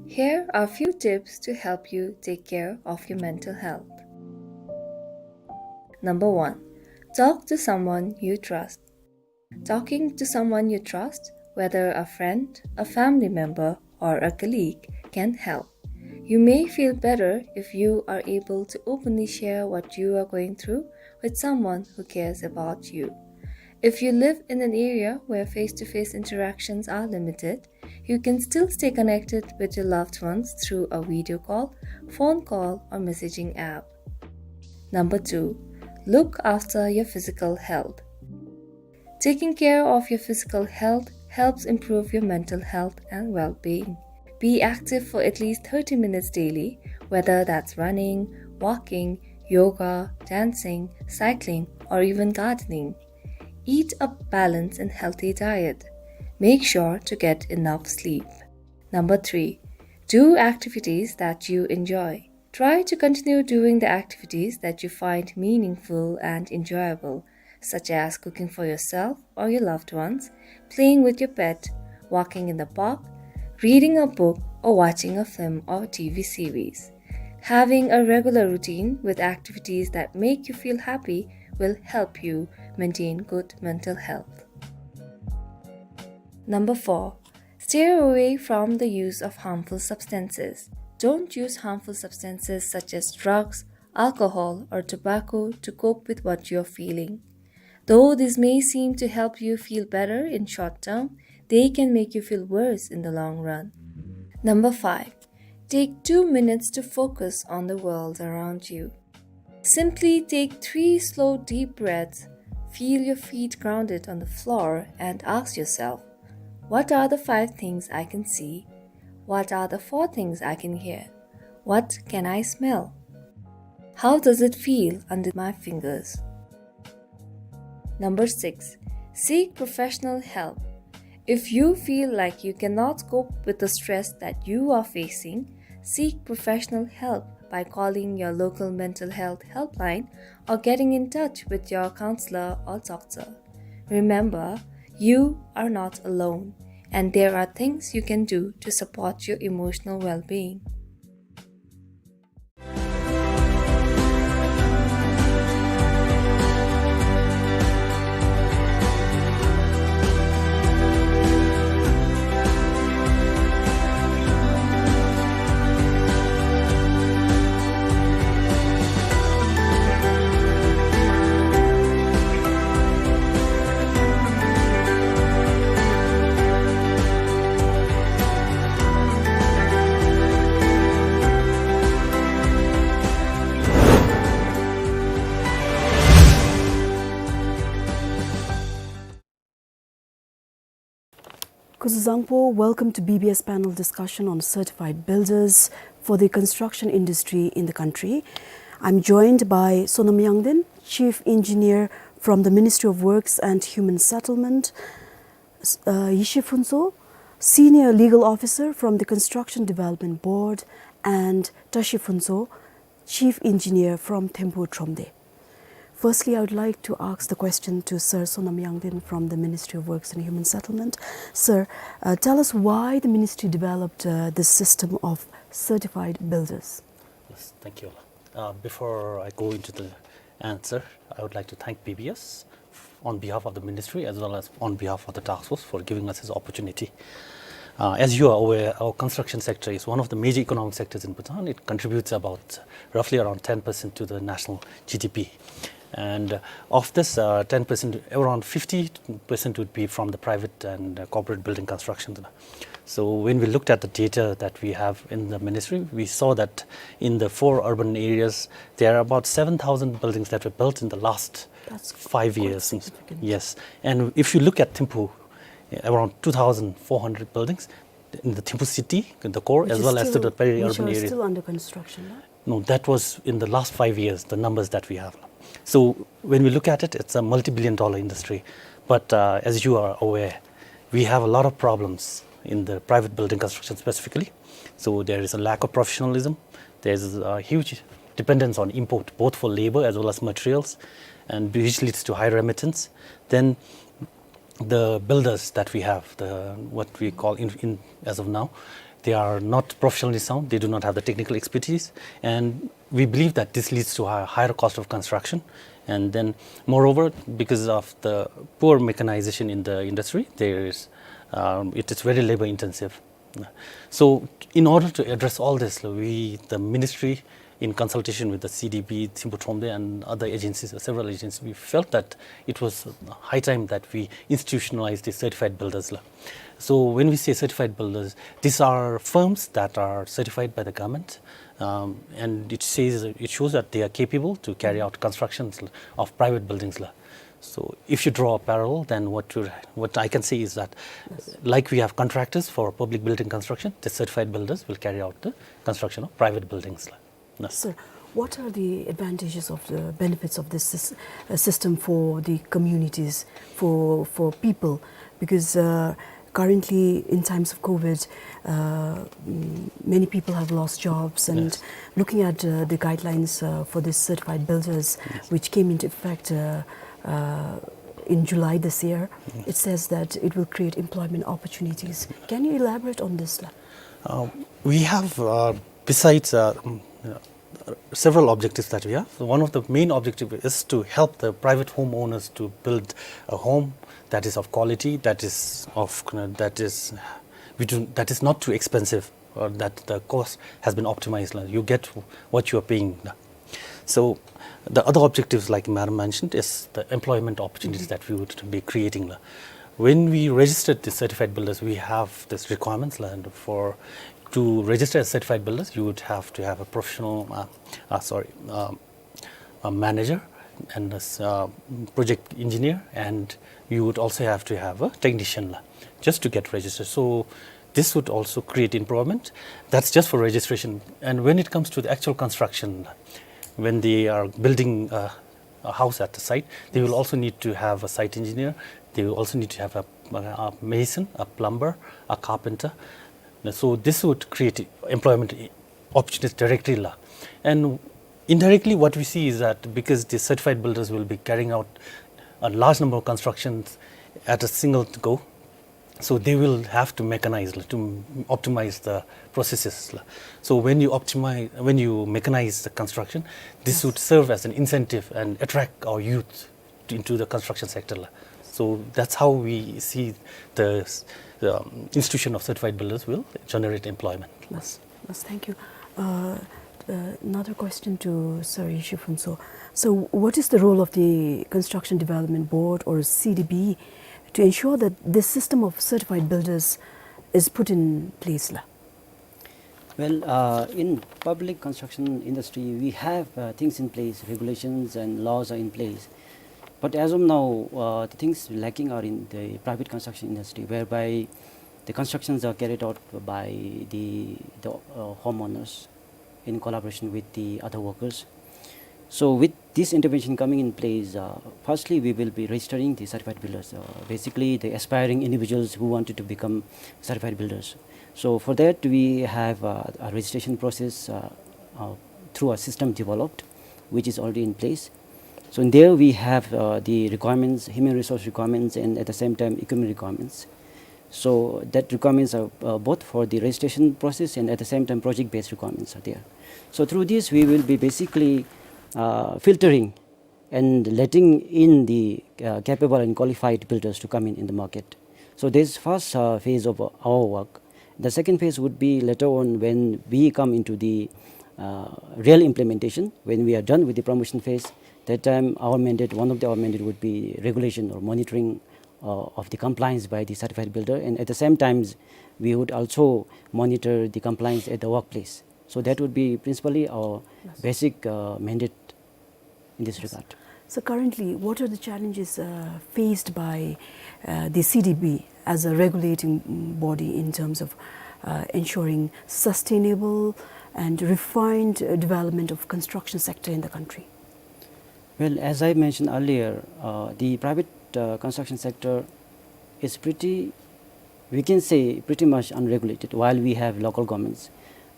Here are few tips to help you take care of your mental health. Number one, talk to someone you trust. Talking to someone you trust, whether a friend, a family member, or a colleague, can help. You may feel better if you are able to openly share what you are going through with someone who cares about you. If you live in an area where face-to-face interactions are limited, you can still stay connected with your loved ones through a video call, phone call, or messaging app. Number two, look after your physical health. Taking care of your physical health helps improve your mental health and well-being. Be active for at least thirty minutes daily, whether that's running, walking, yoga, dancing, cycling, or even gardening. Eat a balanced and healthy diet. Make sure to get enough sleep. Number three, do activities that you enjoy. Try to continue doing the activities that you find meaningful and enjoyable, such as cooking for yourself or your loved ones, playing with your pet, walking in the park, reading a book, or watching a film or T V series. Having a regular routine with activities that make you feel happy will help you maintain good mental health. Number four, stay away from the use of harmful substances. Don't use harmful substances such as drugs, alcohol, or tobacco to cope with what you're feeling. Though this may seem to help you feel better in short term, they can make you feel worse in the long run. Number five, take two minutes to focus on the world around you. Simply take three slow, deep breaths, feel your feet grounded on the floor, and ask yourself, "What are the five things I can see? What are the four things I can hear? What can I smell? How does it feel under my fingers?" Number six, seek professional help. If you feel like you cannot cope with the stress that you are facing, seek professional help by calling your local mental health helpline or getting in touch with your counselor or doctor. Remember, you are not alone, and there are things you can do to support your emotional well-being. Kuzuzangpo, welcome to B B S panel discussion on certified builders for the construction industry in the country. I'm joined by Sonam Yangden, Chief Engineer from the Ministry of Works and Human Settlement, s-, uh, Yishi Phuntsho, Senior Legal Officer from the Construction Development Board, and Tashi Phuntsho, Chief Engineer from Thimphu Thromde. Firstly, I would like to ask the question to Sir Sonam Yangden from the Ministry of Works and Human Settlement. Sir, uh, tell us why the ministry developed, uh, this system of certified builders. Yes, thank you. Uh, before I go into the answer, I would like to thank B B S on behalf of the ministry as well as on behalf of the task force for giving us this opportunity. Uh, as you are aware, our construction sector is one of the major economic sectors in Bhutan. It contributes about roughly around ten percent to the national G D P. And, uh, of this, uh, ten percent, around fifty percent would be from the private and, uh, corporate building construction. So when we looked at the data that we have in the ministry, we saw that in the four urban areas, there are about seven thousand buildings that were built in the last That's five quite years. Significant. Yes. And if you look at Thimphu, around two thousand four hundred buildings in the Thimphu city, in the core, Which as is well as to still, the peri-urban which are area. Still under construction, no? No, that was in the last five years, the numbers that we have. So when we look at it, it's a multi-billion dollar industry. But, uh, as you are aware, we have a lot of problems in the private building construction specifically. So there is a lack of professionalism. There's a huge dependence on import, both for labor as well as materials, and which leads to high remittance. Then the builders that we have, the, what we call in, in, as of now, they are not professionally sound. They do not have the technical expertise, and we believe that this leads to a higher cost of construction. And then, moreover, because of the poor mechanization in the industry, there is, um, it is very labor intensive. So, in order to address all this, we, the ministry, in consultation with the C D B, Thimphu Thromde, and other agencies, several agencies, we felt that it was high time that we institutionalize the certified builders la. So when we say certified builders, these are firms that are certified by the government, um, and it says, it shows that they are capable to carry out constructions of private buildings la. So if you draw a parallel, then what you, what I can say is that, Yes. Like we have contractors for public building construction, the certified builders will carry out the construction of private buildings la. Yes. Sir, what are the advantages of the benefits of this sys-, uh, system for the communities, for, for people? Because, uh, currently, in times of COVID, uh, mm, many people have lost jobs, and Yes. looking at, uh, the guidelines, uh, for the certified builders, Yes. which came into effect, uh, uh, in July this year, Yes. it says that it will create employment opportunities. Can you elaborate on this la? Uh, we have, uh, besides, uh, mm, uh, several objectives that we have. One of the main objective is to help the private homeowners to build a home that is of quality, that is of, that is, we do, that is not too expensive, or that the cost has been optimized la. You get what you are paying la. So the other objectives, like madam mentioned, is the employment opportunities Mm-hmm. that we would be creating la. When we registered the certified builders, we have this requirements la, and for, to register as certified builders, you would have to have a professional, uh, uh, sorry, um, a manager and a s-, uh, project engineer, and you would also have to have a technician la, just to get registered. So this would also create employment. That's just for registration. And when it comes to the actual construction, when they are building, uh, a house at the site, they will also need to have a site engineer. They will also need to have a, a mason, a plumber, a carpenter. So this would create employment opportunities directly la. And indirectly, what we see is that because the certified builders will be carrying out a large number of constructions at a single go, so they will have to mechanize la, to optimize the processes la. So when you optimize, when you mechanize the construction, this Yes. would serve as an incentive and attract our youth to, into the construction sector la. So that's how we see the, um, institution of certified builders will generate employment. Yes, yes, thank you. Uh, uh, another question to Sir Yishi Phuntsho. So what is the role of the Construction Development Board or C D B to ensure that this system of certified builders is put in place la? Well, uh, in public construction industry, we have, uh, things in place, regulations and laws are in place. But as of now, uh, the things lacking are in the private construction industry, whereby, The constructions are carried out by the, the uh, homeowners in collaboration with the other workers. So with this intervention coming in place, uh, firstly we will be registering the certified builders, uh, basically the aspiring individuals who wanted to become certified builders. So for that we have uh, a registration process uh, uh, through a system developed, which is already in place. So in there we have uh, the requirements, human resource requirements, and at the same time equipment requirements. So that requirements are uh, both for the registration process and at the same time project-based requirements are there. So through this we will be basically uh, filtering and letting in the uh, capable and qualified builders to come in in the market. So this first uh, phase of our work. The second phase would be later on when we come into the uh, real implementation, when we are done with the promotion phase. That time our mandate, one of the our mandate would be regulation or monitoring uh, of the compliance by the certified builder, and at the same times we would also monitor the compliance at the workplace. So that would be principally our basic uh, mandate in this regard. So currently, what are the challenges uh, faced by uh, the C D B as a regulating body in terms of uh, ensuring sustainable and refined uh, development of construction sector in the country? Well, as I mentioned earlier, uh, the private uh, construction sector is pretty, we can say, pretty much unregulated, while we have local governments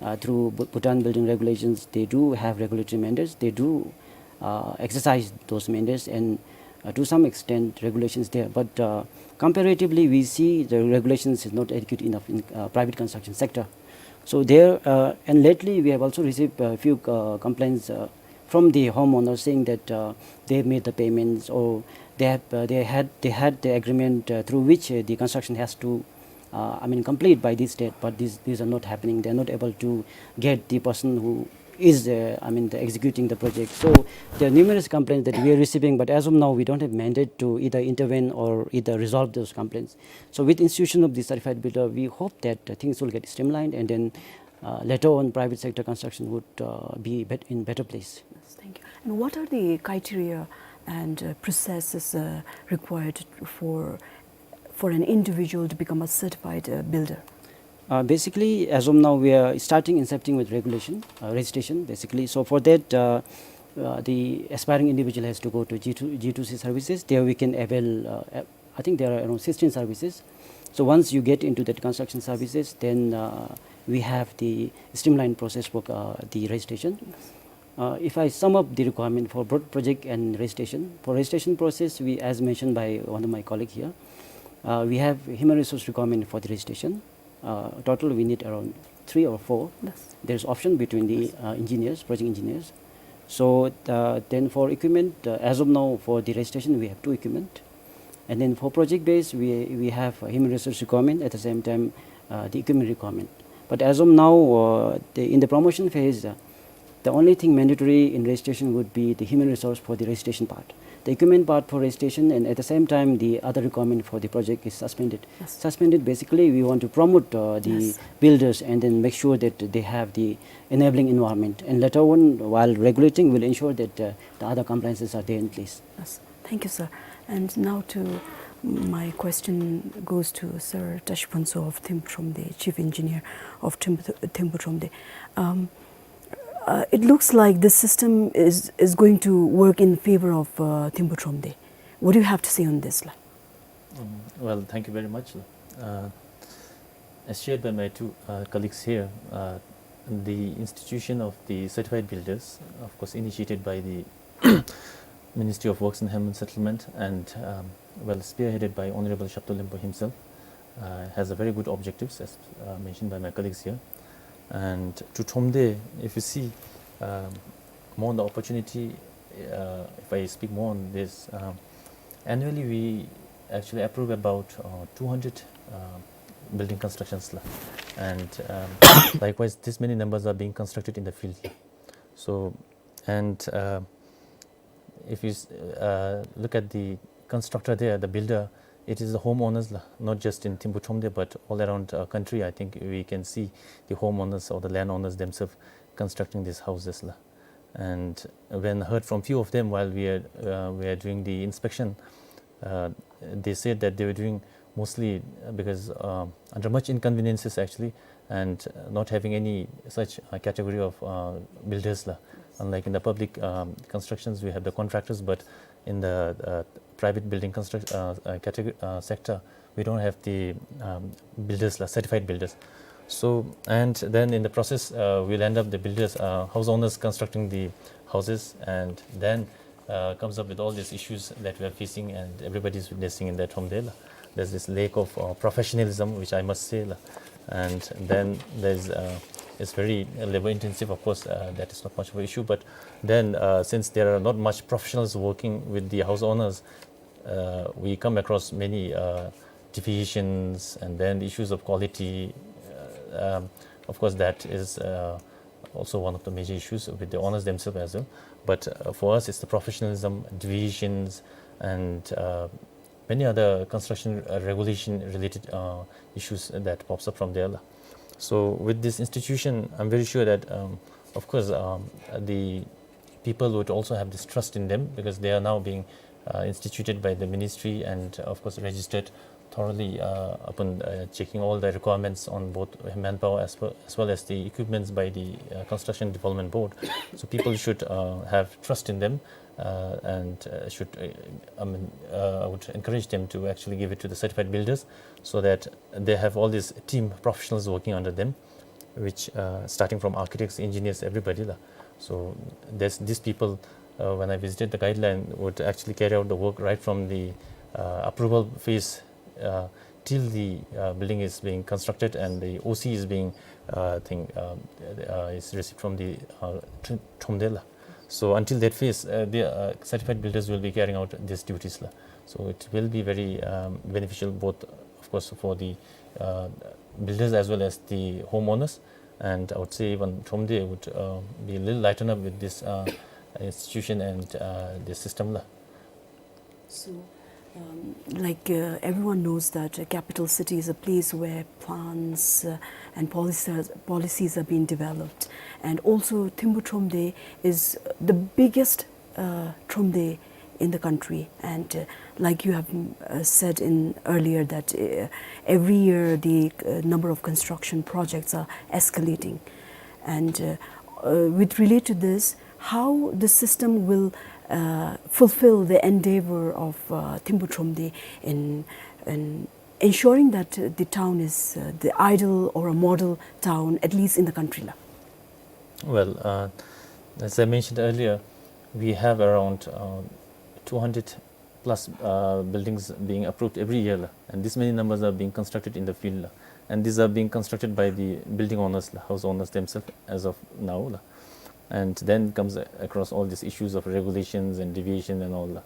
uh, through Bhutan building regulations. They do have regulatory mandates, they do uh, exercise those mandates, and uh, to some extent regulations there. But uh, comparatively, we see the regulations is not adequate enough in uh, private construction sector. So there, uh, and lately we have also received a few uh, complaints uh, from the homeowners saying that uh, they have made the payments, or they have uh, they had they had the agreement uh, through which uh, the construction has to uh, I mean, complete by this date, but these, these are not happening. They are not able to get the person who is, uh, I mean, the executing the project. So there are numerous complaints that we are receiving, but as of now, we don't have mandate to either intervene or either resolve those complaints. So with institution of the certified builder, we hope that uh, things will get streamlined, and then uh, later on, private sector construction would uh, be bet- in better place. Yes, thank you. And what are the criteria and uh, processes uh, required for for an individual to become a certified uh, builder? Uh, basically, as of now, we are starting incepting with regulation, uh, registration, basically. So for that, uh, uh, the aspiring individual has to go to G two, G two C services. There we can avail, uh, a- I think there are around sixteen services. So once you get into that construction services, then uh, we have the streamlined process for uh, the registration. Uh, if I sum up the requirement for pro- project and registration, for registration process, we, as mentioned by one of my colleague here, uh, we have human resource requirement for the registration. Uh, total, we need around three or four. Yes. There's option between the uh, engineers, project engineers. So uh, then for equipment, uh, as of now, for the registration, we have two equipment. And then for project base, we, we have a human resource requirement, at the same time uh, the equipment requirement. But as of now, uh, the, in the promotion phase, uh, the only thing mandatory in registration would be the human resource for the registration part. The equipment part for registration, and at the same time the other requirement for the project is suspended. Yes. Suspended, basically, we want to promote uh, the Yes. builders and then make sure that they have the enabling environment. And later on, while regulating, we'll ensure that uh, the other compliances are there in place. Yes. Thank you, sir. And now to my question goes to Sir Tashi Phuntsho of Thimphu Thromde, Chief Engineer of Thimphu, Thimphu Thromde. Um, uh, it looks like this system is, is going to work in favor of uh, Thimphu Thromde. What do you have to say on this? Like? Um, well, thank you very much. Uh, as shared by my two uh, colleagues here, uh, the institution of the certified builders, of course, initiated by the Ministry of Works and Urban Settlement and, um, well, spearheaded by Honorable Shabto Lhempo himself, uh, has a very good objectives, as uh, mentioned by my colleagues here. And to Thromde, if you see um, more on the opportunity, uh, if I speak more on this, um, annually we actually approve about uh, two hundred uh, building constructions la. And um, likewise, this many numbers are being constructed in the field la. So, and uh, if you s- uh, look at the constructor there, the builder, it is the homeowners la, not just in Thimphu Thromde but all around uh, country. I think we can see the homeowners or the landowners themselves constructing these houses la. And when heard from few of them while we are uh, we are doing the inspection, uh, they said that they were doing mostly, uh, because, um, under much inconveniences actually, and, uh, not having any such, uh, category of, uh, builders la. Unlike in the public, um, constructions, we have the contractors, but in the, uh, private building construct-, uh, uh, category, uh, sector, we don't have the, um, builders la, certified builders. So, and then in the process, uh, we'll end up the builders, uh, house owners constructing the houses, and then, uh, comes up with all these issues that we are facing and everybody is witnessing in the Thromde la. There's this lack of, uh, professionalism, which I must say la. And then there's, uh, it's very labor intensive, of course, uh, that is not much of an issue. But then, uh, since there are not much professionals working with the house owners, uh, we come across many, uh, deviations and then the issues of quality. Uh, um, of course, that is, uh, also one of the major issues with the owners themselves as well. But, uh, for us, it's the professionalism, deviations, and, uh, many other construction, uh, regulation related, uh, issues that pops up from there la. So with this institution, I'm very sure that, um, of course, um, the people would also have this trust in them because they are now being, uh, instituted by the ministry and, of course, registered thoroughly, uh, upon, uh, checking all the requirements on both manpower as well, as well as the equipments by the, uh, Construction Development Board. So people should, uh, have trust in them, uh, and, uh, should, uh, I mean, uh, I would encourage them to actually give it to the certified builders so that they have all these team professionals working under them, which, uh, starting from architects, engineers, everybody la. So there's, these people, uh, when I visited the guideline, would actually carry out the work right from the, uh, approval phase, uh, till the, uh, building is being constructed and the O C is being, uh, thing, um, uh, is received from the, uh, Tr-, Thromde la. So until that phase, uh, the, uh, certified builders will be carrying out these duties la. So it will be very, um, beneficial both, of course, for the, uh, builders as well as the homeowners. And I would say even Thromde would, uh, be a little lightened up with this, uh, institution and, uh, this system la. So, um, like, uh, everyone knows that a capital city is a place where plans, uh, and policies, policies are being developed. And also, Thimphu Thromde is the biggest, uh, Thromde in the country. And, uh, like you have, mm, uh, said in earlier, that, uh, every year the, uh, number of construction projects are escalating. And, uh, uh, with relate to this, how the system will, uh, fulfill the endeavor of, uh, Thimphu Thromde in, in ensuring that, uh, the town is, uh, the ideal or a model town, at least in the country la? Well, uh, as I mentioned earlier, we have around, uh, two hundred plus, uh, buildings being approved every year la, and this many numbers are being constructed in the field la, and these are being constructed by the building owners la, house owners themselves as of now la. And then comes a-, across all these issues of regulations and deviation and all la.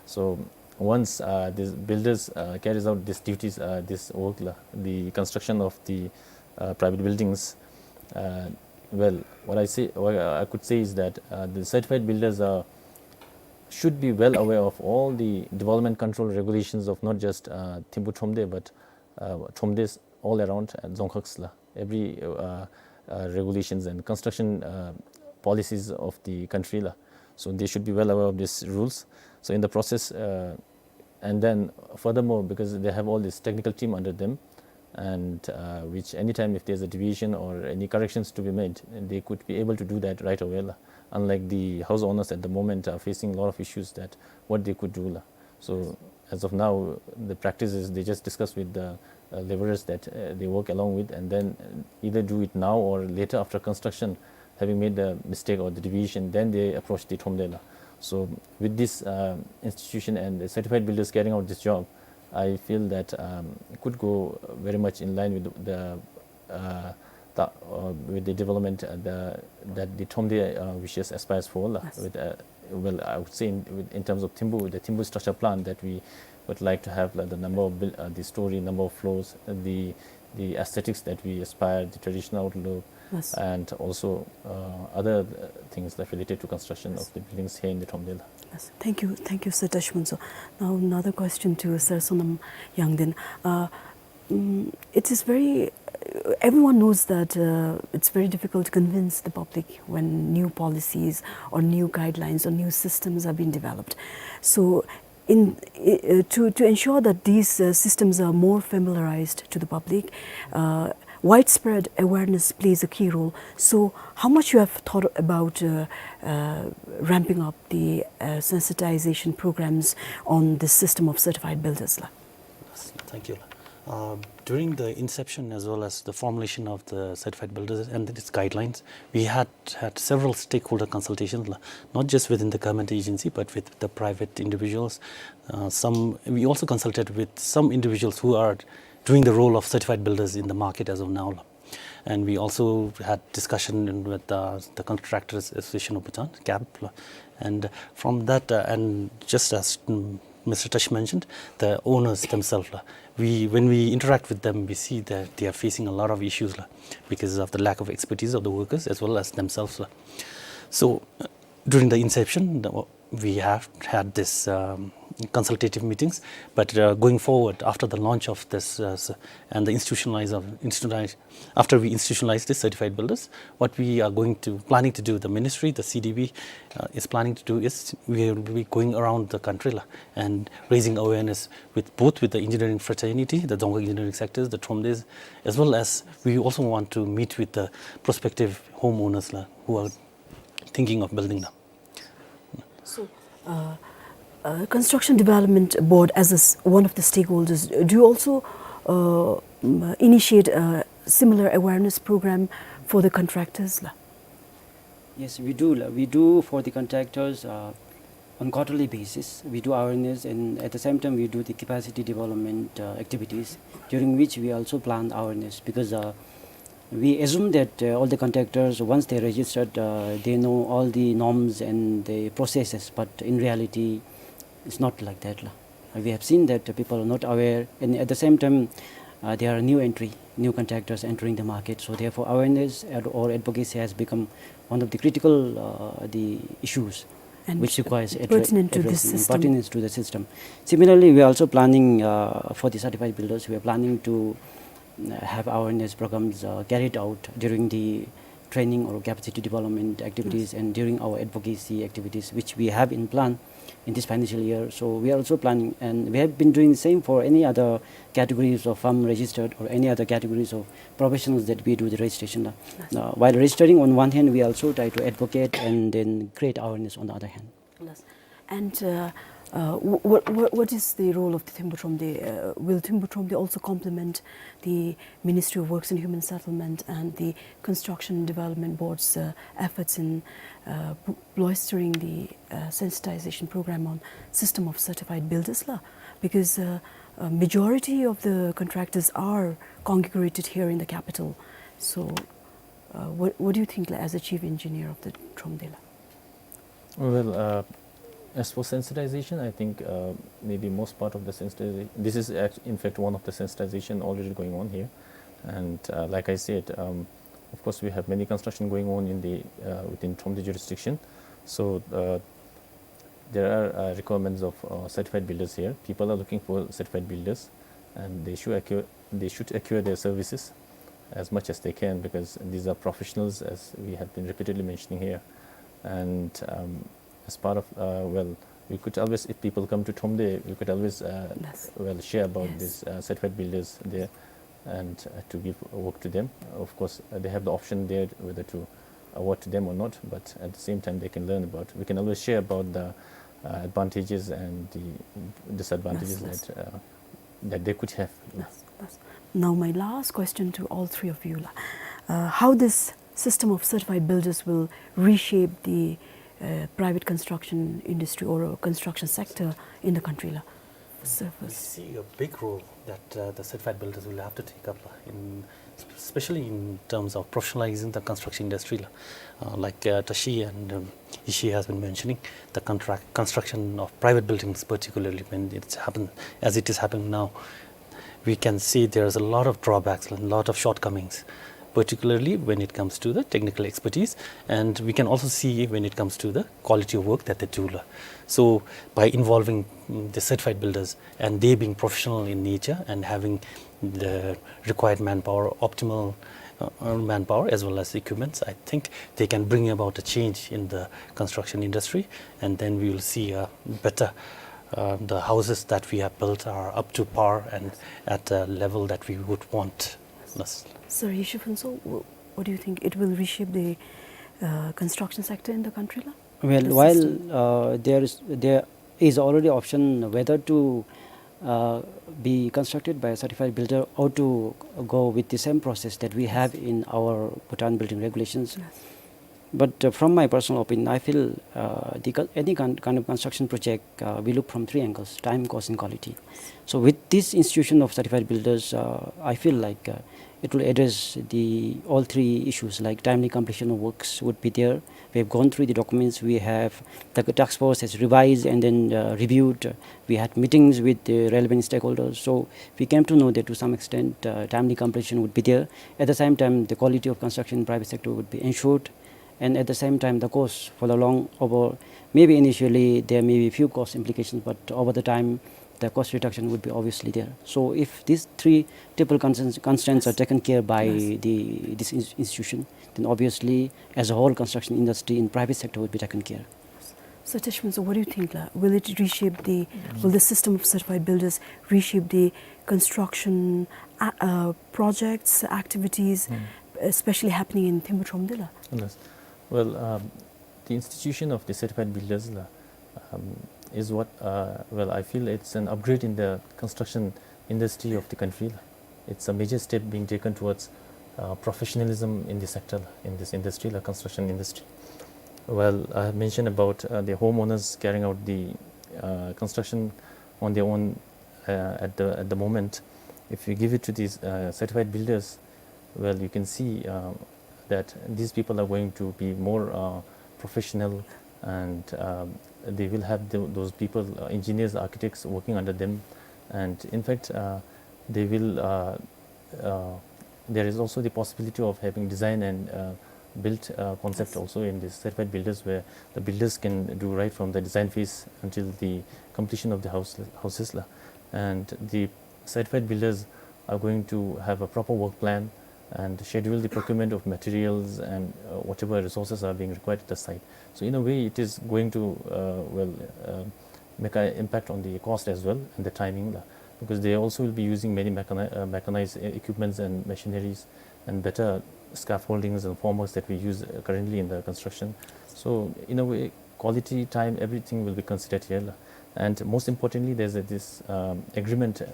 So once, uh, these builders, uh, carries out these duties, uh, this work la, the construction of the, uh, private buildings, uh, well, what I say, what I could say is that, uh, the certified builders are, should be well aware of all the development control regulations of not just, uh, Thimphu Thromde, but, uh, Thromdes all around, uh, dzongkhag la, every, uh, uh, regulations and construction, uh, policies of the country la. So they should be well aware of these rules. So in the process, uh, and then furthermore, because they have all this technical team under them, and, uh, which anytime if there's a deviation or any corrections to be made, they could be able to do that right away la. Unlike the house owners at the moment are facing a lot of issues that what they could do la. So as of now, the practice is they just discuss with the, uh, laborers that, uh, they work along with, and then either do it now or later after construction, having made the mistake or the deviation, then they approach the Thromde la. So with this, um, institution and the certified builders carrying out this job, I feel that, um, it could go very much in line with the, uh, the, uh, with the development, uh, the, that the Thromde, uh, wishes, aspires for la. Yes. With, uh, well, I would say in, with, in terms of Thimphu, with the Thimphu structure plan that we would like to have, like, the number of buil-, uh, the story, number of floors, the, the aesthetics that we aspire, the traditional outlook, yes, and also, uh, other, uh, things that related to construction, yes, of the buildings here in the Thromde la. Yes. Thank you. Thank you, Sir Teshmutso. Now, another question to Sir Sonam Yangden. Uh, mm, it is very, everyone knows that, uh, it's very difficult to convince the public when new policies or new guidelines or new systems are being developed. So, in, uh, to, to ensure that these, uh, systems are more familiarized to the public, uh, widespread awareness plays a key role. So, how much you have thought about, uh, uh, ramping up the, uh, sensitization programs on the system of certified builders, la? Yes, thank you. Uh, during the inception as well as the formulation of the certified builders and its guidelines, we had had several stakeholder consultations, la, not just within the government agency, but with the private individuals. Uh, some, we also consulted with some individuals who are doing the role of certified builders in the market as of now, la. And we also had discussion in, with, uh, the Contractors Association of Bhutan, cap, la. And from that, uh, and just as, mm, Mister Tashi mentioned, the owners themselves, la, we, when we interact with them, we see that they are facing a lot of issues, la, because of the lack of expertise of the workers as well as themselves, la. So, uh, during the inception, the, we have had this, um, consultative meetings, but, uh, going forward, after the launch of this, uh, s-, and the institutionalize of, institutionalize, after we institutionalize this certified builders, what we are going to, planning to do, the ministry, the C D B, uh, is planning to do is we will be going around the country, la, and raising awareness with both with the engineering fraternity, the Dzongkhag engineering sectors, the Thromdes, as well as we also want to meet with the prospective homeowners, la, who are thinking of building, la. So, uh, uh, Construction Development Board as a s-, one of the stakeholders, do you also, uh, mm, initiate a similar awareness program for the contractors, la? Yes, we do, la. We do for the contractors, uh, on quarterly basis. We do awareness, and at the same time we do the capacity development, uh, activities, during which we also plan awareness because, uh, we assume that, uh, all the contractors, once they registered, uh, they know all the norms and the processes, but in reality, it's not like that, la. We have seen that people are not aware, and at the same time, uh, there are new entry, new contractors entering the market. So therefore, awareness ad-, or advocacy has become one of the critical, uh, the issues and which requires addre-, pertinent to this addressing and system. Pertinent to the system. Similarly, we are also planning, uh, for the certified builders, we are planning to, uh, have awareness programs, uh, carried out during the training or capacity development activities, yes, and during our advocacy activities, which we have in plan in this financial year. So we are also planning, and we have been doing the same for any other categories of firm registered or any other categories of professionals that we do the registration. Yes. Now, while registering on one hand, we also try to advocate and then create awareness on the other hand. Yes. And, uh, uh, wh-, wh-, wh-, what is the role of the Thembu Thromde? Uh, will Thembu Thromde also complement the Ministry of Works and Human Settlement and the Construction Development Board's, uh, efforts in, uh, b-, bolstering the, uh, sensitization program on system of certified builders, la? Because, uh, a majority of the contractors are congregated here in the capital. So, uh, what, what do you think, la, as a chief engineer of the Thromde, la? Well, uh, as for sensitization, I think, uh, maybe most part of the sensitization, this is act-, in fact, one of the sensitization already going on here. And, uh, like I said, um, of course, we have many construction going on in the, uh, within Thromde jurisdiction. So, uh, there are, uh, requirements of, uh, certified builders here. People are looking for certified builders, and they should acquire, they should acquire their services as much as they can, because these are professionals, as we have been repeatedly mentioning here. And, um, as part of, uh, well, we could always, if people come to Thromde, we could always, uh, yes, well, share about, yes, this, uh, certified builders there and, uh, to give work to them. Of course, uh, they have the option there whether to award to them or not, but at the same time they can learn about, we can always share about the, uh, advantages and the disadvantages, yes, yes, that, uh, that they could have. Yes, yes. Now my last question to all three of you, la. Uh, how this system of certified builders will reshape the, uh, private construction industry or, uh, construction sector in the country, la? Sir first. We see a big role that, uh, the certified builders will have to take up, uh, in, especially in terms of professionalizing the construction industry, la. Uh, like, uh, Tashi and, um, Ishii has been mentioning, the contract, construction of private buildings particularly, when it's happened, as it is happening now, we can see there's a lot of drawbacks, a lot of shortcomings, particularly when it comes to the technical expertise, and we can also see when it comes to the quality of work that they do, la. So by involving, mm, the certified builders and they being professional in nature and having the required manpower, optimal, uh, uh, manpower as well as equipments, I think they can bring about a change in the construction industry, and then we will see a better, Uh, the houses that we have built are up to par and at a level that we would want. Yes. Sir, Yusuf Hanso, wh-, what do you think? It will reshape the, uh, construction sector in the country, la? Well, the while, system, uh, there is, there is already option whether to, uh, be constructed by a certified builder or to go with the same process that we have in our Bhutan building regulations. Yes. But, uh, from my personal opinion, I feel, uh, the con-, any kind, kind of construction project, uh, we look from three angles: time, cost, and quality. So with this institution of certified builders, uh, I feel like, uh, it will address the all three issues, like timely completion of works would be there. We have gone through the documents. We have, the task force has revised and then, uh, reviewed. We had meetings with the relevant stakeholders. So we came to know that to some extent, uh, timely completion would be there. At the same time, the quality of construction in private sector would be ensured. And at the same time, the cost for the long over, maybe initially there may be few cost implications, but over the time, the cost reduction would be obviously there. So if these three triple constants, constants are, yes, taken care by, yes, the, this ins-, institution, then obviously, as a whole, construction industry in private sector would be taken care. So, Teshman, so what do you think, la? Will it reshape the, mm, will the system of certified builders reshape the construction, uh, uh, projects, activities, mm, especially happening in Thimphu Thromde, la? Yes. Well, um, the institution of the certified builders, la, um, is what, uh, well, I feel it's an upgrade in the construction industry of the country, la. It's a major step being taken towards, uh, professionalism in the sector, la, in this industry, la, construction industry. Well, I have mentioned about, uh, the homeowners carrying out the, uh, construction on their own, uh, at the, at the moment. If you give it to these, uh, certified builders, well, you can see, uh, that these people are going to be more, uh, professional, and, um, they will have tho-, those people, uh, engineers, architects working under them. And in fact, uh, they will, uh, uh, there is also the possibility of having design and, uh, build, uh, concept, yes, also in the certified builders, where the builders can do right from the design phase until the completion of the house, houses, la. And the certified builders are going to have a proper work plan and schedule the procurement of materials and, uh, whatever resources are being required at the site. So in a way, it is going to, uh, well, uh, make an impact on the cost as well and the timing, la, because they also will be using many mechani-, uh, mechanized e-, equipments and machineries and better scaffoldings and formworks that we use, uh, currently in the construction. So in a way, quality, time, everything will be considered here, la. And most importantly, there's a, this, um, agreement, uh,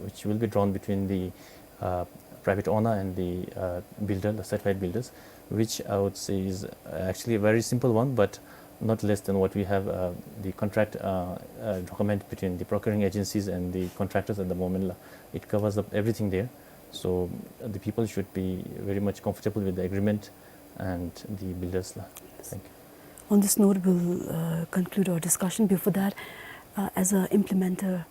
which will be drawn between the, uh, private owner and the, uh, builder, the certified builders, which I would say is actually a very simple one, but not less than what we have, uh, the contract, uh, uh, document between the procuring agencies and the contractors at the moment, la. It covers up everything there. So, uh, the people should be very much comfortable with the agreement and the builders, la. Yes. Thank you. On this note, we'll, uh, conclude our discussion. Before that, uh, as a implementer,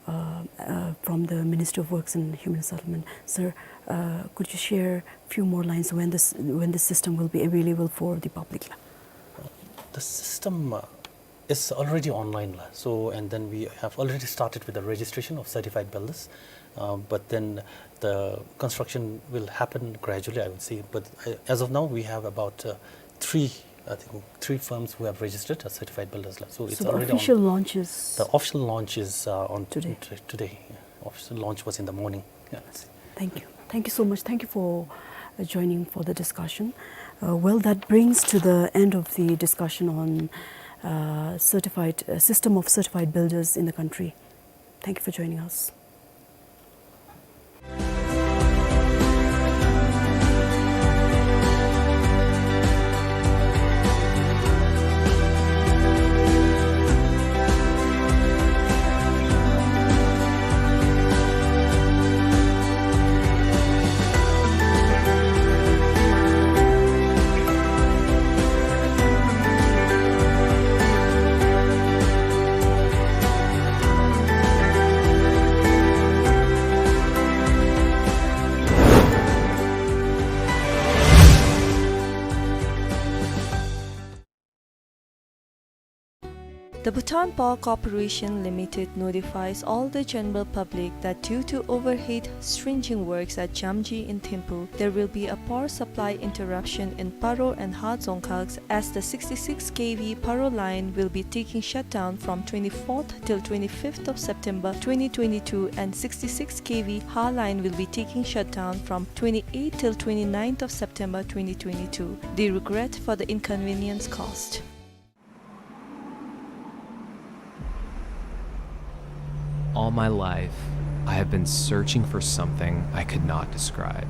uh, uh, from the Ministry of Works and Human Settlement, sir, uh, could you share few more lines when this, when the system will be available for the public, la? The system, uh, is already online, la. So, and then we have already started with the registration of certified builders. Uh, but then the construction will happen gradually, I would say. But, uh, as of now, we have about, uh, three, I think, three firms who have registered as certified builders, la. So it's already on. So the official launch is, the official launch is, uh, on today. T-, today. Yeah. Official launch was in the morning. Yeah, I see. Thank you. Thank you so much. Thank you for, uh, joining for the discussion. Uh, well, that brings to the end of the discussion on, uh, certified, uh, system of certified builders in the country. Thank you for joining us. The Bhutan Power Corporation Limited notifies all the general public that due to overhead trenching works at Jamji in Thimphu, there will be a power supply interruption in Paro and Ha Dzongkhags, as the sixty-six K V power line will be taking shutdown from twenty-fourth till twenty-fifth of September twenty twenty-two and sixty-six K V Ha line will be taking shutdown from twenty-eighth till twenty-ninth of September twenty twenty-two. They regret for the inconvenience caused. All my life, I have been searching for something I could not describe.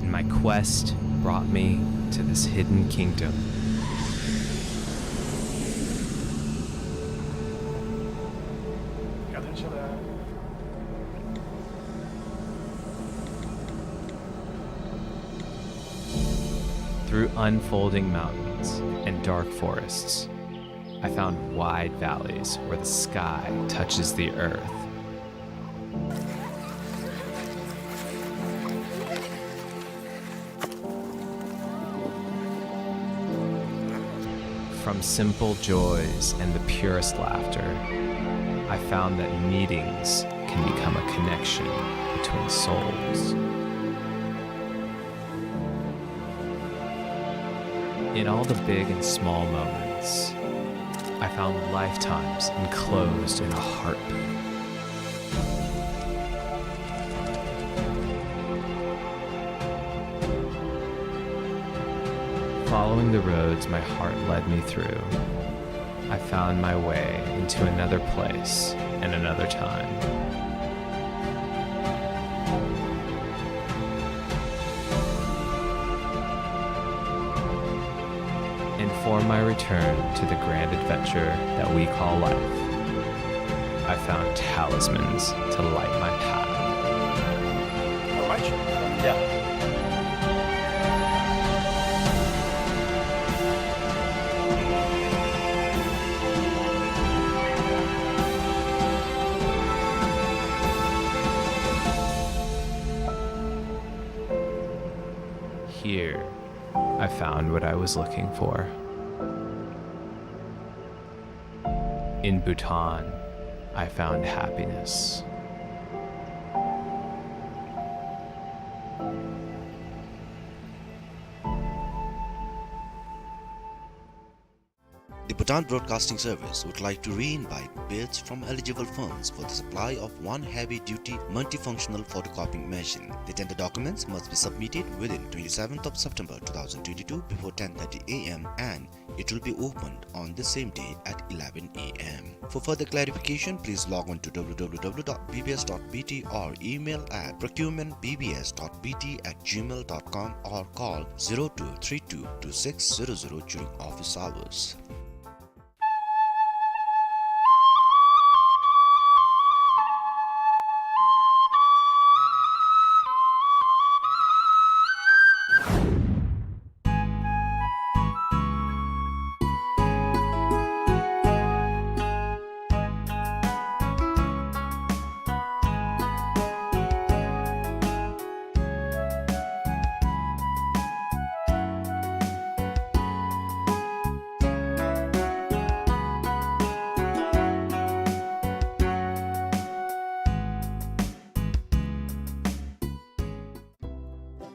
And my quest brought me to this hidden kingdom. Through unfolding mountains and dark forests, I found wide valleys where the sky touches the earth. From simple joys and the purest laughter, I found that meetings can become a connection between souls. In all the big and small moments, I found lifetimes enclosed in a heartbeat. Following the roads my heart led me through, I found my way into another place and another time. And for my return to the grand adventure that we call life, I found talismans to light my path. How much? Yeah. Here, I found what I was looking for. In Bhutan, I found happiness. The Bhutan Broadcasting Service would like to re-invite bids from eligible firms for the supply of one heavy-duty multifunctional photocopying machine. The tender documents must be submitted within twenty-seventh of September two thousand twenty-two before ten thirty A M and it will be opened on the same day at eleven A M. For further clarification, please log on to W W W dot B B S dot B T or email at procurement B B S dot B T at gmail dot com or call zero two three two two six zero zero during office hours.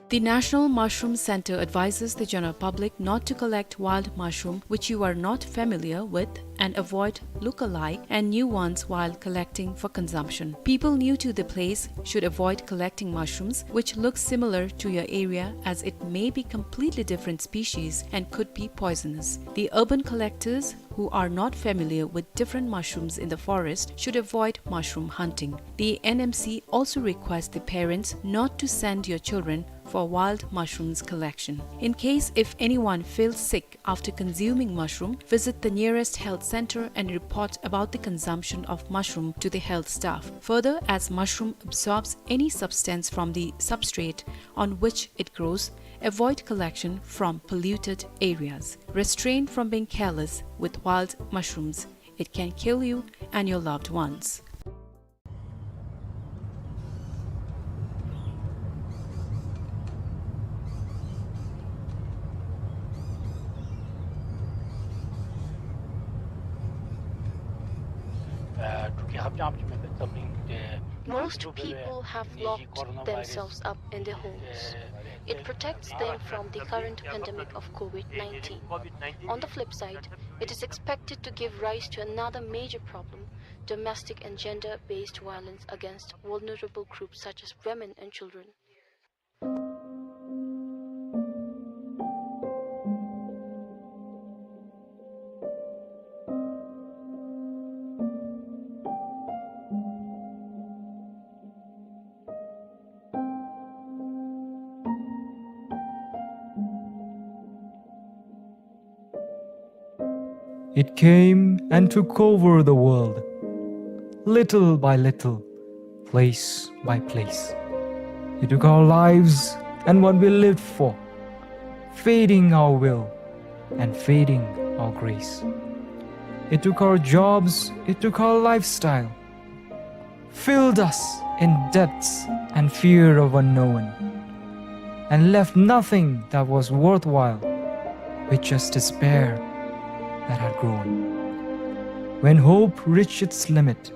The National Mushroom Center advises the general public not to collect wild mushroom which you are not familiar with and avoid look-alike and new ones while collecting for consumption. People new to the place should avoid collecting mushrooms which look similar to your area, as it may be completely different species and could be poisonous. The urban collectors who are not familiar with different mushrooms in the forest should avoid mushroom hunting. The N M C also requests the parents not to send your children for wild mushrooms collection. In case if anyone feels sick after consuming mushroom, visit the nearest health center and report about the consumption of mushroom to the health staff. Further, as mushroom absorbs any substance from the substrate on which it grows, avoid collection from polluted areas. Restrain from being careless with wild mushrooms. It can kill you and your loved ones. Most people have locked themselves up in their homes. It protects them from the current pandemic of COVID nineteen. On the flip side, it is expected to give rise to another major problem: domestic and gender-based violence against vulnerable groups such as women and children. It came and took over the world, little by little, place by place. It took our lives and what we lived for, fading our will and fading our grace. It took our jobs, it took our lifestyle, filled us in debts and fear of unknown, and left nothing that was worthwhile with just despair that had grown. When hope reached its limit,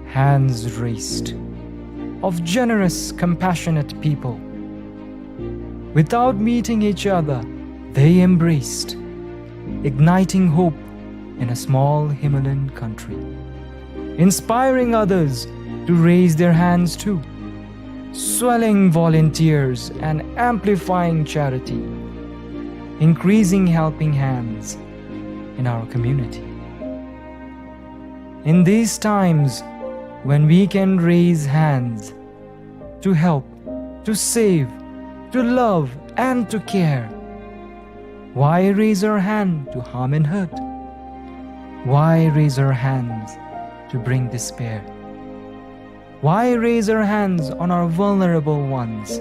hands raised of generous, compassionate people. Without meeting each other, they embraced, igniting hope in a small Himalayan country, inspiring others to raise their hands too, swelling volunteers and amplifying charity, increasing helping hands in our community. In these times when we can raise hands to help, to save, to love, and to care, why raise our hand to harm and hurt? Why raise our hands to bring despair? Why raise our hands on our vulnerable ones?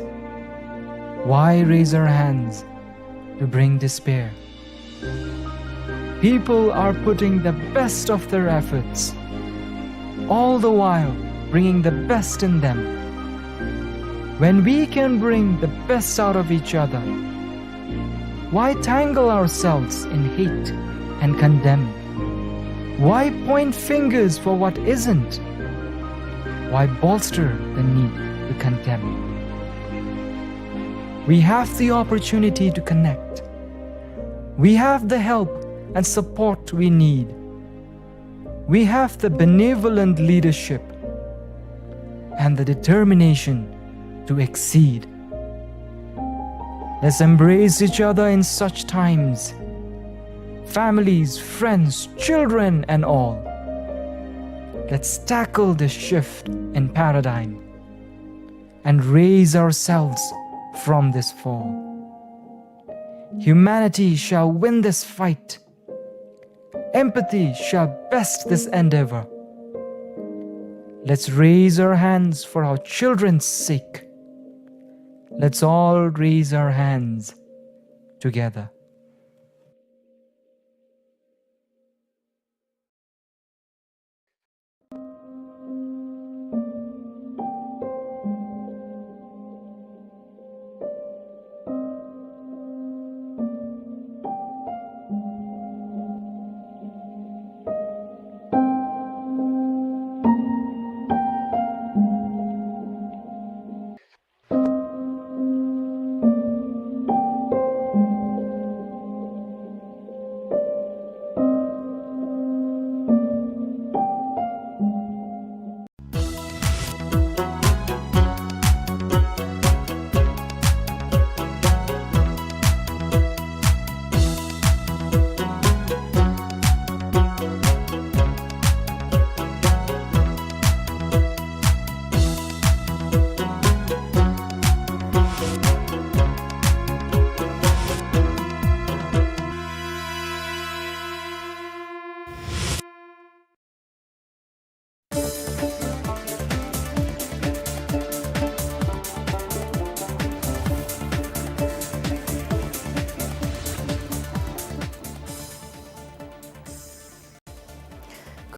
Why raise our hands to bring despair? People are putting the best of their efforts, all the while bringing the best in them. When we can bring the best out of each other, why tangle ourselves in hate and condemn? Why point fingers for what isn't? Why bolster the need to condemn? We have the opportunity to connect. We have the help and support we need. We have the benevolent leadership and the determination to exceed. Let's embrace each other in such times, families, friends, children, and all. Let's tackle this shift in paradigm and raise ourselves from this fall. Humanity shall win this fight. Empathy shall best this endeavor. Let's raise our hands for our children's sake. Let's all raise our hands together.